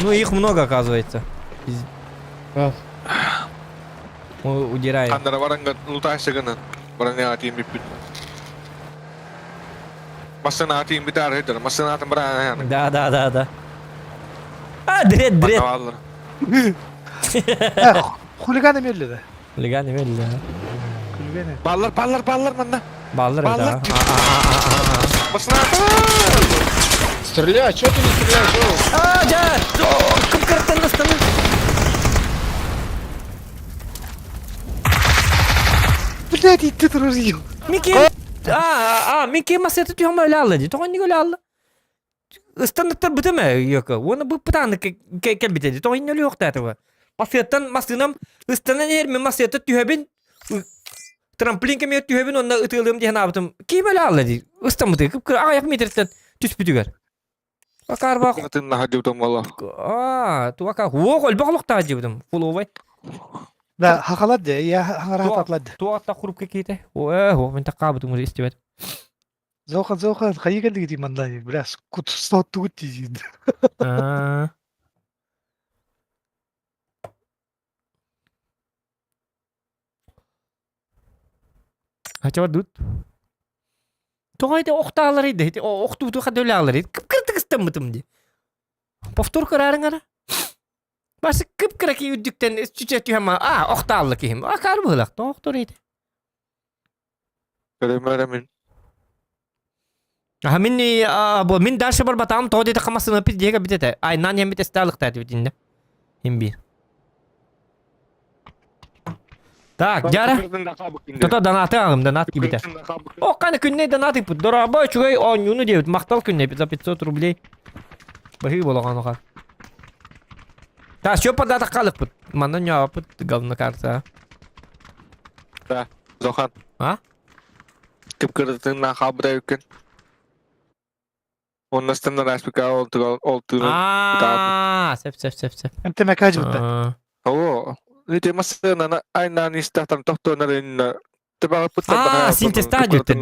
Speaker 2: Ну их много оказывается.
Speaker 13: Да.
Speaker 2: Мы удираем.
Speaker 8: Ханнара бараңга лутайсыгынан. Баран не атыйм бүппүт. Масына атыйм битар хедер. Масына атым баран.
Speaker 2: Да, да, да, да. А, дрет, дрет.
Speaker 3: Хулиган эмелли да.
Speaker 2: Хулиган эмелли, да.
Speaker 3: Хулиган.
Speaker 8: Баллар, баллар, баллар манна.
Speaker 2: Баллар, да.
Speaker 8: Масына
Speaker 13: Стреляй, чё ты не стреляешь?
Speaker 2: А, да! Кып-кырттан ыстаны.
Speaker 3: Блядь, итти турар ел.
Speaker 2: Мики. А, а, Мики масета түйөм өлө алды. ди. Тоҕон өлө алды. Ыстаныттар бытыма йока. Оны бу пытаны келбите ди. Тоҕон өлө yok татыва. Масеттан масынам ыстанан ер мен масета түйөбин трамплин кеме түйөбин онна ытылым диэн абытым. Ким өлө алды ди. Ыстамыты кып аяк метртен түспүтүгер. Акар бак.
Speaker 8: Тынна хадыбытым боло.
Speaker 2: А, туака хуок өлбөк тажыбытым. Фуловай.
Speaker 3: Да, хахалад я хаңара татлад.
Speaker 2: Туатта хуруп кеките. О, о, мен таккабытым уже истебет.
Speaker 3: Зохан, зохан, хайы келдиги дейм анда, бля, кут сот тугут дейм.
Speaker 2: А. Хача дут. Тоҕо охтаалар иди, охтууту хадөлаалар иди. Кып-кыртык ыстаммытым ди. Повтор көраарыңара. Басы кып-кыра ки үрдүктен чүчэ түһэма, а, охтаалла киһим. Акар быһылах, тохтор иди.
Speaker 8: Көрөмөрөмүн.
Speaker 2: А мин бу мин дальше бар батам то дети камасына пиз диэгэ битете. Ай нан ем битесте алыкта битинде. Хим бир. Так, жара. Тото донаты алым, донат кибите. О, каны күнне донаты пут. Дораба чугай онюну девит. Мактал күнне за 500 рублей. Бахи болган оха. Так, что податок калык пут. Манна не пут говно карта.
Speaker 8: Да, Зохан.
Speaker 2: А?
Speaker 8: Кып-кыртынна хабыта үккен. Оннастан распика олту.
Speaker 2: А, сеп сеп сеп сеп.
Speaker 3: Эмтеме кажбытта.
Speaker 8: Оо, нити масына айна нистахтан тохтонарын тебага путта.
Speaker 2: А, синтез жөттү.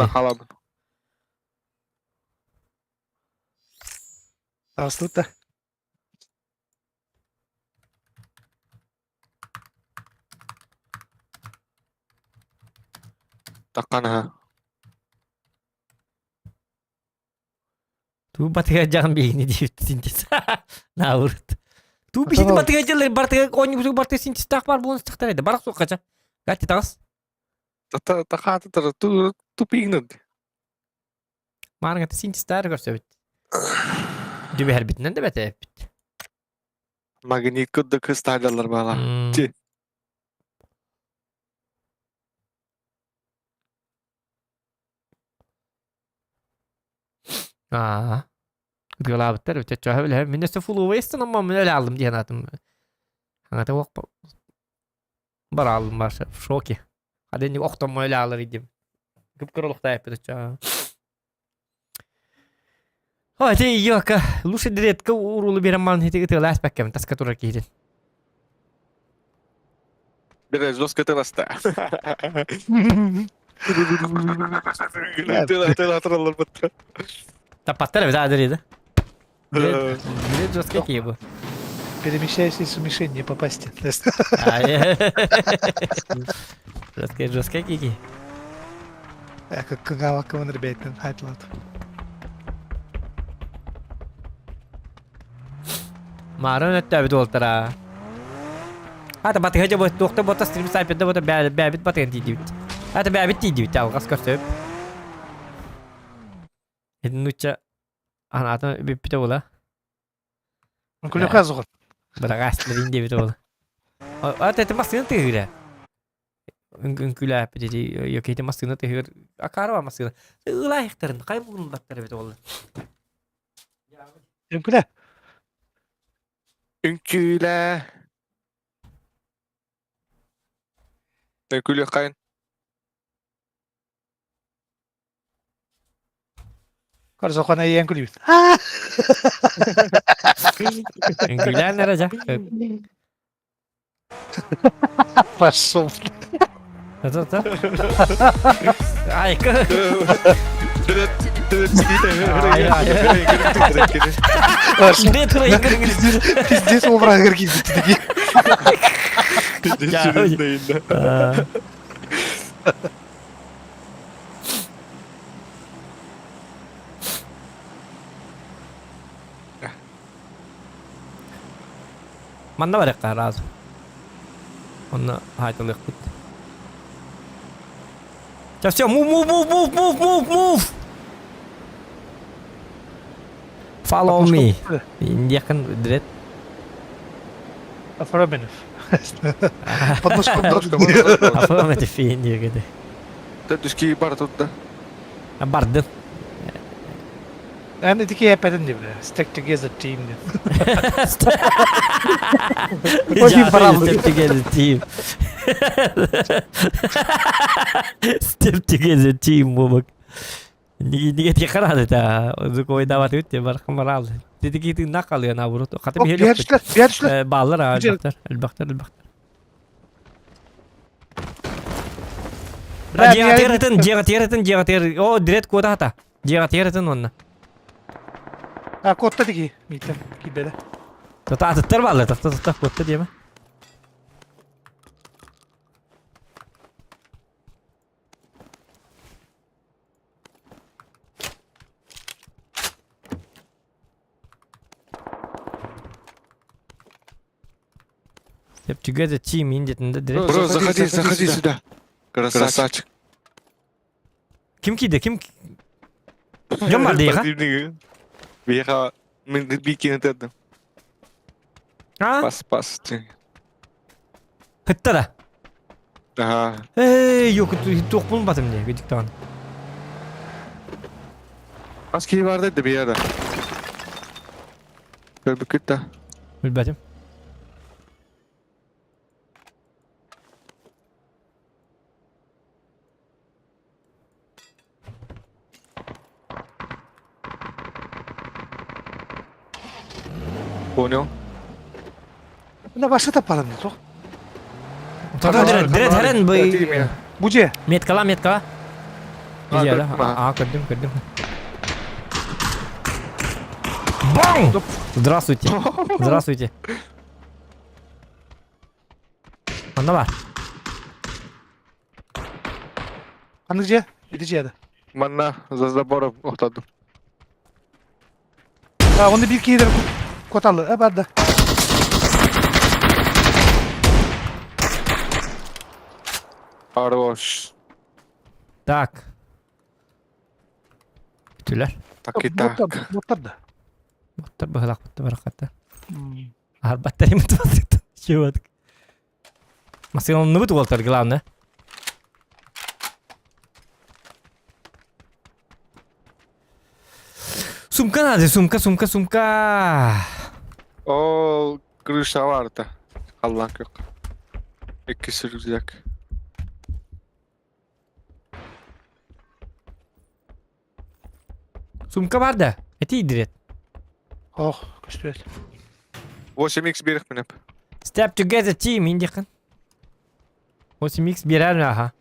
Speaker 3: Аслыта.
Speaker 8: Такканаһа.
Speaker 2: Туу батыга дьаҕын биһигини диэбит синтис. Наабырыт. Туу биһигини батыга дьыллар бартыга оонньуубутугар бартыга синтистаах баар буолан сытахтар эдэ. Барах суох хача. Гати таҕыс.
Speaker 8: Тахаатытара ту тупигнын.
Speaker 2: Маарыҥата синтистаары көрсөбүт. Дүбэһэрбитинэн да бэтээппит.
Speaker 8: Магнит курдук кыстааллар баала. Ти.
Speaker 2: Аа. Ытыалаабыттар эбит чоччооһо билэһэр. Мин өссө фулуобай ыстанаммын мин өлө ааллым диэн аатым. Аҥата уох барааллым барша в шоке. Хада инник охтоммо өлө аалар идим. Кып-кыра олохтоох оччоо. Ой, ти йока, лучше дредка уруулу берен малын хити ытыалаас бэккэм таска турар киһитин.
Speaker 8: Бere жестко тыласта. Тыла тыла тураллар бытта.
Speaker 2: Таппаттар эбит аадыр еді. Дред жестко киһи бу.
Speaker 3: Перемещайся с мишень, не попасть.
Speaker 2: Жестко жестко киһи.
Speaker 3: Кыҥаабаккабын ребятин айтылат.
Speaker 2: Маарын өттөөбүт уолтара. Ата батыһа дьэ туохта бота стрим сайпетда бота бээбит батыган тиийдибит. Ата бээбит тиийдибит алҕас көрсөп. Нучча анаатын бүппүтэ була.
Speaker 3: Күлүкэ зугут.
Speaker 2: Быраҕаастырын диэбит уола. Ата эти массыына тыһыыра. Үҥкүүлээппит ити йокити массыына тыһыыр. Акаарова массыына. Ылаайыктарын хай булунбаттар эбит уола.
Speaker 3: Үҥкүлэ.
Speaker 8: Үҥкүүлэ. Үҥкүүлүөххайын.
Speaker 3: Корзохан эйиэн күлүүт.
Speaker 2: Үҥкүүлээн эрэ дьэ.
Speaker 3: Пошел.
Speaker 2: Это Айка.
Speaker 3: Пиздец образ киирбит
Speaker 2: Манна барыахха сразу. Онно хаайталыахпыт. Сейчас все, move, move, move, move, move, move, move! Follow me. Индиякын дред.
Speaker 3: Афроменов. Подножку.
Speaker 2: Афроменов индиягыды.
Speaker 8: Түски бар тут да.
Speaker 2: Бардым.
Speaker 3: Эн итики эпэтин дии бля. Stick together team диэн.
Speaker 2: Step together team. Step together team буолбак. Ниге ти харады та. Зукой дават үтте бар хамарал. Тетики тыыннаах халыан абурут. Хата
Speaker 3: биһиэхтэр, биһиэхтэр.
Speaker 2: Бааллар элбэхтэр, элбэхтэр, элбэхтэр. Дьиэҕэ тиэрэтин, дьиэҕэ тиэрэтин, дьиэҕэ тиэр. О, дред куота хата. Дьиэҕэ тиэрэтин уонна.
Speaker 3: А, куотта тики, Миитэн, киирбэтэ.
Speaker 2: Тута атыттар бааллар, тахта тахта куотта диэмэ. Step together team индетінде direkt.
Speaker 8: Бро, заходи, заходи сюда. Красавчик.
Speaker 2: Ким киирдэ? Ким Дьон бар диэхэ?
Speaker 8: Биэха мин бикини тердим.
Speaker 2: А?
Speaker 8: Пас пас.
Speaker 2: Хытта да.
Speaker 8: Ага.
Speaker 2: Эй, yok туох батым не гидиктан.
Speaker 8: Аз киһи бар да биэра. Көрбүккүт да.
Speaker 2: Билбэтим.
Speaker 8: Понял.
Speaker 3: На ваша таппалам суох.
Speaker 2: Дирет хэрэн бый.
Speaker 3: Бу дьиэ.
Speaker 2: Меткала, меткала. А, көрдүм, көрдүм. Бам! Здравствуйте. Здравствуйте. Онно бар.
Speaker 3: Ханнык дьиэ? Ити дьиэ да.
Speaker 8: Манна за забором охтодум.
Speaker 3: А, онно биир киһилэр куоталлар. Э, бар да.
Speaker 8: Хорош.
Speaker 2: Так. Бүтүлэр.
Speaker 8: Так и так.
Speaker 3: Боттар, боттар да.
Speaker 2: Боттар быһылаах барахата. Арбаттар имит Чего? Массыына уолтар главное. Сумка надо, сумка, сумка, сумка.
Speaker 8: Ол крыша барда. Аллах yok. Иккис рюкзак.
Speaker 2: Сумка бар да. Эти идрет.
Speaker 3: Ох, көстүбэт.
Speaker 8: 8x берих минеп.
Speaker 2: Step together team индихан. 8x берер аха.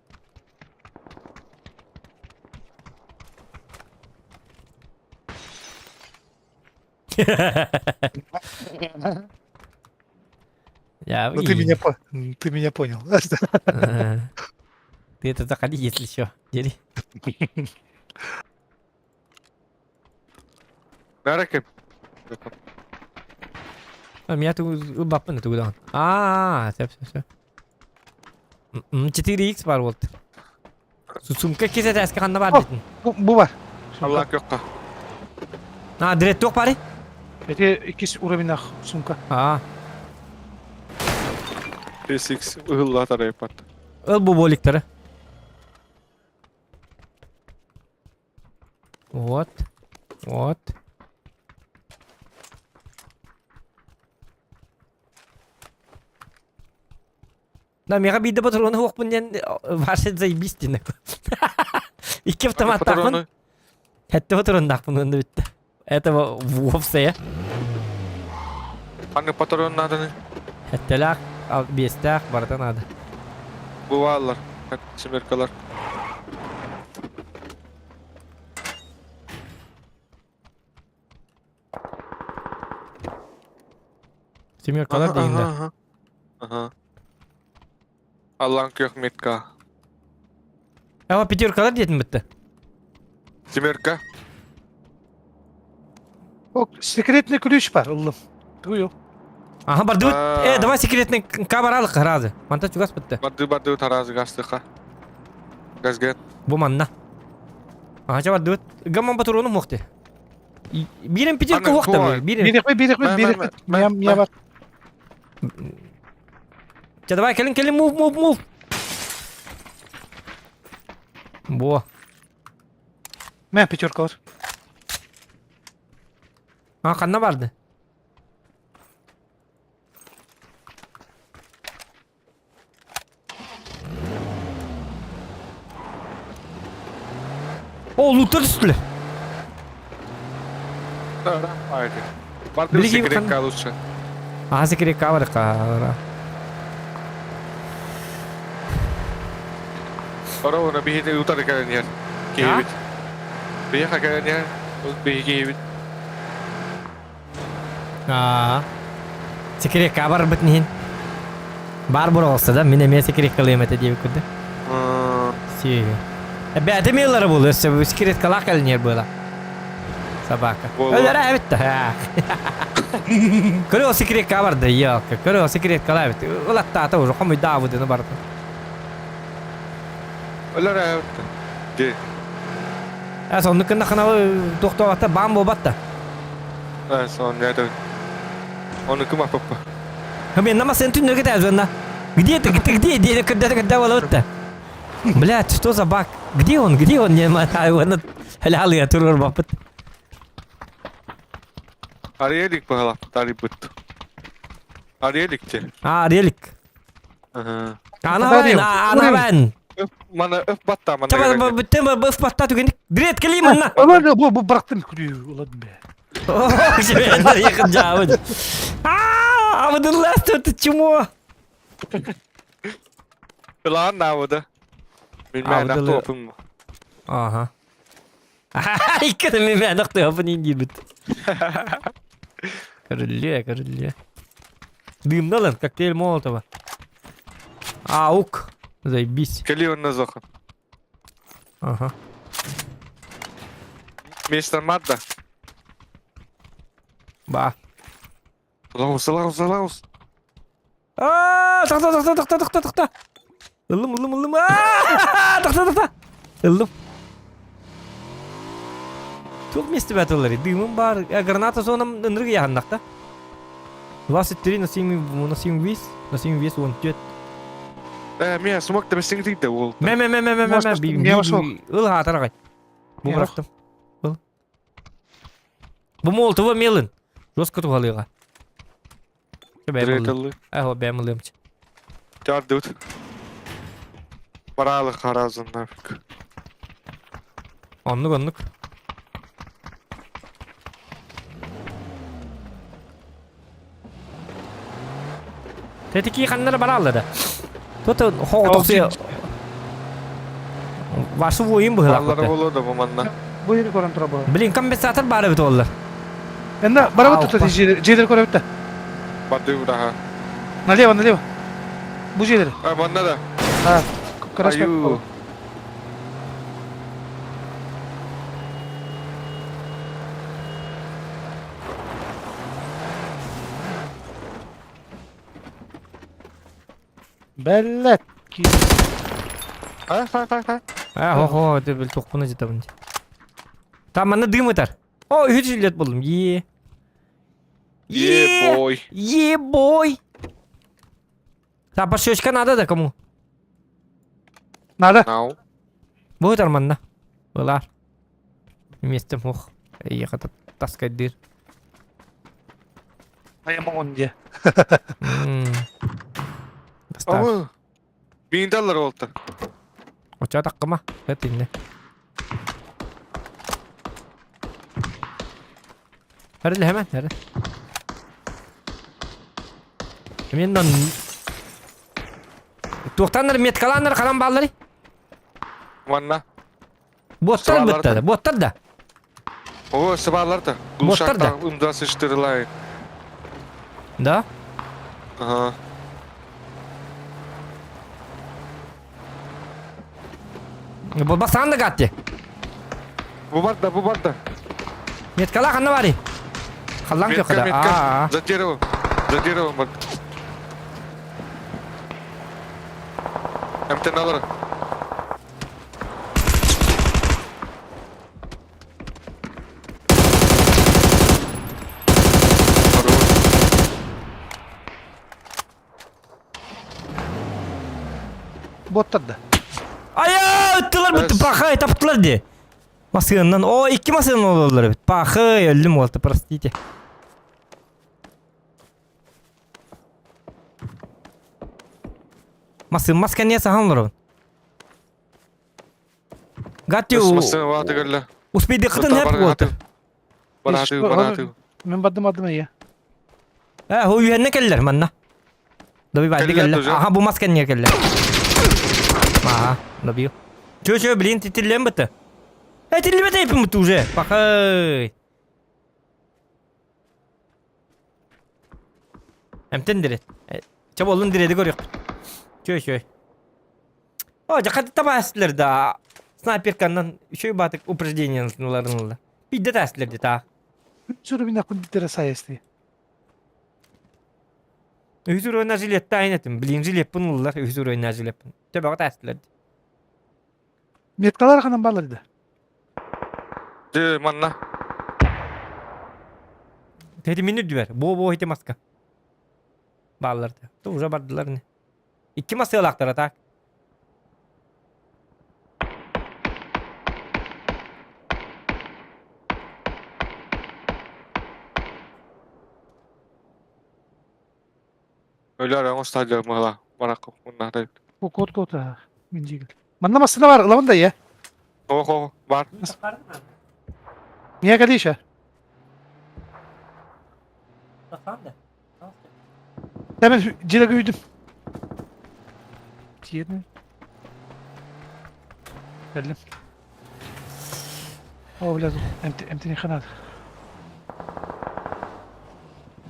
Speaker 2: Я
Speaker 3: Ну ты меня, по... ты меня понял.
Speaker 2: Ты это заходи, если что. Дели.
Speaker 8: Нараке.
Speaker 2: А меня тут баппын туда. А, все, все, все. 4x бар болды. Сумка кесе тәске қанда бар дейтін.
Speaker 3: Бу бар.
Speaker 8: Аллах yok.
Speaker 2: А, дрет тоқ бары?
Speaker 3: Эти иккис уровенах сумка.
Speaker 2: А.
Speaker 8: 5x ыһылла тарайпат.
Speaker 2: Ыл бу боликтары. Вот. Вот. Да, мега биде патроны оқпын ден ваше заебись ден. Икки автоматтақпын. Хәтті патроннақпын онда бітті. Это вовсе.
Speaker 8: Ханнык патрон надо.
Speaker 2: Хәттеләк, бестәк, барда надо.
Speaker 8: Буваллар. Семеркалар.
Speaker 2: Семеркалар дегенде.
Speaker 8: Ага. Аллаң көх метка.
Speaker 2: Ама пятеркалар дейтін бітті.
Speaker 8: Семерка.
Speaker 3: О, секретный ключ бар, ыллым. Туйу.
Speaker 2: Ага, барды. Э, давай секретный кабаралық разы. Манта чугас бітті.
Speaker 8: Барды барды таразы гастыха. Газген.
Speaker 2: Бу манна. Ага, барды. Гамма патрону мохты. Бирем пятерка уақта. Бирем.
Speaker 3: Бирем, бирем, бирем. Мия, мия бар.
Speaker 2: Че, давай, келин, келин, мув, мув, мув. Бо.
Speaker 3: Мә, пятерка бар.
Speaker 2: А, қанна барды? О, луттар үстілі.
Speaker 8: Барды секретка лучше.
Speaker 2: А, секретка бар, қара.
Speaker 8: Ровно бихите утары кэлэн Киевит. Биһиэхэ кэлэн иһэр. Биһи киһибит.
Speaker 2: Аа. Секретка барбыт нихин. Бар бура да, мен эмиэ секреткалыам этэ диэбит курдук. Сиги. Эбээтэ миэллара буолуо, өссө секреткалаах кэлин иһэр буола. Собака. Өлөрө эбит да. Көрө секретка барды, елка. Көрө секреткалаа эбит. Ылаттаата уже хомуйдаабытыны барда.
Speaker 8: Өлөрө эбит. Ди.
Speaker 2: Э, соннук кыннахына тохтообатта баам буолбатта.
Speaker 8: Э, сон это. Оны кым аппа.
Speaker 2: Мен нама сен түннөргө тәзөнна. Где ты? Ты где? Где? Когда когда болот-то? Блядь, что за баг? Где он? Где он? Не он хлялы турur бапыт.
Speaker 8: Ариэлик баһала, тарибыт. Ариэлик те.
Speaker 2: А, Ариэлик.
Speaker 8: Ага.
Speaker 2: Ана бен, ана бен.
Speaker 8: Мана өп батта, мана.
Speaker 2: Таба бүттен өп батта түген. Дрет келейм анна.
Speaker 3: Ана бу бу барактын күлүү уладым бе.
Speaker 2: Якын жабы. А, абыдыллас ты чмо.
Speaker 8: Ылаан наабыда. Мен мэн ақтуапын.
Speaker 2: Ага. Икки мен мэн ақтуапын индирбит. Көрүлле, көрүлле. Дымналын, коктейль Молотова. Аук. Заебись.
Speaker 8: Кели он назоха.
Speaker 2: Ага.
Speaker 8: Мистер Мадда.
Speaker 2: Ба.
Speaker 8: Лаус, лаус, лаус.
Speaker 2: Аа, тохто, тохто, тохто, тохто, тохто. Ыллым, ыллым, ыллым. Аа, тохто, тохто. Ыллым. Туох миэстэ баатыллар? Дымым баар. Граната зонам ынырык яһаннахта. 23 на 7 на 7 вес, на 7 вес 14.
Speaker 8: Э, меня смог тебе сингрит да ол.
Speaker 2: Мэ мэ мэ мэ мэ мэ мэ.
Speaker 3: Не вошел.
Speaker 2: Ыл хаатарагай. Бу бырахтым. Ыл. Бу молотова мелын. Жестко тугалыга. Эхо бэм ылымч.
Speaker 8: Тардут. Баралы харазын нафиг.
Speaker 2: Оннук оннук. Тетики ханнара баралла да. Тото хоҕотохсуйа Вашу воин быһылаах.
Speaker 8: Аллара боло да бу манна.
Speaker 3: Бу yeri көрөн тура бу.
Speaker 2: Блин, компенсатор баар эбит оллар.
Speaker 3: Энна барабыт тут жээлер көрөбүт да.
Speaker 8: Барды ураха.
Speaker 3: Налево, налево. Бу жээлери.
Speaker 8: А, манна да.
Speaker 3: А,
Speaker 8: Аю.
Speaker 3: Бэллэт.
Speaker 8: А, ха, ха, ха.
Speaker 2: А, хо-хо, это бил тохпуна жетабын. Там манна дым ытар. О, үһү жилет болдум. Е.
Speaker 8: Е, бой.
Speaker 2: Е, бой. Та пошечка надо да кому?
Speaker 3: Надо.
Speaker 8: Нау.
Speaker 2: Бу ытар манна. Ылар. Вместе мух. Ехать таскать дыр.
Speaker 3: А я могу где.
Speaker 2: Достав.
Speaker 8: Биндаллар олта.
Speaker 2: Оча таккыма. Это инне. Hadi hemen hadi. Hemen dan Туохтаннар меткаланнар харан бааллары?
Speaker 8: Манна.
Speaker 2: Боттар быттады, боттар да.
Speaker 8: О, сыбаалар да.
Speaker 2: Боттар да.
Speaker 8: Умда сыштырылай.
Speaker 2: Да?
Speaker 8: Ага.
Speaker 2: Бу басан да гатти.
Speaker 8: Бу бар да, бу бар да.
Speaker 2: Меткала ханна бари? Халлаң
Speaker 8: Метка,
Speaker 2: көхөдө.
Speaker 8: метка. За деревом. За деревом бар. Эмтен алар.
Speaker 3: Боттар да.
Speaker 2: Ая, ыттылар бытты, пахай, таптылар де. Масыгыннан, о, икки масыгын олалар бит. Пахай, өллүм болты, простите. Масын мас кәне сахан олорон. Гатти
Speaker 8: Масын ваты көллө.
Speaker 2: Успейди кытын хеп болты.
Speaker 8: Бараты, бараты.
Speaker 3: Мен бардым адым я.
Speaker 2: Э, ху үйәнне келлер манна. Добий барды келлер. Аха, бу мас кәне келлер. Аха, добил. Чё, чё, блин, титиллен бытты. Э, тиллебе тейпим бытты уже. Пахай. Эмтен дирет. Чэ болун диреди көрүөх. Чөй чөй. О, жакаты табаастылар да. Снайперканнан үчөй баатык упрежденияларын Бидде тәстилер де та.
Speaker 3: Сүрү мин акун биттер сайысты.
Speaker 2: Үһүс уровень жилетте айын этим. Блин, жилеппин ыллар, үһүс уровень жилеппин. Төбөҕө тәстилер.
Speaker 3: Меткалар ханан балар да.
Speaker 8: Де манна.
Speaker 2: Тети минут дибер. Бо бо хите маска. Баалар да. То уже бардылар не. Икки масыалаахтара так.
Speaker 8: Өлөр оңос стадия мыла. Барак мунна.
Speaker 3: Кот кот мин жигил. Манна масына бар, ылабын да я.
Speaker 8: Охо, бар.
Speaker 3: Niye калиша? Hemen cile güydüm. Тиедни. Кэллим. О, бля, эмтини ханат.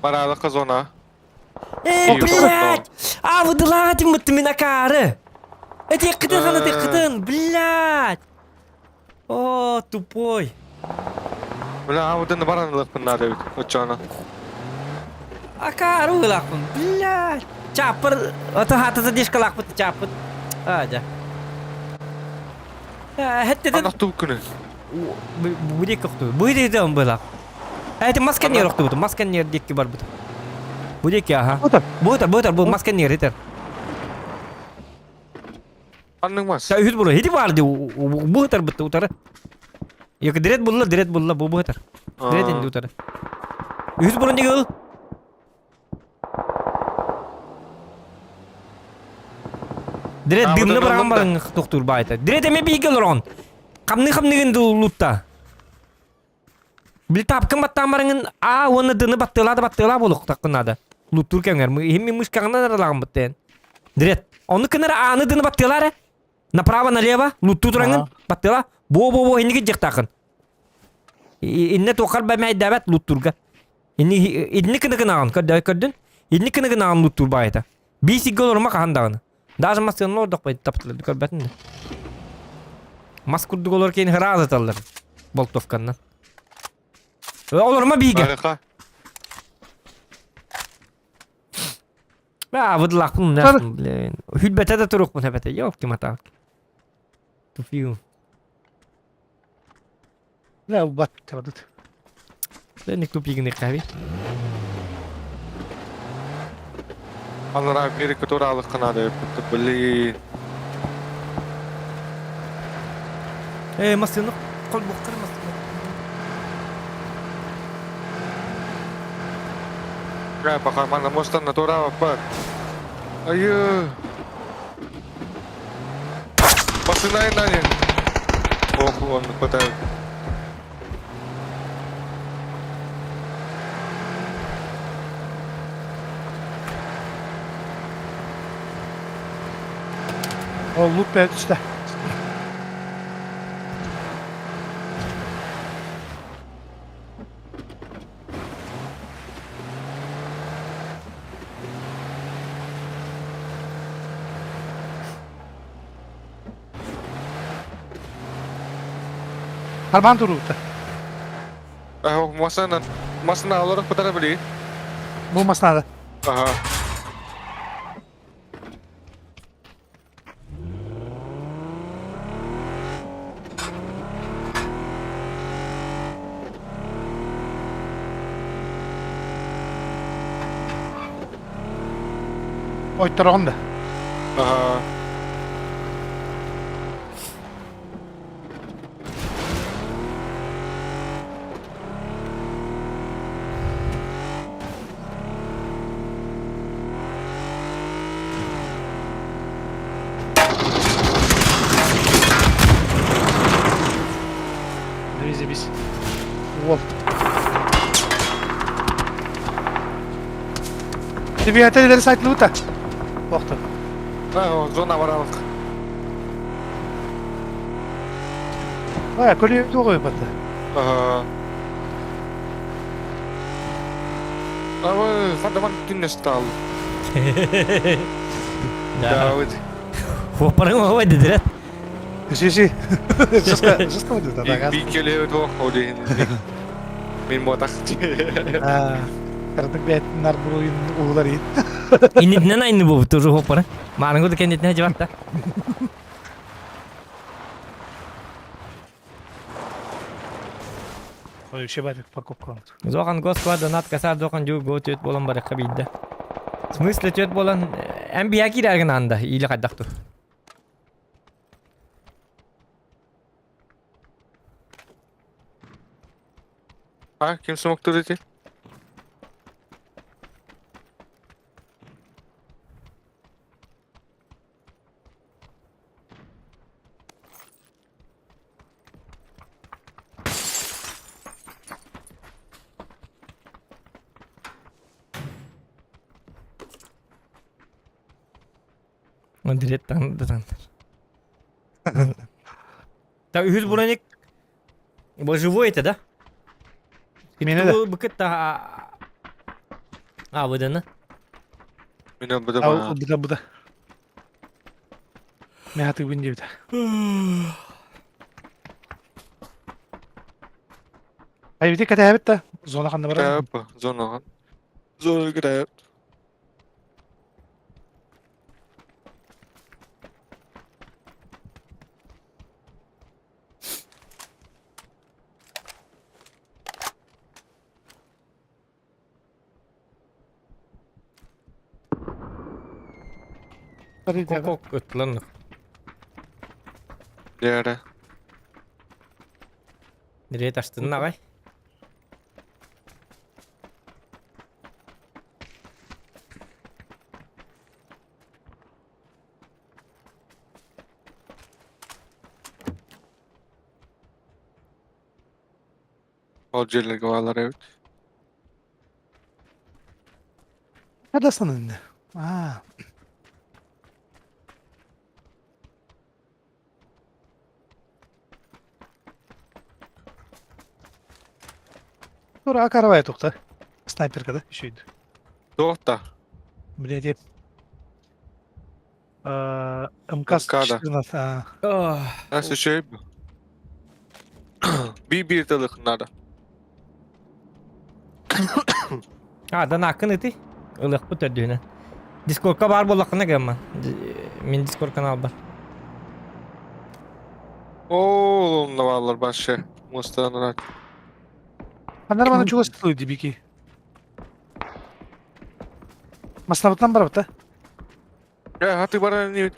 Speaker 8: Баралыкка зона.
Speaker 2: Эй, блядь! А, выдылаатым мытты мен акары! Эти кытын хана ты кытын, блядь! О, тупой.
Speaker 8: Бля, аудын баран ылыахпын наада эбит оччоҕуна.
Speaker 2: Акаары ылаахпын, бля. Чааппыр, ото хаата задержкалаахпыт чааппыт. А, дьэ. Хэттэтин...
Speaker 8: Анах тук күнү.
Speaker 2: Бу диэки охтубут. Бу диэки быылаах. Эти маска нер охтубут. Маска нер диэки барбыт. Бу диэки, аха. Бу бу бу маска нер итер.
Speaker 8: Ханнык мас?
Speaker 2: Та үһүс була. Ити бар ди бу ытар бытты утары. Yok direkt bulла, direkt bulла бу бу ытар. Direkt indi утары. Үһүс бурун диги ыл. Direkt дымны барган барың тохтуур баайта. Direkt эме биге олорон. Камны камныгын лутта. Бил тапкын баттаан барыңын А уонна Д-ны баттыалаа да баттыалаа буолуохтаххын наада. Луттуур кэмҥэр иһин мышкаҕынан аралаҕын быттыан. Дирет. Онну кынара Ааны Д-ны баттыалаа эрэ. Направо налево луттуу тураҥын баттыала. Буо-буо-буо инники дьахтаахын. Инне туоххар бэмэйдээбэт луттуурга. Инни инни кыны гынаҕын көрдүн? Инни кыны гынаҕын луттуур баайыта. Биисиггэ олорума хаһан даҕаны. Даже массыынаны олордохпой таптылар көрбөтүн да. Мас курдук олор кейин ыраас аталлар. Болтовканнан. Олорма биигэ.
Speaker 8: Арыха.
Speaker 2: А, выдлахпын, блин. Хүлбэтэ да турукпун эбэтэ. Ёлки маталки. Туфиу.
Speaker 3: Да, бат табадыт.
Speaker 2: Дэнник тупигин хави.
Speaker 8: Анара Америка туралы кынады. Блин.
Speaker 2: Э, массыны кол буккар массыны.
Speaker 8: Бля, пока мана моста натура бар. Айы. Басына инане. Ох, он хватает.
Speaker 3: Ол лут бэйэ түстэ. Харбаан туруутта.
Speaker 8: Масына, масына аларық бітара білей.
Speaker 3: Бу масынада.
Speaker 8: Ага.
Speaker 3: Ойтороҕун да.
Speaker 8: Ага.
Speaker 3: Забись. Вот. Двигатель сайт лута. Охта.
Speaker 8: Зона баралык.
Speaker 3: А, коли тугой бата.
Speaker 8: Ага. А вы фандаман түнне стал.
Speaker 2: Да. Хоппарың оҕо дедирет.
Speaker 3: Си си. Жестко, жестко будет, да.
Speaker 8: Бикеле то ходи. Мин мотах.
Speaker 3: А, кардык бәт нар буруйун угулар ит.
Speaker 2: Иннитинен айны бу тоже хоппары. Маарыҥ да кэннитинэ жабатта.
Speaker 3: Ой, шебатик покупка.
Speaker 2: Зохан Госква донат касар дохан жу го төт болан барыкка бийдэ. В смысле төт болан NBA киирэргин анда или хайдах тур.
Speaker 8: А, ким смог тут идти?
Speaker 2: Direkt tanıdı Так, үһүс броник. Бу живой это, да?
Speaker 3: Мене да.
Speaker 2: Быкыт та А, выдана.
Speaker 8: Мен буда
Speaker 3: А, буда буда. Мен хаты күн дебит. Айбити кэтэһэбит да зона ханна барар?
Speaker 8: Кэтэһэп зонаҕа. Зона кэтэһэп.
Speaker 2: Кок ыттылан.
Speaker 8: Дээрэ.
Speaker 2: Дирет астынна аҕай.
Speaker 8: Ол дьиэлэргэ бааллар эбит.
Speaker 3: Хадасан инде. Аа. Тура каравай тухта. Снайперка да еще иду.
Speaker 8: Туох та?
Speaker 3: Блядь. МК
Speaker 8: МК-да.
Speaker 3: 14. А.
Speaker 8: Нас үчүгэй бу. Биир-биир тылых надо.
Speaker 2: А, да накын ити. Ылыахпыт төрдүһүнэн. Дискордка баар буоллаххына гамма. Мин Дискорд канал бар.
Speaker 8: Оо, онно бааллар башы. Муостан ырат.
Speaker 3: Анар мана чугас тылы дибики. Маснабытынан барабыт да?
Speaker 8: Э, хаты баран не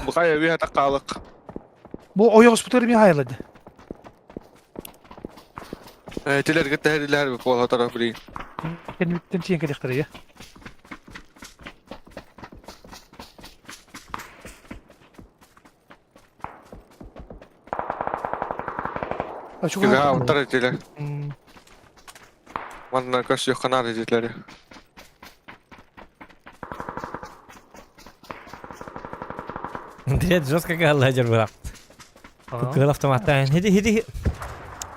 Speaker 8: Бухая виха такалык.
Speaker 3: Бу ойоҕоспутугар эмиэ хайалады.
Speaker 8: Э, телерге тэһэрилэр буолатара билигин.
Speaker 3: Кэнниттэн тиийэн кэлиэхтэрэ я.
Speaker 8: Түгэ утар этилэр. Манна көрсүөххэ наада диэтилэр.
Speaker 2: Дед жестко галладер бырах. Кыыл автоматтаан. Хиди хиди.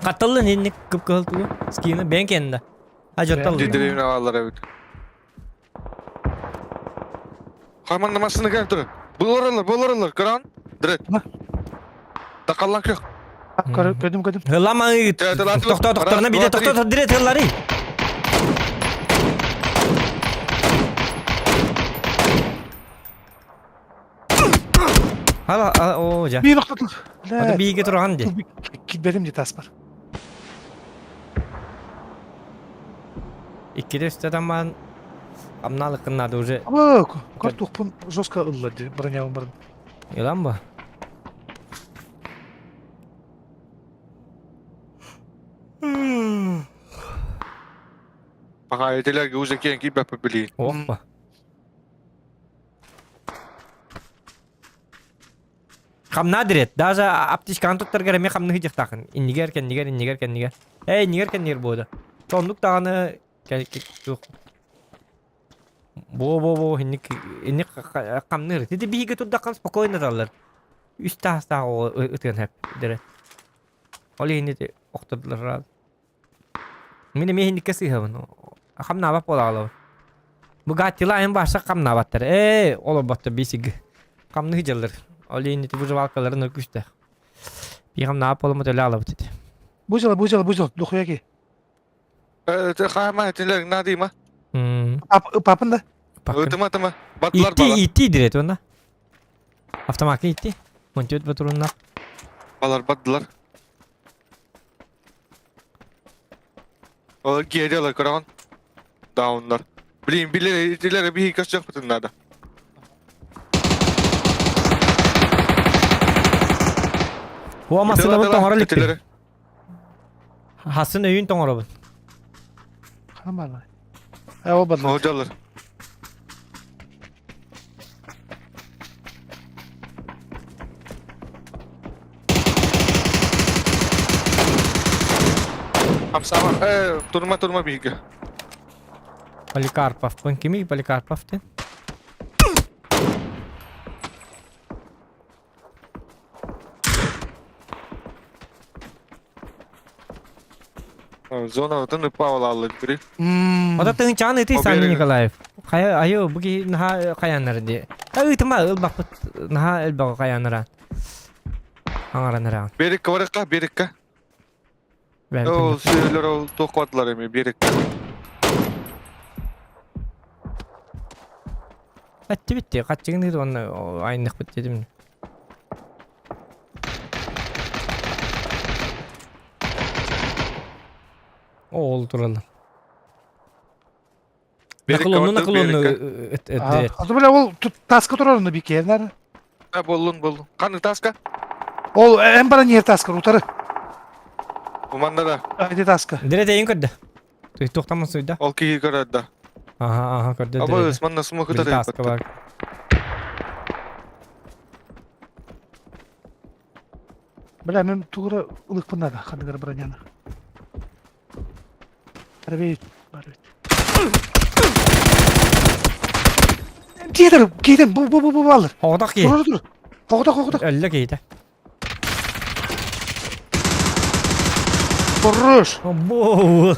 Speaker 2: Катталлын хинник кып кыыл тугу. Скины бен кенде. А жотталлын.
Speaker 8: Дедерин алалар эбит. Хаман машина кэлэн турар. Буларалар, буларалар, көрөн. Дирет. Такаллан көх.
Speaker 3: Көрдүм, көрдүм.
Speaker 2: Хылама тохто тохторна биде тохто дирет хыллары. Hala о жа.
Speaker 3: Bir nokta
Speaker 2: Hadi биге турган ди.
Speaker 3: Китберим ди тас бар.
Speaker 2: Иккиде үстәдән ман амналыкын надо уже.
Speaker 3: Абы, картухпун жестко ылла ди бронявым барын.
Speaker 2: Ялан ба?
Speaker 8: Ага, этилерге уже киэн кийбэппит билигин.
Speaker 2: Опа. Хамна дирет. Даже аптечканы туттаргар эмиэ хамныһы дьахтаахын. Иннигэр, кэннигэр, иннигэр, кэннигэр. Эй, иннигэр, кэннигэр буода. Соннук даҕаны Бо-бо-бо, инник инник хамныыр. Тити биһиги турдаххан спокойно таллар. Үс таастаах оҕо ытыан хэп дирет. Ол иһин ити охтордулар Мин эмиэ иһинниккэ сыыһабын. Хамнаабат буолаҕалабын. Бугаттила айан бааса хамнаабаттар. Ээ, олорботтор биисиги. Хамныы дьаллар. Ол иһин ити выживалкаларын күүстээх. Бии хамнаабат буоламмыт өлө аалабыт ити.
Speaker 3: Бу дьыла, бу дьыла, бу дьыла, духуя ки.
Speaker 8: Э, хаама этилер надыма.
Speaker 3: Папын да?
Speaker 8: Ытыма тыма. Батлар
Speaker 2: Итти,
Speaker 8: бала.
Speaker 2: итти дирет онна. Автоматка итти. Монтет батурунна.
Speaker 8: Балар баттылар. Ол герелер көрөҕүн. Дауннар. Блин, билер итилер биһи көрсөхпүтүн надо.
Speaker 2: Хуамасына бу тоҥоро иликпин. Хасын өйүн тоҥоробун.
Speaker 3: Ханан баалар? Э, ол бадлар.
Speaker 8: Олдьаллар. Хамсама, э, турма турма биһиги.
Speaker 2: Поликарповпын. Кимий Поликарпов диэн?
Speaker 8: Зонабытын ыппаалааллар бiri.
Speaker 2: Ота тыһынчаҕын ытый Саня Николаев. Хайа айы бу киһи наһаа хайааннар дии. Ыытыма ылбаппыт наһаа элбэҕи хайааннара. Аҥаранара.
Speaker 8: Берекке барыкка, берекке. Ол сүйэлэр ол туох бардылар эми биэрэккэ.
Speaker 2: Эттибит дии, хаччыгын ыыр уонна айныхпыт дедим. Ол туралар. Наклонну наклонну
Speaker 3: А бля ол таска турар оны бикернер.
Speaker 8: А боллун боллун. Қаны таска?
Speaker 3: Ол эн баран ер таска утары.
Speaker 8: Уманда да.
Speaker 3: Айди таска.
Speaker 2: Дирет эйин көрдө. Тоқтамын суйда.
Speaker 8: Ол киһи көрөр да.
Speaker 2: Аха, аха көрдө.
Speaker 8: Аба манна сума көтөр.
Speaker 2: Таска бар.
Speaker 3: Бля мен тугура ылыкпын надо хандыгар броняны. Барбит, барбит. Тиэтэр, киитэн, бу бу бу бу баллар.
Speaker 2: Оҕотох киһи.
Speaker 3: Тур тур. Оҕотох оҕотох.
Speaker 2: Өллө киһитэ.
Speaker 3: Хорош.
Speaker 2: Бу.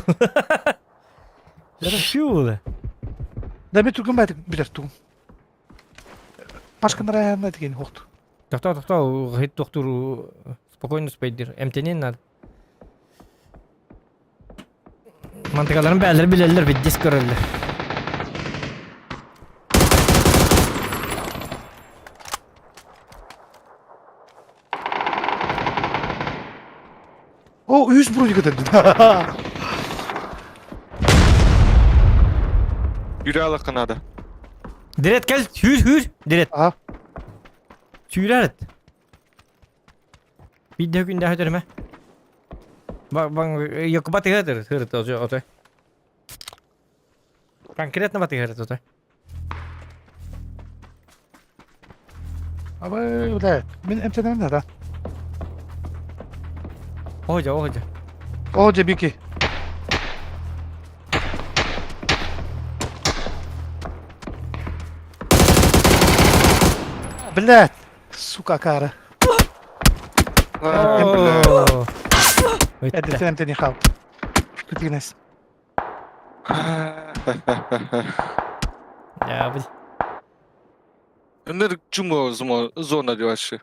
Speaker 2: Шула.
Speaker 3: Да мен түргөн байтык билер тугум. Пашка нырайанна деген хоқту.
Speaker 2: Тохтоо, тохтоо, хит тохтур спокойно спайдыр. Эмтенин надо. Мантыкаларын бээлер билеллер, биддис көрөллөр.
Speaker 3: О, үс броник өтөдү.
Speaker 8: Yürü alakka надо.
Speaker 2: Дирет кел, хүр хүр, дирет.
Speaker 3: Аха.
Speaker 2: Сүүрэр. Бидде күндэ хөтөрмө. Баң якуба тыгатыр, хырыт ото ото. Конкретно батыгырыт ото.
Speaker 3: Абы, бля, мен эмтенем да.
Speaker 2: Ожа, ожа.
Speaker 3: О, жебики. Блядь, сука кара. Это эмтени хал. Күтігінес.
Speaker 2: Я, блядь.
Speaker 8: Өнөр чумо зона вообще.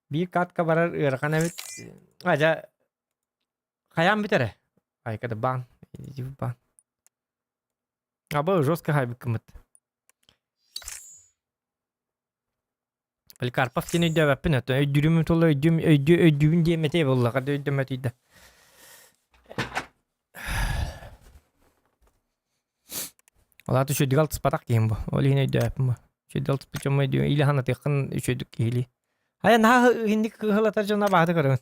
Speaker 2: Биир катка барар ыарахан эбит. Ажа хайаан бүтэрэ. Айкада баан. Баан. Аба жестко хайбыккымыт. Поликарпов диэн өйдөөбөппүн өттөн өйдүүрүм тула өйдүүм өйдүү өйдүүбүн диэмэтэ буоллаҕа да өйдөмөтүйдэ. Ол аата үчүгэйдик алтыспатах киһим бу. Ол иһин өйдөөбөппүн бу. Үчүгэйдик алтыспыт дьоммун өйдүүм. Или ханатыаххын үчүгэйдик киһилии. Хайа наһаа инник кыһылатар дьоно бааты көрөбүн.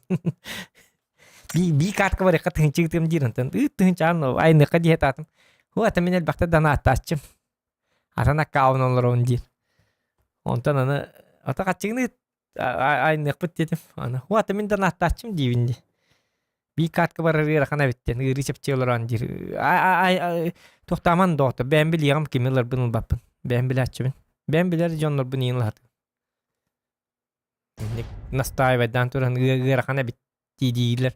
Speaker 2: Би би картка барыахха тыһынча ыытыам диир онтон ыыт тыһынчаан айыныахха дии сатаатым. Һуу ата мин элбэхтэ даҕаны ааттааччым. Атын аккаунт олоробун диир. Онтон аны ата хаччыгын ыыт айыныахпыт диэтим. Аны һуу ата мин даҕаны ааттааччым диибин дии. Би картка барар ыарахан эбит диэн ыарыы чэпчии олорон диир. Туохтааман доҕоттор бэйэм билиэҕим кими ыларбын ылбаппын. Бэйэм билээччибин. Бэйэм билэр дьоннорбун иин ылаһатым. Настаивайдаан туран ыарахан эбит дии дииллэр.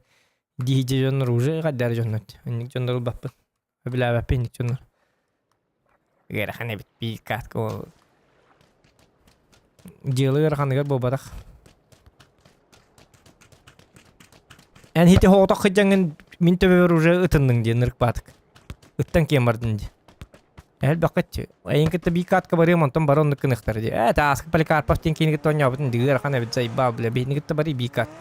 Speaker 2: Дии дьоннор уже хайдары дьоннор. Инник дьоннор ылбаппын. Өбүлээбэппин инник дьоннор. Ыарахан эбит биир катка ол. Дьыала ыараханыгар буолбатах. Эн хити хоҕотох сылдьаҥҥын мин төбөбөр уже ытынныҥ диэн ырыкпаатык. Ыттан киэн бардын дии. Элбэххэ ити. Эйин кытта биир катка барыам, онтон бары оннук гыныахтара дии. Ээ, тааска Поликарпов диэн киһини кытта оонньообутун дии, ыарахан эбит, заебал, бля, биһини кытта барый биир катка.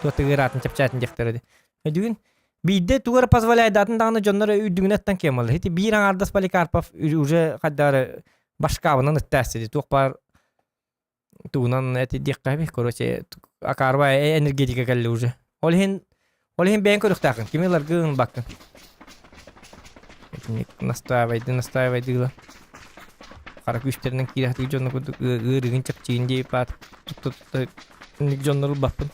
Speaker 2: Туох да ыараатын, чэпчээтин диэхтэрэ дии. Өйдүүгүн? Биирдэ тугу эрэ позволяйдаатын даҕаны дьоннор үрдүгүнэ ыттан киэн буолла. Ити биир аҥаардас Поликарпов уже хайдары башкабынан ыттаасты дии. Туох баар тугунан эти диэххэ эбит, короче, акаарба энергетика кэллэ уже. Ол иһин ол иһин бэйэҥ көрүөхтээххин, кими ыларгын баккын. Итинник настаивайды, настаивайдыыла. Хара күүстэринэн киирэ сатыыр дьонно курдук ыарыыгын чэпчиин диэбит баат тутта тутта инник дьоннору ылбаппын.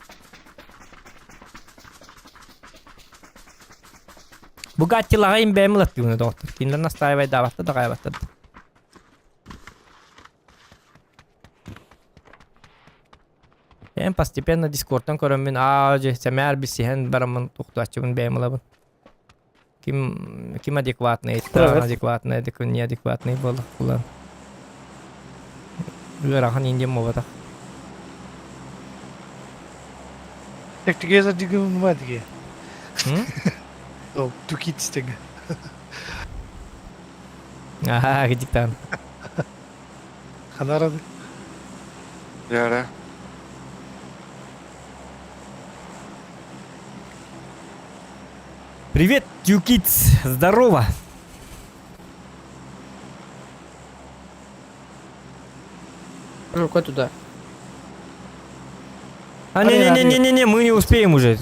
Speaker 2: Бугаттилаҕа им бэйэм ылаттыыбын доҕоттор. Кинилэр настаивайдаабаттар да хаайбаттар да. Эн постепенно дискордтан көрөммүн аа дьэ сэмээр билсиһэн бараммын туохтааччыбын бэйэм ылабын. Ким ким адекватный, адекватный, неадекватный буолла. Ыарахан индиэн буолбатах.
Speaker 3: Так together дигин диге. Ол тукит стеге.
Speaker 2: Аха, кидиктан.
Speaker 3: Ханарады.
Speaker 8: Яра.
Speaker 2: Привет, Тюкиц! Здорово!
Speaker 13: Ну-ка туда.
Speaker 2: А, не-не-не-не-не, мы не успеем уже.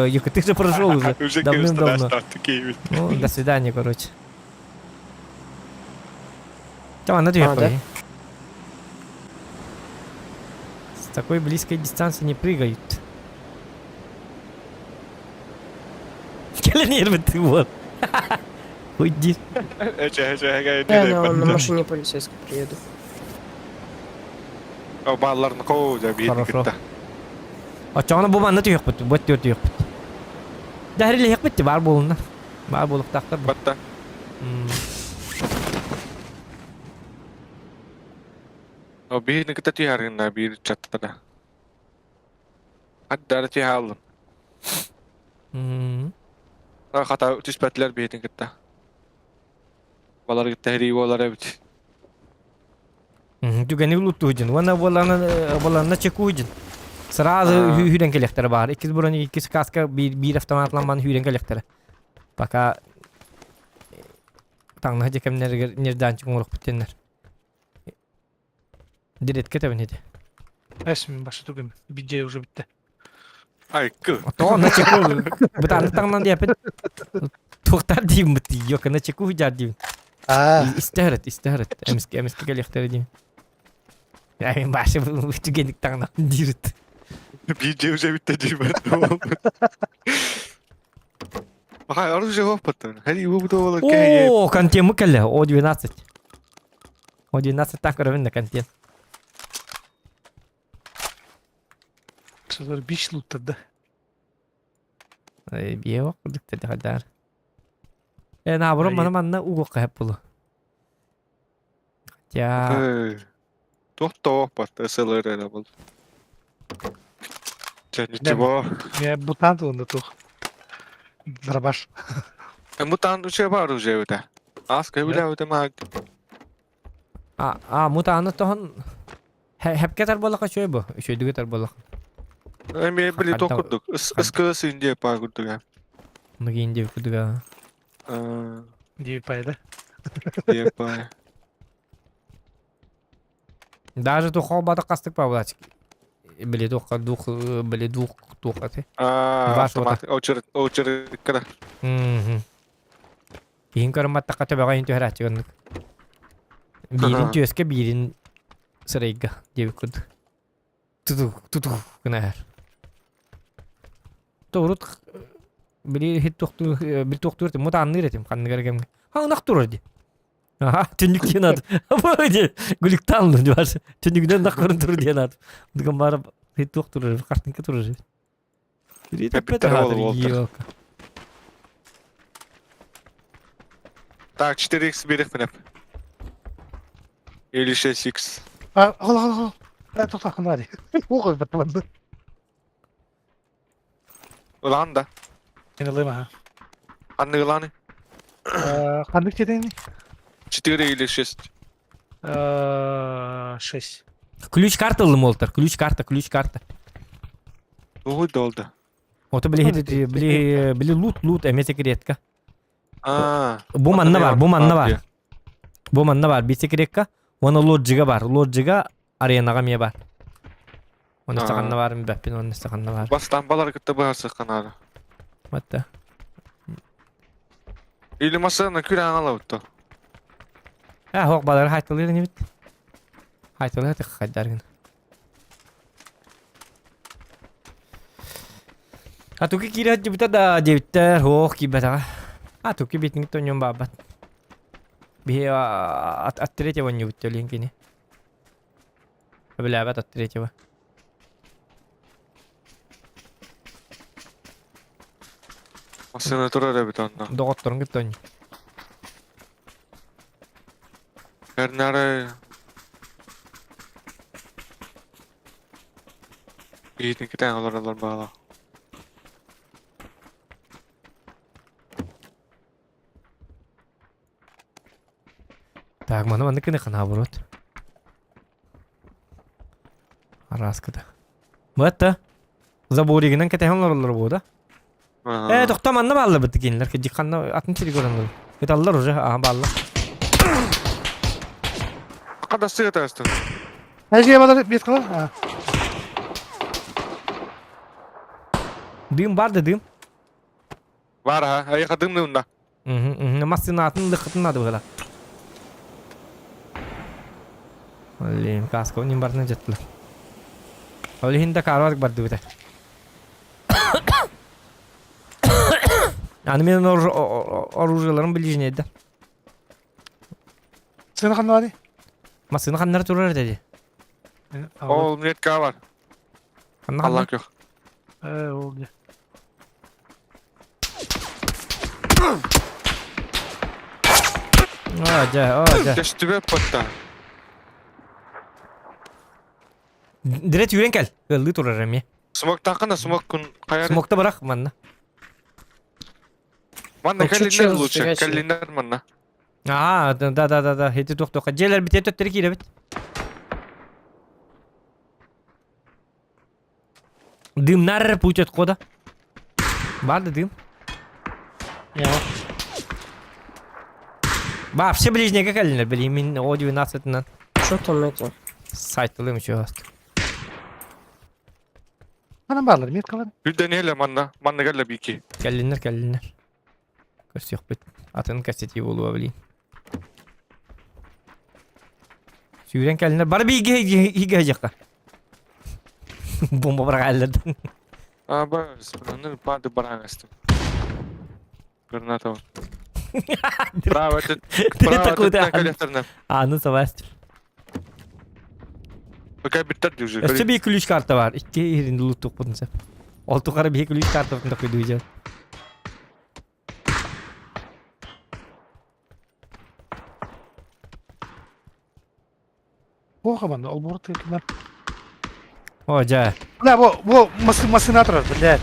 Speaker 2: Юка, ты же прошел уже.
Speaker 8: Уже
Speaker 2: Давным-давно.
Speaker 8: такие.
Speaker 2: Ну, до свидания, короче. Давай, на дверь
Speaker 13: А, да?
Speaker 2: пойди. С такой близкой дистанции не прыгают. Кэлэн ты вот. Уйди.
Speaker 13: Я на, на машине полицейской приеду.
Speaker 8: Балларын коо да биир
Speaker 2: Хорошо.
Speaker 8: кытта.
Speaker 2: Оччоҕуна бу манна түһүөхпүт, бу өттүгэр түһүөхпүт. Дэһэрилиһиэхпит баар буолунна. Баар буолуохтаахтар бу.
Speaker 8: Батта. О биирни кытта түһэргинна биир чаттана. Аттары түһэ алдым. Хата түспэтилэр биһитин кытта. Балар кытта хэрии буолар эбит.
Speaker 2: Түгэни улуттуһудин. Уонна буолана буоланна чекуһудин. Сразу хүүрэн кэлиэхтэрэ баар. Иккис броник, иккис каска биир биир автоматламан хүүрэн кэлиэхтэрэ. Пока таҥнаһа дьэ кэмнэригэр нежданчик оҥоруохпут диэннэр. Диретке тэбин ити.
Speaker 3: Эс мин башы түгем. Бидже уже битте.
Speaker 8: Айкы.
Speaker 2: То на чеку бытааннык таҥнан диэппит. Туохтар диим бит йока на чеку жар диим.
Speaker 3: А.
Speaker 2: Истэһэрет, истэһэрет. Эмиске эмиске кэлиэхтэрэ диим. Я мин башы түгенник таҥнан диирит.
Speaker 8: Бидже уже битте диибэт. Баха оружие хоппаттан. Хали бу буолар кэһэ.
Speaker 2: О, контент мы кэллэ. О12. О12 так көрөбүн да контент.
Speaker 3: Шалар биш луттар да.
Speaker 2: Биэ курдук тэдэхадар. Э, наоборот, маны манна угуохха хэп булу. Хотя...
Speaker 8: Туох тоох сылыр эрэ был. Чэ, ничего.
Speaker 3: Я бутант онда тух. Дробаш.
Speaker 8: Мутант уже бар уже это. Аска билэ өтө маа.
Speaker 2: А, а, мутаны тохон хэпкетер болака чөй бу. Үчөйдүгетер болака.
Speaker 8: Эми били тох курдук. Ыскы синде па курдук.
Speaker 2: Нугин деп курдук.
Speaker 3: Деп пайда.
Speaker 8: Деп пай.
Speaker 2: Даже тухол бата кастык па булачык. Били дух дух били дух тух аты.
Speaker 8: А, автомат очередь очередь кара.
Speaker 2: Мм. Киһин көрүмматтахха төбөҕө иһин түһэрээччи оннук. Биирин түөскэ, биирин сырайга диэбит курдук. Тутух, тутух гына Урут били хит туохтуур били туохтуур этим, мутаанныыр этим ханныгар кэмҥэ. Хаҥнах турар дии. Аха, түннүк диэн аат. Гүлүктаан бар. Түннүгүнэн нах көрөн тур диэн аат. Дуган бары хит туох турар, картинка турар.
Speaker 8: Так, 4х берех Или 6х.
Speaker 3: А, ал, ал, ал. Тоқта, қандай. Оқой баттаманды.
Speaker 8: Улан да.
Speaker 3: Мен алайм, аха.
Speaker 8: Анны ыланы?
Speaker 3: Қандық дедің?
Speaker 8: 4 или 6.
Speaker 3: 6.
Speaker 2: Ключ карта ылым олтар. Ключ карта, ключ карта.
Speaker 8: Угуй долды.
Speaker 2: Ото били били били лут лут эме секретка.
Speaker 8: А.
Speaker 2: Бу манна бар, бу манна бар. Бу манна бар, би секретка. Оны лоджига бар. Лоджига аренаға ме бар. Оны сағанна бар, бәппен оны сағанна бар.
Speaker 8: Бастан балар кытта быһарсы канары.
Speaker 2: Батта.
Speaker 8: Или машина күрән алабытты.
Speaker 2: Ә, хоқ балар хайтылыр не бит. Хайтылыр тик хайдаргын. А туки кире дибита да дебиттер хоқ кибетага. А туки битин тоньон бабат. Би от от третьего не үттөлин кини. Билябат от третьего.
Speaker 8: Машина турар эбит онно.
Speaker 2: Доҕотторун кытта
Speaker 8: Эрнары. Киһитин кэтээн олороллор баҕалаах.
Speaker 2: Так, маны маннык гыныхха наоборот. Араскыта. Быатта. Заборигынан кэтэһэн олороллор буода. Э, тохто манна бааллар быт кинилэр кыдьык ханна атын сири көрөн Ыталлар уже, аха бааллар.
Speaker 8: Хада сыата астын.
Speaker 3: Әже балар бет кылар.
Speaker 2: Дым бар да дым.
Speaker 8: Бар ha, айха дым дымда.
Speaker 2: Массыынатын лыххытын надо было. Блин, каска ним барына жаттылар. Ол иһин да карвар бардыбыта. Аны мен оружиеларым ближнейді.
Speaker 3: Сыны ханнары?
Speaker 2: Массыына ханнары турар dedi.
Speaker 8: Ол метка бар.
Speaker 2: Ханна
Speaker 8: Аллах yok.
Speaker 3: Э, ол не.
Speaker 2: О, дьэ, о, дьэ.
Speaker 8: Көстүбэт батта.
Speaker 2: Дирет үүрэн кэл. Ыаллыы турар эмиэ.
Speaker 8: Смок таххана смок күн хайар.
Speaker 2: Смокта бырах манна.
Speaker 8: Манна
Speaker 11: Чуть-чуть
Speaker 8: кэллиннэр лучше.
Speaker 11: фигачили.
Speaker 8: Кэллиннэр манна.
Speaker 2: Аа, да да да да. Хити туох туохха. Дьиэлэр битэ төттөрү киирэбит. Дымнар путь отхода. Бар да дым. Вообще ближнего кэллиннэр, блин, мин О12-нан
Speaker 11: Что там это?
Speaker 2: сайтылым еще раз.
Speaker 3: Ханан баалар меткалар.
Speaker 8: Күлден эле манна. Манна кэллэ бики.
Speaker 2: Кэллиннэр, кэллиннэр. Көрсүөхпүт. Атын кэпсэтии буолуо, блин. Сүүрэн кэллиннэр. Бары бииргэ иһигэ сыдьыахха. Бомба быраҕаллар.
Speaker 8: А бас, аны пады бараҥастым. Граната. Право, это право, это коллекторна.
Speaker 2: А, ну сабастыр.
Speaker 8: Пока биттер уже.
Speaker 2: Өссө биир ключ карта бар. Икки иһирин луттук сеп. Ол тухары биир ключ карта такой
Speaker 3: Плохо манна, ол бур тыытылар.
Speaker 2: О, дьэ.
Speaker 3: Бля, бу бу массына турар, блядь.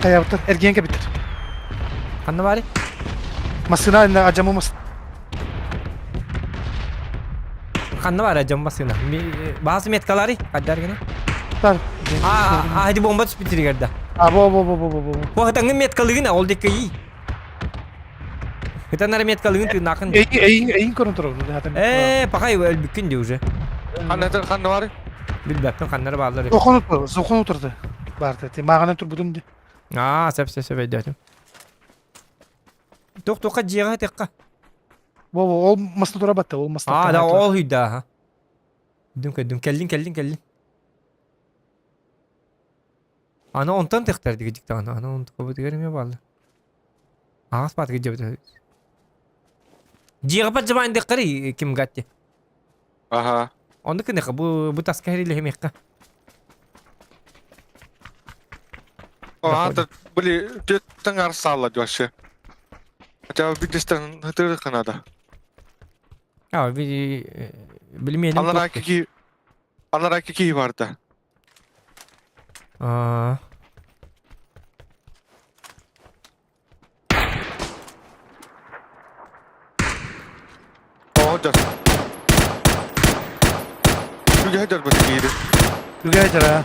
Speaker 3: Хайабыттар, эргиэн кэбиттэр.
Speaker 2: Ханна баары?
Speaker 3: Массына инна ажамы мас.
Speaker 2: Ханна баары дьон массына? Баас меткалары? Хаддар гына?
Speaker 3: Бар.
Speaker 2: А, а, хadi бомба түспүт сиригерда.
Speaker 3: А, бу бу бу бу бу бу.
Speaker 2: Бу хатаңын меткалыгын ол декке ий. Хытанар меткалыгын тыынакын.
Speaker 3: Эй, эй, эй көрөн турар.
Speaker 2: Э, пахай өлбүккүн де уже.
Speaker 8: Ханна ханна бары?
Speaker 2: Билбэппин ханнары бааллар.
Speaker 3: Зохон утурду, зохон утурду. Барды. Ти мағанан турбутум ди.
Speaker 2: Аа, сөп сөп сөп өйдөөтүм. Туох туохха дьиэҕэ текка.
Speaker 3: Бу бу ол маста тура батта, ол маста.
Speaker 2: Аа, да ол үйда аха. Дүм көдүм кэллин кэллин кэллин. Аны онтон тыктар диги дьиктаҕына, аны онтукабытыгар эмиэ бааллар. Аҕас баатыгы дьэбит. Дьиэҕэ бадьабаан дыххары ким гатти.
Speaker 8: Ага.
Speaker 2: Онну кыныха бу бу таска хэрилэһимиэххэ.
Speaker 8: О, это, были, түттэн арсалла вообще. Хотя бы бидестен хытырыха надо.
Speaker 2: А, би билмиэним.
Speaker 8: Алара кики Алара кики барда.
Speaker 2: Аа.
Speaker 8: О, да. Үгэ дэр бу киири.
Speaker 3: Үгэ дэр.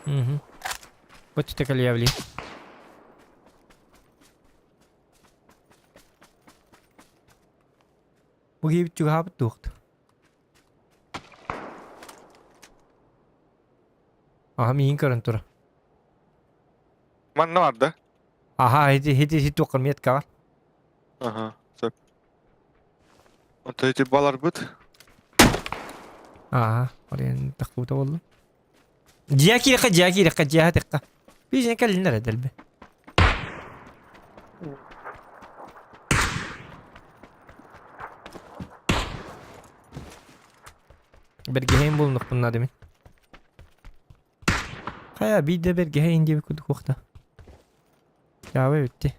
Speaker 2: Мгм. Вот калиявли. Бу киһи чугаһаабыт туохт. Аха миин көрөн тура.
Speaker 8: Манна бар да?
Speaker 2: Аха, хити хити хити туоххар метка бар.
Speaker 8: Аха, сөп. Онто ити баларбыт.
Speaker 2: Аха, орен тахкута болду. Дьиэ киирэххэ, дьиэ киирэххэ, дьиэхэ тикка. Биисин кэллиннэр эдэлби. Бэргэһэйин булунукпун наада мин. Хайа биирдэ бэргэһэйин диэбит курдук уохта. Чаабай бүтти.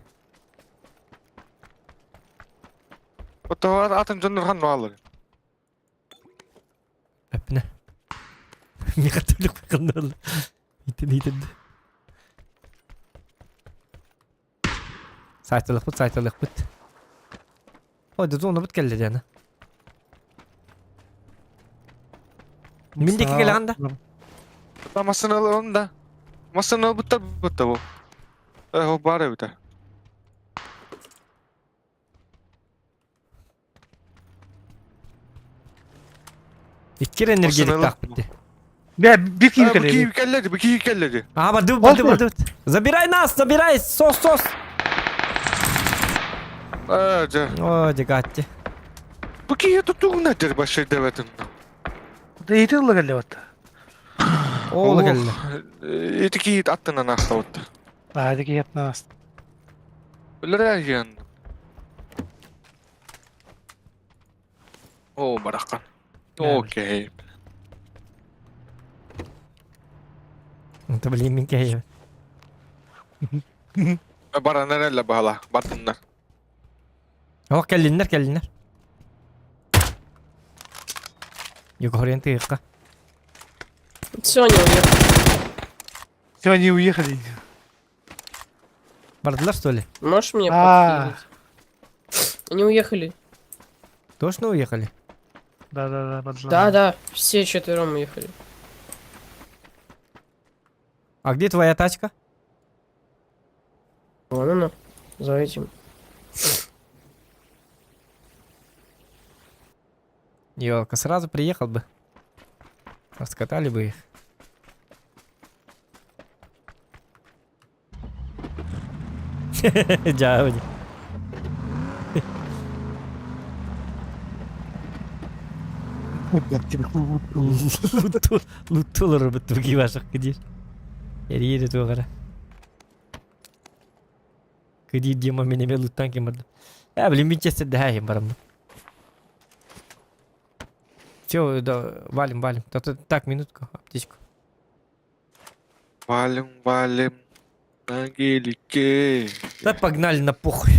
Speaker 8: Оттон атын дьоннор ханна бааллар?
Speaker 2: Эппинэ. Миэхэ төлүк ханна. Итин итин. Сайталыкпыт, сайталыкпыт. Ой, да зона бут келли диana. Мин диэки кэлэҕин да?
Speaker 8: Да массыына ылан да. Массыына ылбыттар бутта бу. Э, ол баар эбитэ.
Speaker 2: Иккир энергетиктаахпыт дии.
Speaker 3: Бля, бир киһи
Speaker 8: Бу
Speaker 3: кэллэ.
Speaker 8: киһи кэллэ, бу киһи кэллэ.
Speaker 2: А, барды, барды, барды. Забирай нас, забирай, сос, сос.
Speaker 8: Э, дьэ.
Speaker 2: О, дегатти.
Speaker 8: Бу киһи тутугуна дэр башай дэбэтин.
Speaker 3: Да ити ылла кэллэ бат.
Speaker 2: Ол кэллэ.
Speaker 8: Ити киһи аттынан аахтабыт.
Speaker 3: А, ити киһи аттынан ааста.
Speaker 8: Өлөрөйөн. Оо, бараххан. Окей.
Speaker 2: Это блин, мин кэйэ.
Speaker 8: Баранар эллэ баһала, бардыннар.
Speaker 2: О, кэллиннэр, кэллиннэр. Югорен тыыкка.
Speaker 14: Все, они уехали.
Speaker 3: Все, они уехали.
Speaker 2: Бардылар, что ли?
Speaker 14: Можешь мне
Speaker 3: А.
Speaker 14: подхилить? Они уехали.
Speaker 2: Точно уехали?
Speaker 3: Да-да-да, бардылар.
Speaker 14: Да, да, все четвером уехали.
Speaker 2: А где твоя тачка?
Speaker 14: Вон она, за этим.
Speaker 2: Ёлка, сразу приехал бы. Раскатали бы их. Дядя. Луттулар бит ваших кидир. Эриери тугара. Кыди дима менеме луттан кем барды. Э, блин, Винчестер да хем барам. Все, да, валим, валим. Так, минутку, аптечку.
Speaker 8: Валим, валим. На гелике.
Speaker 2: Да погнали на похуй.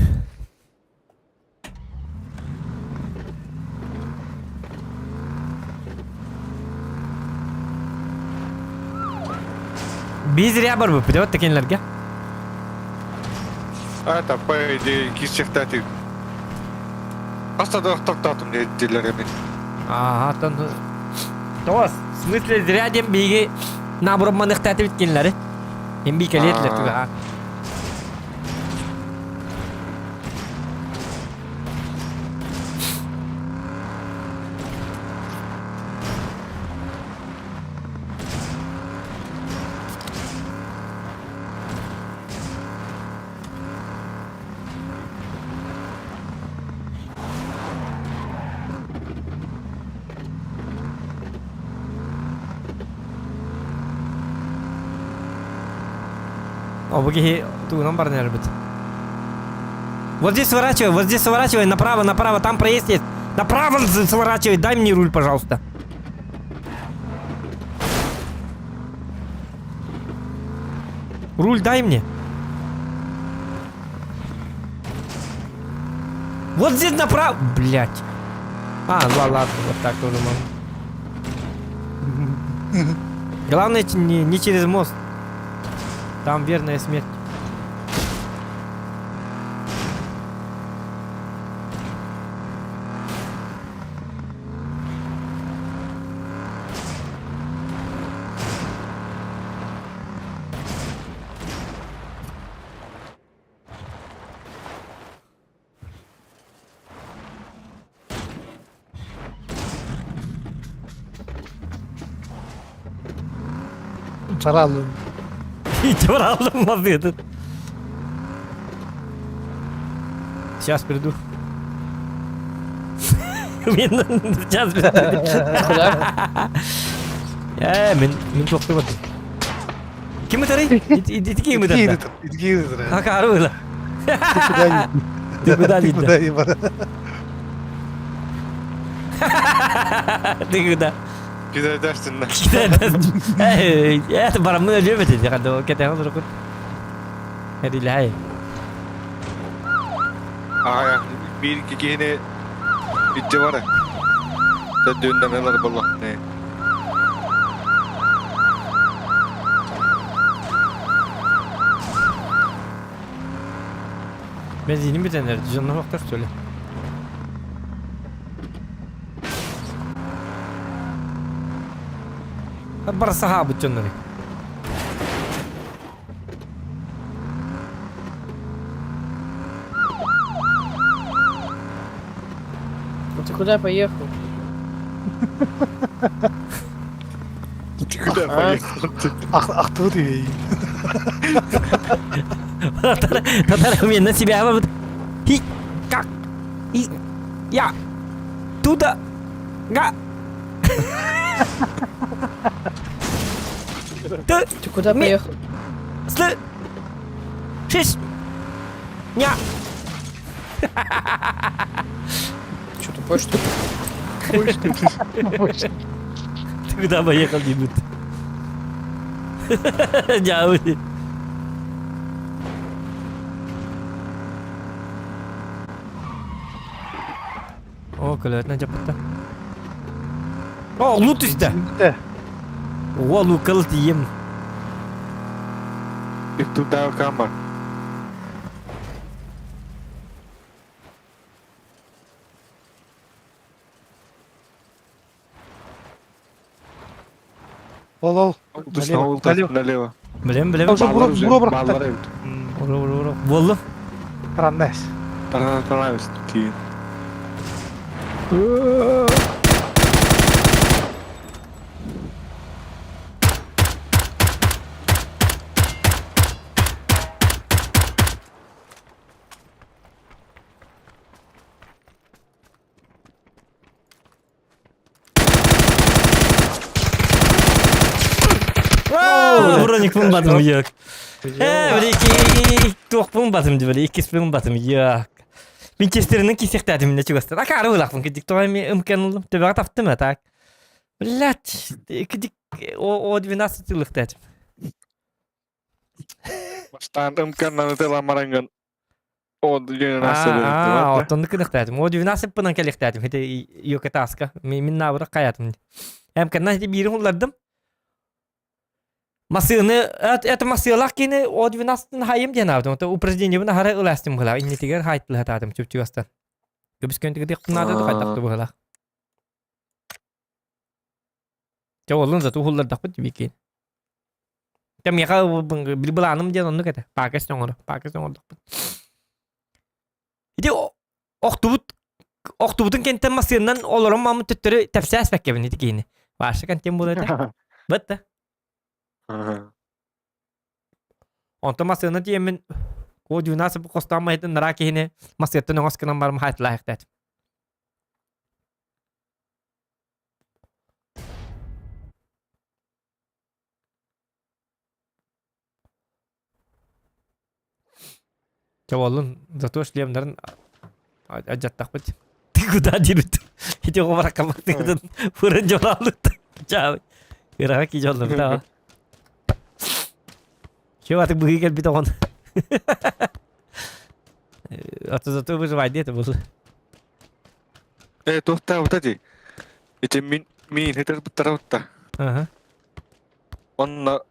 Speaker 2: Без рябар бы, придет такие
Speaker 8: Это, по идее, кисехтати. Аста тоқтатым дедилер эми.
Speaker 2: Ага, тон... Тос, в смысле зря дем биги набром маныхтаты биткенлери. Эм би келетлер туга. О, буги ту нам барнер бит. Вот здесь сворачивай, вот здесь сворачивай, направо, направо, там проезд есть. Направо сворачивай, дай мне руль, пожалуйста. Руль дай мне. Вот здесь направо. Блять. А, ладно, ладно, вот так тоже могу. Главное, не через мост. Там верная смерть.
Speaker 3: Саралым.
Speaker 2: Алдым этот. Сейчас приду. Сейчас приду.
Speaker 14: Куда?
Speaker 2: Э, мен тоқты вот. Ким это? Иди ким это?
Speaker 3: Иди
Speaker 2: А карула.
Speaker 3: Ты куда
Speaker 2: Ты куда
Speaker 3: Ты куда не
Speaker 2: Ты куда?
Speaker 8: Кидайдашсың.
Speaker 2: Эй, это барамны өлөбөт эти кадо кете холор Херилай.
Speaker 8: Ага, бир кихини итче бар. Төдүндемелер болла. Не.
Speaker 2: Бензинин бүтэн эрэр, дьоннор охтор что ли? Барса хаабыт дьоннору.
Speaker 14: Ну ты куда поехал?
Speaker 8: Ты куда поехал?
Speaker 3: Ахтыбыт үһү.
Speaker 2: Татар на себя вот. И как? И я туда га. Ты
Speaker 14: Ты куда поехал?
Speaker 2: С шиш ня.
Speaker 14: Что, тупой, что ли?
Speaker 2: Ты куда поехал, дебют? Дьявол. О, көлөтүнэн дьаппыта. О, лут түстэ. О, лукал тиийем.
Speaker 8: И туда камер.
Speaker 3: Ол ол.
Speaker 8: Налево, налево. Налево.
Speaker 2: Билем, билем.
Speaker 3: Буро бырахта.
Speaker 2: Ура, ура, ура. Буоллум.
Speaker 3: Тараннас.
Speaker 8: Тараннас. Киин.
Speaker 2: Броник булбатым yok. Э, били туох булбатым дибили, иккис булбатым yok. Винчестеринин кисехтәтим мине чугастан. Акары булакпын кидик тоҕо эми ымкан ыллым. Төбөҕө таптым а так. Блять, кидик о 12 ылыхтәтим.
Speaker 8: Бастаан ымканнан ытыламаранган О,
Speaker 2: Аа, оттон кыныхтаатым. О 12 пынан кэлихтаатым. Хите йокатаска. Мин наабыра каятым. Эм канна хите биирин уллардым. Масыны, это масыалах кини о 12 хайым диэн аабытым. Ото упражнениебин ахара ыластым быһылаах. Иннитигэр хайтлыһатаатым чүпчүгастан. Көбүс көнтүгү тиэхпин наада хайдахты быһылаах. Чэ олун зато уһуллардахпыт бикин. Чэ миэхэ былааным диэн оннук этэ. Паакас оҥоро, паакас оҥордохпут. Ити охтубут охтубутун кэнтэн массыыннан олорон маммыт төттөрү тэпсээспэккэбин ити киһини. Ваша кантен буолар этэ. Бытта. Онтон массыына тиэммин Ко 12 хостоон маһытын нараа киһини массыаттан оҥос гынан барым хаайтылаахтаат. Чэ буоллун, зато шлемнарын алдьаттахпыт. Ты куда диэбит? Ити оҕо бараккамматтыгытын фырын дьолаалыт. Чаабы. Ыраха ки дьоллубут аа. Чё аты быһыы кэлбит оҕон. А то зато выживай диэти был.
Speaker 8: Э, туохтаабыта дии. Ити мин миин хытырбыттарабытта.
Speaker 2: Ага.
Speaker 8: Онно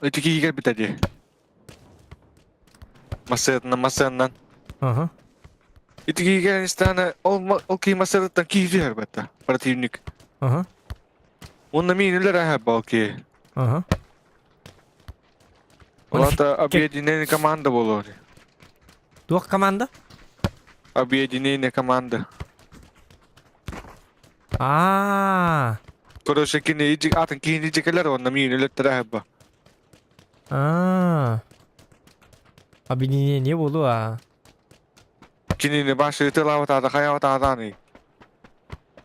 Speaker 8: ити киһи кэлбитэ дии. Массыаннан, массыаннан.
Speaker 2: Ага.
Speaker 8: Ити киһи кэлэн истэҕинэ, ол ол киһи массыанаттан киһи түһэрбэтэ, противник.
Speaker 2: Ага.
Speaker 8: Онно миин үлэр аһарба ол киһи.
Speaker 2: Ага.
Speaker 8: Ол аата объединение команда буолуо.
Speaker 2: Туох команда?
Speaker 8: Объединение команда.
Speaker 2: Аа.
Speaker 8: Короче, кини ити атын киһини дьикэлэр уонна миин үлэттэрэ аһарба.
Speaker 2: Аа. Объединение буолуо аа.
Speaker 8: Кинини башы ытылаабатаата хайаабатаатааный.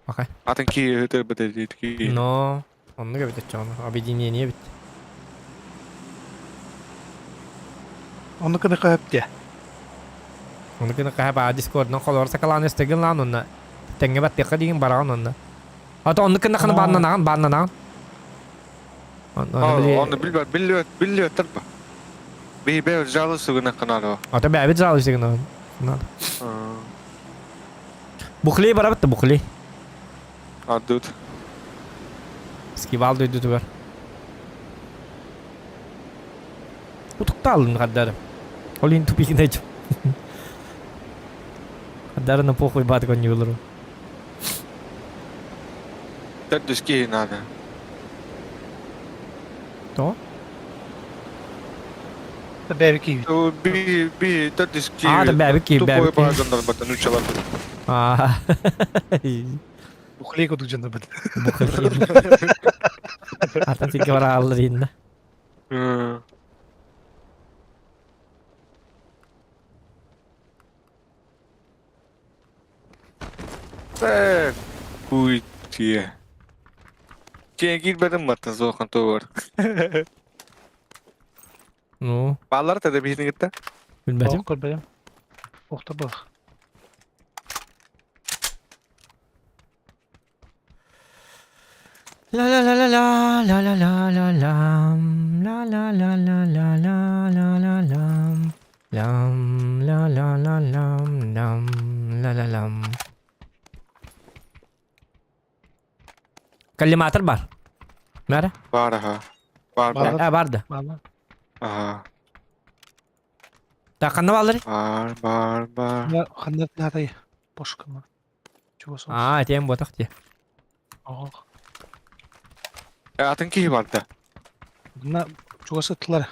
Speaker 2: Окей.
Speaker 8: Атын киһи ытырбыт ити
Speaker 2: Но оннук эбит оччоҕуна объединение эбит.
Speaker 3: Оннук гына көһөп диэ.
Speaker 2: Оннук гына хаһа баа дискордунан холоор сакалаан өстөгүн лаан онно тэҥҥэ баттыахха диигин бараҕын онно. Ата оннук гына хана бааннанаҕын бааннанаҕын.
Speaker 8: Онно билбэт биллибэт биллибэттэр ба. Биһи бэйэ жалуйся гына канаро.
Speaker 2: Ата бэйэбит жалуйся гына. Бухлей барабыт да бухлей.
Speaker 8: Ардыт.
Speaker 2: Скибал дойдутугар. Утуктаалын хардары. Ол иһин тупигин айтым. Дарына похуй баатык онньуулуру.
Speaker 8: Төрдүс киһи надо.
Speaker 2: То?
Speaker 3: Бэби киһи.
Speaker 8: Би би төрдүс киһи.
Speaker 2: А, да бэби киһи, бэби
Speaker 8: Тупой
Speaker 2: киһи.
Speaker 8: баар дьоннор баттан учалар.
Speaker 2: А.
Speaker 3: Бухлей кудук дьоннор бат.
Speaker 2: Атын сиргэ барааллар инна.
Speaker 8: Э, Уйти. Киэн киирбэтим баттан суохан тугар.
Speaker 2: Ну,
Speaker 8: Баалар тада биһини кытта.
Speaker 2: билбэтим.
Speaker 3: Ох, көрбөтүм. Охта бах.
Speaker 2: La la la la la la la la la lam la la la la la la la la lam lam la la la lam lam la la lam. Коллиматор бар. Бара?
Speaker 8: Бар аха. Бар бар.
Speaker 2: А, бар да.
Speaker 3: Бар.
Speaker 8: Аха.
Speaker 2: Так, ханна баллар?
Speaker 8: Бар бар бар.
Speaker 3: Ханна натай. Пошкама. Чего соус?
Speaker 2: А, тем ботах те.
Speaker 3: Ох.
Speaker 8: Атын киһи бар да.
Speaker 3: На чего сытлар?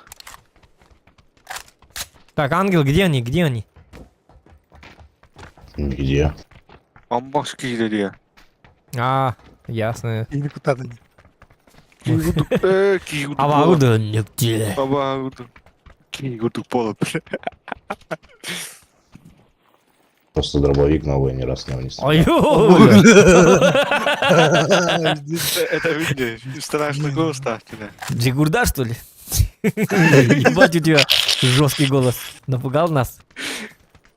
Speaker 2: Так, ангел, где они? Где они?
Speaker 7: Где?
Speaker 8: Амбаш киһи диye.
Speaker 2: А, ясно.
Speaker 3: И никуда не.
Speaker 8: Киһи киһи
Speaker 2: А нигде.
Speaker 8: Аба Киһи курдук болот.
Speaker 7: Просто дробовик новый не раз не унес.
Speaker 2: Ой,
Speaker 8: Это видишь, страшный голос ставьте.
Speaker 2: Джигурда, что ли? Ебать у тебя жесткий голос. Напугал нас?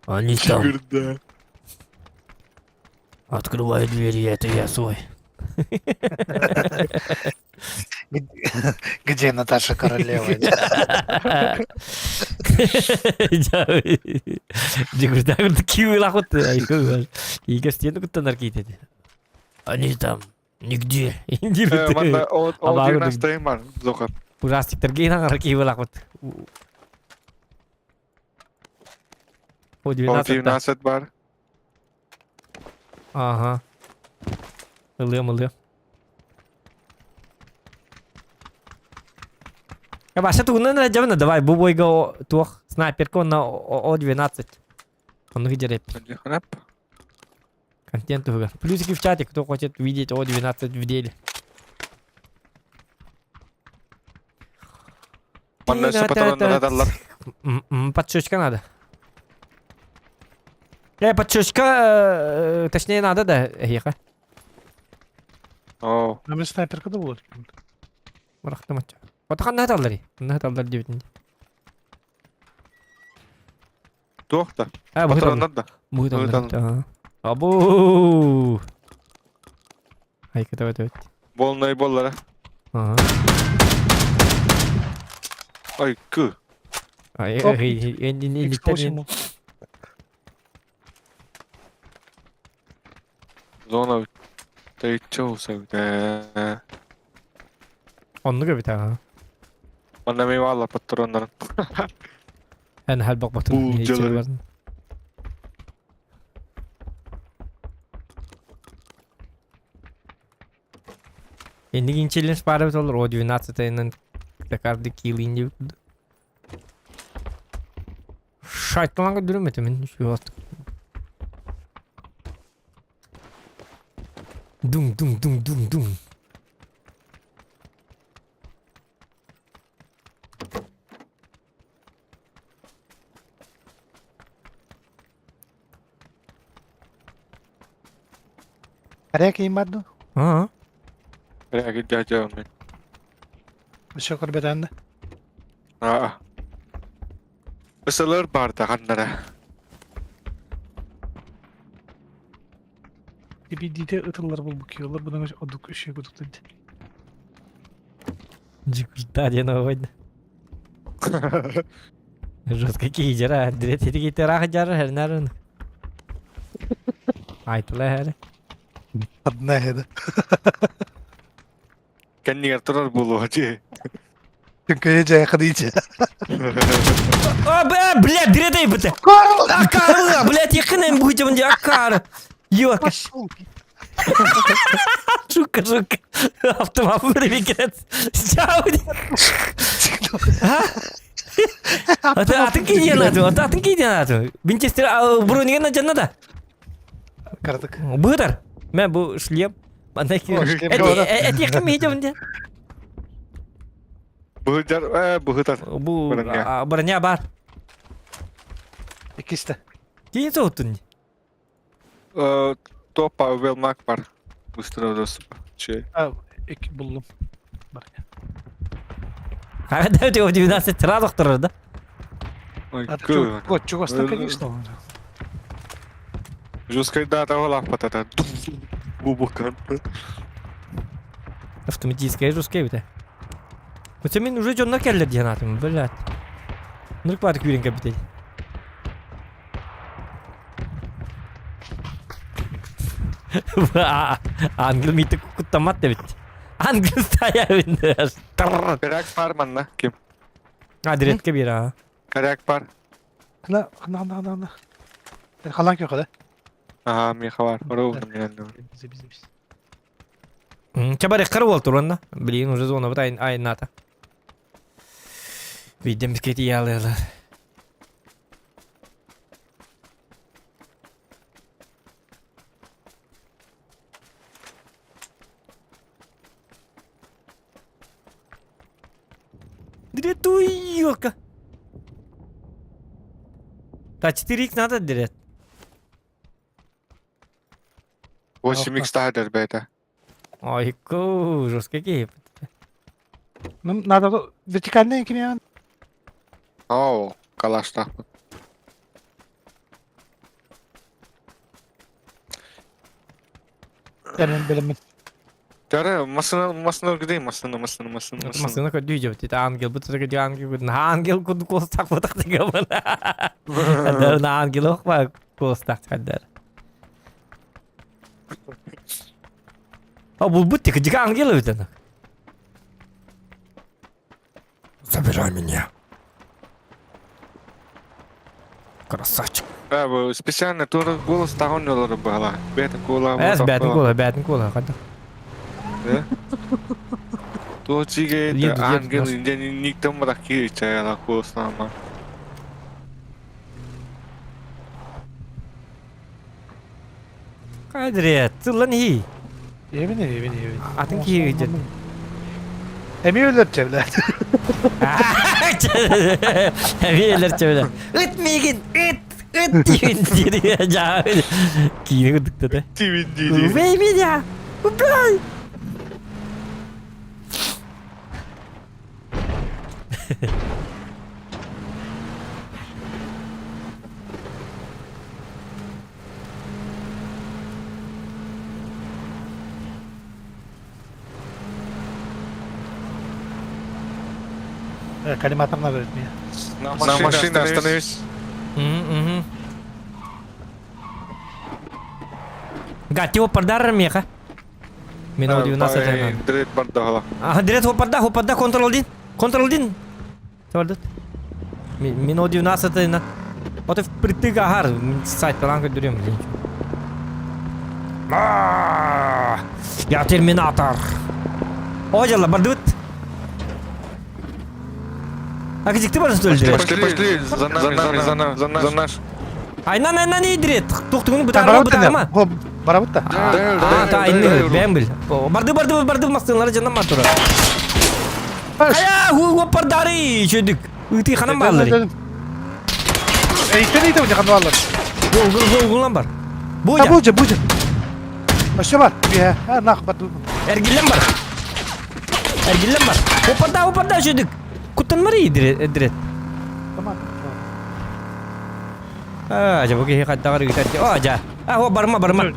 Speaker 2: Они там.
Speaker 8: Джигурда.
Speaker 2: Открываю двери, это я свой.
Speaker 3: Где Наташа Королева?
Speaker 2: Джигурда киви лахот. Игорь стену куттанар кейтеди. Они там. Нигде.
Speaker 8: Манна ол настроение бар, Зохан.
Speaker 2: Ужастиктер гейнан киви лахот. О,
Speaker 8: О,
Speaker 2: 12.
Speaker 8: 19 бар.
Speaker 2: Ага. Ылыам, ылыам. Баша тугунан жабына давай бу бойга туох снайперка на О12. Он выдерет. Контент тугар. Плюсики в чате, кто хочет видеть О12 в деле.
Speaker 8: Манна өссө патроннар адаллар.
Speaker 2: Подшечка надо. Подшечка, точнее надо, да, ехай.
Speaker 8: О.
Speaker 3: Нам снайперка да болады.
Speaker 2: Рахтаматча. Вот ханна таллари. На таллар девять.
Speaker 8: Туох да.
Speaker 2: А,
Speaker 8: Патроннар да.
Speaker 2: Будет он. Абу. Айка, давай, давай.
Speaker 8: Болнай боллара.
Speaker 2: Ага.
Speaker 8: Ой, кы.
Speaker 2: Ай, ай, ай, не, не, не,
Speaker 8: Зона Тэйчоу сәүдә.
Speaker 2: Онну көбүт ага.
Speaker 8: Манна мен валла патроннар.
Speaker 2: Эн хал бак
Speaker 8: Бул жылы.
Speaker 2: Эндигин челлендж бары олар о 12 айынан каждый килл инди. Шайтланга дүрмөтө мен şu Дум дум дум дум дум.
Speaker 3: Аряки имадду?
Speaker 2: А.
Speaker 8: Аряки дядя мен.
Speaker 3: Еще көрбөтөнді.
Speaker 8: Аа. Ысылыр бар да ханнара.
Speaker 3: Дибидите ытылар бол букиолар, бұның одук үші кудуктын.
Speaker 2: Джигурда ден ойды. Жестко кейдер, дирет хиргитер жар хернарын. Айтыла хер.
Speaker 3: Одна хеда.
Speaker 8: Кеннигер турар болу хачы.
Speaker 3: Түнкөйө дьайхадыйча.
Speaker 2: А, бля, бля, дредай быта. Акары, блядь, якын будем де акары. Ёка. Жука, жука. Автомат вырвикет. Чао. Атын кийден аты, атын кийден аты. Винчестер бронигена жанна да.
Speaker 3: Кардык.
Speaker 2: Быдар. Мен бу шлем. Эти якын мейдем де.
Speaker 8: Быһытар, э, быһытар.
Speaker 2: Бу броня бар.
Speaker 3: Иккисте.
Speaker 2: Кейін соғыттың.
Speaker 8: Топа Велмак бар. Быстро доступ. Че.
Speaker 3: А, ик буллум. Броня.
Speaker 2: Қайда өте 12 сразу ықтырыр да?
Speaker 8: Ой,
Speaker 3: А ты чё, чугастан, конечно.
Speaker 8: Жесткая дата лапа та Бубукан.
Speaker 2: Автоматическая жесткая бите. Өте мен уже жоннор келдер диэн атым, блядь. Нырк бар күйрен капител. Ангел митик куттамат дебит. Ангел стоя
Speaker 8: Коряк бар манна ким?
Speaker 2: А, диретке бир а.
Speaker 8: Коряк бар.
Speaker 3: На, на, на, на, на. Халан кö да?
Speaker 8: Ага, меха бар. Ровно мне надо.
Speaker 2: Чабаре кыр бол туранда. Блин, уже зона бит ай ната. Видим бискети ялы. Дретуёка. Та 4х надо дирет.
Speaker 8: 8 х тахадер бета.
Speaker 2: Ой, ку, жесткий кейп.
Speaker 3: Ну, надо вертикальный кимя.
Speaker 8: Оу, калашта.
Speaker 3: Бэлэм бэлэм.
Speaker 8: Тара, масына, масына где? Масына, масына, масына, масына.
Speaker 2: Масына көдүү жеп, это ангел, бу түргө ангел, ангел куд костак бутак деген бана. Хаддар ангел окма костак хаддар. А бул бут тик дика ангел өтөн. Забирай меня. Красавчик.
Speaker 8: Да, бу специально тур голос тагын олар бала. Бета кола.
Speaker 2: Эс бәтин кола, бәтин кола, када.
Speaker 8: Да? То чиге
Speaker 2: Еду, еду,
Speaker 8: ангел
Speaker 2: нас-
Speaker 8: инде никтем браки чаяла голос нама.
Speaker 2: Кайдырет, тылын хи.
Speaker 3: Yemin yemin yemin.
Speaker 2: Атын кийи дед.
Speaker 3: Эми өлөр чебиле.
Speaker 2: Эми чебиле. Ыт мигин, ыт, ыт дигин дири жаа. Кийини кырдыкта да.
Speaker 8: Тивин дири.
Speaker 2: Убей меня! Убей!
Speaker 3: Коллиматор надо меня.
Speaker 8: На машине остановись.
Speaker 2: Угу. Гати опардар меха. Мино 12
Speaker 8: Дред бардагала.
Speaker 2: Ага, дред опарда, опарда, контрол 1. Контрол 1. Чабардыт. Мино 12 на. Вот впритык агар, сайт паланка дүрем. Я терминатор. Ожала, бардыт. А где ты можешь
Speaker 8: Пошли, пошли, за нами, за нами, за нами, за наш.
Speaker 2: Айнан, айнан идрет. Тоқтугуну бутарма, бутарма.
Speaker 3: Барабытта.
Speaker 2: А, та айны, бәм бил. Барды, барды, барды, мастынлары жанам матура. Ая, ху, пардары, чөдүк. Ыты ханам барлары.
Speaker 3: Эйтен эйтен уня каналар.
Speaker 2: Гол, гол, гол, гол бар. Буя.
Speaker 3: Бужа, бужа. Вообще бар. Я, а нах барды.
Speaker 2: Эргиллен бар. Эргиллен бар. Опарда, опарда чөдүк. Куттан мары идрет, идрет.
Speaker 3: Tamam.
Speaker 2: А, жа буги хаттагар гитат. О, жа. А, хо барма, барма.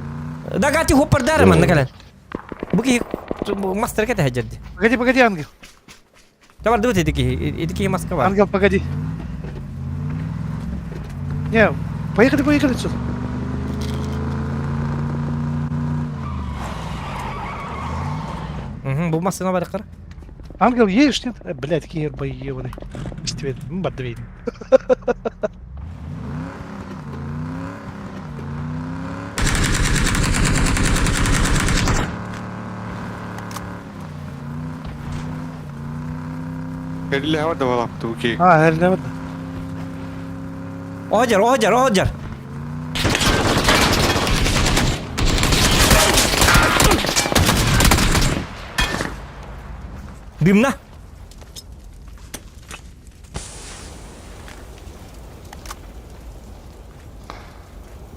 Speaker 2: Да гати хо пардары ман накалан. Буги мастер кете хаджарди.
Speaker 3: Погоди, погоди, ангел.
Speaker 2: Тавар дыбыт эдики, эдики маска бар.
Speaker 3: Ангел, погоди. Не, поехали, поехали отсюда.
Speaker 2: Угу, бу масканы бар кыр.
Speaker 3: Ангел, едешь, нет? Блядь, какие бои ебаный. Тебе бадвейн.
Speaker 8: Эллэҕэ да балаптуу киһи.
Speaker 3: А, эллэҕэ да.
Speaker 2: Оһодьар, оһодьар, оһодьар. Дымна.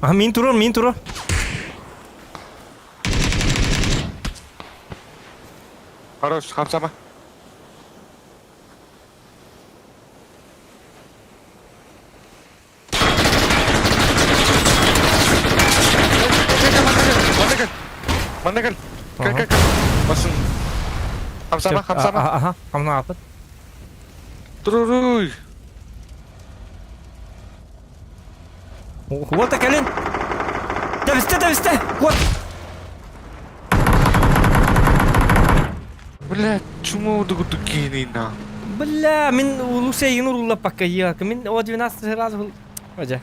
Speaker 2: Aha, мин турар, мин турар.
Speaker 8: Хорош, хамсама. Манна кэл. Манна кэл. Кэл, кэл, кэл. Басын. Хамсама, хамсама.
Speaker 2: Аха, хамнаапыт.
Speaker 8: Туруруй.
Speaker 2: Вот кэлин. Тэбистэ, тэбистэ. Вот.
Speaker 8: Бля, чмо дугу киһини на.
Speaker 2: Бля, мин улуса егин урула пока я. Мин о 12 раз был. Ожа.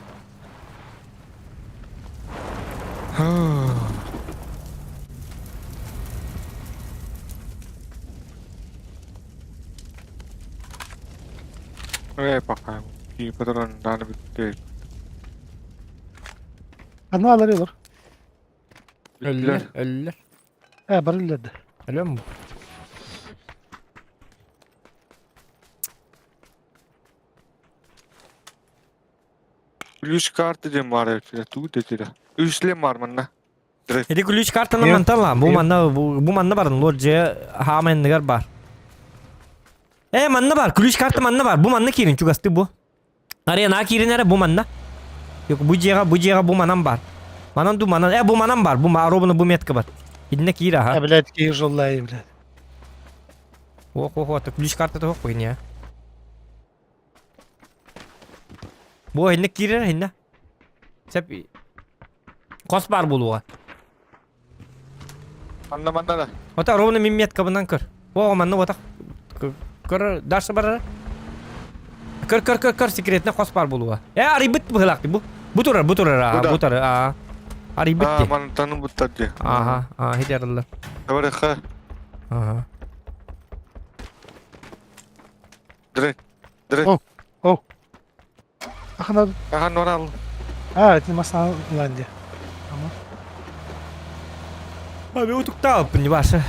Speaker 8: Э, пока. И патрон надо будет.
Speaker 3: Аны алар olur.
Speaker 2: Өллөр, өллөр.
Speaker 3: Э, бар өллөрдө.
Speaker 2: Өлөм бу.
Speaker 8: Ключ карты диэн баар эбит тугу дэтирэ. Үслем бар манна.
Speaker 2: Ити ключ картаны мантан ла. Бу манна бу манна бар. Лоджия хаамайныгар бар. Э, манна бар. Ключ карта манна бар. Бу манна киирин чугасты бу. Арена киирин эрэ бу манна. Yok бу дьиэҕэ бу дьиэҕэ бу манан бар. Манан ду манан. Э бу манан бар. Бу робуна бу метка бар. Итиннэ киир аха.
Speaker 3: Э, блядь, киир жоллай, блядь.
Speaker 2: Ох, ох, ох, ключ карта тоох хуйня. Бу иннэ киирэр иннэ. Сеп Хос бар булуга.
Speaker 8: Манна манна да.
Speaker 2: Ота ровно мин меткабынан көр. О, манна отак. Көр, дальше барар. Көр, көр, көр, көр, секретный хос бар булуга. Э, арыйбыт быһылаак бу. Бу турар, бу турар, а, бу турар, а. Арыйбыт
Speaker 8: А,
Speaker 2: ди.
Speaker 8: мантаны буттар ди.
Speaker 2: Ага, а, хитераллар.
Speaker 8: Барыха.
Speaker 2: Ага.
Speaker 8: Дре. Дре.
Speaker 3: О, о. Ахана.
Speaker 8: Ахан орал.
Speaker 3: А, это масна Ландия.
Speaker 2: А, мен утуктаалпын, ваша.